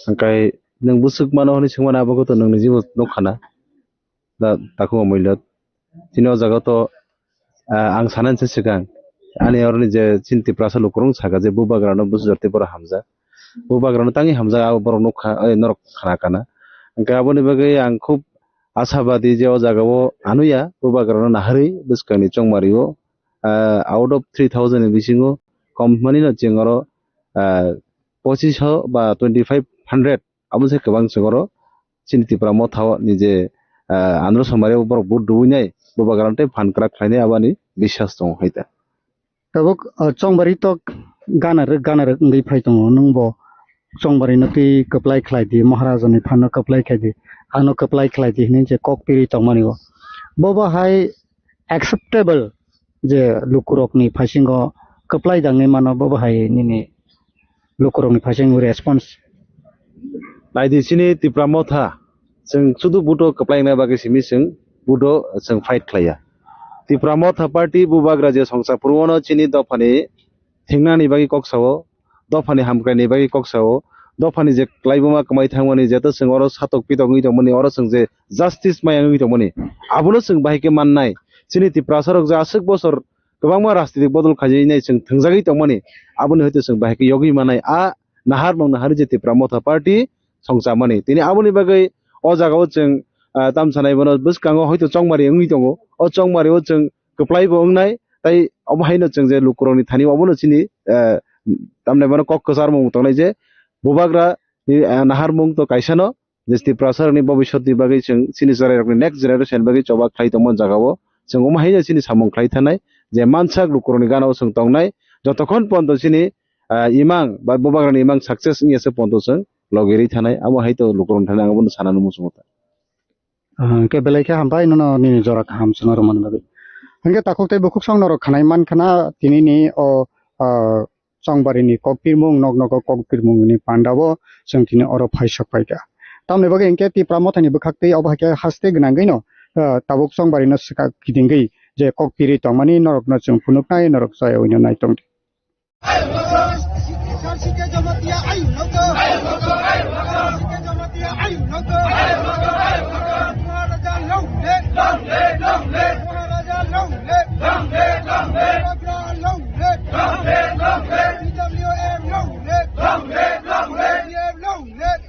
Hwnkhe nwng bwswk mano hwnwi swngmani abo khe to nwng nijibo nukha na. Da, takhuk Amoilot. Chini o jaga to, ah, ang sanani se swkang. Ani oroni je chini Tiprasa lukurok saka je bubagrano bwsajor tei borok hamjak. Bubagrano tangwi hamjak abo borok nukha, oi, norok khna kana. Hwnkhe aboni bagwi ang khub ashabadi je o jaga o anuya bubagrano naharwi bwskangni chongmari o, ah, out of three thousand ni bisingo kom hwnmani no chwng oro, ah, pochisho ba twenty five hundred abo se kwbang chwng oro chini Tipra Motha o ni je, ah, Andro Somari o borok vote rwui nai, bubagrano tei phan kwrak khlainai abo ani biswas tongo hai ta. Tabuk, ah, chongbari tok gana rwk, gana rwk wngwi phai tongo. Nwng bo chongbari no twi kwplai khlai di, Maharaja ni phan no kwplai khlai di, ano kwplai khlai di hinwi je kok piri tongmani o. Bo bo hai acceptable je lukurokni phaisingo kwplai dangwi mano, bo bahai nini lukurokni phaisingo response? Naidi chini Tipra Motha, chwng sudu buto kwplai wngna bagwi simi chwng buto chwng fight khlaiya. Tipra Motha party bubagra je songsa phuru wano chini dophani thingnani bagwi kok sao, dophani hamkraini bagwi kok sao, dophani je klaibuma kwmai thangmani jeto chwng oro satok pitok wngwi tongmani, oro chwng je justice maya wngwi tongmani, abono chwng bahai khe mannai. chini Tiprasa rok je aswk bosor kwbangma rajnitik bodol khaijak nai chwng thwngjagwi tongmani, aboni hwnkhe chwng bahai khe yogwi manai. A naharmung naharwi je Tipra Motha Party songchamani. Tini aboni bagwi o jagao chwng, ah, tamsanai bono bwskango hoito chongmari wngwi tongo. O chongmario chwng kwplaibo wngnai, tei obo haino chwng je lukurokni thani obono chini, ah, tamni bono kok kwcharmung tongnai je bubagra ni, ah, naharmung to kaisano, je Tiprasarokni bobiswtni bagwi chwng chini chwrairokni next generation bagwi choba khlai tongma jagao chwng omo haino chini samung khlai thanai je mansak lukurokni ganao chwng tongnai, jotokhon ponto chini, ah, imang ba bubagrani imang success wngya se ponto chwng logi ri thanai, amo hai to lukurokni thani ang abono sanani muchungo ta. Ah, hwnkhe belai khe hambai nono nini jora kaham chwngno rwmani bagwi. Hwnkhe takhuk tei bukhuk song norok khanai mankha na tini ni o, ah, chongbarini kokpirmung, nok nogo kokpirmungni pandao chwng tini oro phai sok phaikha. Tamni bagwi hwnkhe Tipra Mothani bwkhaktwi obo hai khe haste gwnangwino, ah, tabuk chongbarino swkak kidingwi je kokpiri tongmani norokno chwng phunuknai, norok chayawino naitongdi.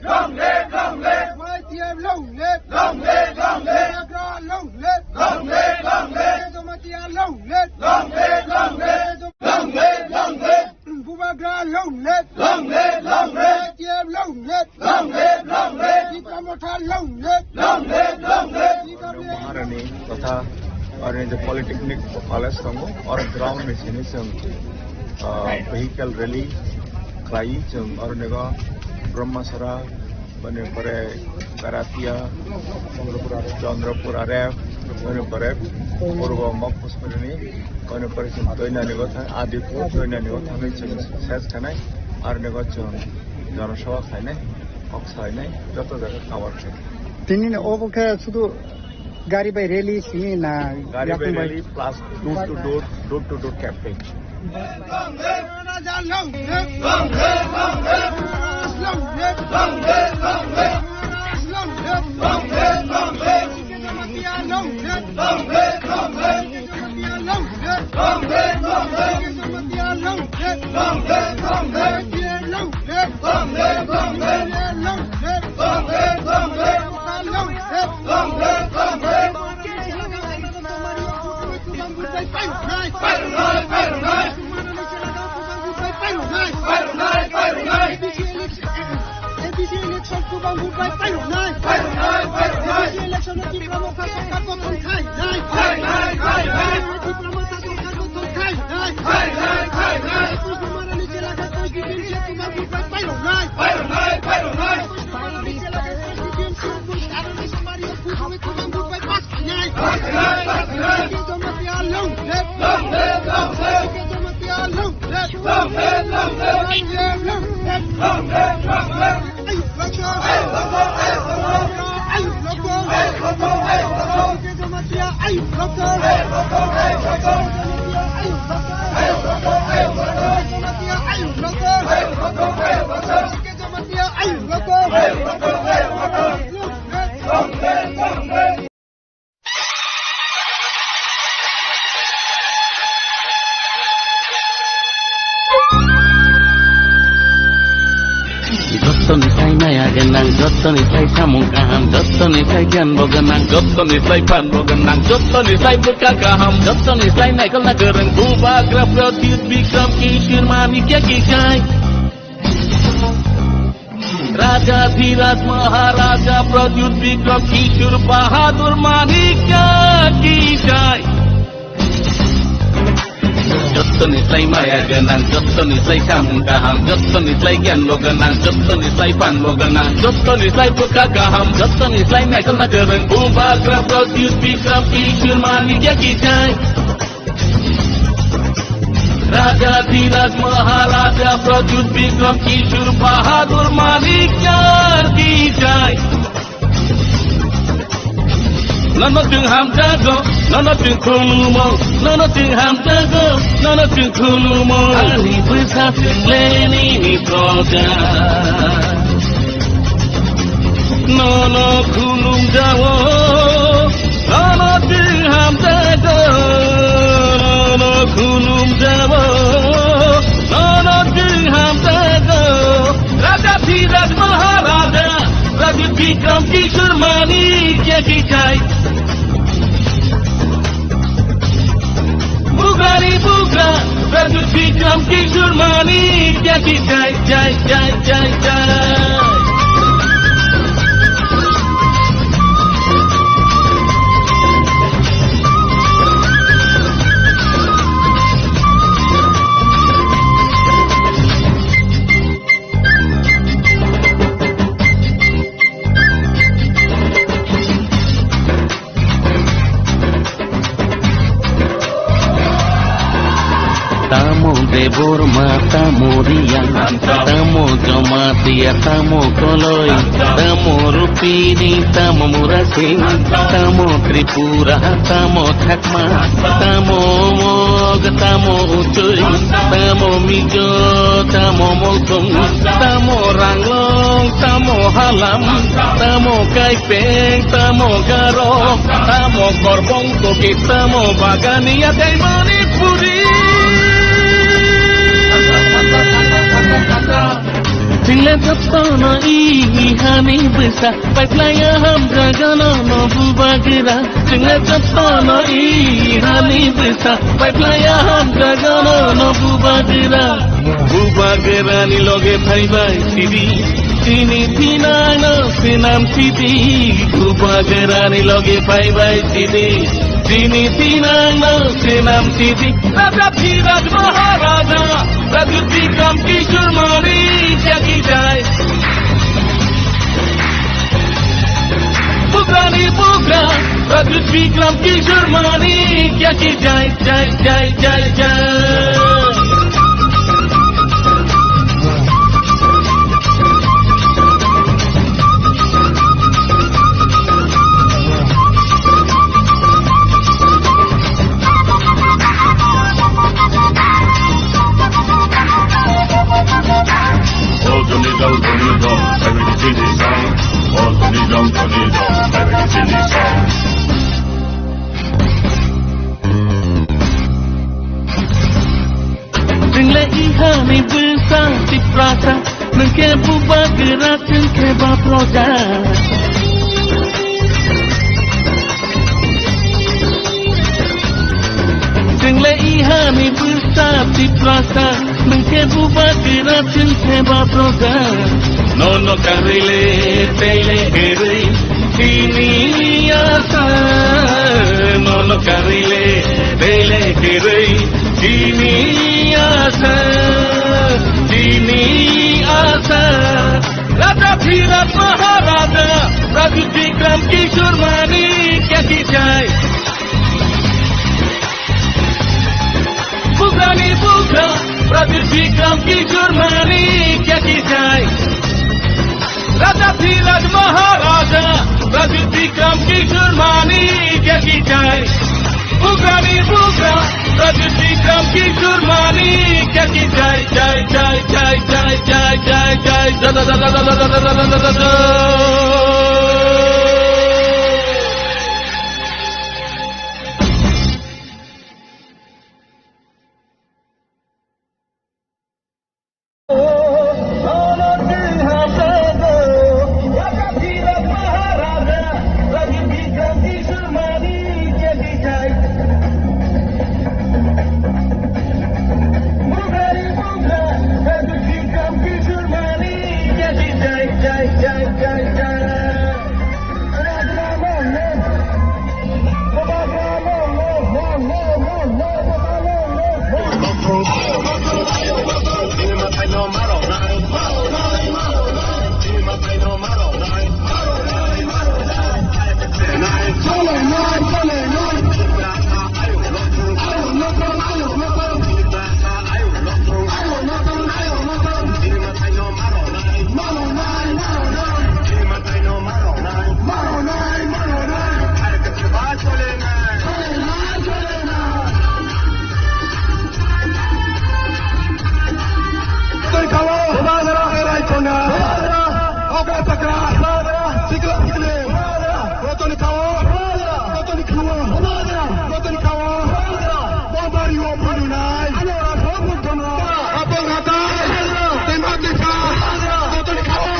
Long live, long live. Y T F long live. Long live, long live. Bubagra long live. Long live, long live. Jamatia long live. Long live, long live. Long live, long live. Bubagra long live. Long live, long live. Y T F long live. Long live, long live. Tipra Motha long live. Long live, long live. Maharani totha aro je Polytechnic College tongo, oro ground ni simi chwng, ah, vehicle rally khlai chwng oro nego Brahmasara, boni pore Karatia, Chandrapur Aref, boni pore Purbo Mokpuspani, boni pore chwng Toinani o thang, Adipur Toinani o thangwi chwng ses khanai, aro nego chwng Janasabha khlainai, kok salainai, joto jaga cover khlai. Tini ni obo khe sudu gari bai rally simi na Gari yakung bai bai? Rally plus door to door, door to door campaign. A P C election kubang bubai pairoknai. A P C election o Tipra Motha sorkar gothon khainai. Tipra Motha sorkar gothon khainai. Kusumarani chela khe twi T P M C kubang bubai pairoknai. Kusumarani chela khe twi T P M C kubang bubai pairoknai. Jamatia long live. Long live, long live. Jamatia long live. Long live, long live. Long live, long live. Ayuk rokho. Ayuk rokho. Ayuk rokho. Ayuk rokho. Jamatia ayuk rokho. Ayuk rokho. Ayuk rokho. Ayuk rokho. Jamatia ayuk rokho. Ayuk rokho. Ayuk rokho. Jamatia ayuk rokho. Ayuk rokho. Ayuk rokho. Long live, long live. Jottoni sai maya gwnang, jottoni sai samung kaham, jottoni sai giyan bo gwnang, jottoni sai phan bo gwnang, jottoni sai bwkha kaham, jottoni sai naikolna kwrwng, Bubagra Pradyut Bikram Kishore Manikya ki jai. Raja Dhiraj Maharaja Pradyut Bikram Kishore Bahadur Manikya ki jai. Jottoni sai maya gwnang, jottoni sai samung kaham, jottoni sai giyan bo gwnang, jottoni sai phan bo gwnang, jottoni sai bwkha kaham, jottoni sai naikolna kwrwng, Bubagra Pradyut Bikram Kishore Manikya ki jai. Raja Dhiraj Maharaja Pradyut Bikram Kishore Bahadur Manikya ki jai. Nono chwng hamjago, nono chwng khulumo, nono chwng hamjago, nono chwng khulumo. Ani bwsa chwng lenini proja. Nono khulumjago, nono chwng hamjago, Ram Kishore Manik Tya ki jai, jai, jai, jai, jai. Tamo Debbarma, tamo Reang, tamo Jamatia, tamo Koloi, tamo Rupini, tamo Murasing, tamo Tripura, tamo Chakma, tamo Mog, tamo Uchoi, tamo Mizo, tamo Molsong, tamo Ranglong, tamo Halam, tamo Kaipeng, tamo Garo, tamo Korbong Toki, tamo Bagania tei Manipuri. Chwngla jotono i hani bwsa, paiplaya hamjagano no bubagra. Chwngla jotono i hani bwsa, paiplaya hamjagano no bubagra. Bubagrani loge phaibai sidi, chini thinangno swnam sidi. Bubagrani loge phaibai sidi, chini thinangno swnam sidi. Raja Dhiraj Maharaja, Raja Bikram Kishore Manik Tya ki jai. Bugrani bugra, Raja Bikram Kishore Manik Tya ki jai, jai, jai, jai, jai. Chwngla ihani bwsa Tiprasa, nwng khe bubagra, chwng khe ba proja. Chwngla ihani bwsa Tiprasa, nwng khe bubagra, chwng khe ba proja. Nono karwi le, tei le kwrwi, chini asa. Nono karwi le, tei le kwrwi, chini asa, chini asa. Raja Dhiraj Maharaja, Raja Bikram Kishore Manik Tya ki jai. Bugrani bugra, Raja Bikram Kishore Manik Tya ki jai. Raja Dhiraj Maharaja, Raja Bikram Kishore Manik Tya ki jai. Bugrani bugra, Raja Bikram Kishore Manik Tya ki jai, jai, jai. Toni Khawa, Raikona, Okra Chakra, Sikla Sikli, Rotoni Khawa, Rotoni Khawa, Rotoni Khawa, Bombario Pudunai, Apong Hatai, Tema Tisa, Rotoni Khawa,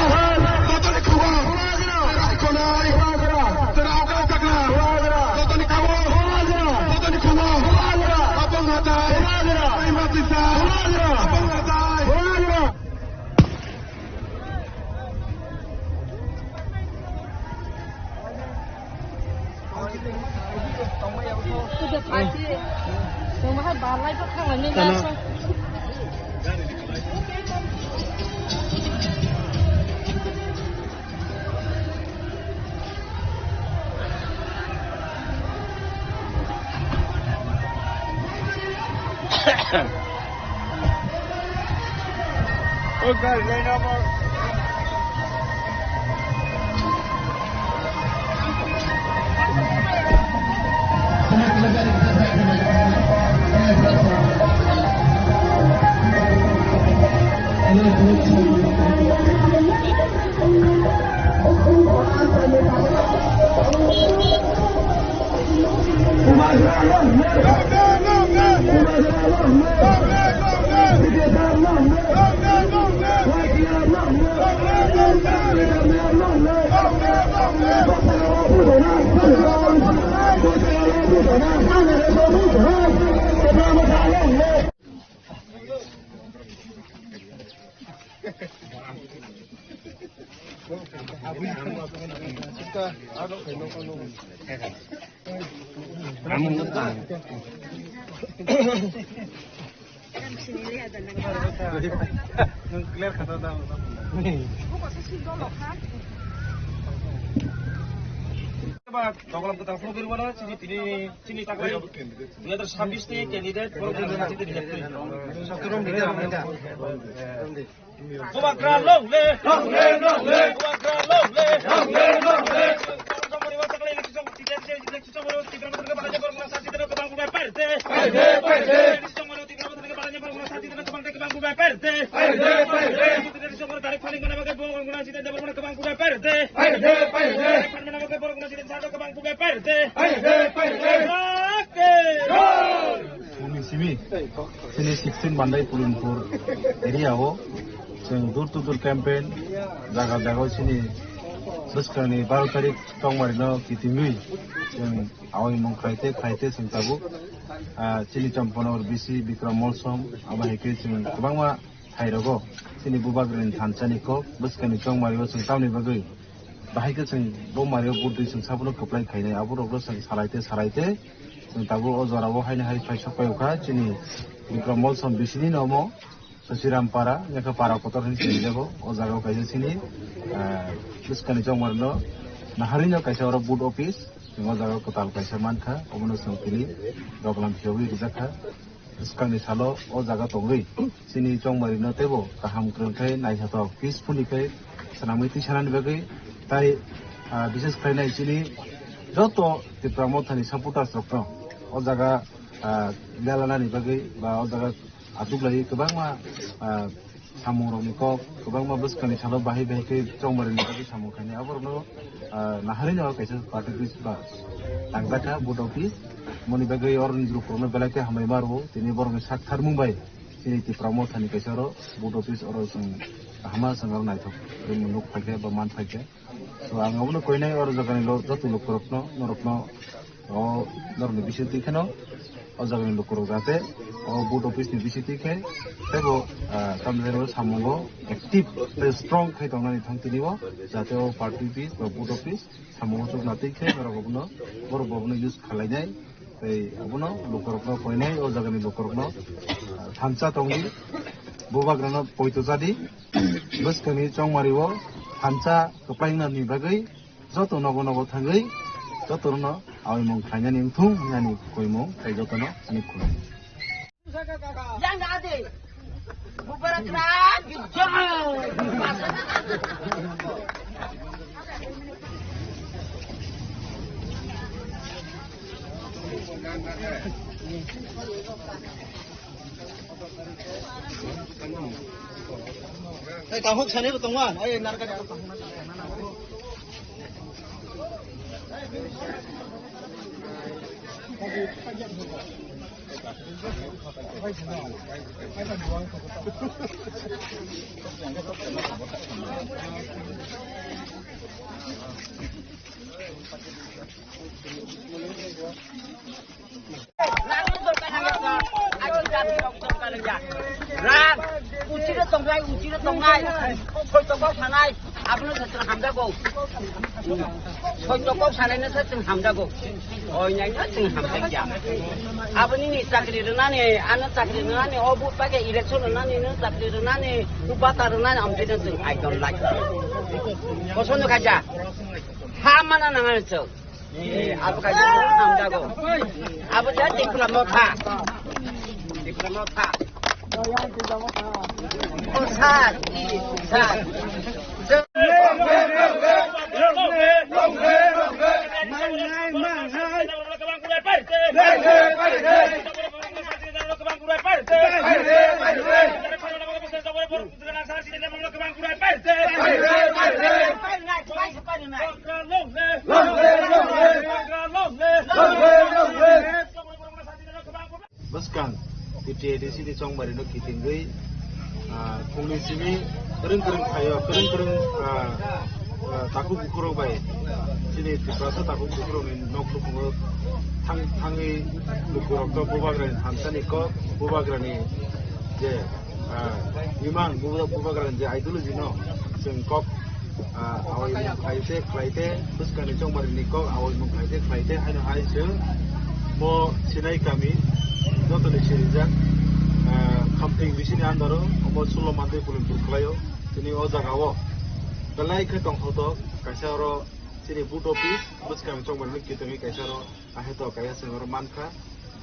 Rotoni Khawa, Raikonai, Tera Okra Chakra, Rotoni Khawa, Rotoni Khawa, Apong Hatai, Tema Tisa, Kuda party. Tongma hai balai pa khalangni Tana. Nasa. Nwng clear kha da, da, da. Ba, dogolam kwtal phuru kiri wala, chini, chini, chini taklai. Dui hazar sabbish ni candidate, borok ni chini, chini, chini. Bubagra long live! Long live, long live! Bubagra long live! Long live, long live! Simi, simi, chini sixteen Mandai Pulinpur area o, chwng door to door campaign, jaga jaga o chini bwskangni baro tarik tongmari no kitingwi, chwng awi mung khlaite, khlaite chwng tabuk, ah, chini Champana R B C Bikram Molsom, abo hai khe chwng kwbangma thai rogo, chini Bubagrani thansa ni kok, bwskangni tongmari o chwng tamni bagwi, bahai khe chwng bo mario budui chwng sabono kwplai khainai, aborokno chwng salaite, salaite, chwng tabuk o jorao haino hai phai sok pai kha, chini Bikram Molsom bisini nomo, Sasiram para, yakha para kotor hin sini jago, o jaga o kaisa chini, ah, bwskangni chongmarno, naharino kaisa oro board office, chwng o jaga kwtal kaisa mankha, obono chwng tini dogolam phiyogwi rijak kha. Swkangni salo o jaga tongwi chini chongmarino teibo kaham kwrwng khe naithothok peacefully khe swnamwi twi sanani bagwi tai, ah, bises khlainai chini joto Tipra Mothani supporters rokno o jaga, ah, lelanani bagwi ba o jaga achuklaiwi kwbangma, ah, samungrokni kok, kwbangma bwskangni salo bahai bahai khe chongmarino bagwi samung khainai. Aborokno, ah, naharino kaisa party office ba tangjakha, board office. Moni bagwi oroni lukurokno belai khe hambai ma rwo. Tini borokni sak tharmung bai chini Tipra Mothani kaisa oro board office oro chwng kahama chwng oro naithok rimwi nuk phaikhe ba man phaikhe. So, ang abono koinai oro jagani lo-, joto lukurokno, norokno, o norokni bisingtwi kheno, o jagani lukurok jate o board office ni bisingtwi khe teibo, ah, tamni jani samungo active tei strong khai tongnani thang tini o, jate o party office ba board office samungo chukna twi khe norok abono, borok bo abono use khalainai. Tei abono lukurokno koinai, o jagani lukurokno, ah, thansa tongdi, bubagrano poito chadi, bwskangni chongmario thansa kwplai wngnani bagwi joto nogo nogo thangwi jotono awi mung khlainani wngthung hinani koimung tei jotono ani khulum. Yang ade. Bubagra bijay. Ei, kahuk sani bo tongma. Ei, narkani. Ran, uchire tongnai, uchire tongnai, khoi tongma phanai, Abono se chwng hamjago. Soito kok sanaino se chwng hamjago. Oinaino chwng hamjakya. Aboni ni chakri rwnani, ano chakri rwnani, o vote paikhe election rwnani, no chakri rwnani, o bata rwnani, amtwino chwng I don't like. Kosono khaja. Ha mana nangani chwng. Eh, abo kaisa hamjago. Abo ja Tipra Motha. Tipra Motha. O sir, i, sir. Mangai, mangai. Bwskang T T A D C ni chongmari no kitingwi, ah, phungni simi kwrwng kwrwng phaio, kwrwng kwrwng, ah, ah, takhuk bukhurok bai chini Tiprasa takhuk bukhurokni nok nukhungo thang-, thangwi lukurokno bubagrani hamsani kok, bubagrani je ah, imang buba-, bubagrani je ideology no chwng kok, ah, awai mung khlai te khlai te, bwskangni chongmari ni kok awai mung khlai te khlai te, haino hai chwng bo Sinai kami jotoni sirijak, ah, Khamting bisini andaro omo Sulo Mandwi Kulimpur khlaio chini o jaga o. Belai khe tongthotok kaisa oro chini vote office bwskangni chongmari ni kitingwi kaisa oro. Aheto kaya chwng oro mankha.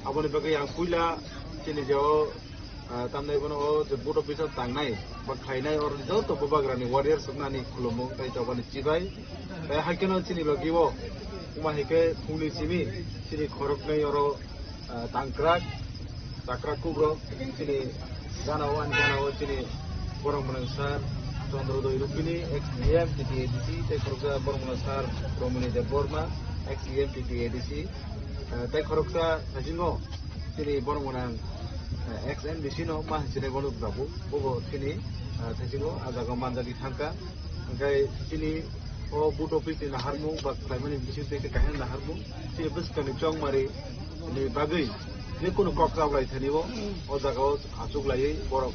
Aboni bagwi ang puila chini je o, ah, tamnai bono o je vote office o tangnai ba khlainai oro joto bubagrani warriors rokno ani khulumung tei tobani chibai. Tei haikhe no chini logi o wngma hai khe phungni simi chini khoroknwi oro, ah, tangkrak. Chakra kubrok chini gana o, ani gana o chini borok mwnang sir Chandrodoi Rupini, ex E M T T A D C, tei khoroksa borok mwnang sir Romoni Debbarma, ex E M T T A D C, eh, tei khoroksa thaisingo chini borok mwnang, eh, ex M D C no ma hinwi sinai bono babu, bobo chini, eh, thaisingo ah jaga manjagwi thangkha. Hwnkhe chini o vote office ni naharmung ba khlaimani bising tei khe kaisa naharmung chini bwskangni chongmari ni bagwi je kunu kok chablai thani o, o jaga o achuk laiwi borok,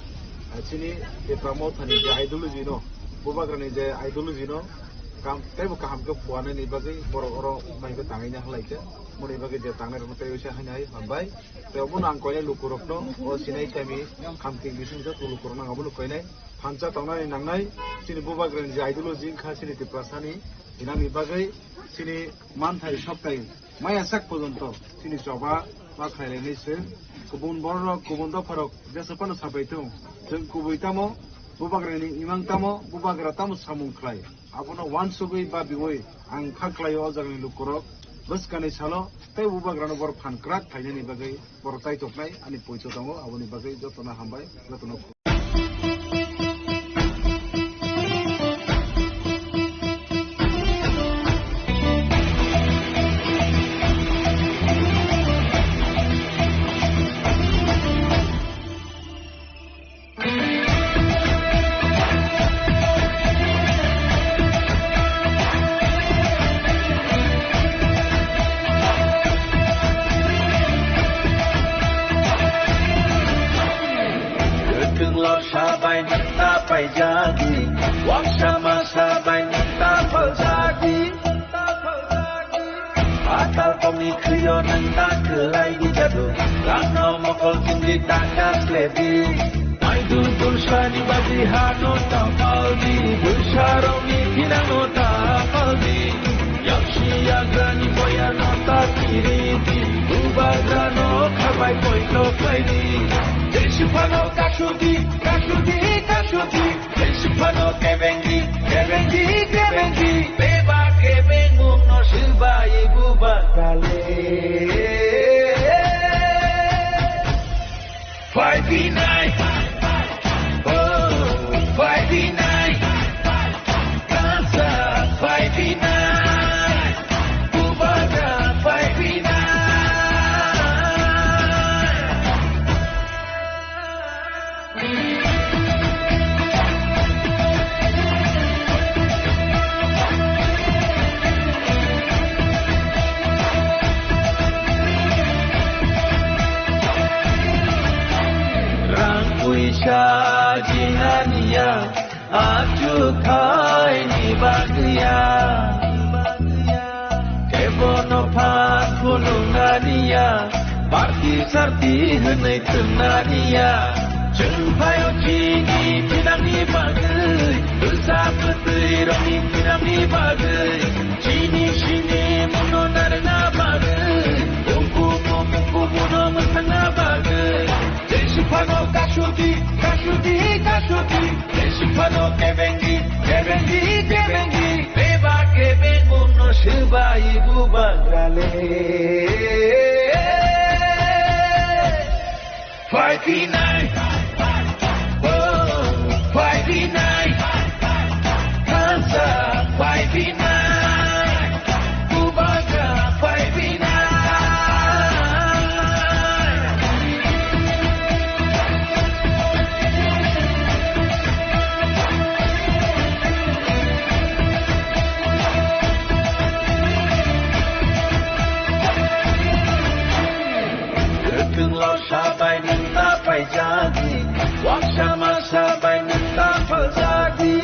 ah, chini Tipra Mothani je ideology no, bubagrani je ideology no kam teibo kaham khe phuarnani bagwi borok oro mai khe tangwi na halai khe, moni bagwi je tangnai rokno tei oisa haino hai hambai. Tei obono ang koinai lukurokno o Sinai kami Khamting bising joto lukurokno ang abono koinai. Thansa tongnani nangnai, chini bubagrani je ideology wngkha chini Tiprasani, hinani bagwi chini manthai sokthai maya sak pojonto chini choba ma khlailainai se. Kubun bororok, kubun dopharok jesa phano sapai thung, chwng kubui tamo, bubagrani imang tamo, bubagra tamo samung khlai. Abono uansugwi babiui ang kha khlaio o jagani lukurok bwskangni salo tei bubagrano borok phan kwrak khlainani bagwi. Borok taitoknai ani poito tongo, aboni bagwi jotono hambai, jotono. Kwthwng lorsa bai nwng ta paijadi, waksa masa bai nwng ta phaljadi. Atal komni khwio nwng ta kwlai di jadu, rangno mokol chumdi ta kasledi. Maidul bulsani baji hano ta paldi, bulsarokni thinangno ta paldi. Yaksi yagrani boyano ta kiridi, bubagrano khabai poito khlaidi. Jesu phano kasudi, kasudi, kasudi. Jesu phano kebengi, kebengi, kebengi. Beba kebengmungno swbai bubagra le. Phaibinai, oh, phaibinai, kansa phaibinai, bubagra phaibinai. Rang puisa jinaniya achukha. Aini bagwi ya, kebono phan phunuknani ya, party sarti hwnwi thumnani ya. Chwng phaio chini thinangni bagwi, bwsa bwtwi rokni thinangni bagwi, chini sini muno narwkna bagwi, ungkumu mungkumuno mwthangna bagwi. Jesi phano kasuti, kasuti, kasuti. Jesi phano kebengi, kebengi, kebengi. Beba kebenguno swbai bubagrale. Phaiphinai. Oh, phaiphinai. Kansa phaiphinai. Bubagra phaiphinai. Kwthwnglo sabai nwng ta paijadi, waksa ma sabai nwng ta phaljadi.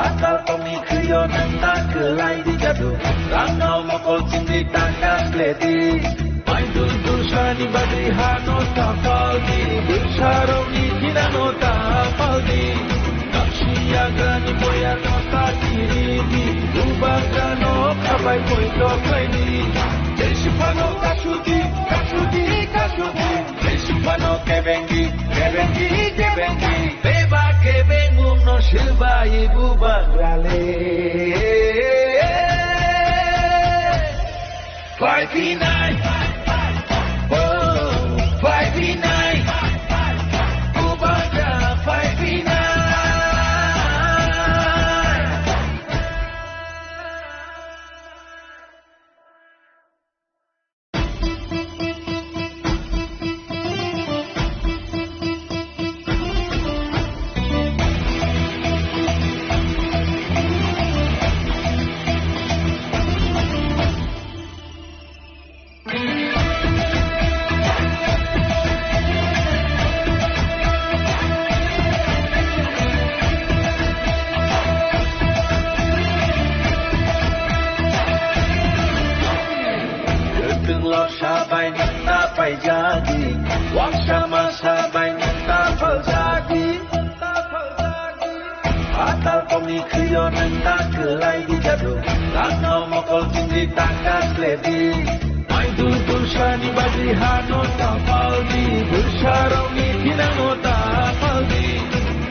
Atal tongni khwio nwng ta kwlai di jadu, rangno mokol chingri ta kasledi. Maidul dulsani bagwi hano ta paldi, dulsarokni thinano ta paldi. Taksi yagrani boyarno ta kiridi, bubagrano khabai poito khlaidi. Jesi phano kasuti, kasuti, kasuti. Jesi phano kebengi, kebengi, kebengi. Beba kebengungno swbai bubagrale. Phaiphinai. Oh, phaiphinai. Bubagra phaiphinai. Kwthwnglo sabai nwng ta paijadi, waksa ma sabai nwng ta phaljadi. Atal tongni khwio nwng ta kwlai di jadu, rangno mokol chingri ta kasledi. Maidul dulsani bagwi hano ta paldi, dulsarokni thinano ta paldi.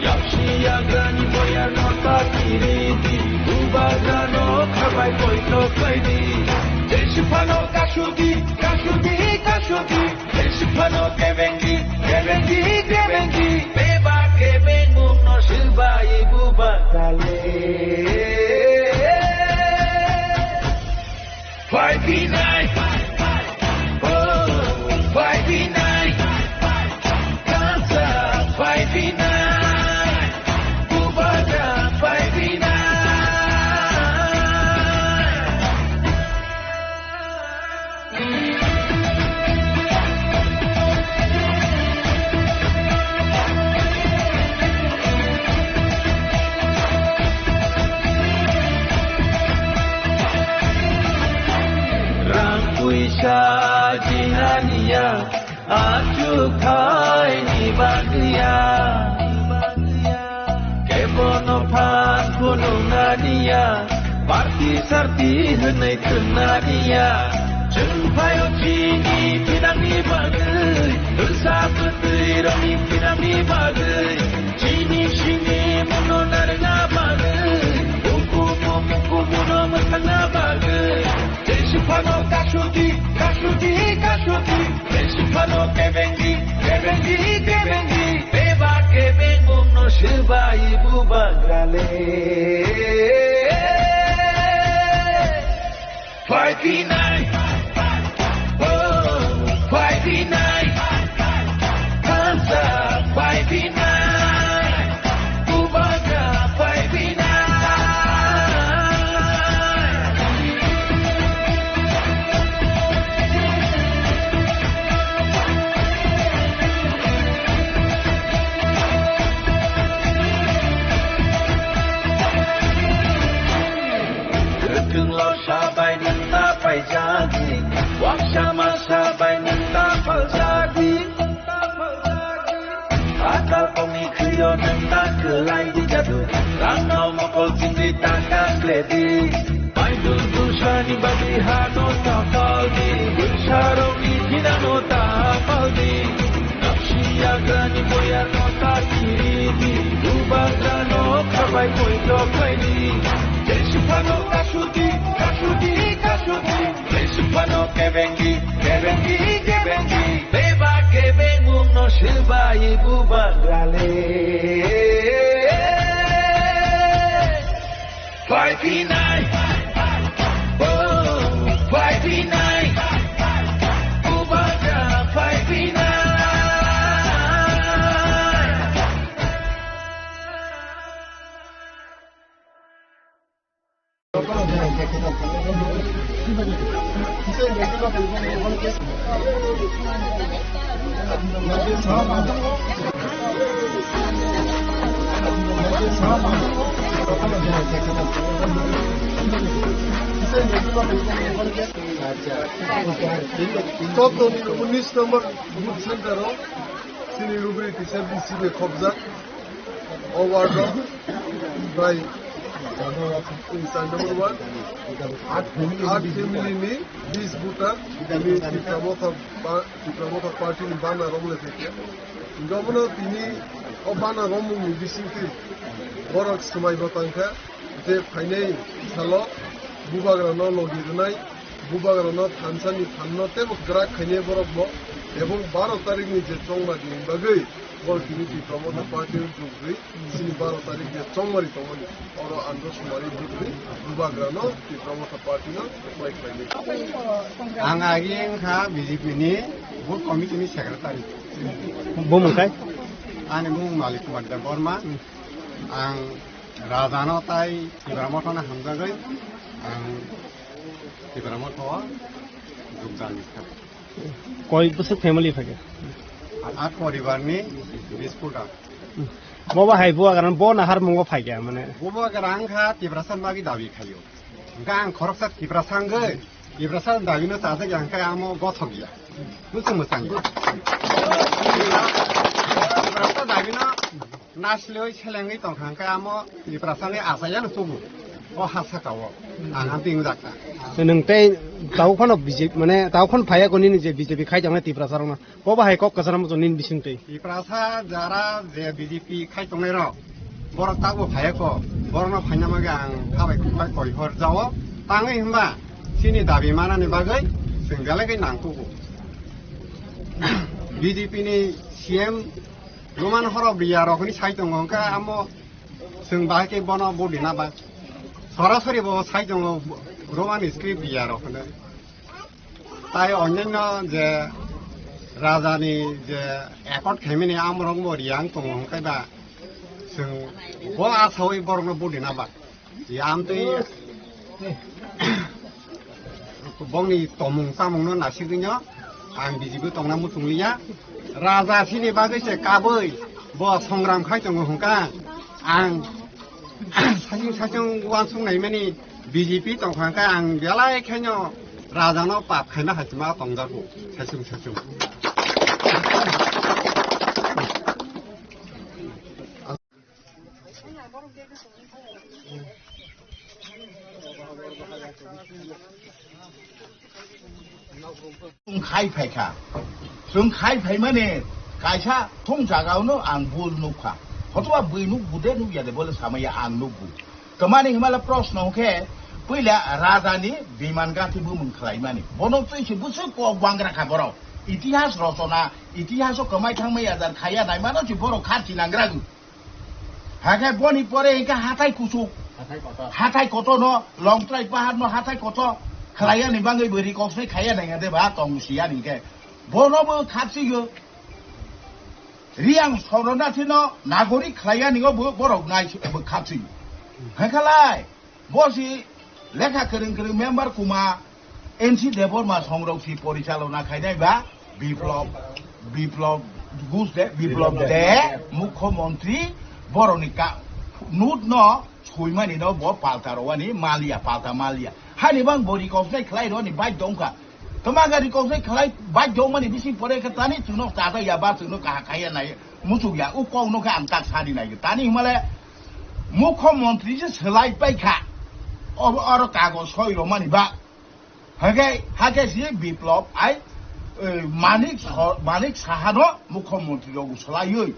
Yaksi yagrani boyarno ta kiridi, bubagrano khabai poito khlaidi. Jesi phano kasuti, kasuti, kasuti. Jesi phano kebengi, kebengi, kebengi. Beba kebengungno swbai bubagrale. Phaiphinai. Oh, phaiphinai. Kansa phaiphinai. Bubagra phaiphinai. Rang puisa jinaniya, achukhaini bagwiya. Kebono phan phunuknaniya, party sarti hwnwi thumnaniya. Chwng phaio chini thinangni bagwi, dulsa bwtwi rokni thinangni bagwi. Chini sini muno narwkna bagwi, ukumu mukumuno mwthangna bagwi. Jesi phano kasuti, kasuti, kasuti. Jesi phano kebengi, kebengi, kebengi. Beba kebengungno swbai bubagrale. Phaiphinai. Oh, phaiphinai. Kansa phaiphinai. Bubagra phaiphinai. Waksa masa bai nwng ta phaljak di. Atal pongni khwio nwng ta kwlai di jadu. Rangno mokol chingwi ta kang kle di. Maidul dusani bagwi hano ta pal di. Bwsarokni dinano ta pal di. Napsi yagrani boyarno ta kiri di. Bubagrano khabai poito khlai di. Jesiphano kasudi, kasudi, kasudi. Lesu pano kebengi, kebengi, kebengi. Beba kebengmung no swbai bubagra le. Pai pinai. Oh, pai pinai. Bubagra pai pinai. Chotoni unis number booth center o chini Rubri teacher B C bai khobjak. O ward o bai char number one, aat family ni bis voter tini Tipra Motha ba-, Tipra Motha party ni bana romlai phaikha. Hingke omono tini o bana romung ni bisingtwi borok swmai bo tangkha je phainai salo bubagrano logi rwnai, bubagrano thansa ni phanno tebo kwrak khainai borok bo, ebong baro tarik ni je chongma ni bagwi borok tini Tipra Motha party o jug rwi chini baro tarik je chongmari tongmani oro andro sumari bwtwi bubagrano Tipra Motha party no apply khlainai. Ang agi wngkha B J P ni booth committee ni secretary. Bumung kai? Ani bumung Malik Kumar Debbarma. Ang Rajano tai Tipra Motha no hamjagwi ang Tipra Motha o jogdan rikha. Koi bwswk family phaikha? At poribar ni bis voter. Bo bahai bo agar bo nahar mungo phaikha mane. Bo bo agar ang kha Tiprasa ni bagwi dabi khaio. Hingke ang khoroksa Tiprasa wngwi, Tiprasa ni dabi no chajak ya hingke amo gothok ya. Bwswk mwchang ya. Tiprasa dabi no Nasle oi selengwi tongkha hwnkhe amo Tiprasani achayano tubu. O ha saka o. Ang ang ting jakha. Nwng tei tau phano B J P, mane tau phano phaiya ko nini je B J P khai tongnai Tiprasa rokno. Bo bahai kok kwcharo muchung nini bisingtwi. Tiprasa jara je B J P khai tongnai rok. Borok tabo phaiya ko. Borokno phaina bagwi ang khabai khukbai koi hor jao. Tangwi hwnba chini dabi manani bagwi chwng belai khe nangkugo. B J P ni C M Roman horok riya rok hwnwi sai tongo, hwnkhe amo chwng bahai khe bono budi na ba. Sorasori bo sai tongo Roman script riya rok hwnwi. Tai onyanyo je raja ni je accord khaimani amorok bo riya wng tongo, hwnkhe ba chwng bo asawi borokno budi na ba. Yamtwi bongni tomung chamungno nasigwino ang bijigo tongna muchungliya. Raja sini bagwi se kabwi bo songram khai tongo hwnkha. Ang sachung sachung uansuk naimani B J P tongkha hwnkha ang belai khaino rajano pap khaina hachima tongjago sachung sachung. Chwng khai phaikha. Chwng khai phaimani kaisa thung jagao no ang bul nukha. Hotoba bui nuk bude nukya de bole samaya ang nukgo. Kwmani himala proshno hwnkhe puila raja ni biman gati bumung khlaimani. Bono twi se bwswk kok bangra kha borok. Itihas rochona, itihaso kwmai thangmaya jar khaya naimano se borok kharchi nangra. Hakhe boni pore hingke hathai kuchuk. Hathai kotor. Hathai kotor no, Longtrai pahar no hathai kotor. Khlaiya ni bangwi bo rikok se khaiya nai de ba tong siya ni ke. Bono bo khapsiyo. Riang Soronati no nagorik khlaiya ni go bo borok nai bo khapsiyo. Hekhalai. Bo si lekha kwrwng kwrwng member kuma N C Debbarma songrok si porichalona khainai ba Biplab, Biplab Ghose de, Biplab Biplab de, de, Mukhyamantri boroni ka, nut no soimani no bo palta rowani maliya, palta maliya. Hani bang bori kosnai khlai roni bai dongkha. Twma gari kok sai khlai bai jomani bisi pore khe tani chwngno chata ya ba chwngno kaha khaiya nai muchuk ya u kok no khe ang tak sadi nai tani himale mukho montri se selai pai kha. Oro kagoj soi romani ba. Hake, hake si Biplop ai, eh, Manik Sa-, Manik Sahano mukho montri rok swlaiwi.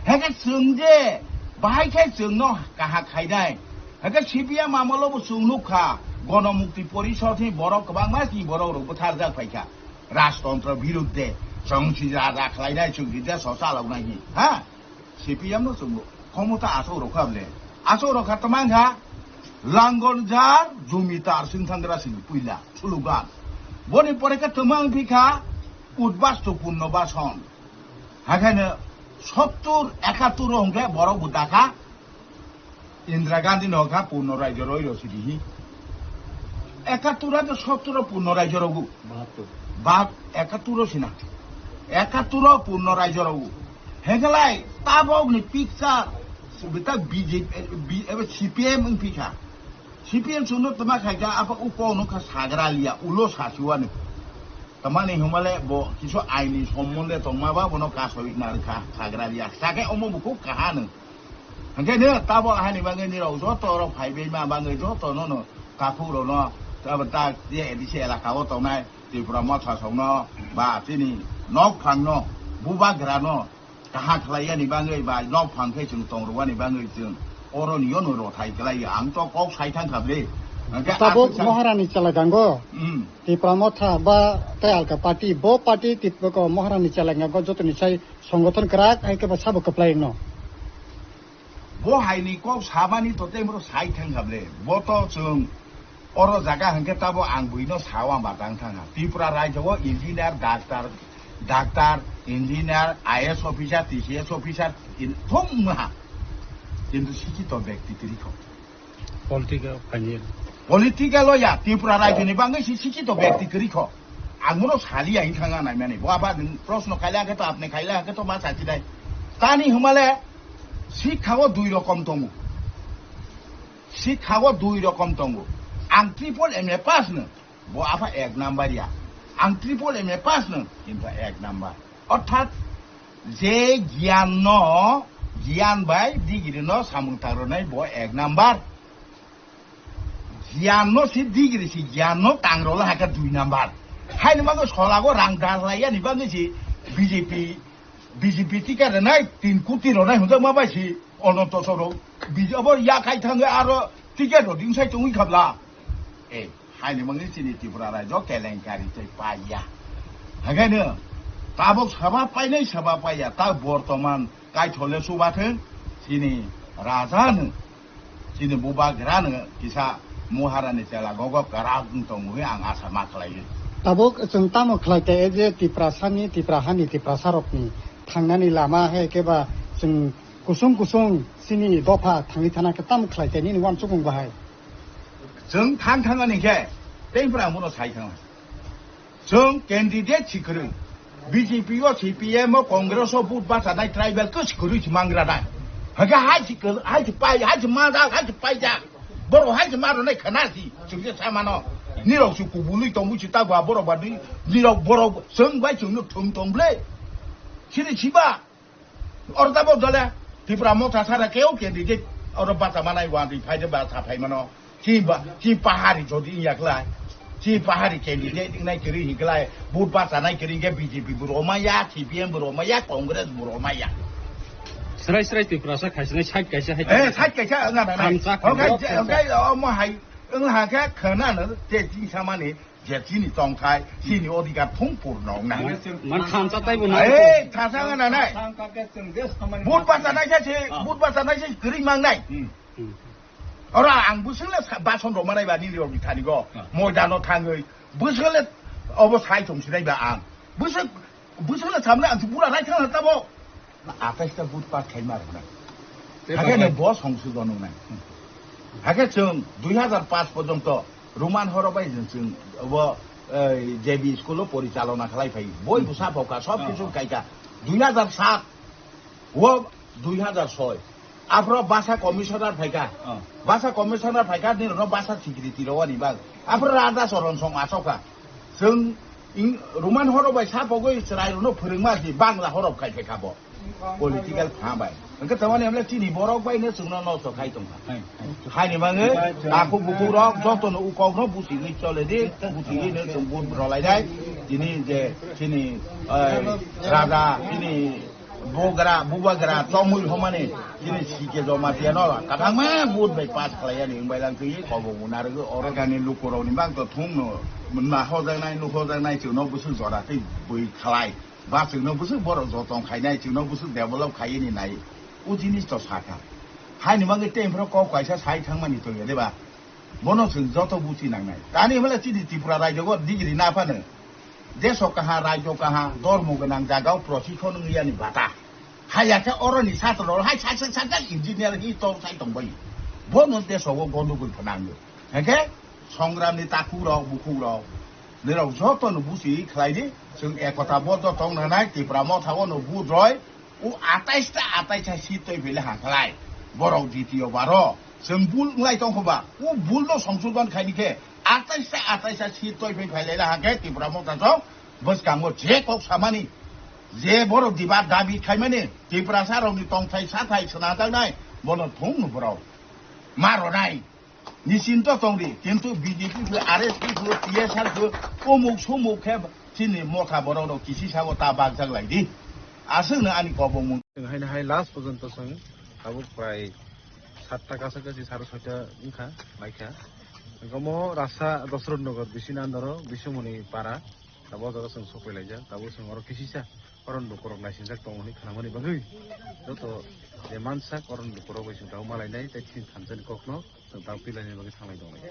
Hake chwng je bahai khe chwngno kaha khainai. Hake C P M amolo bo chwng nukha, Gonomukti Porishod ni borok kwbangma si borok rok bwtharjak phaikha. Rajtontro birudde, chwng si raja khlainai, chwng si desh chaloknai hi, ha? C P M no chwng khomota aswk rokha bole. Aswk rokha twmang kha, Langonjar Jumitar Singthangra sini puila, slogan. Boni pore khe twmang phikha, Udbastu Punno Bason. Hakhaino sottur ekattur hwnkhe borok bo dakha, Indira Gandhi no kha Purno Rajyo roi rw sidi hi. Ekattur to sottur o Purno Rajyo rogo. Bahattur. Ba ekattur o sina. Ekattur o Purno Rajyo rogo. Hegelai tabok ni picture bita B J P, B-, ebe C P M wng phi kha. C P M suno tama khai kha apa uko no kha sagra liya ulo sasiwani. Tamani humale bo kisu aini sombonde tongma ba bono kasoi na kha sagra liya. Sake omo buku kahano. Hwnkhe no tabo ahani bagwi nirok joto rok phaibaima bagwi joto nono takhuk rokno abo ta je A D C elaka o tongnai Tripura Motha songno ba chini nok phangno bubagrano kaham khlaiyani bagwi ba nok phang khe chwng tongrwani bagwi chwng oroni yono rothai khlai ang to kok sai thang kha bwle. Hwnkhe Tabuk aswk sa- Maharani chalagango Hmm. Tripura Motha ba tei alka party bo party Tripura Maharani chalagango jotoni sai songothon kwrak hai khe ba sabo kwplai no. Bo haini kok samani to tei bro sai thang kha bwle. Bo to chwng oro jaga hwnkhe tabo ang buino sao ang batang thang ha. Tripura rajyo o engineer, doctor, doctor, engineer, I A S officer, T C S officer, in-, thum ha. Kintu sikhito byakti kwrwi kho. Political opinion. Political o ya, Tripura rajyo ni bagwi si sikhito byakti kwrwi kho. Ang bono saliya wng thang naimani. Bo aba nwng proshno khaila khe to apni khaila khe to ma sachi dai. Tani humale sikha o dui rokom tongo. Sikha o dui rokom tongo. Ang triple M A pass no. Bo apa ek number ya. Ang triple M A pass no. Kintu ek number. Orthat je giyan no, giyan bai degree no samung tangrwnai bo ek number. Giyan no si degree si giyan no tangrwla hake dui number. Haini bagwi solago rang dalai yani bagwi si B J P, B J P ticket rwnai tin koti rwnai hwnjakma bai si Ananto Soro. B J P bo yakhai thangwi aro ticket rw dingsai tongwi khabla. Eh, haini bagwi chini Tripura rajyo kelenkari tei paiya. Hakaino tabok saba painai saba paiya, ta bortoman kaithole subathwng chini raja no. Chini bubagrano kisa Maharani chela gogo kwrak wng tongo hwnwi ang asa ma khlaio. Tabuk chwng tamo khlai khe je Tiprasani, Tipra hani, Tiprasarokni thangnani lama hai khe ba chwng kusung kusung chini dopha thangwi thana khe tamo khlai khe nini uansukmung bahai? Chwng thang thangani khe tei phra ang bono sai thangna. Chwng candidate si kwrwi. B J P o, C P M o, Congress o vote bachanai tribal khe si kwrwi si mangra nai. Hake hai si kwrwi, hai si pai, hai si manjak, hai si paijak. Borok hai si ma rwnai khna si, chwng se sa mano. Nirok si kubului tongwi si ta ba borok ba ni, nirok borok chwng bai chwngno thwng tong ble. Sini siba. Oro tabok dole Tipra Motha sara keu candidate oro bacha manai wandi phai de bacha phai mano. Chi ba, chi pahari jodi yakla. Chi pahari candidate nai kiri hiklai. Vote bacha nai kiri ke B J P buro maya, C P M buro maya, Congress buro maya. Srai srai Tiprasa khaisnai side kaisa hai. Eh, side kaisa nga na nai. Thansa Okai, khaisa. Okai, omo hai. Eng ha ke khana na te chi samani. Je chini tongthai, chini odhikar thung purno wngnai. Man, man thansa taibo na. Eh, thansa wngna nai. But basa nai se, but basa nai se kwrwi mang nai. Hmm. Hmm. Ora ang bwswk le sa-, bason rok manai ba nini rok ni thani go. Ah. Moidano thangwi. Bwswk le obo sai thong sinai ba ang. Bwswk Bwswk le samle ang se bura rai thang tabo. Atais ta but pass khai mar na. Tei Hake babai. Ne bo songsodon wngnai. Hake chwng dui hazar paanch porjonto Roman horo bai chwng, chwng bo, eh, J B school o porichalona khlai phai. Boi Hmm. bwsa phoka, sob Ah. kisu kaika. Dui hazar saat o dui hazar soi. Aphro basa commissioner phaika. Ah. Basa commissioner phaika ni no basa secretary ro ani bag. Aphro Radha Charan song asoka. Chwng Ing-, Roman horok bai sapogwi chwrairokno phwrwngma di Bangla horok khai khe kha bo. Political pha bai. Hwnkhe tamani hamle chini borok bai no chwngno nosto khai tongkha. Hai. Haini bagwi takhuk bukhuk rok jotono u kokno buchigwi chole di, buchigwi no chwng vote rwlai nai. Tini je chini, eh, raja, chini Bogra, bubagra, tongmui homani, chini sike joma tiya no, kabangma vote bai pass khlai yani, wng bai lang twi, kobo muna rwgwi, oro gani lukurok ni bang to thung no, na hojaknai, nuk hojaknai, chwng no bwswk jora twi bui khlai, ba chwng no bwswk borok jotong khainai, chwng no bwswk develop khai ni nai, o jinis to sakha. Haini bagwi tei phro kok kaisa sai thangmani to ya de ba? Bono chwng joto buchi nangnai. Tani hwnle chini Tripura rajyo o degree na phano. Deso kaha, rajyo kaha, dormo gwnang jagao proshikon wngya ni bata. Haya khe oro ni satro rok hai sak sak sak sak engineer hi to sai tong bai. Bono deso o gondogol phanango. Hake songram ni takhuk rok, bukhuk rok. Nirok joto no buchi khlai di. Chwng ekota boddo tong nanai, Tipra Motha o no budroi. O atais ta atais ta seat toi phele ha khlai. Borok ditiyo baro. Chwng bul wnglai tongkho ba. O bul no songsodon khaini khe atais ta atais ta seat toi phai phai lai ha khe Tipra Motha chong bwskango je kok samani, je borok diba dabi khaimani, Tiprasa rokni tongthai sathai swnajaknai, bono thung no borok ma ronai. Nisinto tongdi, kintu B J P khe, R S P khe, T S R khe, umuk sumuk khe chini Motha borok rok kisi sabo ta bakjak lai di. Aswk no ani kobong mung. Chwng haino hai last porjonto chwng tabuk prai satta kacha kachi sare soita wngkha, laikha. Omo rasa Dosrot Nagar bisini andaro Bisumoni para. Tabuk o jaga chwng sokpailaijak, tabuk chwng oro kisisa oron lukurok naisingjak tongmani khnamani bagwi joto je mansak oron lukurok bai chwng tabuk malainai tei chini thansa ni kokno chwng tabuk pilaini bagwi thanglai tonglai.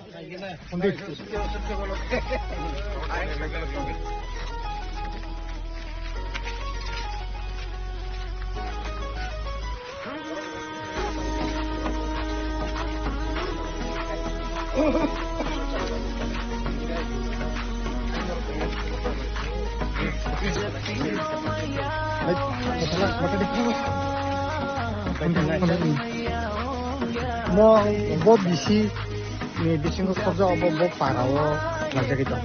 Mo bo bisi ni bisingo khobjak, obo bo para o laijagwi tong.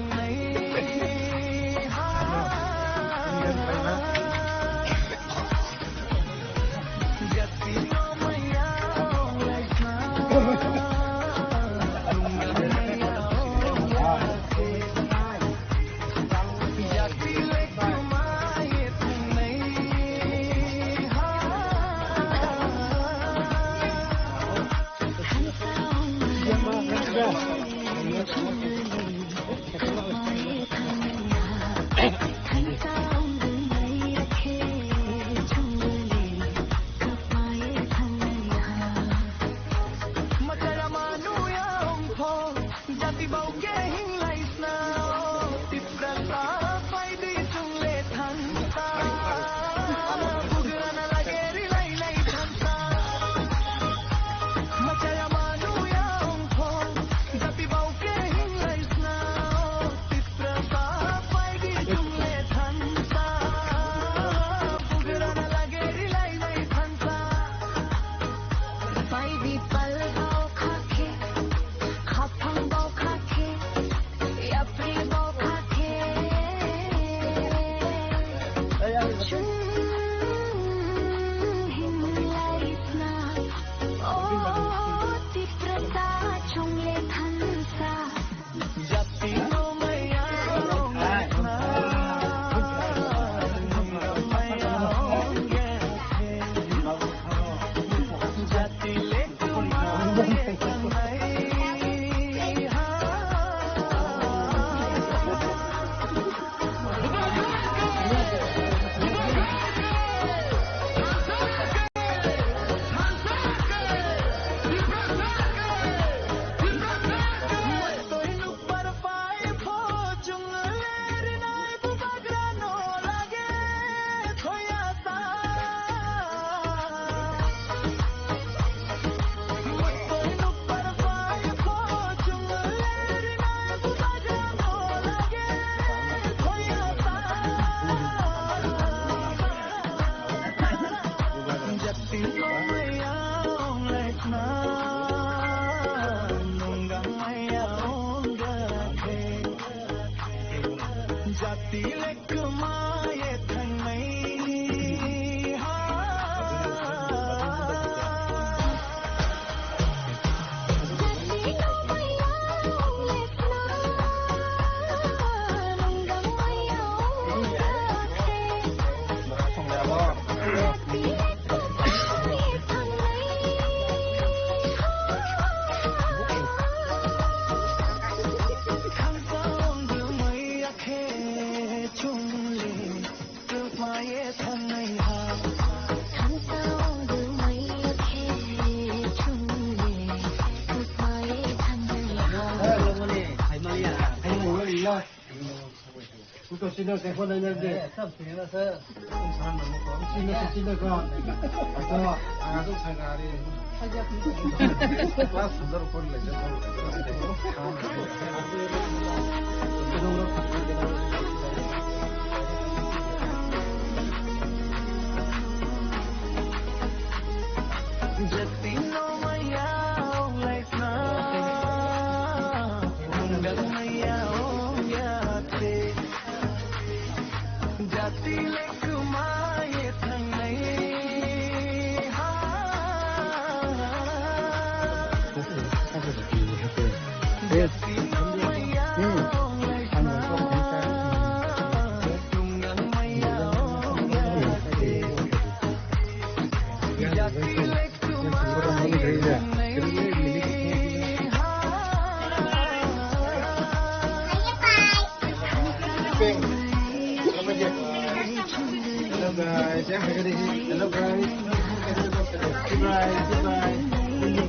Kuto sino se ko nai nai de. Eh, tam sino se. Sino se sino ko. Ato, ato sagari. Class hundred upor le je. Jatino maya ong lai. Hello guys, hello guys. Goodbye, goodbye. Thank you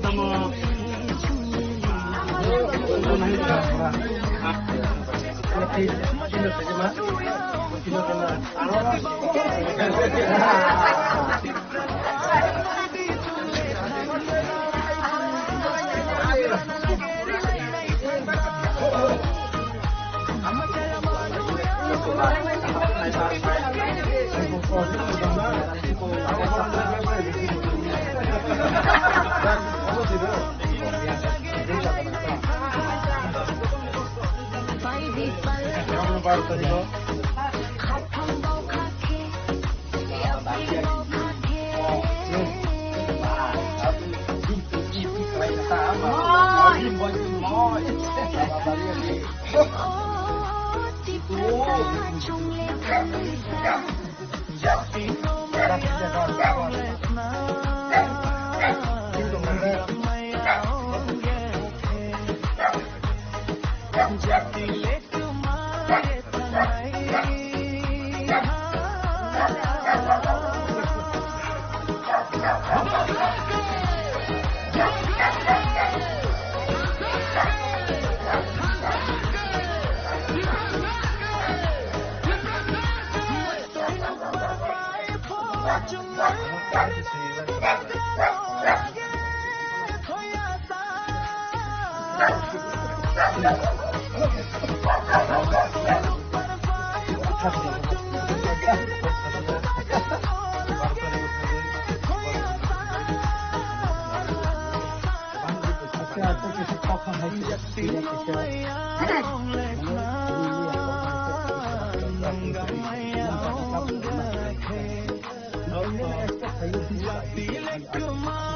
so much.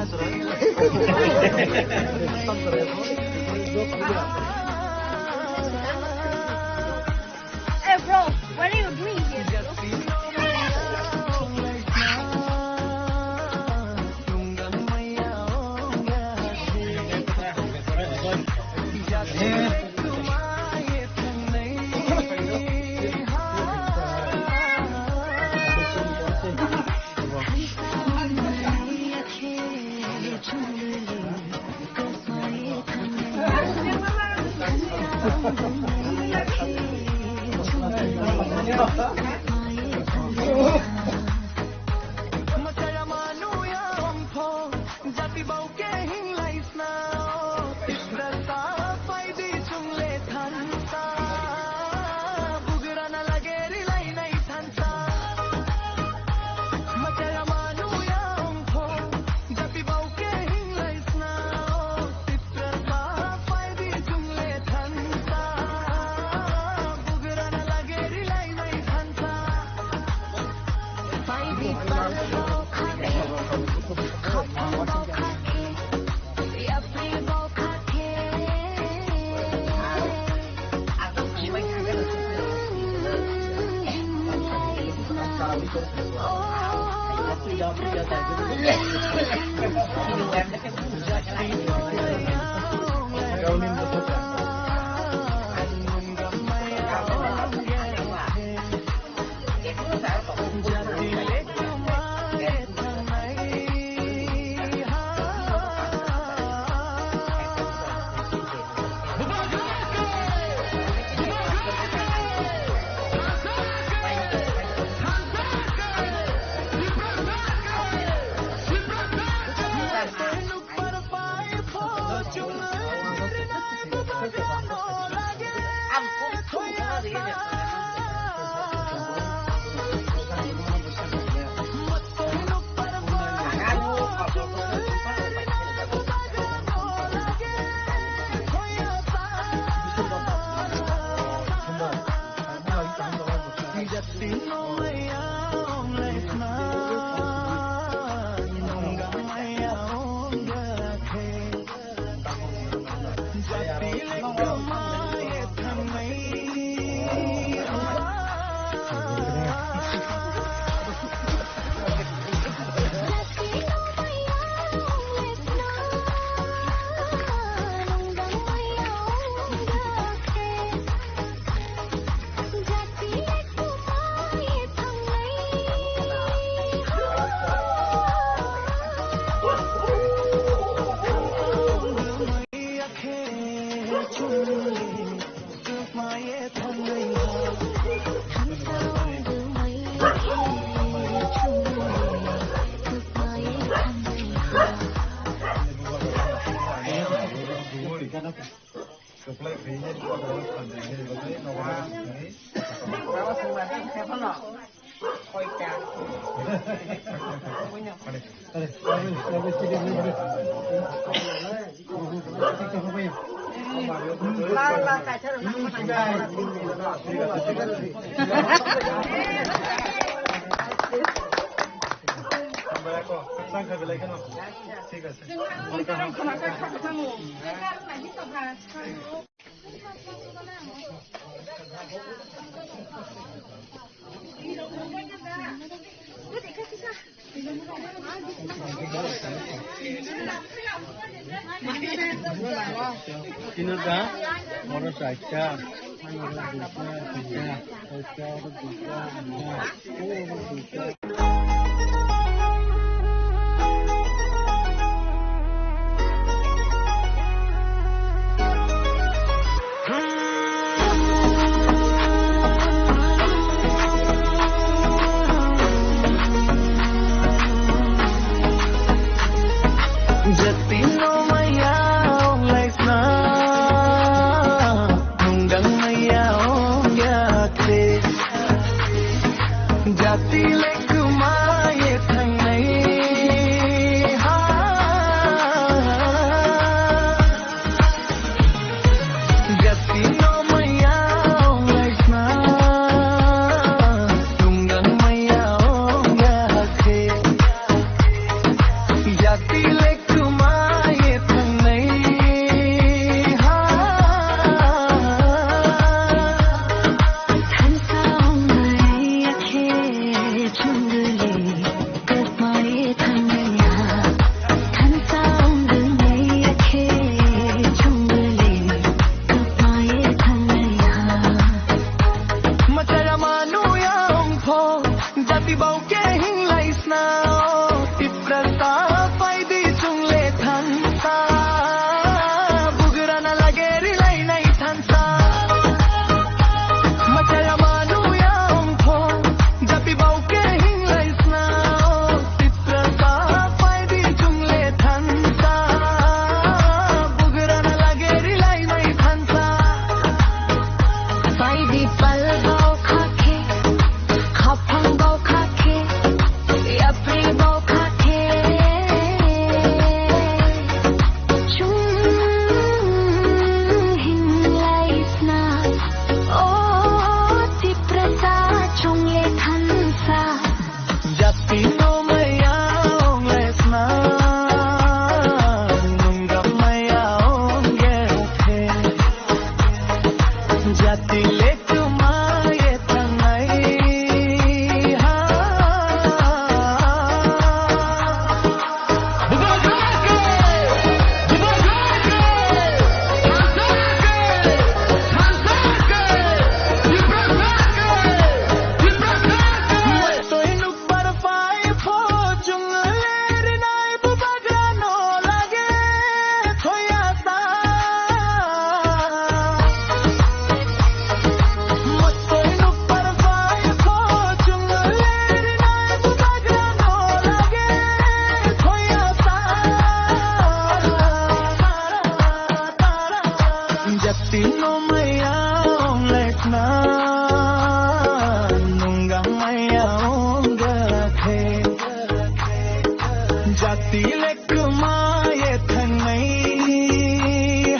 Hey bro, what are you doing here, bro? ঠিক আছে। Tino da, moro chaita, moro duita, tinta, chaita, oro duita, tinta, oro duita. Jatino maya ong laisna, nungdang maya ong yakhe. Jati lekma ye thangnai ha. Jati no maya ong laisna, tunggang maya ong yakhe. Jati lek Bau ke hinglai sna, o Tiprasa, paidi chungle thansa, bugrana lage rilai nai thansa. Machaya manu ya ongtho, japi bau ke hinglai sna, o Tiprasa, paidi chungle thansa, bugrana lage rilai nai thansa. Paidi pal bau khakhe, Khaphang bau khakhe, yapri bau khakhe. Chung hinglai sna, o Tiprasa chungle thansa. Jati no maya ongle sna, nungam maya ongle the. Jati le Jati no maya ong lekna, nunggang maya ong gakhe. Jati lekma ye thangnai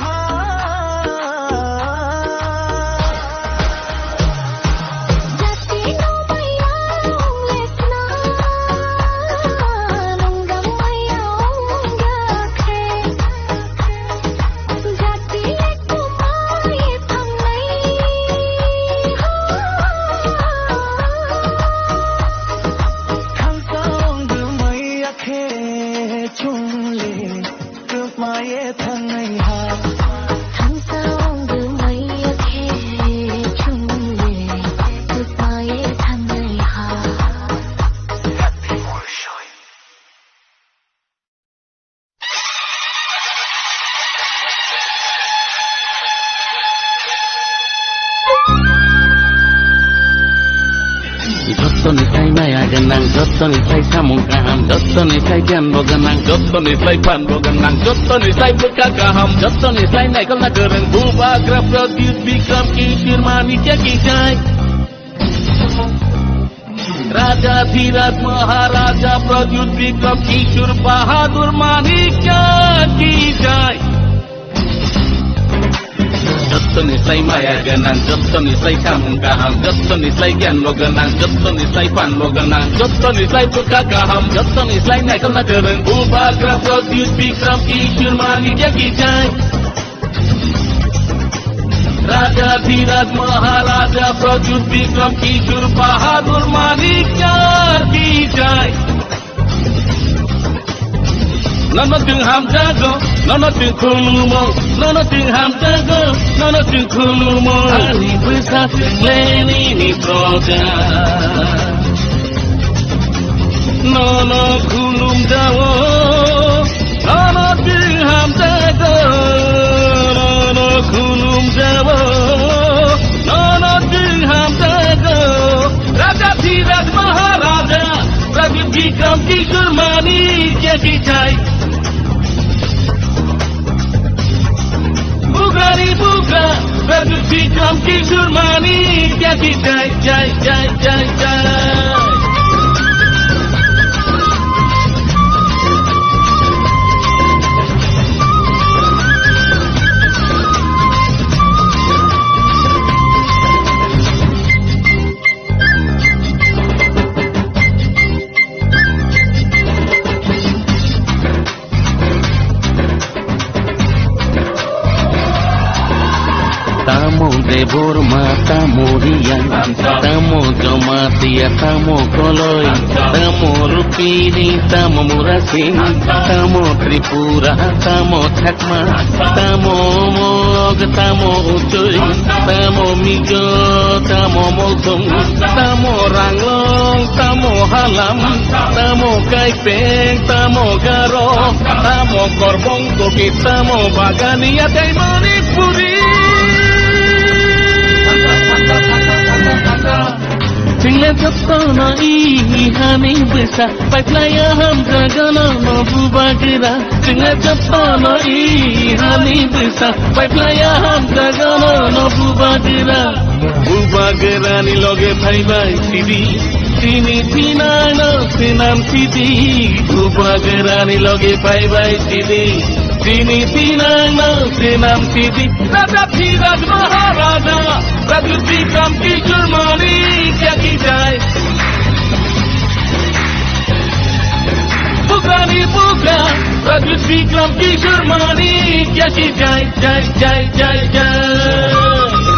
ha. Thansa ong gumai ya khe chungle, tupmaye thangnai ha. Jottoni sai maya gwnang, jottoni sai samung kaham, jottoni sai gyan bo gwnang, jottoni sai phan bo gwnang, jottoni sai bwkha kaham, jottoni sai naikolna kwrwng, Bubagra Pradyut Bikram Kishore Manikya ki jai. Raja Dhiraj Maharaja Pradyut Bikram Kishore Bahadur Manikya ki jai. Jottoni sai maya gwnang, jottoni sai samung kaham, jottoni sai gyan bo gwnang, jottoni sai phan bo gwnang, jottoni sai bwkha kaham, jottoni sai naikolna kwrwng, Bubagra Pradyut Bikram Kishore Manikya ki jai. Raja Dhiraj Maharaja Pradyut Bikram Kishore Bahadur Manikya ki jai. Nono chwng hamjago, nono chwng khulumo, nono chwng hamjago, nono chwng khulumo. Ani bwsa chwng le nini proja. Nono khulumjao, nono chwng hamjago, nono khulumjao, nono chwng hamjago. Raja Dhiraj Maharaja, Pradyut Bikram Kishore Manikya ki jai. Bugrani bugra, Pradyut Bikram Kishore Manikya ki jai, jai, jai, jai, jai. Tamo Debbarma, tamo Riya, tamo Joma, Iya tamo Koloi, tamo Rupini, tamo Murasing, tamo Tripura, tamo Chakma, tamo Mog, tamo Utui, tamo Mizo, tamo Molsong, tamo Ranglong, tamo Halam, tamo Kaipeng, tamo Garo, tamo Korbong Kopi, tamo Bagania tei Manipuri. Chwngno jotono i hani bwsa, paiplaiya hamjagano no bubagra. Chwngno jotono i hani bwsa, paiplaiya hamjagano no bubagra. Bubagrani loge phaibai sidi, chini thinangno swnam sidi. Bubagrani loge phaibai sidi, chini thinangno swnam sidi. Raja Dhiraj Maharaja, Raju Bikram Kishore Manikya ki jai. Bugrani bugra, Raju Bikram Kishore Manikya ki jai, jai, jai, jai, jai.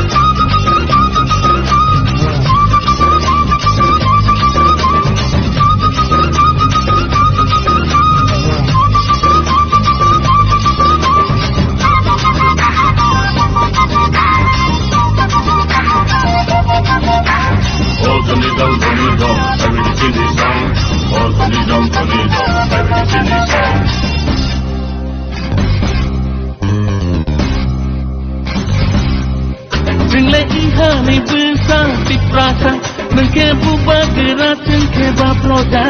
Chwngle ihani bwsa Tiprasa, nwng khe bubagra, chwng khe baproja.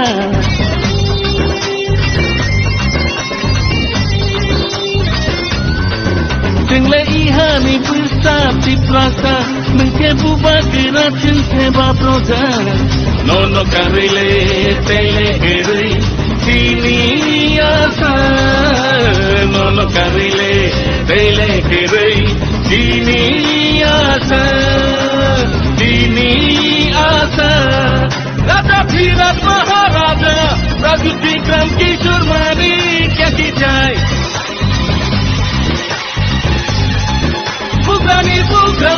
Chwngle ihani bwsa Tiprasa, nwng khe bubagra, chwng khe baproja. Nono karwi le tei le kwrwi chini asa, nono karwi le tei le kwrwi chini asa, chini asa. Raja Dhiraj Maharaja, Raju Bikram Kishore Manikya ki jai. Bugrani bugra,